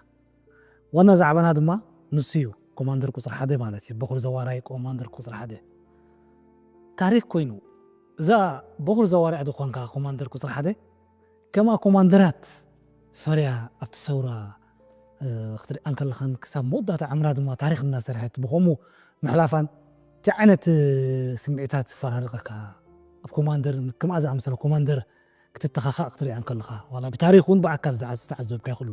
ዋና ዛዕባና ድማ ንሱ እዩ ኮማንደር ቁፅሪ ሓደ ማለት እዩ በኹሪ ዘዋራይ ኮማንደር ቁፅሪ ሓደ ታሪክ ኮይኑ እዛ በኹሪ ዘዋራይ ዝኾንካ ኮማንደር ቁፅሪ ሓደ ከማ ኮማንደራት ፈርያ ኣብቲ ሰውራ ክትሪኣን ከለኻን ክሳብ መወዳእታ ዕምራ ድማ ታሪክ እናሰርሐት ብኸምኡ ምሕላፋን እንታይ ዓይነት ስምዒታት ዝፈራርቀካ ኣብ ኮማንደር ከምኣ ዝኣመሰለ ኮማንደር ክትተኻኻእ ክትሪኣን ከለኻ ዋላ ብታሪክ እውን ብኣካል ዝተዓዘብካ ይኽእሉ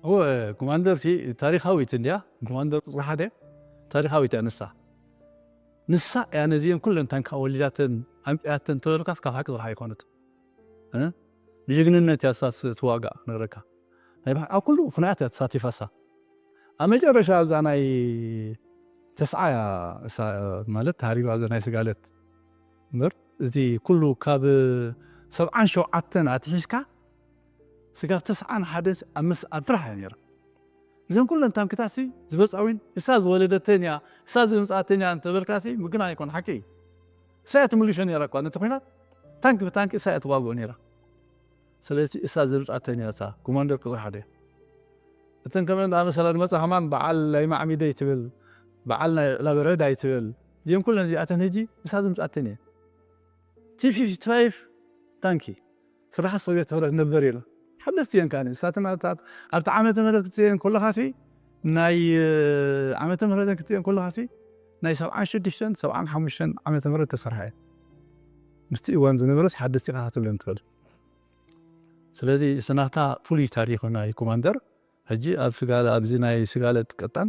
እወ ኮማንደር ሲ ታሪካዊት እንድያ ኮማንደር ቁፅሪ ሓደ ታሪካዊት እያ ንሳ ንሳ እያ ነዚአን ኩለን ታንካ ወሊዳተን ኣምፅያተን ተበልካስ ካብ ሓቂ ዝረሓ ኣይኮነት ብጅግንነት እያ ሳስ ትዋጋእ ነረካ ናይ ባሕ ኣብ ኩሉ ፍናያት እያ ተሳቲፋ ሳ ኣብ መጨረሻ ኣብዛ ናይ ተስዓ እያ ማለት ታሪባ ኣብዛ ናይ ስጋለት እምበር እዚ ኩሉ ካብ ሰብዓን ሸውዓተን ኣትሒዝካ ስጋብ ተስዓን ሓደ ኣብ ምስ ኣብ ጥራሕ እያ ነይራ እዘን ኩለን ታንክታት ሲ ዝበፃዊን እሳ ዝወለደተን እያ እሳ ዝምፅኣተን እያ እንተበልካ ሲ ምግና ኣይኮን ሓቂ እዩ እሳ እያ ትምልሾ ነይራ እኳ ነቲ ኩናት ታንክ ብታንክ እሳ እያ ትዋግኦ ነይራ ስለዚ እሳ ዝምፅኣተን እያ እሳ ኮማንደር ቁፅሪ ሓደ እተን ከመ ዝኣመሰላ ዝመፃ ከማን በዓል ናይ ማዕሚደይ ትብል በዓል ናይ ዕላበርዕድ ኣይትብል እዚኦም ኩለን እዚኣተን ሕጂ እሳ ዝምፅኣተን እየ ቲ ፊፍቲ ፋይቭ ታንኪ ስራሕ ሶቪየት ህብረት ነበር ኢሉ ሓደስቲ እየን ከኣ ንሳተን ኣብቲ ዓመተ ምህረት ክትሪኤን ከለኻሲ ናይ ዓመተ ምህረተን ክትሪኤን ከለኻሲ ናይ ሰብዓን ሽዱሽተን ሰብዓን ሓሙሽተን ዓመተ ምህረት ተሰርሐ እየን ምስቲ እዋን ዝነበረስ ሓደስቲ ኢኻ ክትብለን ትኽእል ስለዚ ስናታ ፍሉይ ታሪኽ ናይ ኮማንደር ሕጂ ኣብ ስጋለ ኣብዚ ናይ ስጋለ ቀጣን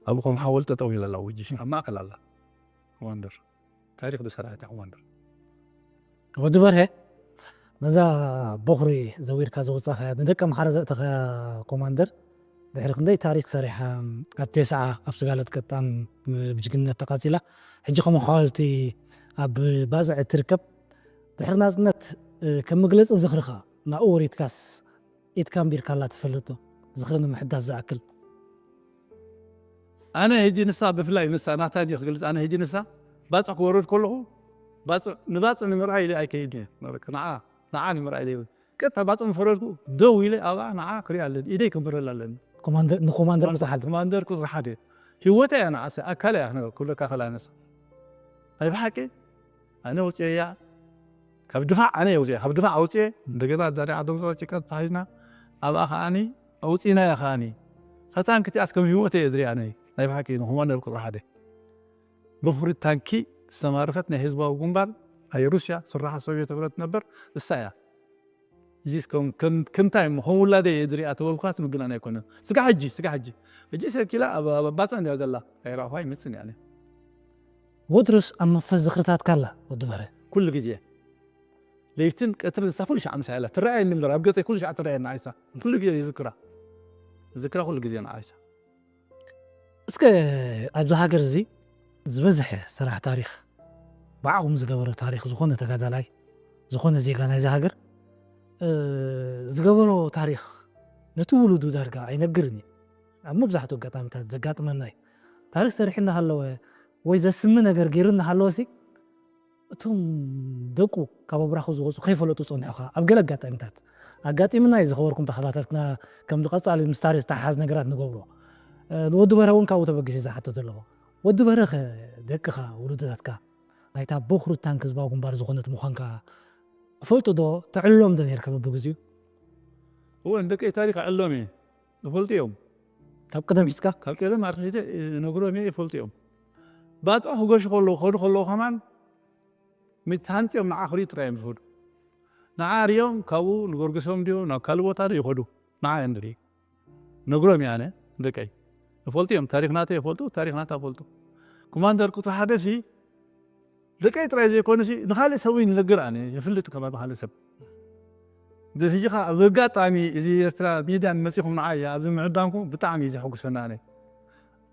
ኣብ ከም ሓወል ጠጠው ኢላ ኣላ ውጂ ኣብ ማእከል ኣላ ኮማንደር ታሪኽ ዝሰራሕታ ኮማንደር ወዲ በርሀ ነዛ በኹሪ ዘዊርካ ዘውፃኸያ ንደቂ ኣምሓራ ዘእተኸያ ኮማንደር ድሕሪ ክንደይ ታሪክ ሰሪሓ ኣብ ቴስዓ ኣብ ስጋለት ቀጣን ብጅግንነት ተቃፂላ ሕጂ ከም ሓወልቲ ኣብ ባፅዕ እትርከብ ድሕሪ ናፅነት ከም መግለፂ ዝኽርኻ ናብኡ ወሪድካስ ኢድካ ኣንቢርካላ ትፈልጥ ዶ? ዝኽሪ ንምሕዳስ ዝኣክል። ኣነ ሕጂ ንሳ ብፍላይ ንሳ ናታ ድዩ ክገልፅ ኣነ ሕጂ ንሳ ባፅዕ ክወርድ ከለኹ ባፅዕ ንባፅዕ ንምርኣይ ኢለ ኣይከይድ ንዓ ንዓ ንምርኣይ ኢለ ቀጥታ ባፅዕ ምፈረድኩ ደው ኢለ ኣብኣ ንዓ ክሪኣ ኣለኒ ኢደይ ከንበረላ ኣለኒ ኮማንደር ንኮማንደር ቁፅሪ ሓደ ኮማንደር ቁፅሪ ሓደ ህይወተይ እያ ንዓሰ ኣካለይ እያ ክብለካ ከላ ነሳ ናይ ብሓቂ ኣነ ውፅየያ ካብ ድፋዕ ኣነ የውፅየ ካብ ድፋዕ ኣውፅየ እንደገና ዛሬ ዓዶም ፀወጭ ቀጥታ ሒዝና ኣብኣ ከዓኒ ኣውፂናያ ከዓኒ ከታን ክትኣስ ከም ህይወተይ እየ ዝሪኣ ናይ ብሓቂ ንኮማንደር ቁፅሪ ሓደ ብፍሪ ታንኪ ዝተማረኸት ናይ ህዝባዊ ግንባር ናይ ሩስያ ስራሓ ሶቪየት ህብረት ነበር እሳ እያ እዚስ ከም ከም ከምታይ እሞ ከም ውላደይ እየ ዝሪኣ ተበልኳስ ምግናን ኣይኮነን ስጋ ሕጂ ስጋ ሕጂ ሕጂ ሰኪላ ኣብ ኣብ ባፅዕ እንዲያ ዘላ ኣይረኣኹ ኣይመፅን እያ ወትሩስ ኣብ መንፈስ ዝኽርታትካ ኣላ ወዲ በረ ኩሉ ግዜ ለይትን ቀትርን ንሳ ኩሉ ሻዕ ምሳይ ኣላ ትረኣየኒ እምበር ኣብ ገፀይ ኩሉ ሻዕ ትረኣየኒ ዓይሳ ኩሉ ግዜ ይዝክራ ዝክራ ኩሉ ግዜ ንዓይሳ እስከ ኣብዚ ሃገር እዚ ዝበዝሐ ስራሕ ታሪክ ብዓቕሙ ዝገበረ ታሪክ ዝኾነ ተጋዳላይ ዝኾነ ዜጋ ናይዚ ሃገር ዝገበሮ ታሪክ ነቲ ውሉዱ ዳርጋ ኣይነግርን እዩ ኣብ መብዛሕትኡ ኣጋጣሚታት ዘጋጥመና እዩ ታሪክ ሰሪሑ እናሃለወ ወይ ዘስሚ ነገር ገይሩ እናሃለወ ሲ እቶም ደቁ ካብ ኣብራኹ ዝወፁ ከይፈለጡ ፀኒሑ ከዓ ኣብ ገለ ኣጋጣሚታት ኣጋጢምና እዩ ዝኸበርኩም ተኸታተልትና ከም ዝቐፃሊ ምስ ታሪክ ዝተሓሓዝ ነገራት ንገብሮ ንወዲ በረ እውን ካብኡ ተበጊሰ ዝሓቶ ዘለኹ ወዲ በረ ኸ ደቅኻ ውሉደታትካ ናይታ በኹሪ ታንክ ህዝባዊ ግንባር ዝኾነት ምዃንካ እፈልጡ ዶ ተዕልሎም ዶ ነርካ በብግዚኡ እወ ንደቀይ ታሪክ ኣዕሎም እየ እፈልጡ እዮም ካብ ቀደም ሒዝካ ካብ ቀደም ኣርሒተ ነግሮም እየ ይፈልጡ እዮም ባፅዕ ክገሹ ከለዉ ከዱ ከለዉ ከማን ምትሃንፂኦም ንዓ ክሪኡ ጥራይ እዮም ዝኸዱ ንዓ ሪኦም ካብኡ ንጎርግሶም ድዮም ናብ ካልእ ቦታ ዶ ይኸዱ ንዓ እዮም ንርኢ ነግሮም እየ ኣነ ደቀይ ይፈልጡ እዮም ታሪክ ናተ ይፈልጡ ታሪክ ናታ ይፈልጡ ኮማንደር ቁፅሪ ሓደ ሲ ደቀይ ጥራይ ዘይኮነ ሲ ንካልእ ሰብ እውን ይነግር ኣነ ይፍልጥ ከማ ብካልእ ሰብ ሕጂ ከዓ ኣብ ኣጋጣሚ እዚ ኤርትራ ሚድያ መፂኹም ንዓይ ኣብዚ ምዕዳምኩም ብጣዕሚ እዩ ዘሐጉሰና ኣነ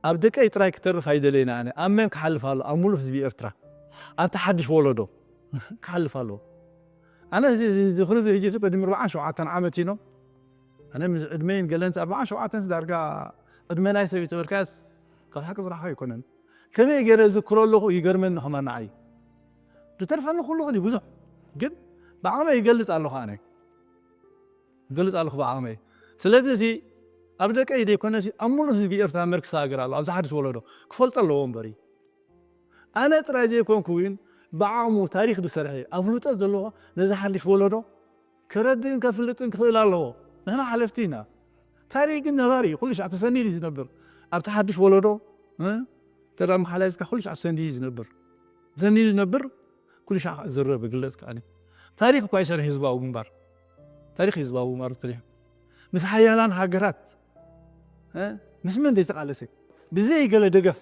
ኣብ ደቀይ ጥራይ ክተርፍ ኣይደለይን ኣነ ኣብ መን ክሓልፍ ኣሎ ኣብ ሙሉእ ህዝቢ ኤርትራ ኣብቲ ሓድሽ ወለዶ ክሓልፍ ኣለዎ ኣነ ዝኽሪ እዚ ሕጂ ቅድሚ ኣርብዓን ሸውዓተን ዓመት ኢኖ ኣነ ምስ ዕድመይን ገለን ኣርብዓን ሸውዓተን ዳርጋ ዕድመ ናይ ሰብ ተበልካስ ካብ ሓቂ ዝረሓ ኣይኮነን ከመይ ገይረ ዝክሮ ኣለኹ ይገርመኒ ከማን ንዓይ ዝተርፈኒ ኩሉ ክዲ ብዙሕ ግን ብዓቕመ ይገልፅ ኣለኹ ኣነ ይገልፅ ኣለኹ ብዓቕመ ስለዚ እዚ ኣብ ደቀይ ዘይኮነ ኣብ ሙሉእ ህዝቢ ኤርትራ መርክስ ሃገር ኣሎ ኣብዚ ሓድሽ ወለዶ ክፈልጦ ኣለዎ እምበሪ ኣነ ጥራይ ዘይኮንኩ እውን ብዓቕሙ ታሪክ ዝሰርሐ ኣፍልጦ ዘለዎ ነዚ ሓድሽ ወለዶ ከረድእን ከፍልጥን ክኽእል ኣለዎ ንሕና ሓለፍቲ ኢና ታሪክ ግን ነባሪ እዩ ኩሉ ሻዕ ተሰኒዱ እዩ ዝነብር ኣብቲ ሓድሽ ወለዶ ተዳ መሓላይዝካ ኩሉ ሻዕ ተሰኒዱ እዩ ዝነብር ተሰኒዱ ዝነብር ኩሉ ሻዕ ዝረብ ግለፅ ከዓኒ ታሪክ እኳ ይሰርሕ ህዝባዊ ግንባር ታሪክ ህዝባዊ ግንባር ትሪሕ ምስ ሓያላን ሃገራት ምስ መን ዘይተቃለሰ ብዘይ ገለ ደገፍ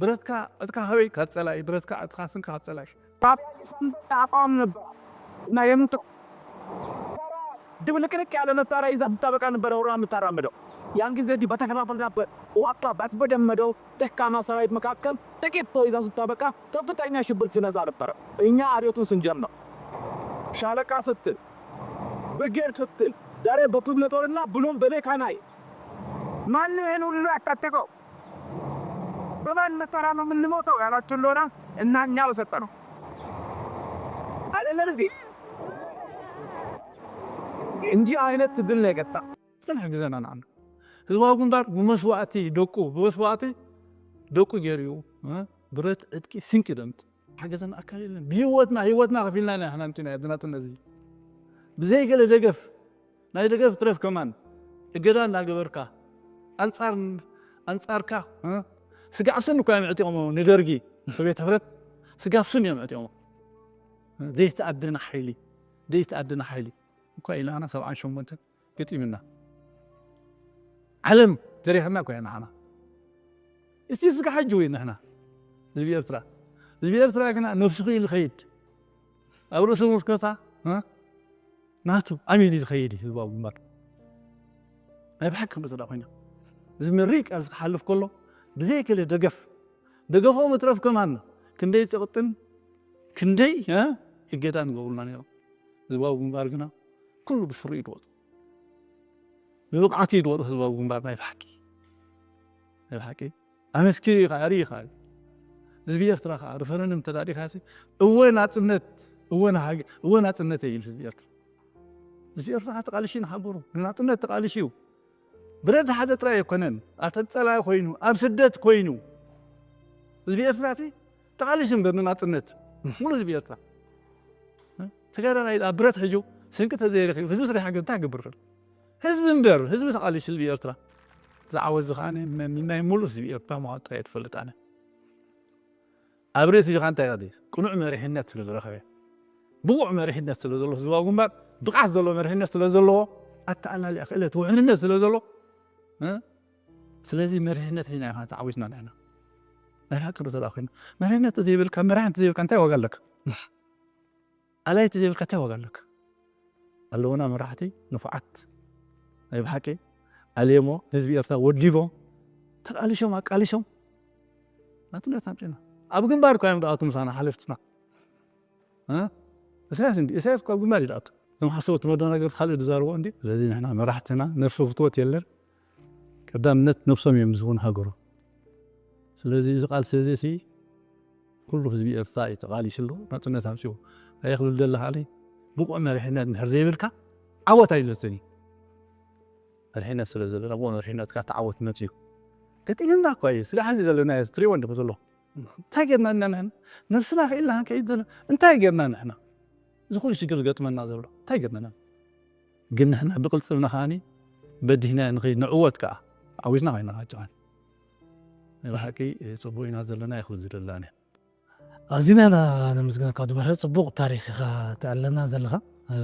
ብረትካ ዕጥካ ከበይ ካብ ፀላኢ ብረትካ ዕጥካ ስንካ ካብ ፀላኢ ካብ ኣቋም ነበር ናይ የምንቶ ድብልቅልቅ ያለ መሳሪያ ይዛ ስታበቃ ነበረ ወራ የምታራምደው። ያን ጊዜ እንዲህ በተከፋፈልና በዋጋ ባስበደመደው ደካማ ሰራዊት መካከል ጥቂት ሰው ይዛ ስታበቃ ከፍተኛ ሽብር ሲነዛ ነበረ። እኛ አብዮቱን ስንጀምር ሻለቃ ስትል ብርጌድ ስትል ዛሬ በክፍለ ጦርና ብሎም በሜካናይ ማን ነው ይሄን ሁሉ ያታጠቀው? በማን መሳሪያ ነው የምንሞተው ያላችሁ እንደሆነ እና እኛ በሰጠነው አይደለም እንዴ? እንዲህ አይነት ትግል ነው የገጠመን። ዝጸንሐ ግዘና ንዓና ህዝባዊ ግንባር ብመስዋእቲ ደቁ ብመስዋእቲ ደቁ ገይሩ እዩ ብረት ዕጥቂ ስንቂ ደምት ሓገዘና ኣካል የለን ብህይወትና ህይወትና ከፊልና ኢና ንሕና እንትና ዝናጥነት እዚ ብዘይ ገለ ደገፍ ናይ ደገፍ ትረፍ ከማን እገዳ እናገበርካ ኣንጻር ኣንጻርካ ስጋዕ ስን እኮ እዮም ዕጢቖሞ ንደርጊ ንሶቤት ሕብረት ስጋብ ስን እዮም ዕጢቖሞ ዘይተኣደነ ሓይሊ ደይትኣድና ሓይሊ እኳ ኢልና ሰብዓን ሸሞንተን ገጢምና። ዓለም ተሪኽና እኳ ኢና ንሕና። እስቲ እስከ ሕጂ ወይ ንሕና ህዝቢ ኤርትራ፣ ህዝቢ ኤርትራ ግና ነፍሱ ክኢሉ ይኸይድ። ኣብ ርእሱ ምርኮሳ፣ እ? ናቱ ኣሚን እዩ ዝኸይድ እዩ ህዝባዊ ግንባር። ናይ ብሓቂ ክንርኢ ተዳ ኮይና፣ እዚ መሪር ቃልሲ ክሓልፍ ከሎ ብዘይ ገለ ደገፍ፣ ደገፎም እትረፍ ከማን ክንደይ ጸቕጥን ክንደይ፣ እ? እገዳን ይገብሩልና ነይሮም። ህዝባዊ ግንባር ግና ኩሉ ብስሩ እዩ ዝወጡ። ብብቕዓት እዩ ዝወጡ ህዝባዊ ግንባር ናይ ብሓቂ። ናይ ብሓቂ ኣመስኪሩ ኢኻ፣ ርኢ ኢኻ። ህዝቢ ኤርትራ ከኣ ሪፈረንደም ተዳዲኻ እወ ናጽነት፣ እወ ንሃገ-፣ እወ ናጽነት እዩ ህዝቢ ኤርትራ። ህዝቢ ኤርትራ ተቓሊሹ ንሃገሩ፣ ንናጽነት ተቓሊሹ እዩ። ብረት ዝሓዘ ጥራይ ኣይኮነን፣ ኣብ ተጸላኢ ኮይኑ፣ ኣብ ስደት ኮይኑ። ህዝቢ ኤርትራ ሲ ተቓሊሹ እምበር ንናጽነት። ሙሉ ህዝቢ ኤርትራ። ተጋዳላይ ደኣ ብረት ሒዙ ስንቂ ተዘይረኺቡ፣ ህዝቢ ስራሕ ግን እንታይ ክገብር? ህዝቢ እምበር፣ ህዝቢ ተቓሊሹ ህዝቢ ኤርትራ። ዝዓወት እዚ ከኣ ናይ፣ ናይ ሙሉ ህዝቢ ኤርትራ ምዃኑ ጥራይ ትፈልጥ ኣነ። ኣብ ርእሲ ኢኻ እንታይ ይቐድስ? ቅኑዕ መሪሕነት ስለ ዝረኸበ፣ ብቑዕ መሪሕነት ስለ ዘለዎ፣ ህዝባዊ ግንባር ብቕዓት ዘለዎ መሪሕነት ስለ ዘለዎ፣ ኣተኣላልያ ክእለት ውሕልነት ስለ ዘለዎ፣ እ? ስለዚ መሪሕነት ሒዝና ኢና ተዓዊትና ንሕና። ናይ ሓቂ ዶ ተደኣ ኮይና? መሪሕነት ተዘይብልካ፣ መራሒ እንተዘይብልካ እንታይ ዋጋ ኣለካ? ኣላይ ተዘይብልካ እንታይ ዋጋ ኣለካ? ኣለውና መራሕቲ ንፉዓት፣ ናይ ብሓቂ ኣልየሞ ህዝቢ ኤርትራ ወዲቦም፣ ተቃሊሾም፣ ኣቃሊሾም ናጽነት ኣምጺና። ኣብ ግንባር እኳ እዮም ደኣቱ ምሳና ሓለፍትና። እ? ኢሳያስ እንዲ፣ ኢሳያስ እኳ ኣብ ግንባር እዩ ደኣቱ። እዞም ሓሰውቲ መደናገርቲ ካልእ ዝዛረቦ እንዲ። ስለዚ ንሕና መራሕትና ነፍሲ ፍትወት የለን። ቀዳምነት ነብሶም እዮም ዝህቡን ሃገሮም። ስለዚ እዚ ቃልሲ እዚ ሲ ኩሉ ህዝቢ ኤርትራ እዩ ተቃሊስሉ፣ ናጽነት ኣምጺኡ። እንታይ ክብል ደለ ከኣ፣ ብቑዕ መሪሕነት እንድሕር ዘይብልካ ዓወት ኣይመጽእን እዩ። መሪሕነት ስለ ዘለና፣ ብቑዕ መሪሕነትካ እቲ ዓወት መጺኡ። ገጢምና እኮ እዩ። ስጋዕ ሕዚ ዘለና እዩ፣ ትሪእዎ እንዲኹም ዘለኹም። እንታይ ጌርና ኢና ንሕና? ነብስና ክኢልና ክንከይድ ዘለና። እንታይ ጌርና ንሕና? እዚ ኩሉ ሽግር ዝገጥመና ዘሎ እንታይ ገመና? ግን ንሕና ብቅልጽምና ከኣኒ በዲህና ንኸይድ ንዕወት ከኣ ዓዊትና ኮይና ካጨዋን። ናይ ብሓቂ ጽቡቅ ኢና ዘለና ይኹን ዝደላነ። ኣዚና ኢና ነመስግነካ ወዲ በርሀ፣ ጽቡቅ ታሪኽ ኢኻ ተዕለና ዘለኻ። እ፣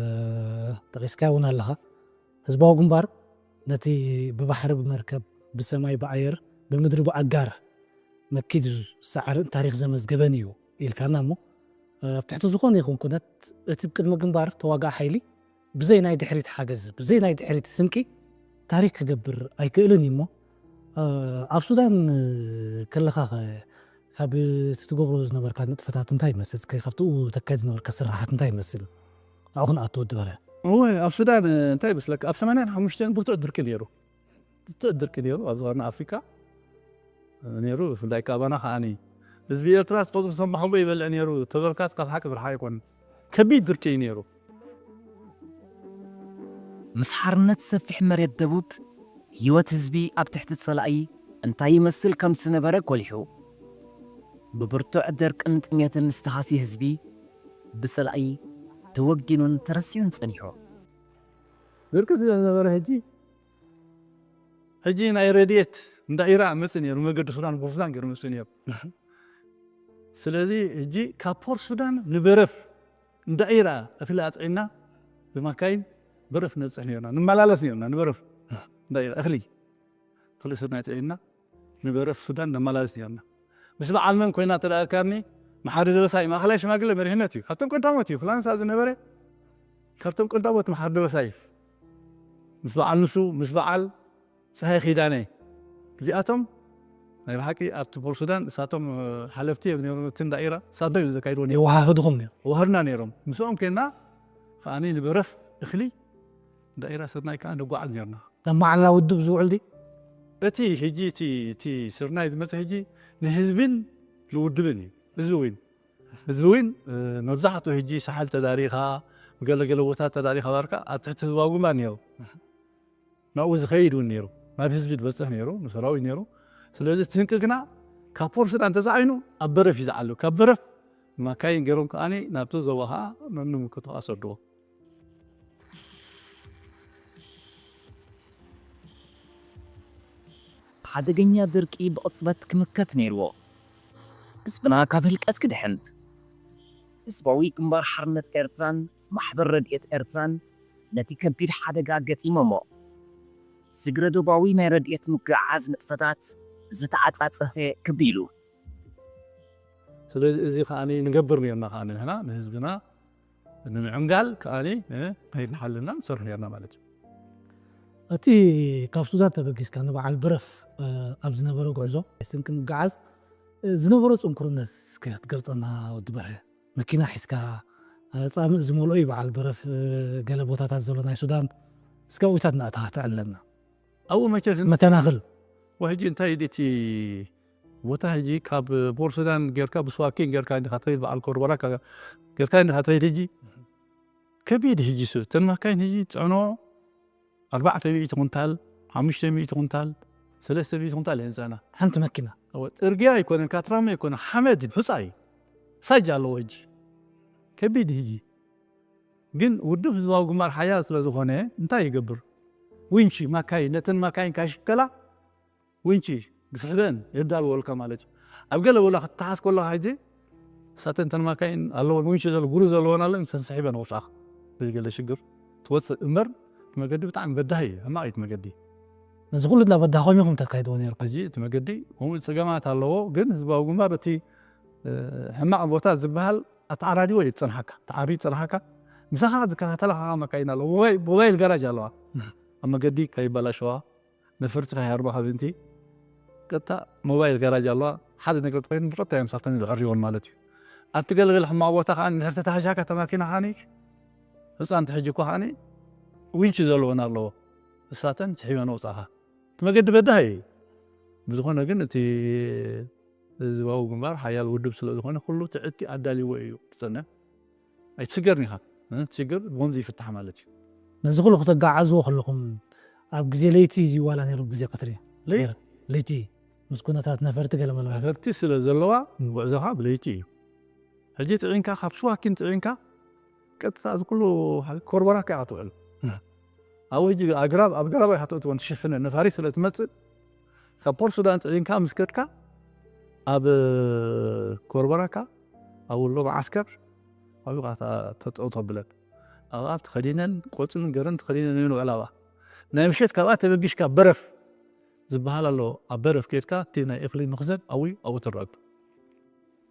ጠቂስካ እውን ኣለኻ። ህዝባዊ ግንባር ነቲ ብባሕሪ ብመርከብ፣ ብሰማይ ብኣየር፣ ብምድሪ ብኣጋር መኪድ ዝሰዓርን ታሪኽ ዘመዝገበን እዩ ኢልካና እሞ፣ እ፣ ኣብ ትሕቲ ዝኾነ ይኹን ኩነት እቲ ብቅድሚ ግንባር ተዋጋኢ ሓይሊ ብዘይ ናይ ድሕሪት ሓገዝ፣ ብዘይ ናይ ድሕሪት ስንቂ ታሪኽ ክገብር ኣይክእልን እዩ እሞ፣ እ፣ ኣብ ሱዳን፣ እ፣ ከለኻ ኸ ካብ እቲ ትገብሮ ዝነበርካ ንጥፈታት እንታይ ይመስል? እስከ ካብቲ ተካይድ ዝነበርካ ስራሓት እንታይ ይመስል? ኣብኡ ክንኣቱ ወዲ በርሀ። እወ፣ ኣብ ሱዳን፣ እ፣ እንታይ ይመስለካ? ኣብ ሰማንያን ሓሙሽተን ብርቱዕ ድርቂ ነይሩ። ብርቱዕ ድርቂ ነይሩ ኣብ ቀርኒ ኣፍሪካ፣ እ፣ ነይሩ። ብፍላይ ካባና ከዓኒ ህዝቢ ኤርትራ ዝፈጥሩ ሰማሕቦ ይበልዕ ነይሩ። ተበልካስ ካብ ሓቂ ብርሓ ኣይኮን። ከቢድ ድርቂ እዩ ነይሩ። ምስ ሓርነት ሰፊሕ መሬት ደቡብ፣ ህይወት ህዝቢ ኣብ ትሕቲ ጸላኢ እንታይ ይመስል ከም ዝነበረ ጎሊሑ። ብብርቱዕ ደርቅን ጥሜትን ዝተሃስየ ህዝቢ፣ ብጸላኢ ተወጊኑን ተረሲዑን ጸኒሑ። ድርቂ ስለ ዝነበረ ሕጂ፣ ሕጂ ናይ ረድኤት እንዳ ኢራ መጽእ ነይሩ፣ መገዲ ሱዳን፣ ቡር ሱዳን ገይሩ መጽእ ነይሩ። ስለዚ ሕጂ ካብ ፖርት ሱዳን ንበረፍ እንዳ ኢራ እኽሊ ኣጽዒና ብማካይን በረፍ ነብጽሕ ነይርና፣ ንመላለስ ነይርና ንበረፍ እንዳ ኢራ እኽሊ፣ እኽሊ ስርናይ ጽዒንና ንበረፍ ሱዳን ነመላለስ ነይርና። ምስ በዓል መን ኮይና ተዳእካኒ፣ መሓሪ ደበሳይ ማእኸላይ ሽማግለ መሪሕነት እዩ፣ ካብቶም ቀዳሞት እዩ፣ ፍላንሳ ዝነበረ ካብቶም ቀዳሞት መሓሪ ደበሳይ እዩ። ምስ በዓል ንሱ፣ ምስ በዓል ጸሃይ ኪዳነ፣ እዚኣቶም ናይ ብሓቂ ኣብቲ ፖርት ሱዳን እሳቶም፣ እ፣ ሓለፍቲ እዮም ነይሮም፣ እቲ እንዳ ኢራ እሳቶም እዮም ዘካይድዎ ነይሮም። የወሃህድኹም ነይሩ። ወሃድና ነይሮም። ምስኦም ኮይና ከኣኒ ንበረፍ እኽሊ እንዳ ኢራ ስርናይ ከኣ ነጓዓዝ ነይርና። ናብ መዓላ ውድብ ዝውዕል ድዩ? እቲ ሕጂ እቲ፣ እቲ ስርናይ ዝመጸ ሕጂ ንህዝብን ንውድብን እዩ። ህዝቢ እውን፣ ህዝቢ እውን፣ እ፣ መብዛሕትኡ ሕጂ ሳሕል ተዳሪኻ፣ ብገለገለ ቦታ ተዳሪኻ ባርካ ኣብ ትሕቲ ህዝባዊ ግንባር ነይሩ። ናብኡ ዝኸይድ እውን ነይሩ፣ ናብ ህዝቢ ዝበጽሕ ነይሩ፣ ንሰራዊት ነይሩ። ስለዚ እቲ ስንቂ ግና ካብ ፖርት ሱዳን ተጻዒኑ ኣብ በረፍ እዩ ዝዓሉ። ካብ በረፍ ማካይን ገይሮም ከኣኒ ናብቲ ዞባ ከኣ ነንምልከቶ ኣሰድዎ። ሓደገኛ ድርቂ ብቕጽበት ክምከት ነይርዎ። ህዝብና ካብ ህልቀት ክድሕን፣ ህዝባዊ ግንባር ሓርነት ኤርትራን ማሕበር ረድኤት ኤርትራን ነቲ ከቢድ ሓደጋ ገጢሞሞ። ስግረ ዶባዊ ናይ ረድኤት ምጉዕዓዝ ንጥፈታት ዝተዓጻጸፈ ክቢሉ። ስለዚ እዚ ከኣ ንገብር ነርና ከኣ ንሕና ንህዝብና ንምዕንጋል ከኣ ከይንሓልና ንሰርሕ ነርና ማለት እዩ። እቲ ካብ ሱዳን ተበጊስካ ንበዓል በረፍ ኣብ ዝነበረ ጉዕዞ ስንቂ ምጉዓዝ ዝነበሮ ጽንኩርነት እስከ ክትገልጸና ወዲ በርሀ? መኪና ሒዝካ ጻምእ ዝመልኦ እዩ በዓል በረፍ ገለ ቦታታት ዘሎ ናይ ሱዳን እስከ ኣብኡታት ንኣታኻ ተዕልለና። ኣብኡ መቸስ መተናኽል ወሕጂ እንታይ ድቲ ቦታ ሕጂ ካብ ቦር ሱዳን ጌርካ ብስዋኪን ጌርካ እንዲኻ ትኸይድ በዓል ኮርቦራ ጌርካ እንዲኻ ትኸይድ ሕጂ ከቢድ ሕጂ ሱ እተን ማካይን ሕጂ ጽዕኖ ኣርባዕተ ሚእቲ ኩንታል ሓሙሽተ ሚእቲ ኩንታል ሰለስተ ሚእቲ ኩንታል እየን ዝጸዕና። ሓንቲ መኪና እወ፣ ጽርግያ ኣይኮነን፣ ካትራመ ኣይኮነ፣ ሓመድ ሑጻ እዩ። ሳጅ ኣለዎ ሕጂ ከቢድ ሕጂ ግን ውድብ ህዝባዊ ግንባር ሓያል ስለ ዝኾነ እንታይ ይገብር? ዊንቺ ማካይን ነተን ማካይን ካሽከላ ዊንቺ ዝስሕበን የዳልወልካ ማለት እዩ። ኣብ ገለ ወላ ክትተሓዝ ከለኻ ሕጂ እሳተን ተን ማካይን ኣለወን ዊንቺ ዘሎ ጉሩ ዘለወን ኣሎ ንሰን ስሒበን ወፃኻ ብገለ ሽግር ትወፅእ እምበር እቲ መገዲ ብጣዕሚ በዳሂ እዩ። ሕማቕ እዩ እቲ መገዲ። ነዚ ኩሉ ድላ በዳኾም ኢኹም ተካይድዎ ነርኩም። ሕጂ እቲ መገዲ ከምኡ ፀገማት ኣለዎ፣ ግን ህዝባዊ ግንባር እቲ ሕማቕ ቦታ ዝበሃል ኣተዓራዲዎ እዩ ዝፀንሓካ፣ ተዓሪ ዝፀንሓካ ምሳኻ ዝከታተላ ከዓ መካይን ኣለዎ። ሞባይል ጋራጅ ኣለዋ ኣብ መገዲ ከይበላሸዋ ነፈርቲ ከይሃርባ ካብ እንቲ ቀጥታ ሞባይል ጋራጅ ኣለዋ። ሓደ ነገር ተኮይኑ ብቀጥታ እዮም ሳቶም ዝዕርይዎን ማለት እዩ። ኣብቲ ገለገለ ሕማቕ ቦታ ከዓ እንድሕር ተታሃሻካ ተማኪና ከዓ ህፃን ትሕጂ እኮ ከዓ ዊንች ዘለዎን ኣለዎ። እሳተን ስሒበን ኣውፃኻ እቲ መገዲ በዳሂ እዩ። ብዝኾነ ግን እቲ ህዝባዊ ግንባር ሓያል ውድብ ስለ ዝኾነ ኩሉ ትዕቲ ኣዳልይዎ እዩ ዝፀንሕ። ኣይትስገርን ኢኻ። እቲ ሽግር ብኸምዚ ይፍታሕ ማለት እዩ። ነዚ ኩሉ ክተጋዓዝዎ ከለኹም ኣብ ግዜ ለይቲ ድዩ ዋላ ነይሩ ግዜ ቀትሪ? ለይቲ። ለይቲ ምስ ኩነታት ነፈርቲ ገለ መለ ነፈርቲ ስለ ዘለዋ ጉዕዞኻ ብለይቲ እዩ። ሕጂ ጥዒንካ ካብ ስዋኪን ጥዒንካ ቀጥታ እዚ ኩሉ ኮርበራካ ኢኻ ትውዕል። ኣብ ሕጂ ኣግራብ ኣብ ገረባ ኢኻ ተእትወን ትሽፍነ ነፋሪት ስለ ትመፅእ ካብ ፖርት ሱዳን ጥዒንካ ምስ ከድካ ኣብ ኮርበራካ ኣብ ውሎ መዓስከር ኣብኡ ኢኻ ተጠውቶ ብለን ኣብኣ ተኸዲነን ቆፅልን ገረን ተኸዲነን እየን ውዕላ ኣብኣ ናይ ምሸት ካብኣ ተበጊሽካ በረፍ ዝበሃል ኣሎ ኣብ በረፍ ከድካ እቲ ናይ እኽሊ መኽዘን ኣብኡ ኣብኡ ትረግብ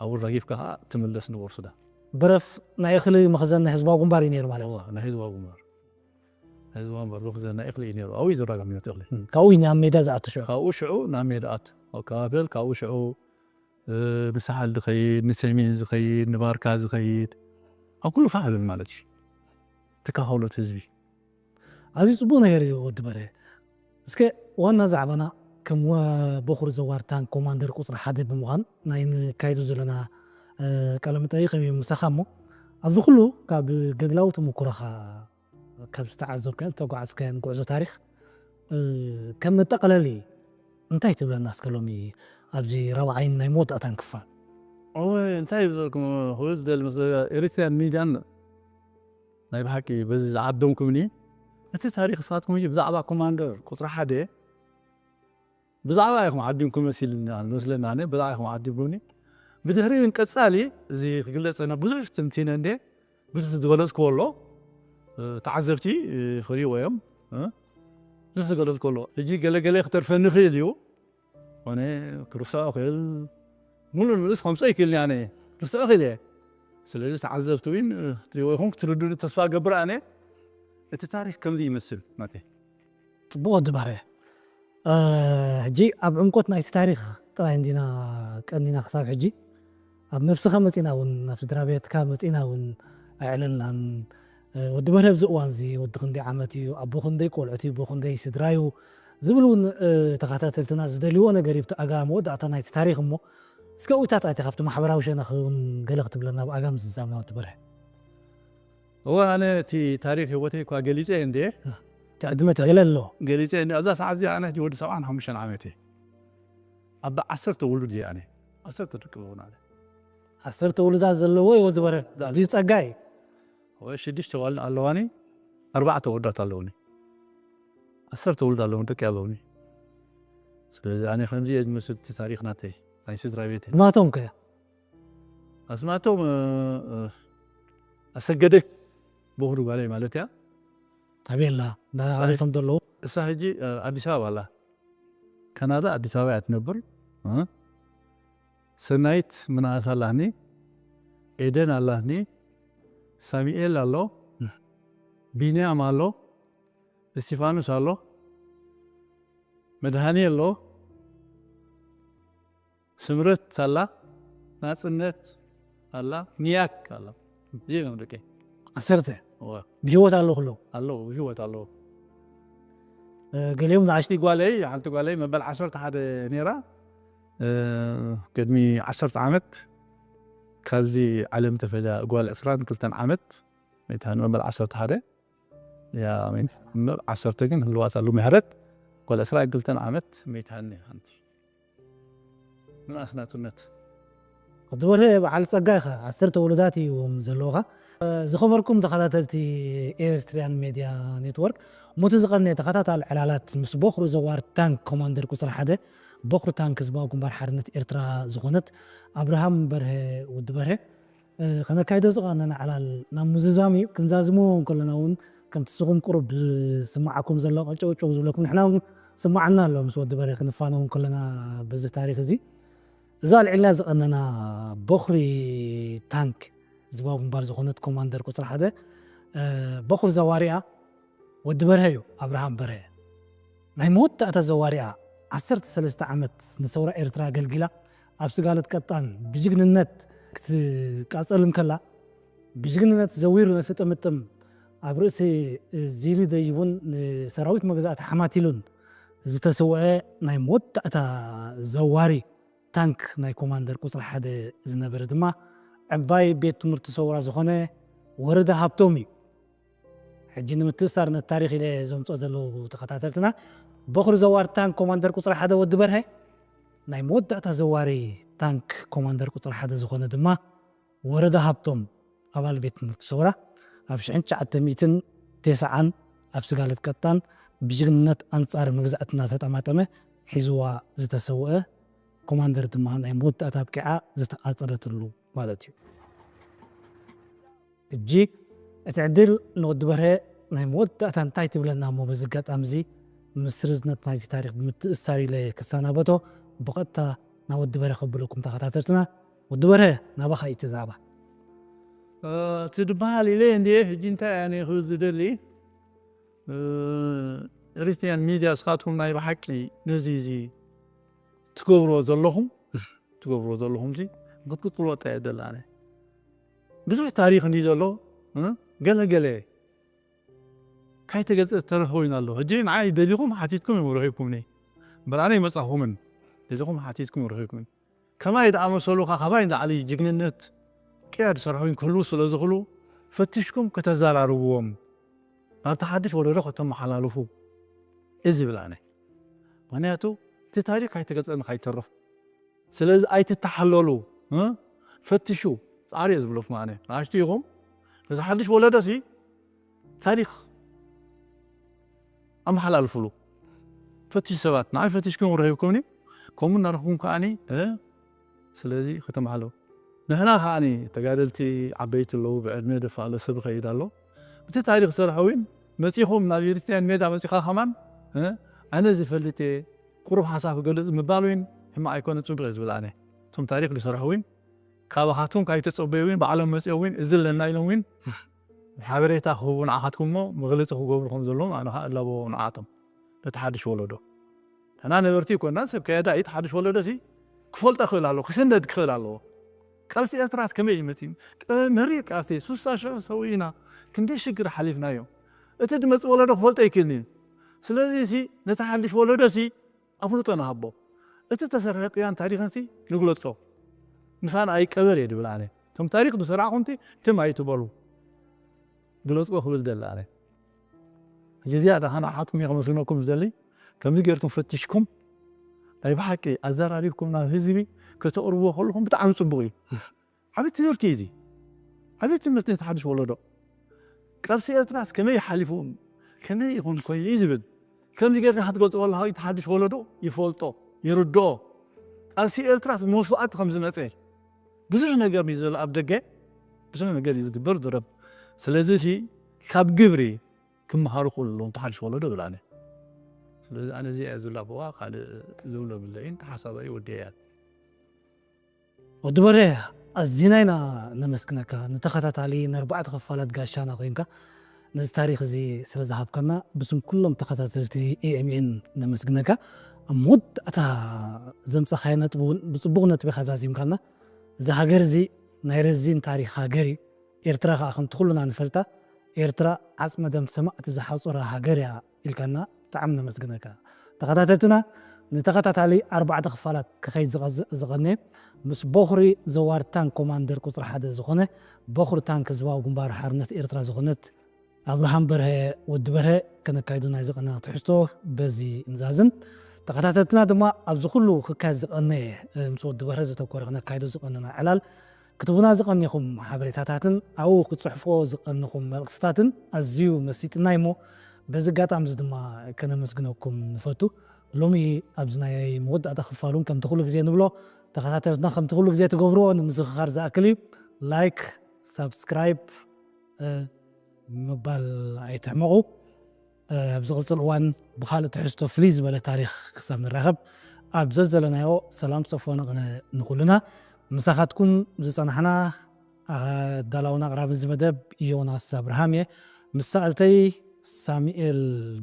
ኣብኡ ረጊፍካ ከዓ ትምለስ ንፖርት ሱዳን በረፍ ናይ እኽሊ መኽዘን ናይ ህዝባዊ ግንባር እዩ ነይሩ ማለት እዩ ናይ ህዝባዊ ግንባር ህዝባዊ ግንባር መኽዘን ናይ እኽሊ እዩ ነይሩ ኣብኡ እዩ ዝረጋም ነቲ እኽሊ ካብኡ እዩ ናብ ሜዳ ዝኣቱ ሽዑ ካብኡ ሽዑ ናብ ሜዳ ኣቱ ኣብ ከባቢ በል ካብኡ ሽዑ ንሳሕል ዝኸይድ ንሰሜን ዝኸይድ ንባርካ ዝኸይድ ኣብ ኩሉ ፋሕ ዝብል ማለት እዩ ትካኸሎት ህዝቢ ኣዝዩ ፅቡቅ ነገር እዩ ወዲ በርሀ እስከ ዋና ዛዕባና ከም ቦኹር ዘዋር ታንክ ኮማንደር ቁፅሪ ሓደ ብምዃን ናይ ንካይዶ ዘለና ቃለ መጠይቅ እዩ ምሳኻ እሞ ኣብዚ ኩሉ ካብ ገድላዊ ተመኩሮኻ ካብ ዝተዓዘብካዮን ዝተጓዓዝካዮን ጉዕዞ ታሪኽ ከም መጠቐለሊ እንታይ ትብለና እስከ ሎሚ ኣብዚ ራብዓይን ናይ መወዳእታን ክፋል? እወ እንታይ ይብለኩም ክብል ዝደሊ ምስ ኤሪትሪያን ሚድያን ናይ ብሓቂ በዚ ዝዓደምኩምኒ እቲ ታሪክ ንስኻትኩም ብዛዕባ ኮማንደር ቁፅሪ ሓደ ብዛዕባ ኢኹም ዓዲምኩም መሲልኒ ዝመስለኒ ኣነ ብዛዕባ ኢኹም ዓዲምኩምኒ ብድሕሪኡ ቀፃሊ እዚ ክግለፅ ና ብዙሕ ትንቲነ እንደ ብዙሕ ዝገለፅክዎ ኣሎ ተዓዘብቲ ክሪእዎ እዮም ብዙሕ ዝገለፅክዎ ኣሎ ሕጂ ገለገለ ክተርፈኒ ይኽእል እዩ ኮነ ክርስኦ ክእል ሙሉ ንኡስ ከምፀ ይክእልኒ ኣነ ክርስኦ ክእል እየ ስለዚ ተዓዘብቲ እውን ትሪእዎ ይኹም ክትርዱኒ ተስፋ ገብር ኣነ እቲ ታሪክ ከምዚ ይመስል ናተይ ጽቡቕ ወዲ ባህርያ። ሕጂ ኣብ ዕምቆት ናይቲ ታሪኽ ጥራይ እንዲና ቀኒና ክሳብ ሕጂ ኣብ ነብስኻ መጺና እውን ናብ ስድራ ቤትካ መጺና እውን ኣየዕለልናን። ወዲ በርሀ ኣብዚ እዋን እዚ ወዲ ክንደይ ዓመት እዩ፣ ኣቦ ክንደይ ቆልዑት እዩ፣ ኣቦ ክንደይ ስድራ እዩ ዝብል እውን ተኸታተልትና ዝደልይዎ ነገር እዩ። ኣብቲ ኣጋ መወዳእታ ናይቲ ታሪኽ እሞ እስከ ኣብኡታት ኣቲ ካብቲ ማሕበራዊ ሸነኽ እውን ገለ ክትብለና ኣብ ኣጋ ምዝዛምና ወዲ በርሀ። እወ ኣነ እቲ ታሪክ ህይወተይ እኳ ገሊፀ እንዴ ትዕድመ ትዕለ ኣሎ ገሊፀ እንዴ ኣብዛ ሰዓት እዚኣ ኣነ ሕጂ ወዲ ሰብዓን ሓሙሽተን ዓመት እየ ኣብ ዓሰርተ ውሉድ እየ ኣነ ዓሰርተ ደቂ እውን ኣነ ዓሰርተ ውሉዳት ዘለዎ ይዎ ዝበረ እዚ ጸጋ እዩ ወይ ሽዱሽተ ዋል ኣለዋኒ ኣርባዕተ ወዳት ኣለውኒ ዓሰርተ ውሉድ ኣለውን ደቂ ኣለውኒ ስለዚ ኣነ ከምዚ እየ ዝመስል እቲ ታሪክ ናተይ ናይ ስድራ ቤተይ ማቶም ከ ኣስማቶም ኣሰገደ ቦኽሪ ጓለይ ማለት እያ። ኣበይ ኣላ? እንዳተኸታተልቶም ዘለዉ። እሳ ሕጂ ኣዲስ ኣበባ ኣላ። ካናዳ ኣዲስ ኣበባ እያ ትነብር። ሰናይት ምንኣስ ኣላህኒ፣ ኤደን ኣላህኒ፣ ሳሚኤል ኣሎ፣ ቢንያም ኣሎ፣ እስቲፋኖስ ኣሎ፣ መድሃኒ ኣሎ፣ ስምረት ኣላ፣ ናጽነት ኣላ፣ ንያክ ኣላ። ይህም ደቂ ዓሰርተ ብህይወት ኣለዉ ኩሎም? ኣለዉ፣ ብህይወት ኣለዉ። ገሊኦም ዝዓሽ ሓንቲ ጓለይ ሓንቲ ጓለይ መበል ዓሰርተ ሓደ ነይራ። ቅድሚ ዓሰርተ ዓመት ካብዚ ዓለም ተፈዳ ጓል ዕስራን ክልተን ዓመት መይታን መበል ዓሰርተ ሓደ ያ ዓሰርተ ግን ህልዋት ኣሉ ምሕረት ጓል ዕስራን ክልተን ዓመት መይታኒ ሓንቲ ምንኣስ ናጽነት ወዲ በርሀ በዓል ጸጋ ኢኻ። ዓሰርተ ውሉዳት እዮም ዘለውኻ። ዝኸበርኩም ተኸታተልቲ ኤርትሪያን ሜድያ ኔትወርክ፣ ሞቲ ዝቐነ ተኸታታሊ ዕላላት ምስ ቦኽሪ ዘዋር ታንክ ኮማንደር ቁጽሪ ሓደ ቦኽሪ ታንክ ህዝባዊ ግንባር ሓርነት ኤርትራ ዝኾነት ኣብርሃም በርሀ ወዲ በርሀ ከነካይዶ ዝቐነና ዕላል ናብ ምዝዛም እዩ። ክንዛዝሞ እንከለና እውን ከምቲ ንስኹም ቁሩብ ዝስምዓኩም ዘሎ ቀጨውጨው ዝብለኩም ንሕና እውን ስምዓና ኣሎ። ምስ ወዲ በርሀ ክንፋነው እንከለና በዚ ታሪኽ እዚ እዛ ኣልዒልና ዝቐነና ቦኽሪ ታንክ ህዝባዊ ግንባር ዝኾነት ኮማንደር ቁፅሪ ሓደ ቦኽሪ ዘዋሪኣ ወዲ በርሀ እዩ። ኣብርሃም በርሀ ናይ መወዳእታ ዘዋሪኣ ዓሰርተ ሰለስተ ዓመት ንሰውራ ኤርትራ ኣገልጊላ ኣብ ስጋለት ቀጣን ብጅግንነት ክትቃጸል እንከላ ብጅግንነት ዘዊሩ ነቲ ጥምጥም ኣብ ርእሲ ዚሊ ደይቡን ንሰራዊት መግዛእቲ ሓማቲሉን ዝተሰውአ ናይ መወዳእታ ዘዋሪ ታንክ ናይ ኮማንደር ቁጽሪ ሓደ ዝነበረ ድማ ዕባይ ቤት ትምህርቲ ሰውራ ዝኾነ ወረዳ ሃብቶም እዩ። ሕጂ ንምትእሳር ነቲ ታሪኽ ኢለ ዘምፅኦ ዘለዉ ተኸታተልትና በኹሪ ዘዋሪ ታንክ ኮማንደር ቁፅሪ ሓደ ወዲ በርሀ ናይ መወዳእታ ዘዋሪ ታንክ ኮማንደር ቁፅሪ ሓደ ዝኾነ ድማ ወረዳ ሃብቶም ኣባል ቤት ትምህርቲ ሰውራ ኣብ ሽሕን ትሽዓተ ሚእትን ተስዓን ኣብ ስጋለት ቀጣን ብጅግንነት ኣንፃር መግዛእትና ተጠማጠመ ሒዝዋ ዝተሰውአ ኮማንደር ድማ ናይ መወዳእታ ኣብቂዓ ዝተኣፀረትሉ ማለት እዩ። ሕጂ እቲ ዕድል ንወዲ በርሀ ናይ መወዳእታ እንታይ ትብለና እሞ በዚ ኣጋጣሚ እዚ ምስ ርዝነት ናይቲ ታሪኽ ብምትእስሳር ኢለ ክሰናበቶ ብቐጥታ ናብ ወዲ በርሀ ከብለኩም ተኸታተልትና። ወዲ በርሀ ናባኻ እዩ እቲ ዛዕባ። እቲ ዝበሃል ኢለ እንድየ ሕጂ እንታይ ኣነ ክብል ዝደሊ ኤሪትሪያን ሚድያ ስኻትኩም ናይ ብሓቂ ነዚ እዚ ትገብሮ ዘለኹም ትገብሮ ዘለኹም ሲ ክትቅፅሎ ጠየ ደላነ ብዙሕ ታሪኽ እንዲ ዘሎ ገለ ገለ ካይተገልፀ ዝተረፈ ኮይኑ ኣሎ። ሕጂ ንዓይ ደሊኹም ሓቲትኩም እዮም ረኺብኩምኒ። እምበር ኣነ ይመፃኹምን ደሊኹም ሓቲትኩም ረኺብኩምን። ከማይ ዝኣመሰሉ ከዓ ካባይ ንላዕሊ ጅግንነት ቅያ ዝሰርሑ ክህልዉ ስለ ዝኽእሉ ፈቲሽኩም ከተዘራርብዎም ናብቲ ሓድሽ ወለዶ ከተመሓላልፉ እዚ ዝብል ኣነ። ምክንያቱ እቲ ታሪክ ካይተገልፀ ንካይተርፍ ስለዚ ኣይትተሓለሉ ፈትሹ ፃዕሪ እየ ዝብለኩም ኣነ ንኣሽቱ ኢኹም እዚ ሓድሽ ወለዶ ሲ ታሪክ ኣመሓላልፍሉ ፈትሽ ሰባት ንዓይ ፈትሽኩም ረኪብኩምኒ ከምኡ እናረክብኩም ከዓኒ ስለዚ ከተመሓለሉ ንሕና ከዓኒ ተጋደልቲ ዓበይቲ ኣለዉ ብዕድመ ደፋ ኣሎ ሰብ ይኸይድ ኣሎ እቲ ታሪክ ዝሰርሐ እውን መፂኹም ናብ ኤሪትሪያን ሜዳ መፂኻ ከማን ኣነ ዝፈልጥ እየ ቁሩብ ሓሳብ ክገልፅ ምባል እውን ሕማቅ ኣይኮነ ፅቡቅ እየ ዝብል ኣነ እቶም ታሪክ ዝሰርሑ እውን ካባኻትኩም ካይተፀበዩ እውን ባዕሎም መፂኦም እውን እዚ ኣለና ኢሎም እውን ሓበሬታ ክህቡ ንዓኻትኩም እሞ መግለፂ ክገብሩ ከም ዘለዎም ኣነ ከዓ እላበዎ ንዓቶም ነቲ ሓድሽ ወለዶ ንሕና ነበርቲ ይኮና ሰብ ከያዳ እዩ ሓድሽ ወለዶ ሲ ክፈልጦ ክእል ኣለዎ ክስነድ ክእል ኣለዎ ቃልሲ ኤርትራስ ከመይ እዩ መፂኡ መሪር ቃልሲ ሱሳ ሽዑ ሰው ኢና ክንደይ ሽግር ሓሊፍናዮ እቲ ድመፂ ወለዶ ክፈልጦ ይክእል እዩ ስለዚ ሲ ነቲ ሓድሽ ወለዶ ሲ ኣፍልጦ ንሃቦ እቲ ተሰርሐ ቅያን ታሪኽን ሲ ንግለፆ ምሳና ኣይቀበር እየ ድብል ኣነ እቶም ታሪኽ ዝሰራዕኹም ሲ ትም ኣይትበሉ ግለፅዎ ክብል ደሊ ኣነ ሕጂ እዚኣ ደኣ ንዓኻትኩም እየ ከመስግነኩም ዝደሊ ከምዚ ጌርኩም ፈቲሽኩም ናይ ብሓቂ ኣዘራሪብኩም ናብ ህዝቢ ከተቕርብዎ ከለኹም ብጣዕሚ ፅቡቕ እዩ ዓብይ ትምህርቲ እዩ እዚ ዓብይ ትምህርቲ ነቲ ሓድሽ ወለዶ ቃልሲ ኤርትራስ ከመይ ሓሊፉ ከመይ ይኹን ኮይኑ እዩ ዝብል ከምዚ ጌርካ ክትገልፆ ከለኻ እቲ ሓድሽ ወለዶ ይፈልጦ ይርድኦ ቃልሲ ኤርትራስ ብመስዋእቲ ከም ዝመፀ ብዙሕ ነገር እዩ ዘሎ ኣብ ደገ ብዙሕ ነገር እዩ ዝግበር ዝረብ ስለዚ ካብ ግብሪ ክመሃሩ ክእሉ ኣለዎም፣ ተሓድሽ ወለዶ ብል ኣነ። ስለዚ ኣነ እዚኣ እየ ዝላበዋ፣ ካልእ ዝብሎ የብለይን፣ ተሓሳባይ ወዲ እያ። ወዲ በሬ፣ ኣዚና ኢና ነመስግነካ፣ ንተኸታታሊ ንኣርባዕተ ክፋላት ጋሻና ኮይንካ ነዚ ታሪኽ እዚ ስለ ዝሃብካና ብስም ኩሎም ተኸታተልቲ ኤኤምኤን ነመስግነካ። ኣብ መወዳእታ ዘምጻኻዮ ነጥቢ እውን ብጽቡቕ ነጥቢ ኢኻ ዛዚምካና። እዚ ሃገር እዚ ናይ ረዚን ታሪኽ ሃገር እዩ። ኤርትራ ከዓ ከምቲ ኩልና ንፈልጣ ኤርትራ ዓጽመ ደም ሰማእቲ ዝሓጹራ ሃገር እያ ኢልካና ብጣዕሚ ነመስግነካ። ተኸታተልትና ንተኸታታሊ ኣርባዕተ ክፋላት ክኸይድ ዝቐዝ- ዝቐነ ምስ በኹሪ ዘዋር ታንክ ኮማንደር ቁፅሪ ሓደ ዝኾነ በኹሪ ታንክ ህዝባዊ ግንባር ሓርነት ኤርትራ ዝኾነት ኣብርሃም በርሀ ወዲ በርሀ ከነካይዶ ናይ ዝቐነና ትሕዝቶ በዚ ንዛዝም። ተኸታተልትና ድማ ኣብዚ ኩሉ ክካየድ ዝቐነየ ምስ ወዲ በርሀ ዘተኮረ ክነካይዶ ዝቐነና ዕላል ክትቡና ዝቐኒኹም ሓበሬታታትን ኣብኡ ክትፅሕፍዎ ዝቐንኹም መልእኽትታትን ኣዝዩ መሲጥና እሞ በዚ ኣጋጣሚ እዚ ድማ ከነመስግነኩም ንፈቱ። ሎሚ ኣብዚ ናይ መወዳእታ ክፋሉን ከምቲ ኩሉ ግዜ ንብሎ ተኸታተልትና ከምቲ ኩሉ ግዜ ትገብርዎ ንምዝኽኻር ዝኣክል እዩ። ላይክ፣ ሳብስክራይብ ምባል ኣይትሕመቑ። ኣብ ዝቕፅል እዋን ብኻልእ ትሕዝቶ ፍልይ ዝበለ ታሪኽ ክሳብ ንራኸብ ኣብ ዘዘለናዮ ሰላም ሰፎነ ቅነ ንኹልና። ምሳኻትኩም ዝፀናሕና ኣዳላውን ኣቕራብን እዚ መደብ ዮናስ ኣብርሃም እየ። ምስ ሰኣልተይ ሳሙኤል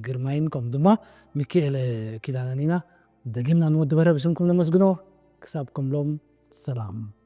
ግርማይን ከምኡ ድማ ሚካኤል ኪዳነን ኢና። ደጊምና ንወዲ በርሀ ብስምኩም ነመስግኖ። ክሳብ ከምሎም ሰላም።